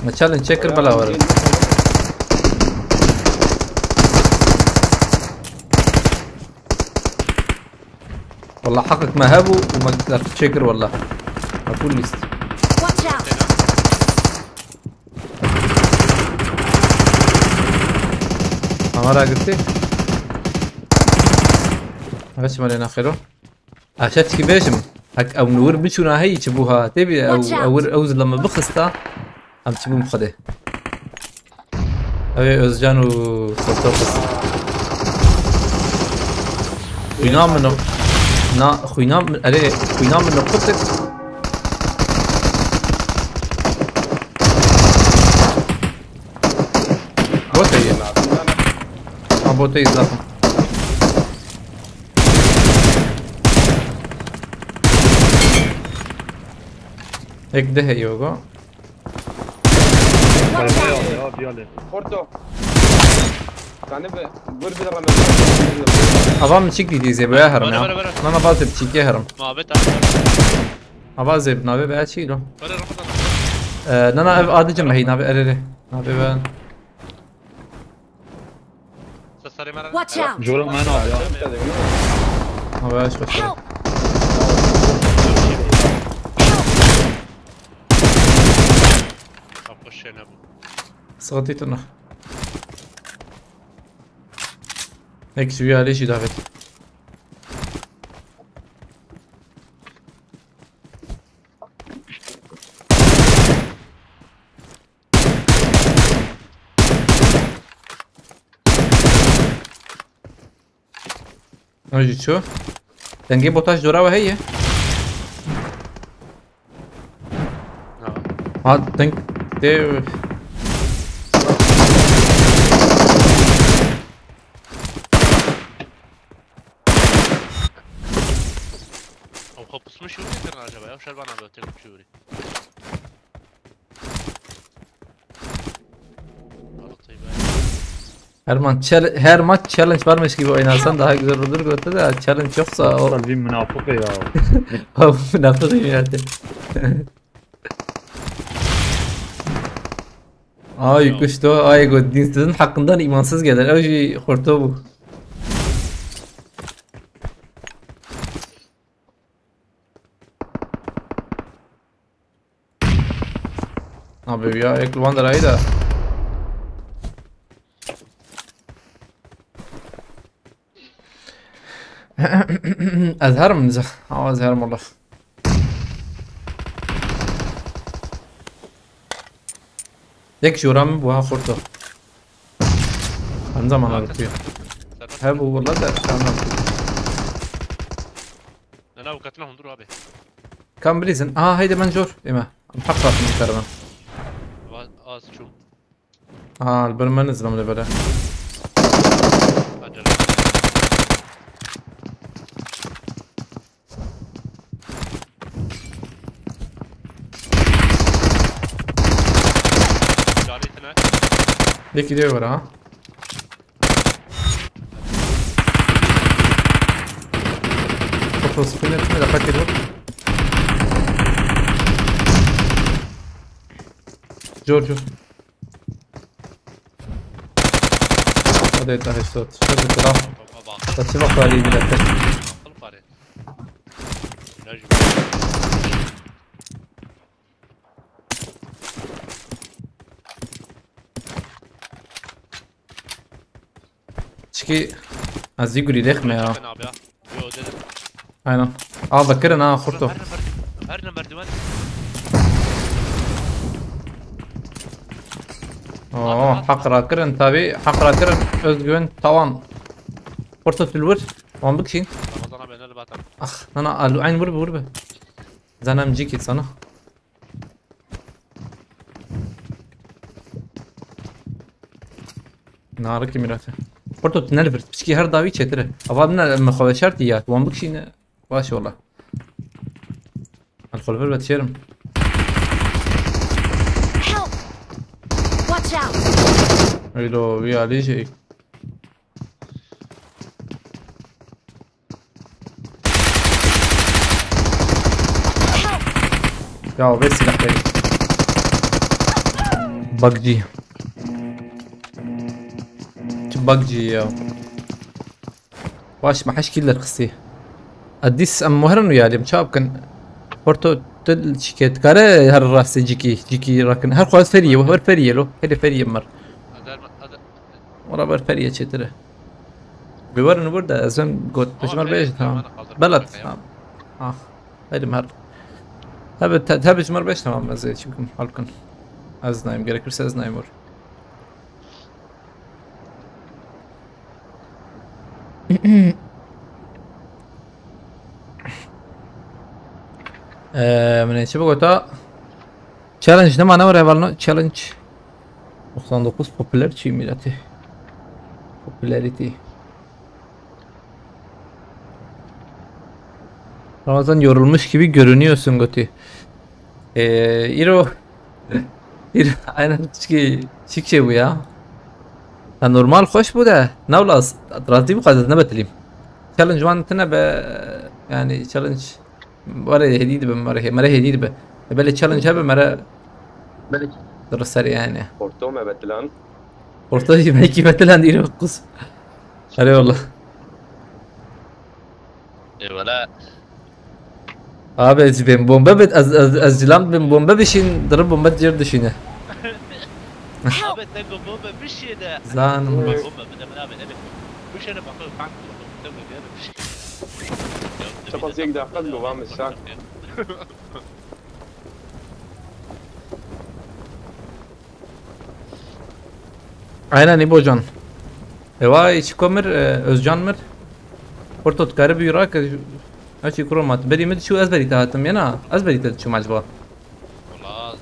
Me challenge çekir bela var. Vallahi hakik me hebu û me çekir vallahi. Ha, full list. Watch out! Kamera gitti. Kaç mali naxiro? Aşağı çıkıp bêjim. Hak ew nûr biçûna heyî çi bû ha. Tê bî ew, Watch out! Ew, ew zilama bixista. Em çi bûm xwedê. Ew ê Özcan û Sultan xist. Xwîna min o. Na, xwîna min, erê, xwîna min o qutik. Botê ye. Ha, botê izlafim. Ek de heye yoga. Bayrağı al ya, bir hale. Porto. Sani be, vur bir Ramazan. Avam çık diye zebaya haram ya. Bana, bana, bana. Nana bazı bir çiğke haram. Muhabbet abi. Ava zeb nabe be çiğ lo. Bana Ramazan. Ee, nana ev adıcı mehi nabe erere. Nabe ben. Sarê me re. Watch out! Jora me ne abi ya. Abi aç başla. Help! Kapı şey ne bu? Sıkıntı tırnak. Nek şu ya leşi davet. Ew jî çû. Dengê botaj dora we heye. Ha. Ha deng tê. Ew xwe pusmuş û ne kirin acaba ya? Şer bana böyle tek bir şey. Alo Tayyip. Her maç, chal- her maç challenge varmış gibi oynarsan daha güzel olur götü de challenge yoksa o Kalbim münafık ya. o münafık yani. Ay kuştu, ay go dinsizin hakkından imansız gelir. Ew jî xurto bu. Abi ya ek Wonder ayı da. Ez herim nize. Ama ez herim Allah. Yek jora min bu ha xurto. Em zaman arıtıyor. He bu valla da tamam. Ne la bu katına hundur abi. Kam bilizin. Aha haydi ben jor. Ema. Em hak rahatını kurtarım. Va- Az çum. Aha ben ben izlam de böyle. Acele. Canetine. Deki de var ha. Foto spinetini de paket yok. Jor jor. Hadi et headshot. Hadi kral. Baba bak. Saçı bak hali millete. Akıl fare. Necmi. Çiki azî gurî dexme ya. Ben abi ya. Yo dedim. Aynen. Aa vekirin ha xurto. Her ne merdiven. Her ne merdiven. Oo, haq rakirin tabi. Haq rakirin özgüven tavan. Xurto tu li wir. Wan bikişîn. Ramazan abi ne batan. Ah, nana alu ayn vur vur be. Zanem cî kit sana. Narikî mirate. Xurto tu ne li vir. Piçkî her dawî çêtir e. Ava bine me xwe veşartî ya. Wan bikişîne. Baş ola. Alkol ver ve tişerim. Help! Watch out! Öyle o bir alî şey. Help! Ya ver silah ver. Buggy. Çi buggy ya. Baş me heş killer xistî. Edîs em muherin û yalim çaw bikin. Porto til çike dikare her rastê cikî, cikî rakin. Her xwaz feriye, her feriye lo. Hele feriye mer. Azer azer. Ora ber feriye çêtire. Bi werin wir de ez em got pijmar bêj tamam. Belat. Ah. Haydi mer. Tabi tabi pijmar bêj tamam ez çimkim halkin. Ez nayım gerekirse ez nayım or. Eee, min çi bigota? Challenge nema ne were hevalno? Challenge doksan dokuz popüler çi mileti? Popularity. Ramazan yorulmuş gibi görünüyorsun goti. Eee, îro Îro aynen çiki çik şey bu ya. Ya normal xweş bû de. Ne wlas, rastî bixwaz ez nebetilîm. Challenge wan tine be, yani challenge were hêdî dibe, mere hê-, mere hêdî dibe. E, belê challenge hebe mere Belê. Dirist ser yani. Porto me betilan. Orta jî belkî betilan îro qus. Erê wala. Ê wala. Abi ez bêm bombe bit, ez, ez, ez cilam bêm bombe bişîn, diri bombe cêr dişîne. Abi te go bombe bişîne. Zanim. Bombe bide min abi, ne bê. Bişêne bak, tank. Çapa zêk daxil bû, va min şan. Aynen, İbocan. E vay, çiko mir, e, Özcan mir. Porto dikare bi yura ke, ha, çi kuro mat. Berî min çû, ez berî te hatim, yena, ez berî te çûm acaba. Wala,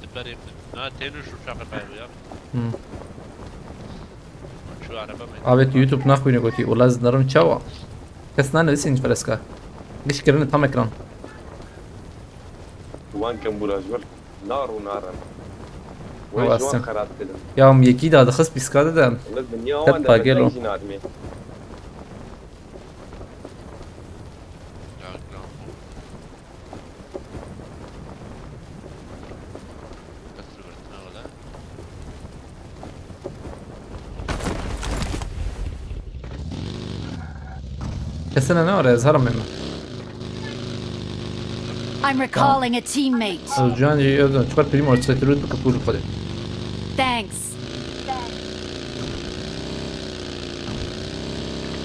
tu berî min. Na, tênû şu şaqe berî ya. Hmm. Şu araba mı? Abi, tu YouTube naxwîne gotî, wala ez nerim çawa. Kes nane, listen freska. Giş kirine tam ekran. Wan kem buraj ver. Nar û nar em. Wê Ewa ji wan sen. Xerab kirin. Ya, em yekî da dixist pîska de de. Li dinya Ket wan de pagelo. Min jî nadimê. Ya, ya. Kes li vir tune wele. Kesine ne var ya, ez herim ême. I'm recalling a teammate. Özcan jî, Özcan, çıkar prim var, çetir bir kapı vurup hadi. Thanks.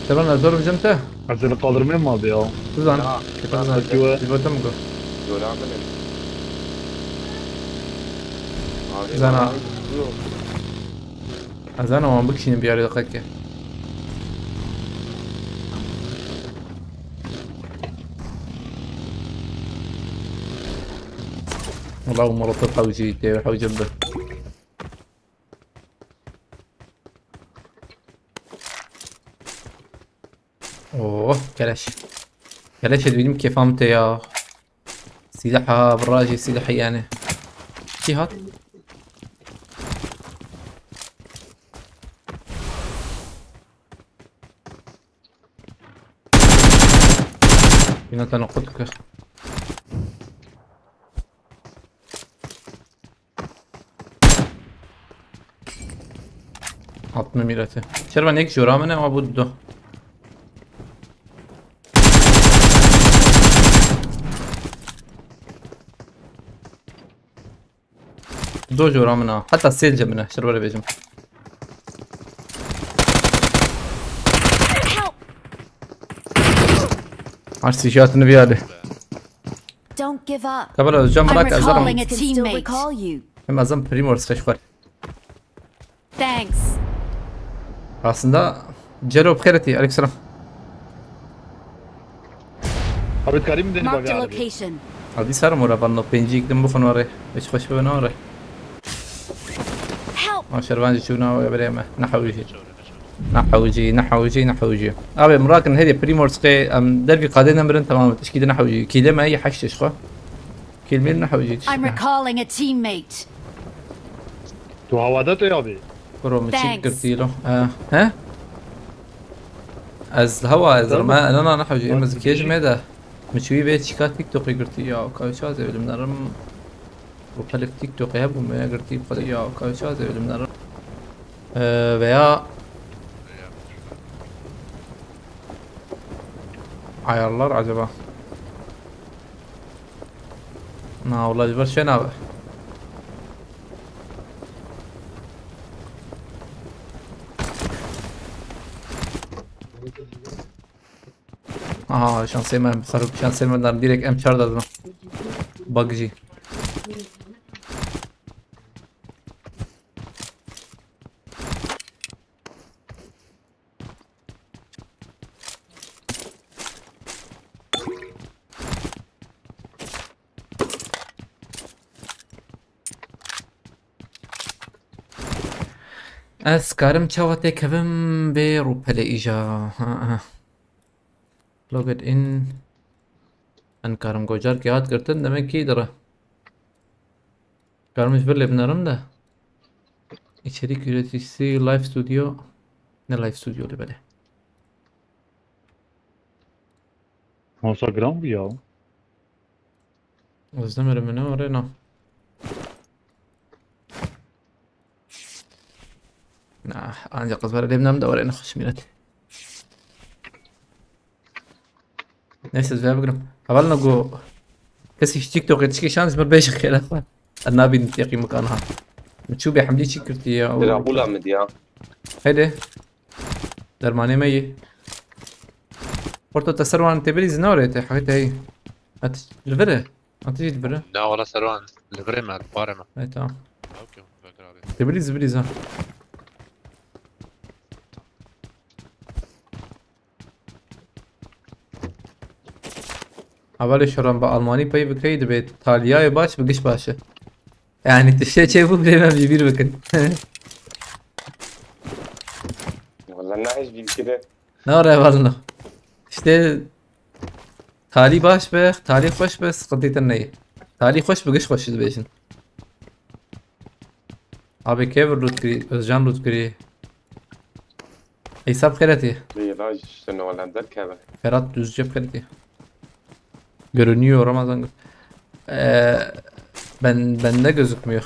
Tamam, ez zorum cem te. Ez seni kaldırmayayım mı abi ya? Zan. Ya, Zan. Zan. Zan. Zan. Zan. Zan. Zora mı ne? Abi, Zana. Yok. Ez ena wan bikişînim biyarê diqeke. Wala û molotof hewcî tê hewcim bi. Oh, keleş. Keleşê dibînim kêfa min tê ya. Sîleha, birajî sîlehî yani. Çi hat? Yine tane kut kir. Altı mı mireti? Şervan ek jora mı ne ama bu do. Do jora mı ne? Hatta selce mi ne? Şervan bejim. Her sijatını bir hali. Don't give up. Kabala Özcan I'm bırak, ez recalling a teammate. Still recall you. Hem azam Primor sıkışık var. Thanks. Aslında Cero bixêretî, aleykümselam. Abi, karî min denî Marked a bavê arabê. Location. Hadi sarım ora vanno, penci iklim bu konu arı. Hiç hoş bir arı. Help! Ma şervancı çûna o ebreme. Ne hawiji. Ne hawiji, ne hawiji, ne hawiji. Abi, mirakin hedi Primorskê, em dervî qadê nemirin, tamam, tişkî de ne hawiji. Kîlê me yê heşt şişko. Kêlmêl ne hewcî tişt. I'm recalling a teammate. Tu havada te ya bê? Kuro min çîk Thanks. Girtî lo. Eh, he? Ez hewa ez Tamam. Me, na, na, ne hewcî. Tamam, Em ez kêj peki. Me de. Min çûyî vê çîka TikTokê girtî. Ya, kawçaz evlim nerim. Bu pelek TikTokê hebû me girtî. Xwedê ya, kawçaz evlim nerim. Ee, veya ayarlar acaba? Na, wala ji ber şena be. Aha, şansê me, ser şansê me dar direkt M çar da. Bug jî. Ez karim çawa têkevim vê rûpelê îja? Ha, ha. Login in. En karim gocar ki hat girtin, demek ki dira. Karim ji vir lê binerim de. İçerik üreticisi Live Studio. Ne Live Studio li bele? Masa giran bû ya. Ez demirim ne oraya, na. Na, ancak kızlara demnem de oraya ne hoş milet. Neyse, ez vê bigirim. Hevalno ku kesî ji TikTokê tişkî şan ji min bêjin xêra xwe. Ez nabînim têqî min ka niha. Min çû bê hemdî çî kirtî ya. Dira bûla min diya. Heyde. Dermanê me yê. Porto te ser wan tê birî zina orê te hewê te heyî. Et li vir e. At jî li vir e. Na wala ser wan li vir e me, li parê me. Hey, tamam. Okey, vekir abi. Tê birî zibirî zan. Hevalê şeran bi Almanî pey bikirî dibe taliyayê baş bi giş baş e. Yani tiştê çêbû bê me bîr bikin. Wala ne hiç bîr kire. Ne re hevalno. İşte talî baş be, talî xweş be, sıkıntı tê neyê. Talî xweş bi giş xweş dibêjin. Abi Kevir loot kirî, Özcan loot kirî. Hesap xeretî. Lê da ji Newalender keve. Ferhat Düzce xeretî. Görünüyor Ramazan. Ee, ben bende gözükmüyor.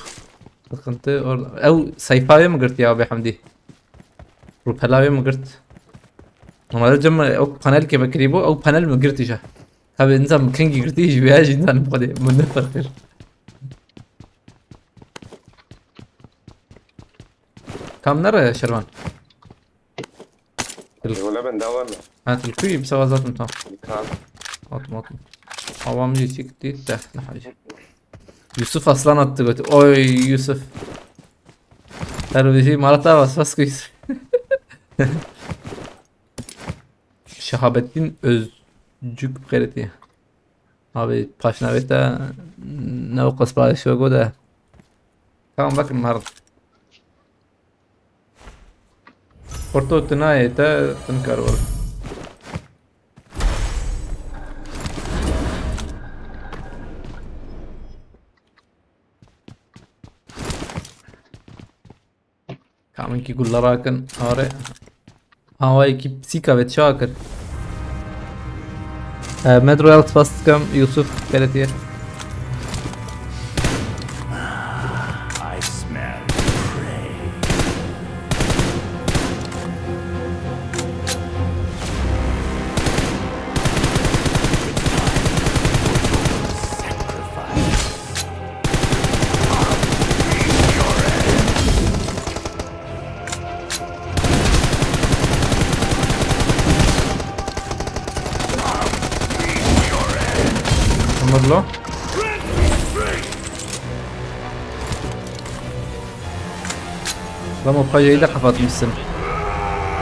Sıkıntı orada. Ew seyfa wê mi girt ya be Hamdi? Rûpela wê mi girt? Normalde cem o panel ke vekirî bû, ew panel mi girt îja. Tabi insan mi kengî girtî ji vêya jî insan xwedê min ne ferq kir. Kam nere Şervan? Wala ben dawa me. Ha, tu li ku yî? Bi sewa zaten tam. Kan. Atim, atim. Awa min jî çî gittî, deh ne hacî. Yusuf Aslan attı götü. Oy Yusuf. Her bir şey Marat abi, spas ku Yusuf. Şehabettin Özcük xeretî. Abi paşnavê te ne o qespa şogo de. Tamam, bakın Marat. Porto tu nayê te, tu nikar were. Kaminkî gulla rakin, are. Hawayekî psîka ve çawa kir. Ee, Med Royal spas dikim, Yusuf Belediye. I smell prey. Ömür lo. Lan o pajayı da kapatmışsın.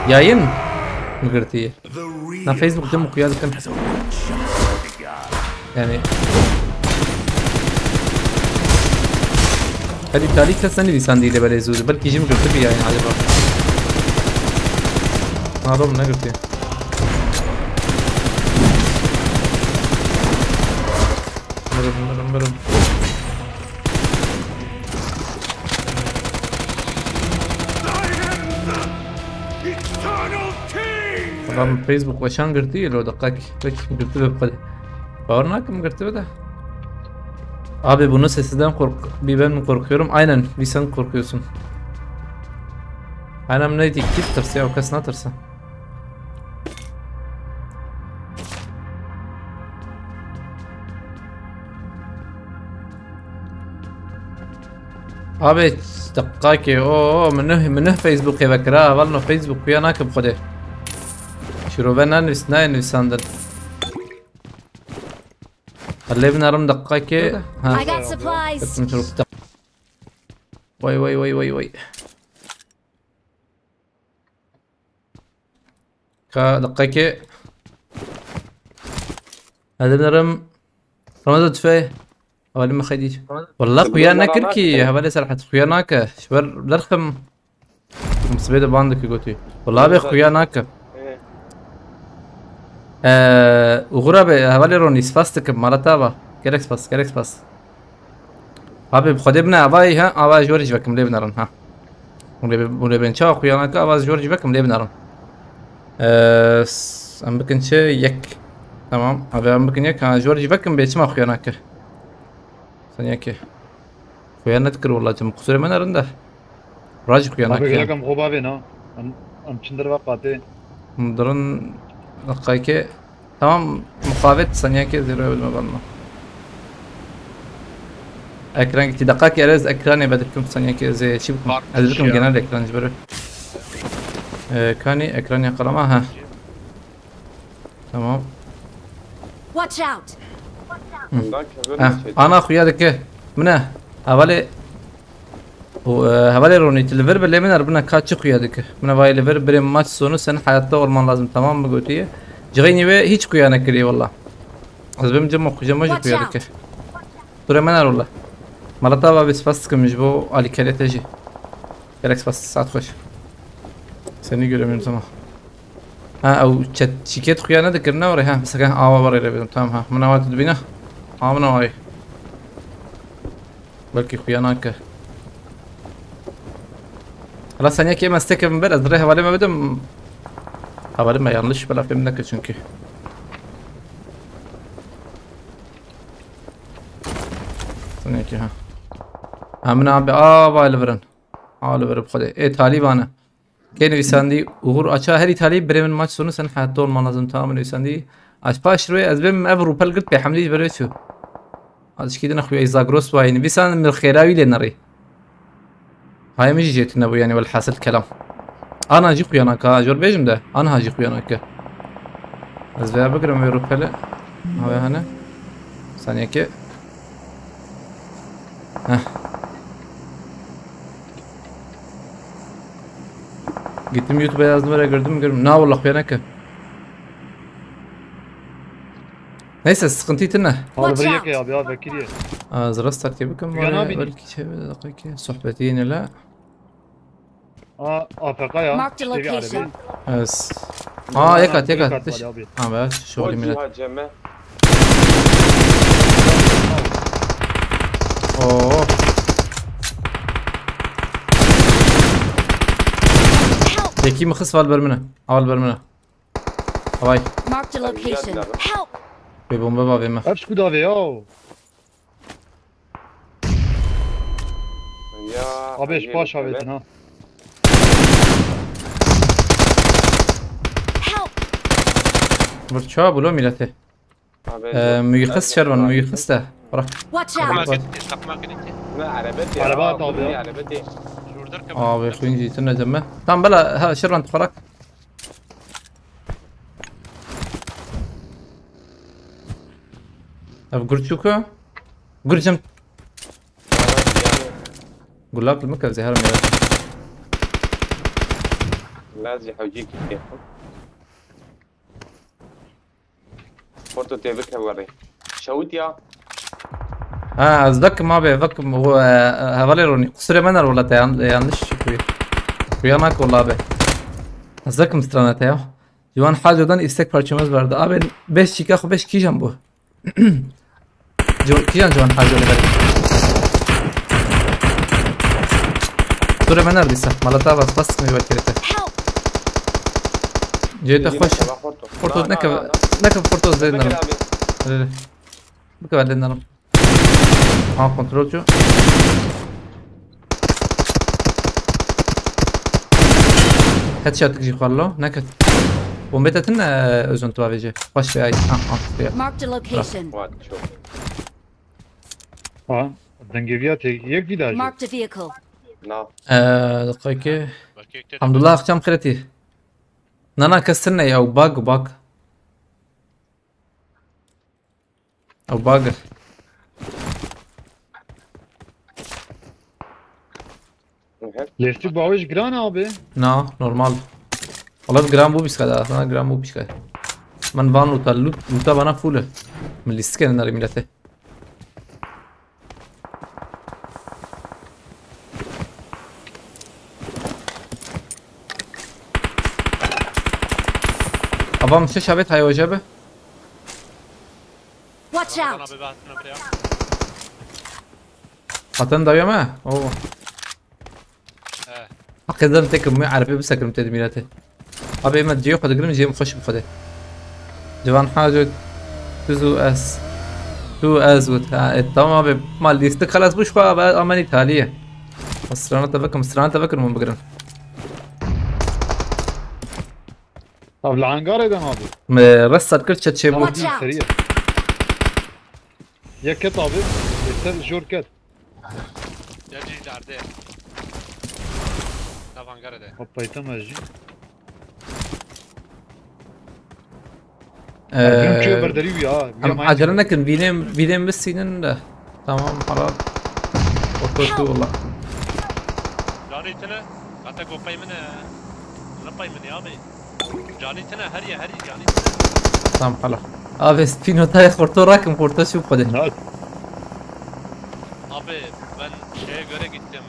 Yayın mı girdi? Na Facebook cem okuya dikkat. Yani. Hadi talih kes ne lisan değil de böyle zor. Belki jim girdi bir yayın acaba. Adam ne girdi? Mırım mırım mırım. Adam Facebook başan girdi ya, o dakika pek girdi ve bu kadar. Bawer nakim girdi ve de. Abi bunun sesinden kork, bir ben mi korkuyorum? Aynen, bir sen korkuyorsun. Aynen neydi? Kim tırsa ya, o kes ne tırsa? Abi, deqakê, o, o, min nuh, min nuh Facebookê vekira, hevalno Facebook xuya nakim xwedê. Şirove nanivîs, nayê nivîsandin. Lê binarim deqakê. Ha. I got supplies. Gittim şirop deq-, vay, vay, vay, vay, vay. Ka deqekê. Hadi binerim. Ramazan tüfeği. Havalim xedî. Wallah xuya nekir ki. Hevalê Serhat xuya nake. Ji ber derxim. Sibê de bandikî gotî. Wallah be xuya nake. Ee, uğur abi, hevalê Ronî, spas dikim, mala te ava. Gerek spas, gerek spas. Abi, bi Xwedê bine avayî, ha? Ava ji we re jî vekim lê binerin, ha. Hûn lê, hûn lê bên çawa xuya nake, ava ji we re jî vekim lê binerin. Ee, s-, em bikin çi? Yek. Tamam. Abi, em bikin yek, ha, ji we re jî vekim bê çima xuya nake. Sen yekê. Xuya nedikir wela, cem qusûrê me nerin de. Raj xuya Abi nakiya. Gelek em xo bavê na. Em, em çin derve qatê. Dirin deqayke. Tamam, muqavet saniyeke zero bilme balma. Ekran gitti. Deqayke erez ekranê be dikim saniyeke zê çi bikim? Var, Ez bikim ya. Genel ekran ji beri. Ee, kani ekran yakalama ha. Tamam. Watch out! Bundan kevin Heh, şey. ana xuya dike. Mine. Hevalê. O, e, hevalê Ronî, tu li vir bi lê min er bine ka çi xuya dike. Mine vay li vir birê maç sonu sen hayatta olman lazım, tamam mı, gotiye. Cixeynî ve hiç xuya nekiriye valla. Ez bim cem xu cem jî Watch xuya out. dike. Ture men er valla. Malata va bi spas dikim ji bo alîkerê te jî. Gerek spas, saet xweş. Seni göremiyorum ama. Ha, ew çet, çiket xuya ne dikir ne oraya? Ha, mesela awa var öyle bir. Tamam ha. Mına var dibine. Ha, mına vay. Belki xuya nake. Hala sen yek yemez tek evim ver. Ez rê hevalime bidim. Hevalime yanlış bela film neke çünkü. Sen yek ha. Ha, mına abi, aa, vay li virin. Aa, li virin xwedê. Ê, talî vane. Kê nivîsandî Uğur Açar, her îtalî birê min maç sonu sen hayatta olman lazım, tamam mı nivîsandî? Aç paş rûyê ez bêm ev rûpel girt pê hemdî ji ber wê çû. Az şikî dine xuya Zagros vayî nivîsan min xêra wî lê nerî. Hayê min jî jê tune bû yani welhasil kelam. Ana jî xuya naka, jor bêjim de. Ana jî xuya naka. Ez veya bigirim wê rûpelê. Havê hene. Saniyeke. Heh. Gittim YouTube'a yazdım, öyle gördüm, gördüm. Na wallah, xuya neke. Neyse, sıkıntı tine. Abi Watch bir out. yeke abi abi kiriye. Az rast taktiği bakın Uyan bana abi. Belki şey bir dakika ki sohbeti yine la. Aa A F K ya. Marked a İşte bir location. arabayı. Evet. Aa, yekat, Yekat yekat. var abi. Ha be, şu O olayım yine. ciha ceme. Oo. Help! Zeki mi kız var bölümüne? Al bölümüne. Havay. Marked a location. Help! Bir bomba var benim. Hep şu davê ya. Ya. Abi şu baş avetin ha. Help! Bir çağa bulu milleti. Ee, müyükhis şervan, müyükhis de. Bırak. Watch Takma out! gitti, takma gitti. Ne arabet ya. Araba at abi ya. Arabet ya. Şurada Abi, kuyuncu itin ne deme. Tamam, bela, ha, şervan tutarak. Ev gurçuku. Gurcum. Gulak mı kevze her mera. Lazî hewcî kiştiye. Porto tê bike werê. Şewit ya. Ha, ez vekim abi, vekim. O, e, e, hevalê Ronî. Kusurê me ner wela te yan-, yanlış şey kuyu. Kuyanak wela abi. Ez vekim stranete ya. Ciwan Haco'dan istek parçamız vardı. Abi beş çika xo beş kijan bu. Ciwan, kijan Ciwan Haco'dan verin. Dur hemen neredeyse. Malata bas, bas mı bir kerete. Help! Ceyda hoş. Porto. Porto ne kadar, ne kadar Porto zeydan. Öyle. Bu kadar lendanım. Ha, kontrolcü. Headshot jî xwar lo, neket. Bombe te tine, e, özün tu avêje. Baş be ay. Ha, ha, ya. Marked a location. What? Çok. Ha. Dengeviya tek yek vida. Marked a vehicle. Na. Eee, dakika. Hamdullah, akşam xêretî. Nana, kes tine ya, bug, bug. Ew bug. Lêstik bawêj giran abi. Na, normal. Wala bi gram bû bîst qede, aslında gram bû bîst qede. Min van lûta, lût, lûta bana full e. Min lîstikê nari milete. Abam şeş abet hay hoca be. Watch out! Abi ben sana buraya. Atan dawiya me? Oo. He. Hakikaten tek mi arpe bir sakırım dedim milete. Abi, ema cihê xwe digirim, cihê min xweş bi Xwedê. Ciwan Haco, tu zû ez. Tu ez got. Ha, e, tamam abi. Ma lîstik xelas bû, ji xwe abi, amen Îtaliyê. Strana te vekim, strana te vekim hûn bigirin. Abi li hangarê de nabî. Me rest sar kir çet çêbû. Watch out. Seriye. Yek ket abi. Yeter jor ket. Ya cî derdê. Nav hangarê de. Hoppa yetem ez jî. Grim çuye Ee, berderî wî ha. Em acele nekin, vînên, vînên bisînin de. Tamam, para. Ototu ola. Canî tine. Hata gopey min e. Ripey min ya bê. Canî tine, her ye, her ye, canî tine. Tamam, hala. Abi, spinotayê xorto rakim, xorto şu xwedê. Nat. Abi, ben şeye göre gittim.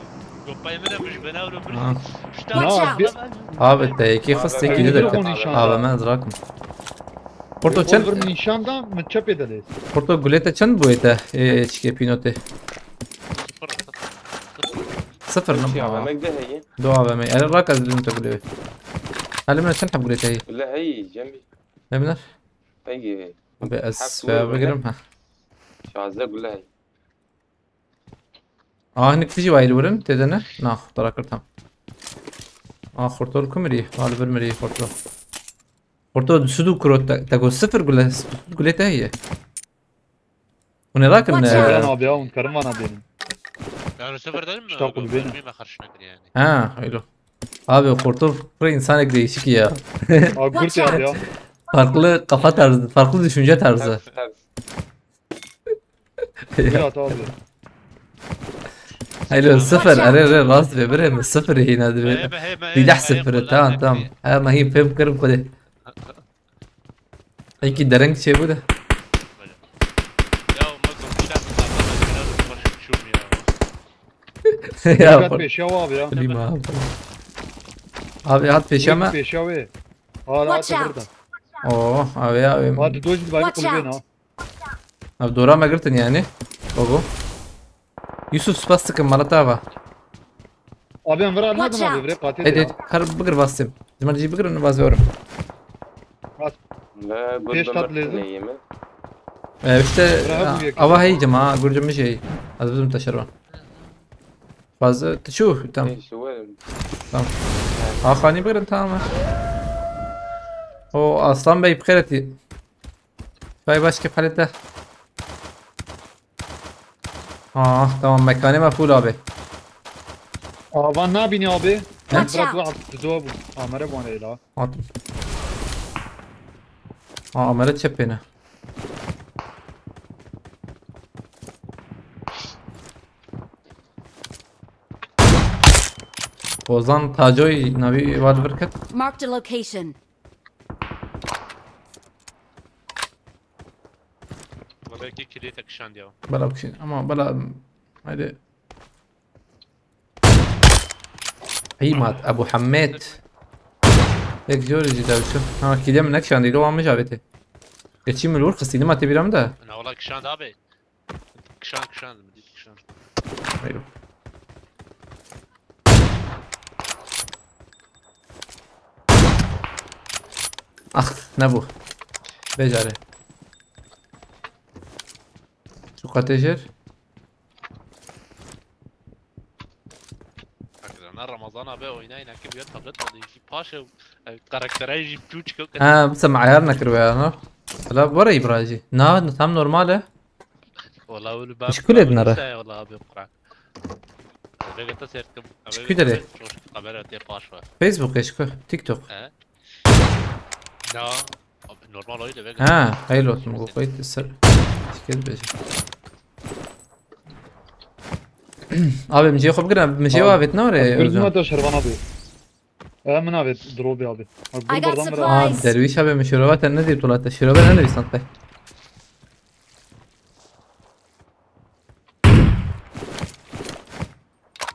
Gopey min e, min ji bena öyle bir. Ha. Şu Na, tane bir- ben- Abi, te yekî xist, yekî Abi, de bir derket. konuşan Abi, da. me ez rakim. Xorto Revolver çend? Nîşan da min çepê de lê. Xorto gulê te çend bûye te? Ê, çikê pînotê? Sıfır, sıfır. Sıfır mı? Çi Aa. A V M de heye? Do A V M. Ere rak ez bidim te gulê. Halim ne çend heb gulê te heye? Wele heye Cemî. Ne biner? Heye. Abi ez Hep veya wele. bigirim ha. Şazde gule heye. Aa, hinek tijî wayî li wirin têde ne? Na, xwe tera kir tam. Aa, xorto li ku mirî? Aa, li vir mirî xorto. Xorto sudu kuro te, te got sıfır gule, gule te heye. Hûn ê rakin, Watch e, out. Eren abi ya, hûn karin vana bênin. Yani sıfır dedim mi? Ştakul Abi, beni. Mermi mi karşına giriyor yani? Ha, öyle. Abi xorto pir insanek değişik ya. Aa, gurt ya ya. Farklı kafa tarzı, farklı düşünce tarzı. Ters, ters. Murat abi. Hayır, sıfır. Are, are, rast ve bire mi? Sıfır yine de. Silah sıfırı, tamam, tamam. Ha, ma hî fêm kirim xwedê. Eki dereng şey bu da. Ya, ma komşular mı? Ya, Dikkat peşe abi ya. Lima abi. Abi hat peşeme. Peşe abi. Hala Watch atı out. burada. Oo, abi ya, abi. Hadi doji bay Watch kulübüne. Out. Abi dora me girtin yani. Baba. Yusuf, spas dikim, mala te ava. Abi em vira Watch almadım abi, out. vire katil Hadi, ya. hadi, her bigir vaz tim. Ziman jî bigirin, vaz verim. Ne Pêş tat gudbeme lêzim. neyimi? Ee, işte, Bravo, ha, yakın. Ava hey cema, gurcum bir şey. Az bizim taşırma. Fazla, tu şu, tamam. Neyse verin. Tamam. Aa, xanî bigirin, tamam. O Aslan Bey, bixêretî. Bay başka palete. Ah, tamam, mekanê me full abi. Aa, van nabînî abi. Watch Bırak out. bu abi, bu bu. Amere bu ne la. Attım. Aa, Amere çepêne. Ozan Tacoy navi var bir kat. Marked a location. Belki kiliye takışan diyor. Bela bir şey ama bela, haydi. Eymat Ebu Hammed. Pek zor jî dewşo. Ha, kiliye min nekşandî, lo almış aveti. Geçî min lûr xistî, nima tê bîra min de. Ne ola kişan abi. Kişan kişan mi? Kişan. Hayır. Ah, ne bu? Becare. Şu katejir. Hakikaten Ramazan abi oynayın, herkes bir tablet aldı. Paşa, e, karaktere jî piû çıkıyor. Ha, bu sen ayar nakir be ya, no? Hala bu ara İbrahimci. Na, tam normal e. Valla öyle ben. Meşgul edin ara. Valla abi Kur'an. Vegeta sertkim. Çıkıyor dere. Kamera diye paş var. Facebook eşko, TikTok. He. Ya. Abi normal oydu Vegeta. Ha, hayırlı olsun bu koydu sır. Şikayet bece. Abi, min jê xwe bigire, min jê Abi, avêt ne were. Kurduma da şervan abi. E, min avêt, drobi abi. Abi, I got buradan bırak. supplies. Ha, derwîş abi, min şirove te nedî, tu late şirove nenivîsand te.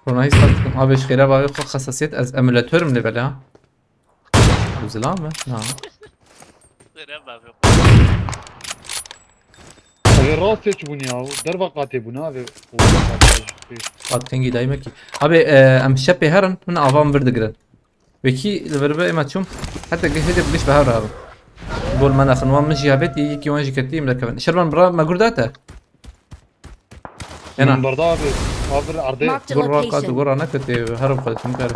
Ronayî spas dikim. Abi, ji xêra bavê xwe xesasiyet, ez emulatorim lê bela. Ew zilam e? Na. Abi, rastê çi bûn ya? Derva qatê bûn abi. Qat kengî dayme kî. Abi, e, em şepê herin, min avan vir digirin. Wekî li vir be ema çûm. Heta gihê de giş bi hev re hebin. Bol me nexin, wan min jî hebêt, yekî wan jî ketî, em derkevin. Şervan bira me gur date. Hena. Bombarda abi. Abi erdê. Marked a location. Gor rakat, gor rakat, her bu kadar.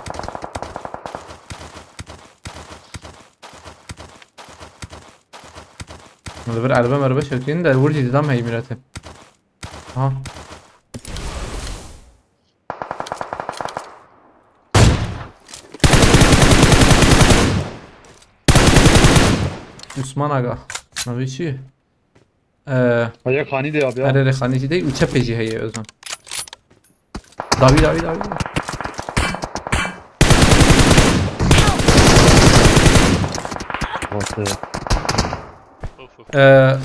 Li vir erbe merbe şewtîn de wir jî didam heyî mîretê. Aha. Usman Aga. Navê çi? Ee, Ayak hani de abi ya. Erê, erê, xanî jî dey û çepê jî heye Özan. Dawî, dawî, dawî. Batı. Ee,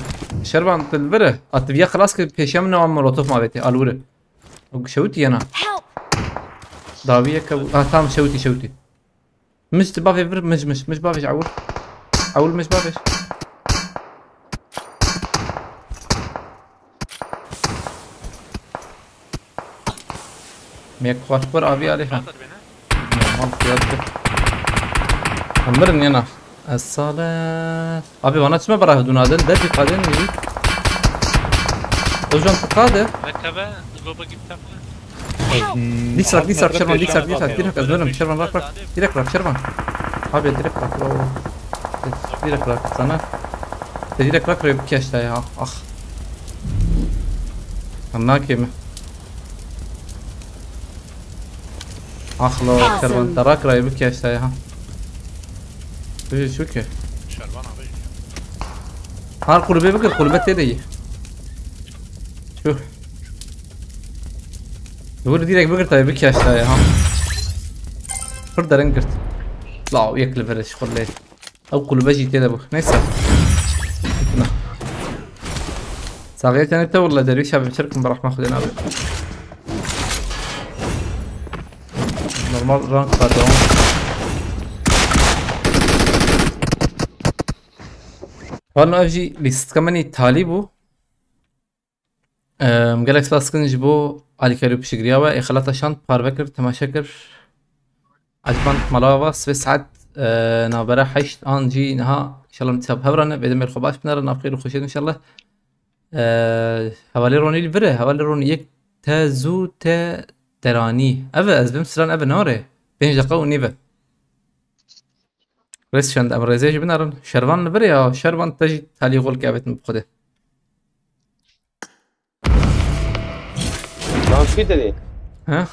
Şervan, tu li vir e. A, tu viya xilas kir, pêşiya min newa molotof ma vêtê, alwiri. O şewitî yena. Help! Dawî yeke bû. Ha, tamam, şewitî, şewitî. Mij tu bavê vir, mij, mij, mij bavêj ewil. Ewil mij bavêj. Miyek xweş bir abi alê ha. Normal fiyat bir. Em mirin yena. Es-sale. Abi bana çime bera huduna den, der bir kadın mı? Hocam tıkadı. Mekebe, baba git takla. Dîsa, dîsa, Şervan, dîsa, dîsa, dîsa, ez dönüm, Şervan, rak, rak, direkt rak, Şervan. Abi, direkt rak, o. Direkt rak, sana. Direkt rak, rak, bir kez daha ya, ah. Anla ki mi? Ah, lo, Şervan, tarak rak, bir kez daha ya. Bu şu ki. Şervan abi. Har kulübe bakır, kulübe te de iyi. Şu. Dur direkt bigir tabi bir kez daha ya. Pir derin girt. La yek li vere şixullê. Ew kulübe jî tê de bû. Neyse. Saxiyê tenê te willa dervîş abi çirkin bi rehma Xwedê nabe. Normal rank pardon. Valla ev jî lîstka min î talî bû. Em, gelek spas dikin ji bo alîkarî û piştgiriya we. Ê xelata şand parve kir, temaşe kir. Ecban mala va sibê saet, e, navbera heşt an jî niha inşallah min dîsa bi hev re ne. Vê demê li xwe baş binere, nav xêr û xweşiyê inşallah. E, hevalê Ronî li vir e, hevalê Ronî yek te zû te deranî. Ev e, ez bim silan ev e, nare. Pênc deqa û nîv e. Rêz şand em rêzê jî binerin. Şervan li vir e ya, Şervan te jî talî xwe li kevêtin bi Xwedê. Lan çi te dê? He?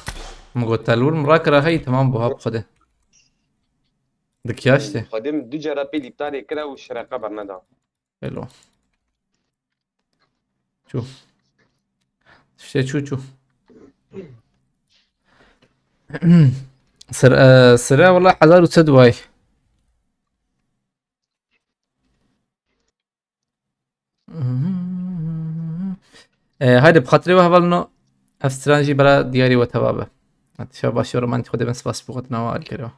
Min got telwir min rakira hey, temam bû ha bi Xwedê. Dikiyaş tê. Xwedê min du cara pêl îptalê kira û şereqa berneda. Hello. Çû. Tiştê çû çû. Sir-, e, sire wala hezar û sed way. E, haydi bi xatirê we hevalino. Ev stran jî bera diyarî we teva be. Hadi şev baş, yorumantî Xwedê bin spas bi xwe dinawa alîkarê we.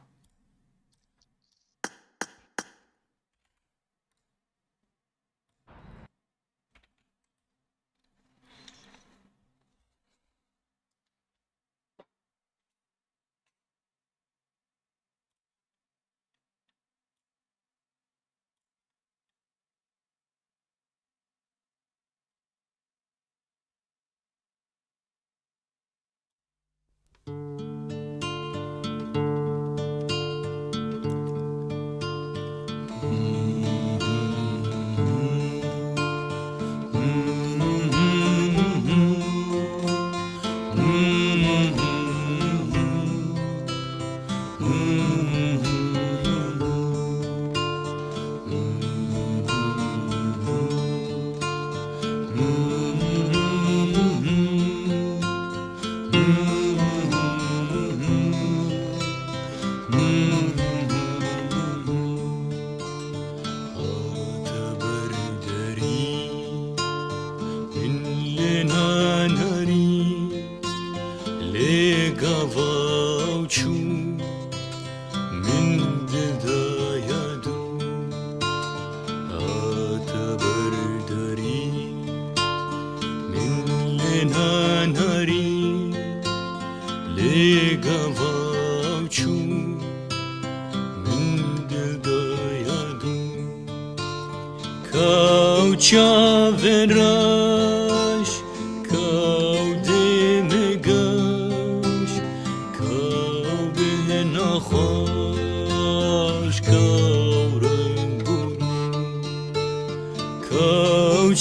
Hate ber derî, min lê nanarî, lê gava çû, min dil daya dû. Hate ber derî, min lê nanarî, lê gava çû, min dil daya dû. Kaw çavên reş, kaw dê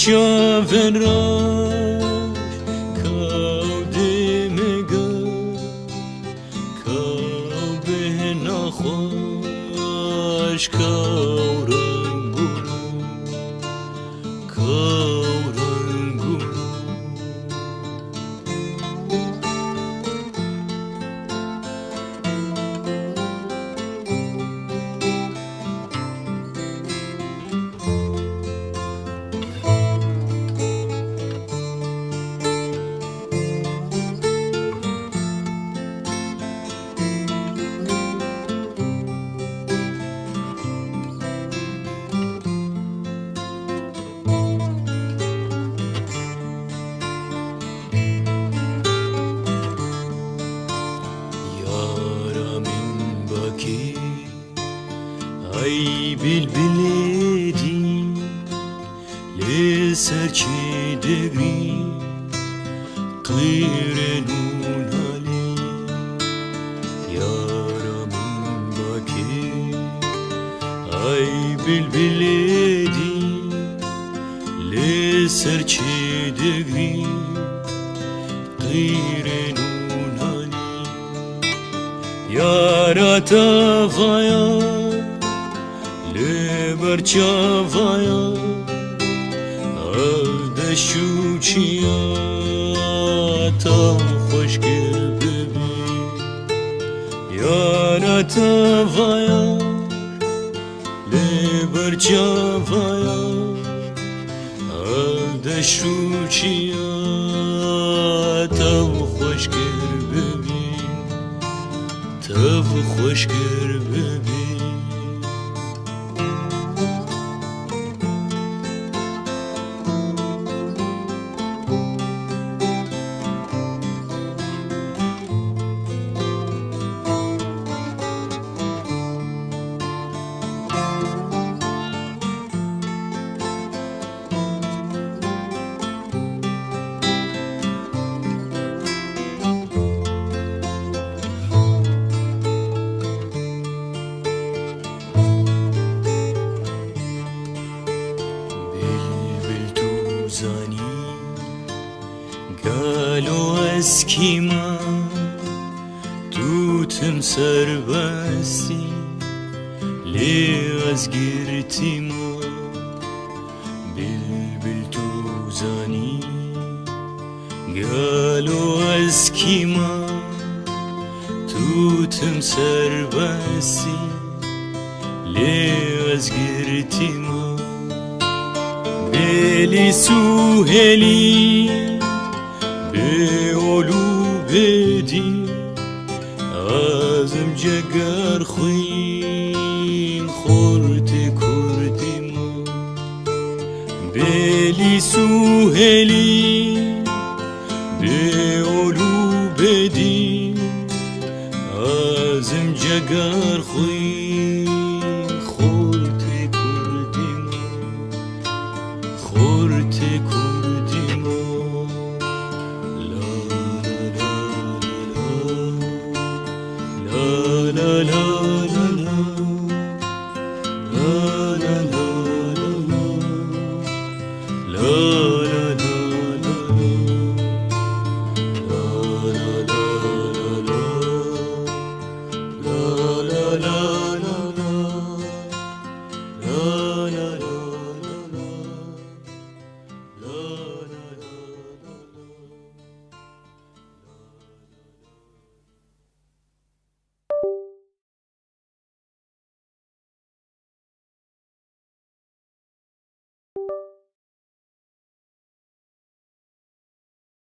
Çavên reş kaw dê me gel, kaw bêhna xweş, kaw reng û rû, kaw reng û rû. Yara min bakî, ay bilbilê dî, lê ser çê digrî, qîrên û nalî. Yara min bakî, ay bilbilê dî, lê ser çê digrî, qîrên û nalî. Yara te vaya, lê ber çavaya, ev deşt û çiya, tav xweş kir bibî. Yara te vaya, lê ber çavaya, ev deşt û çiya, tav xweş kir bibî, tav xweş kir bibî. Bilbil, tu zanî, gelo ez kî me? Tu tim serbestî, lê ez girtî me. Bilbil, tu zanî, gelo ez kî me? Tu tim serbestî, lê ez girtî me. Bêlî Suhêlî, bê ol û bê dî, ez im ceger xwîn xortê kurdî me. Bêlî Suhêlî, bê ol û bê dî, ez im ceger xwîn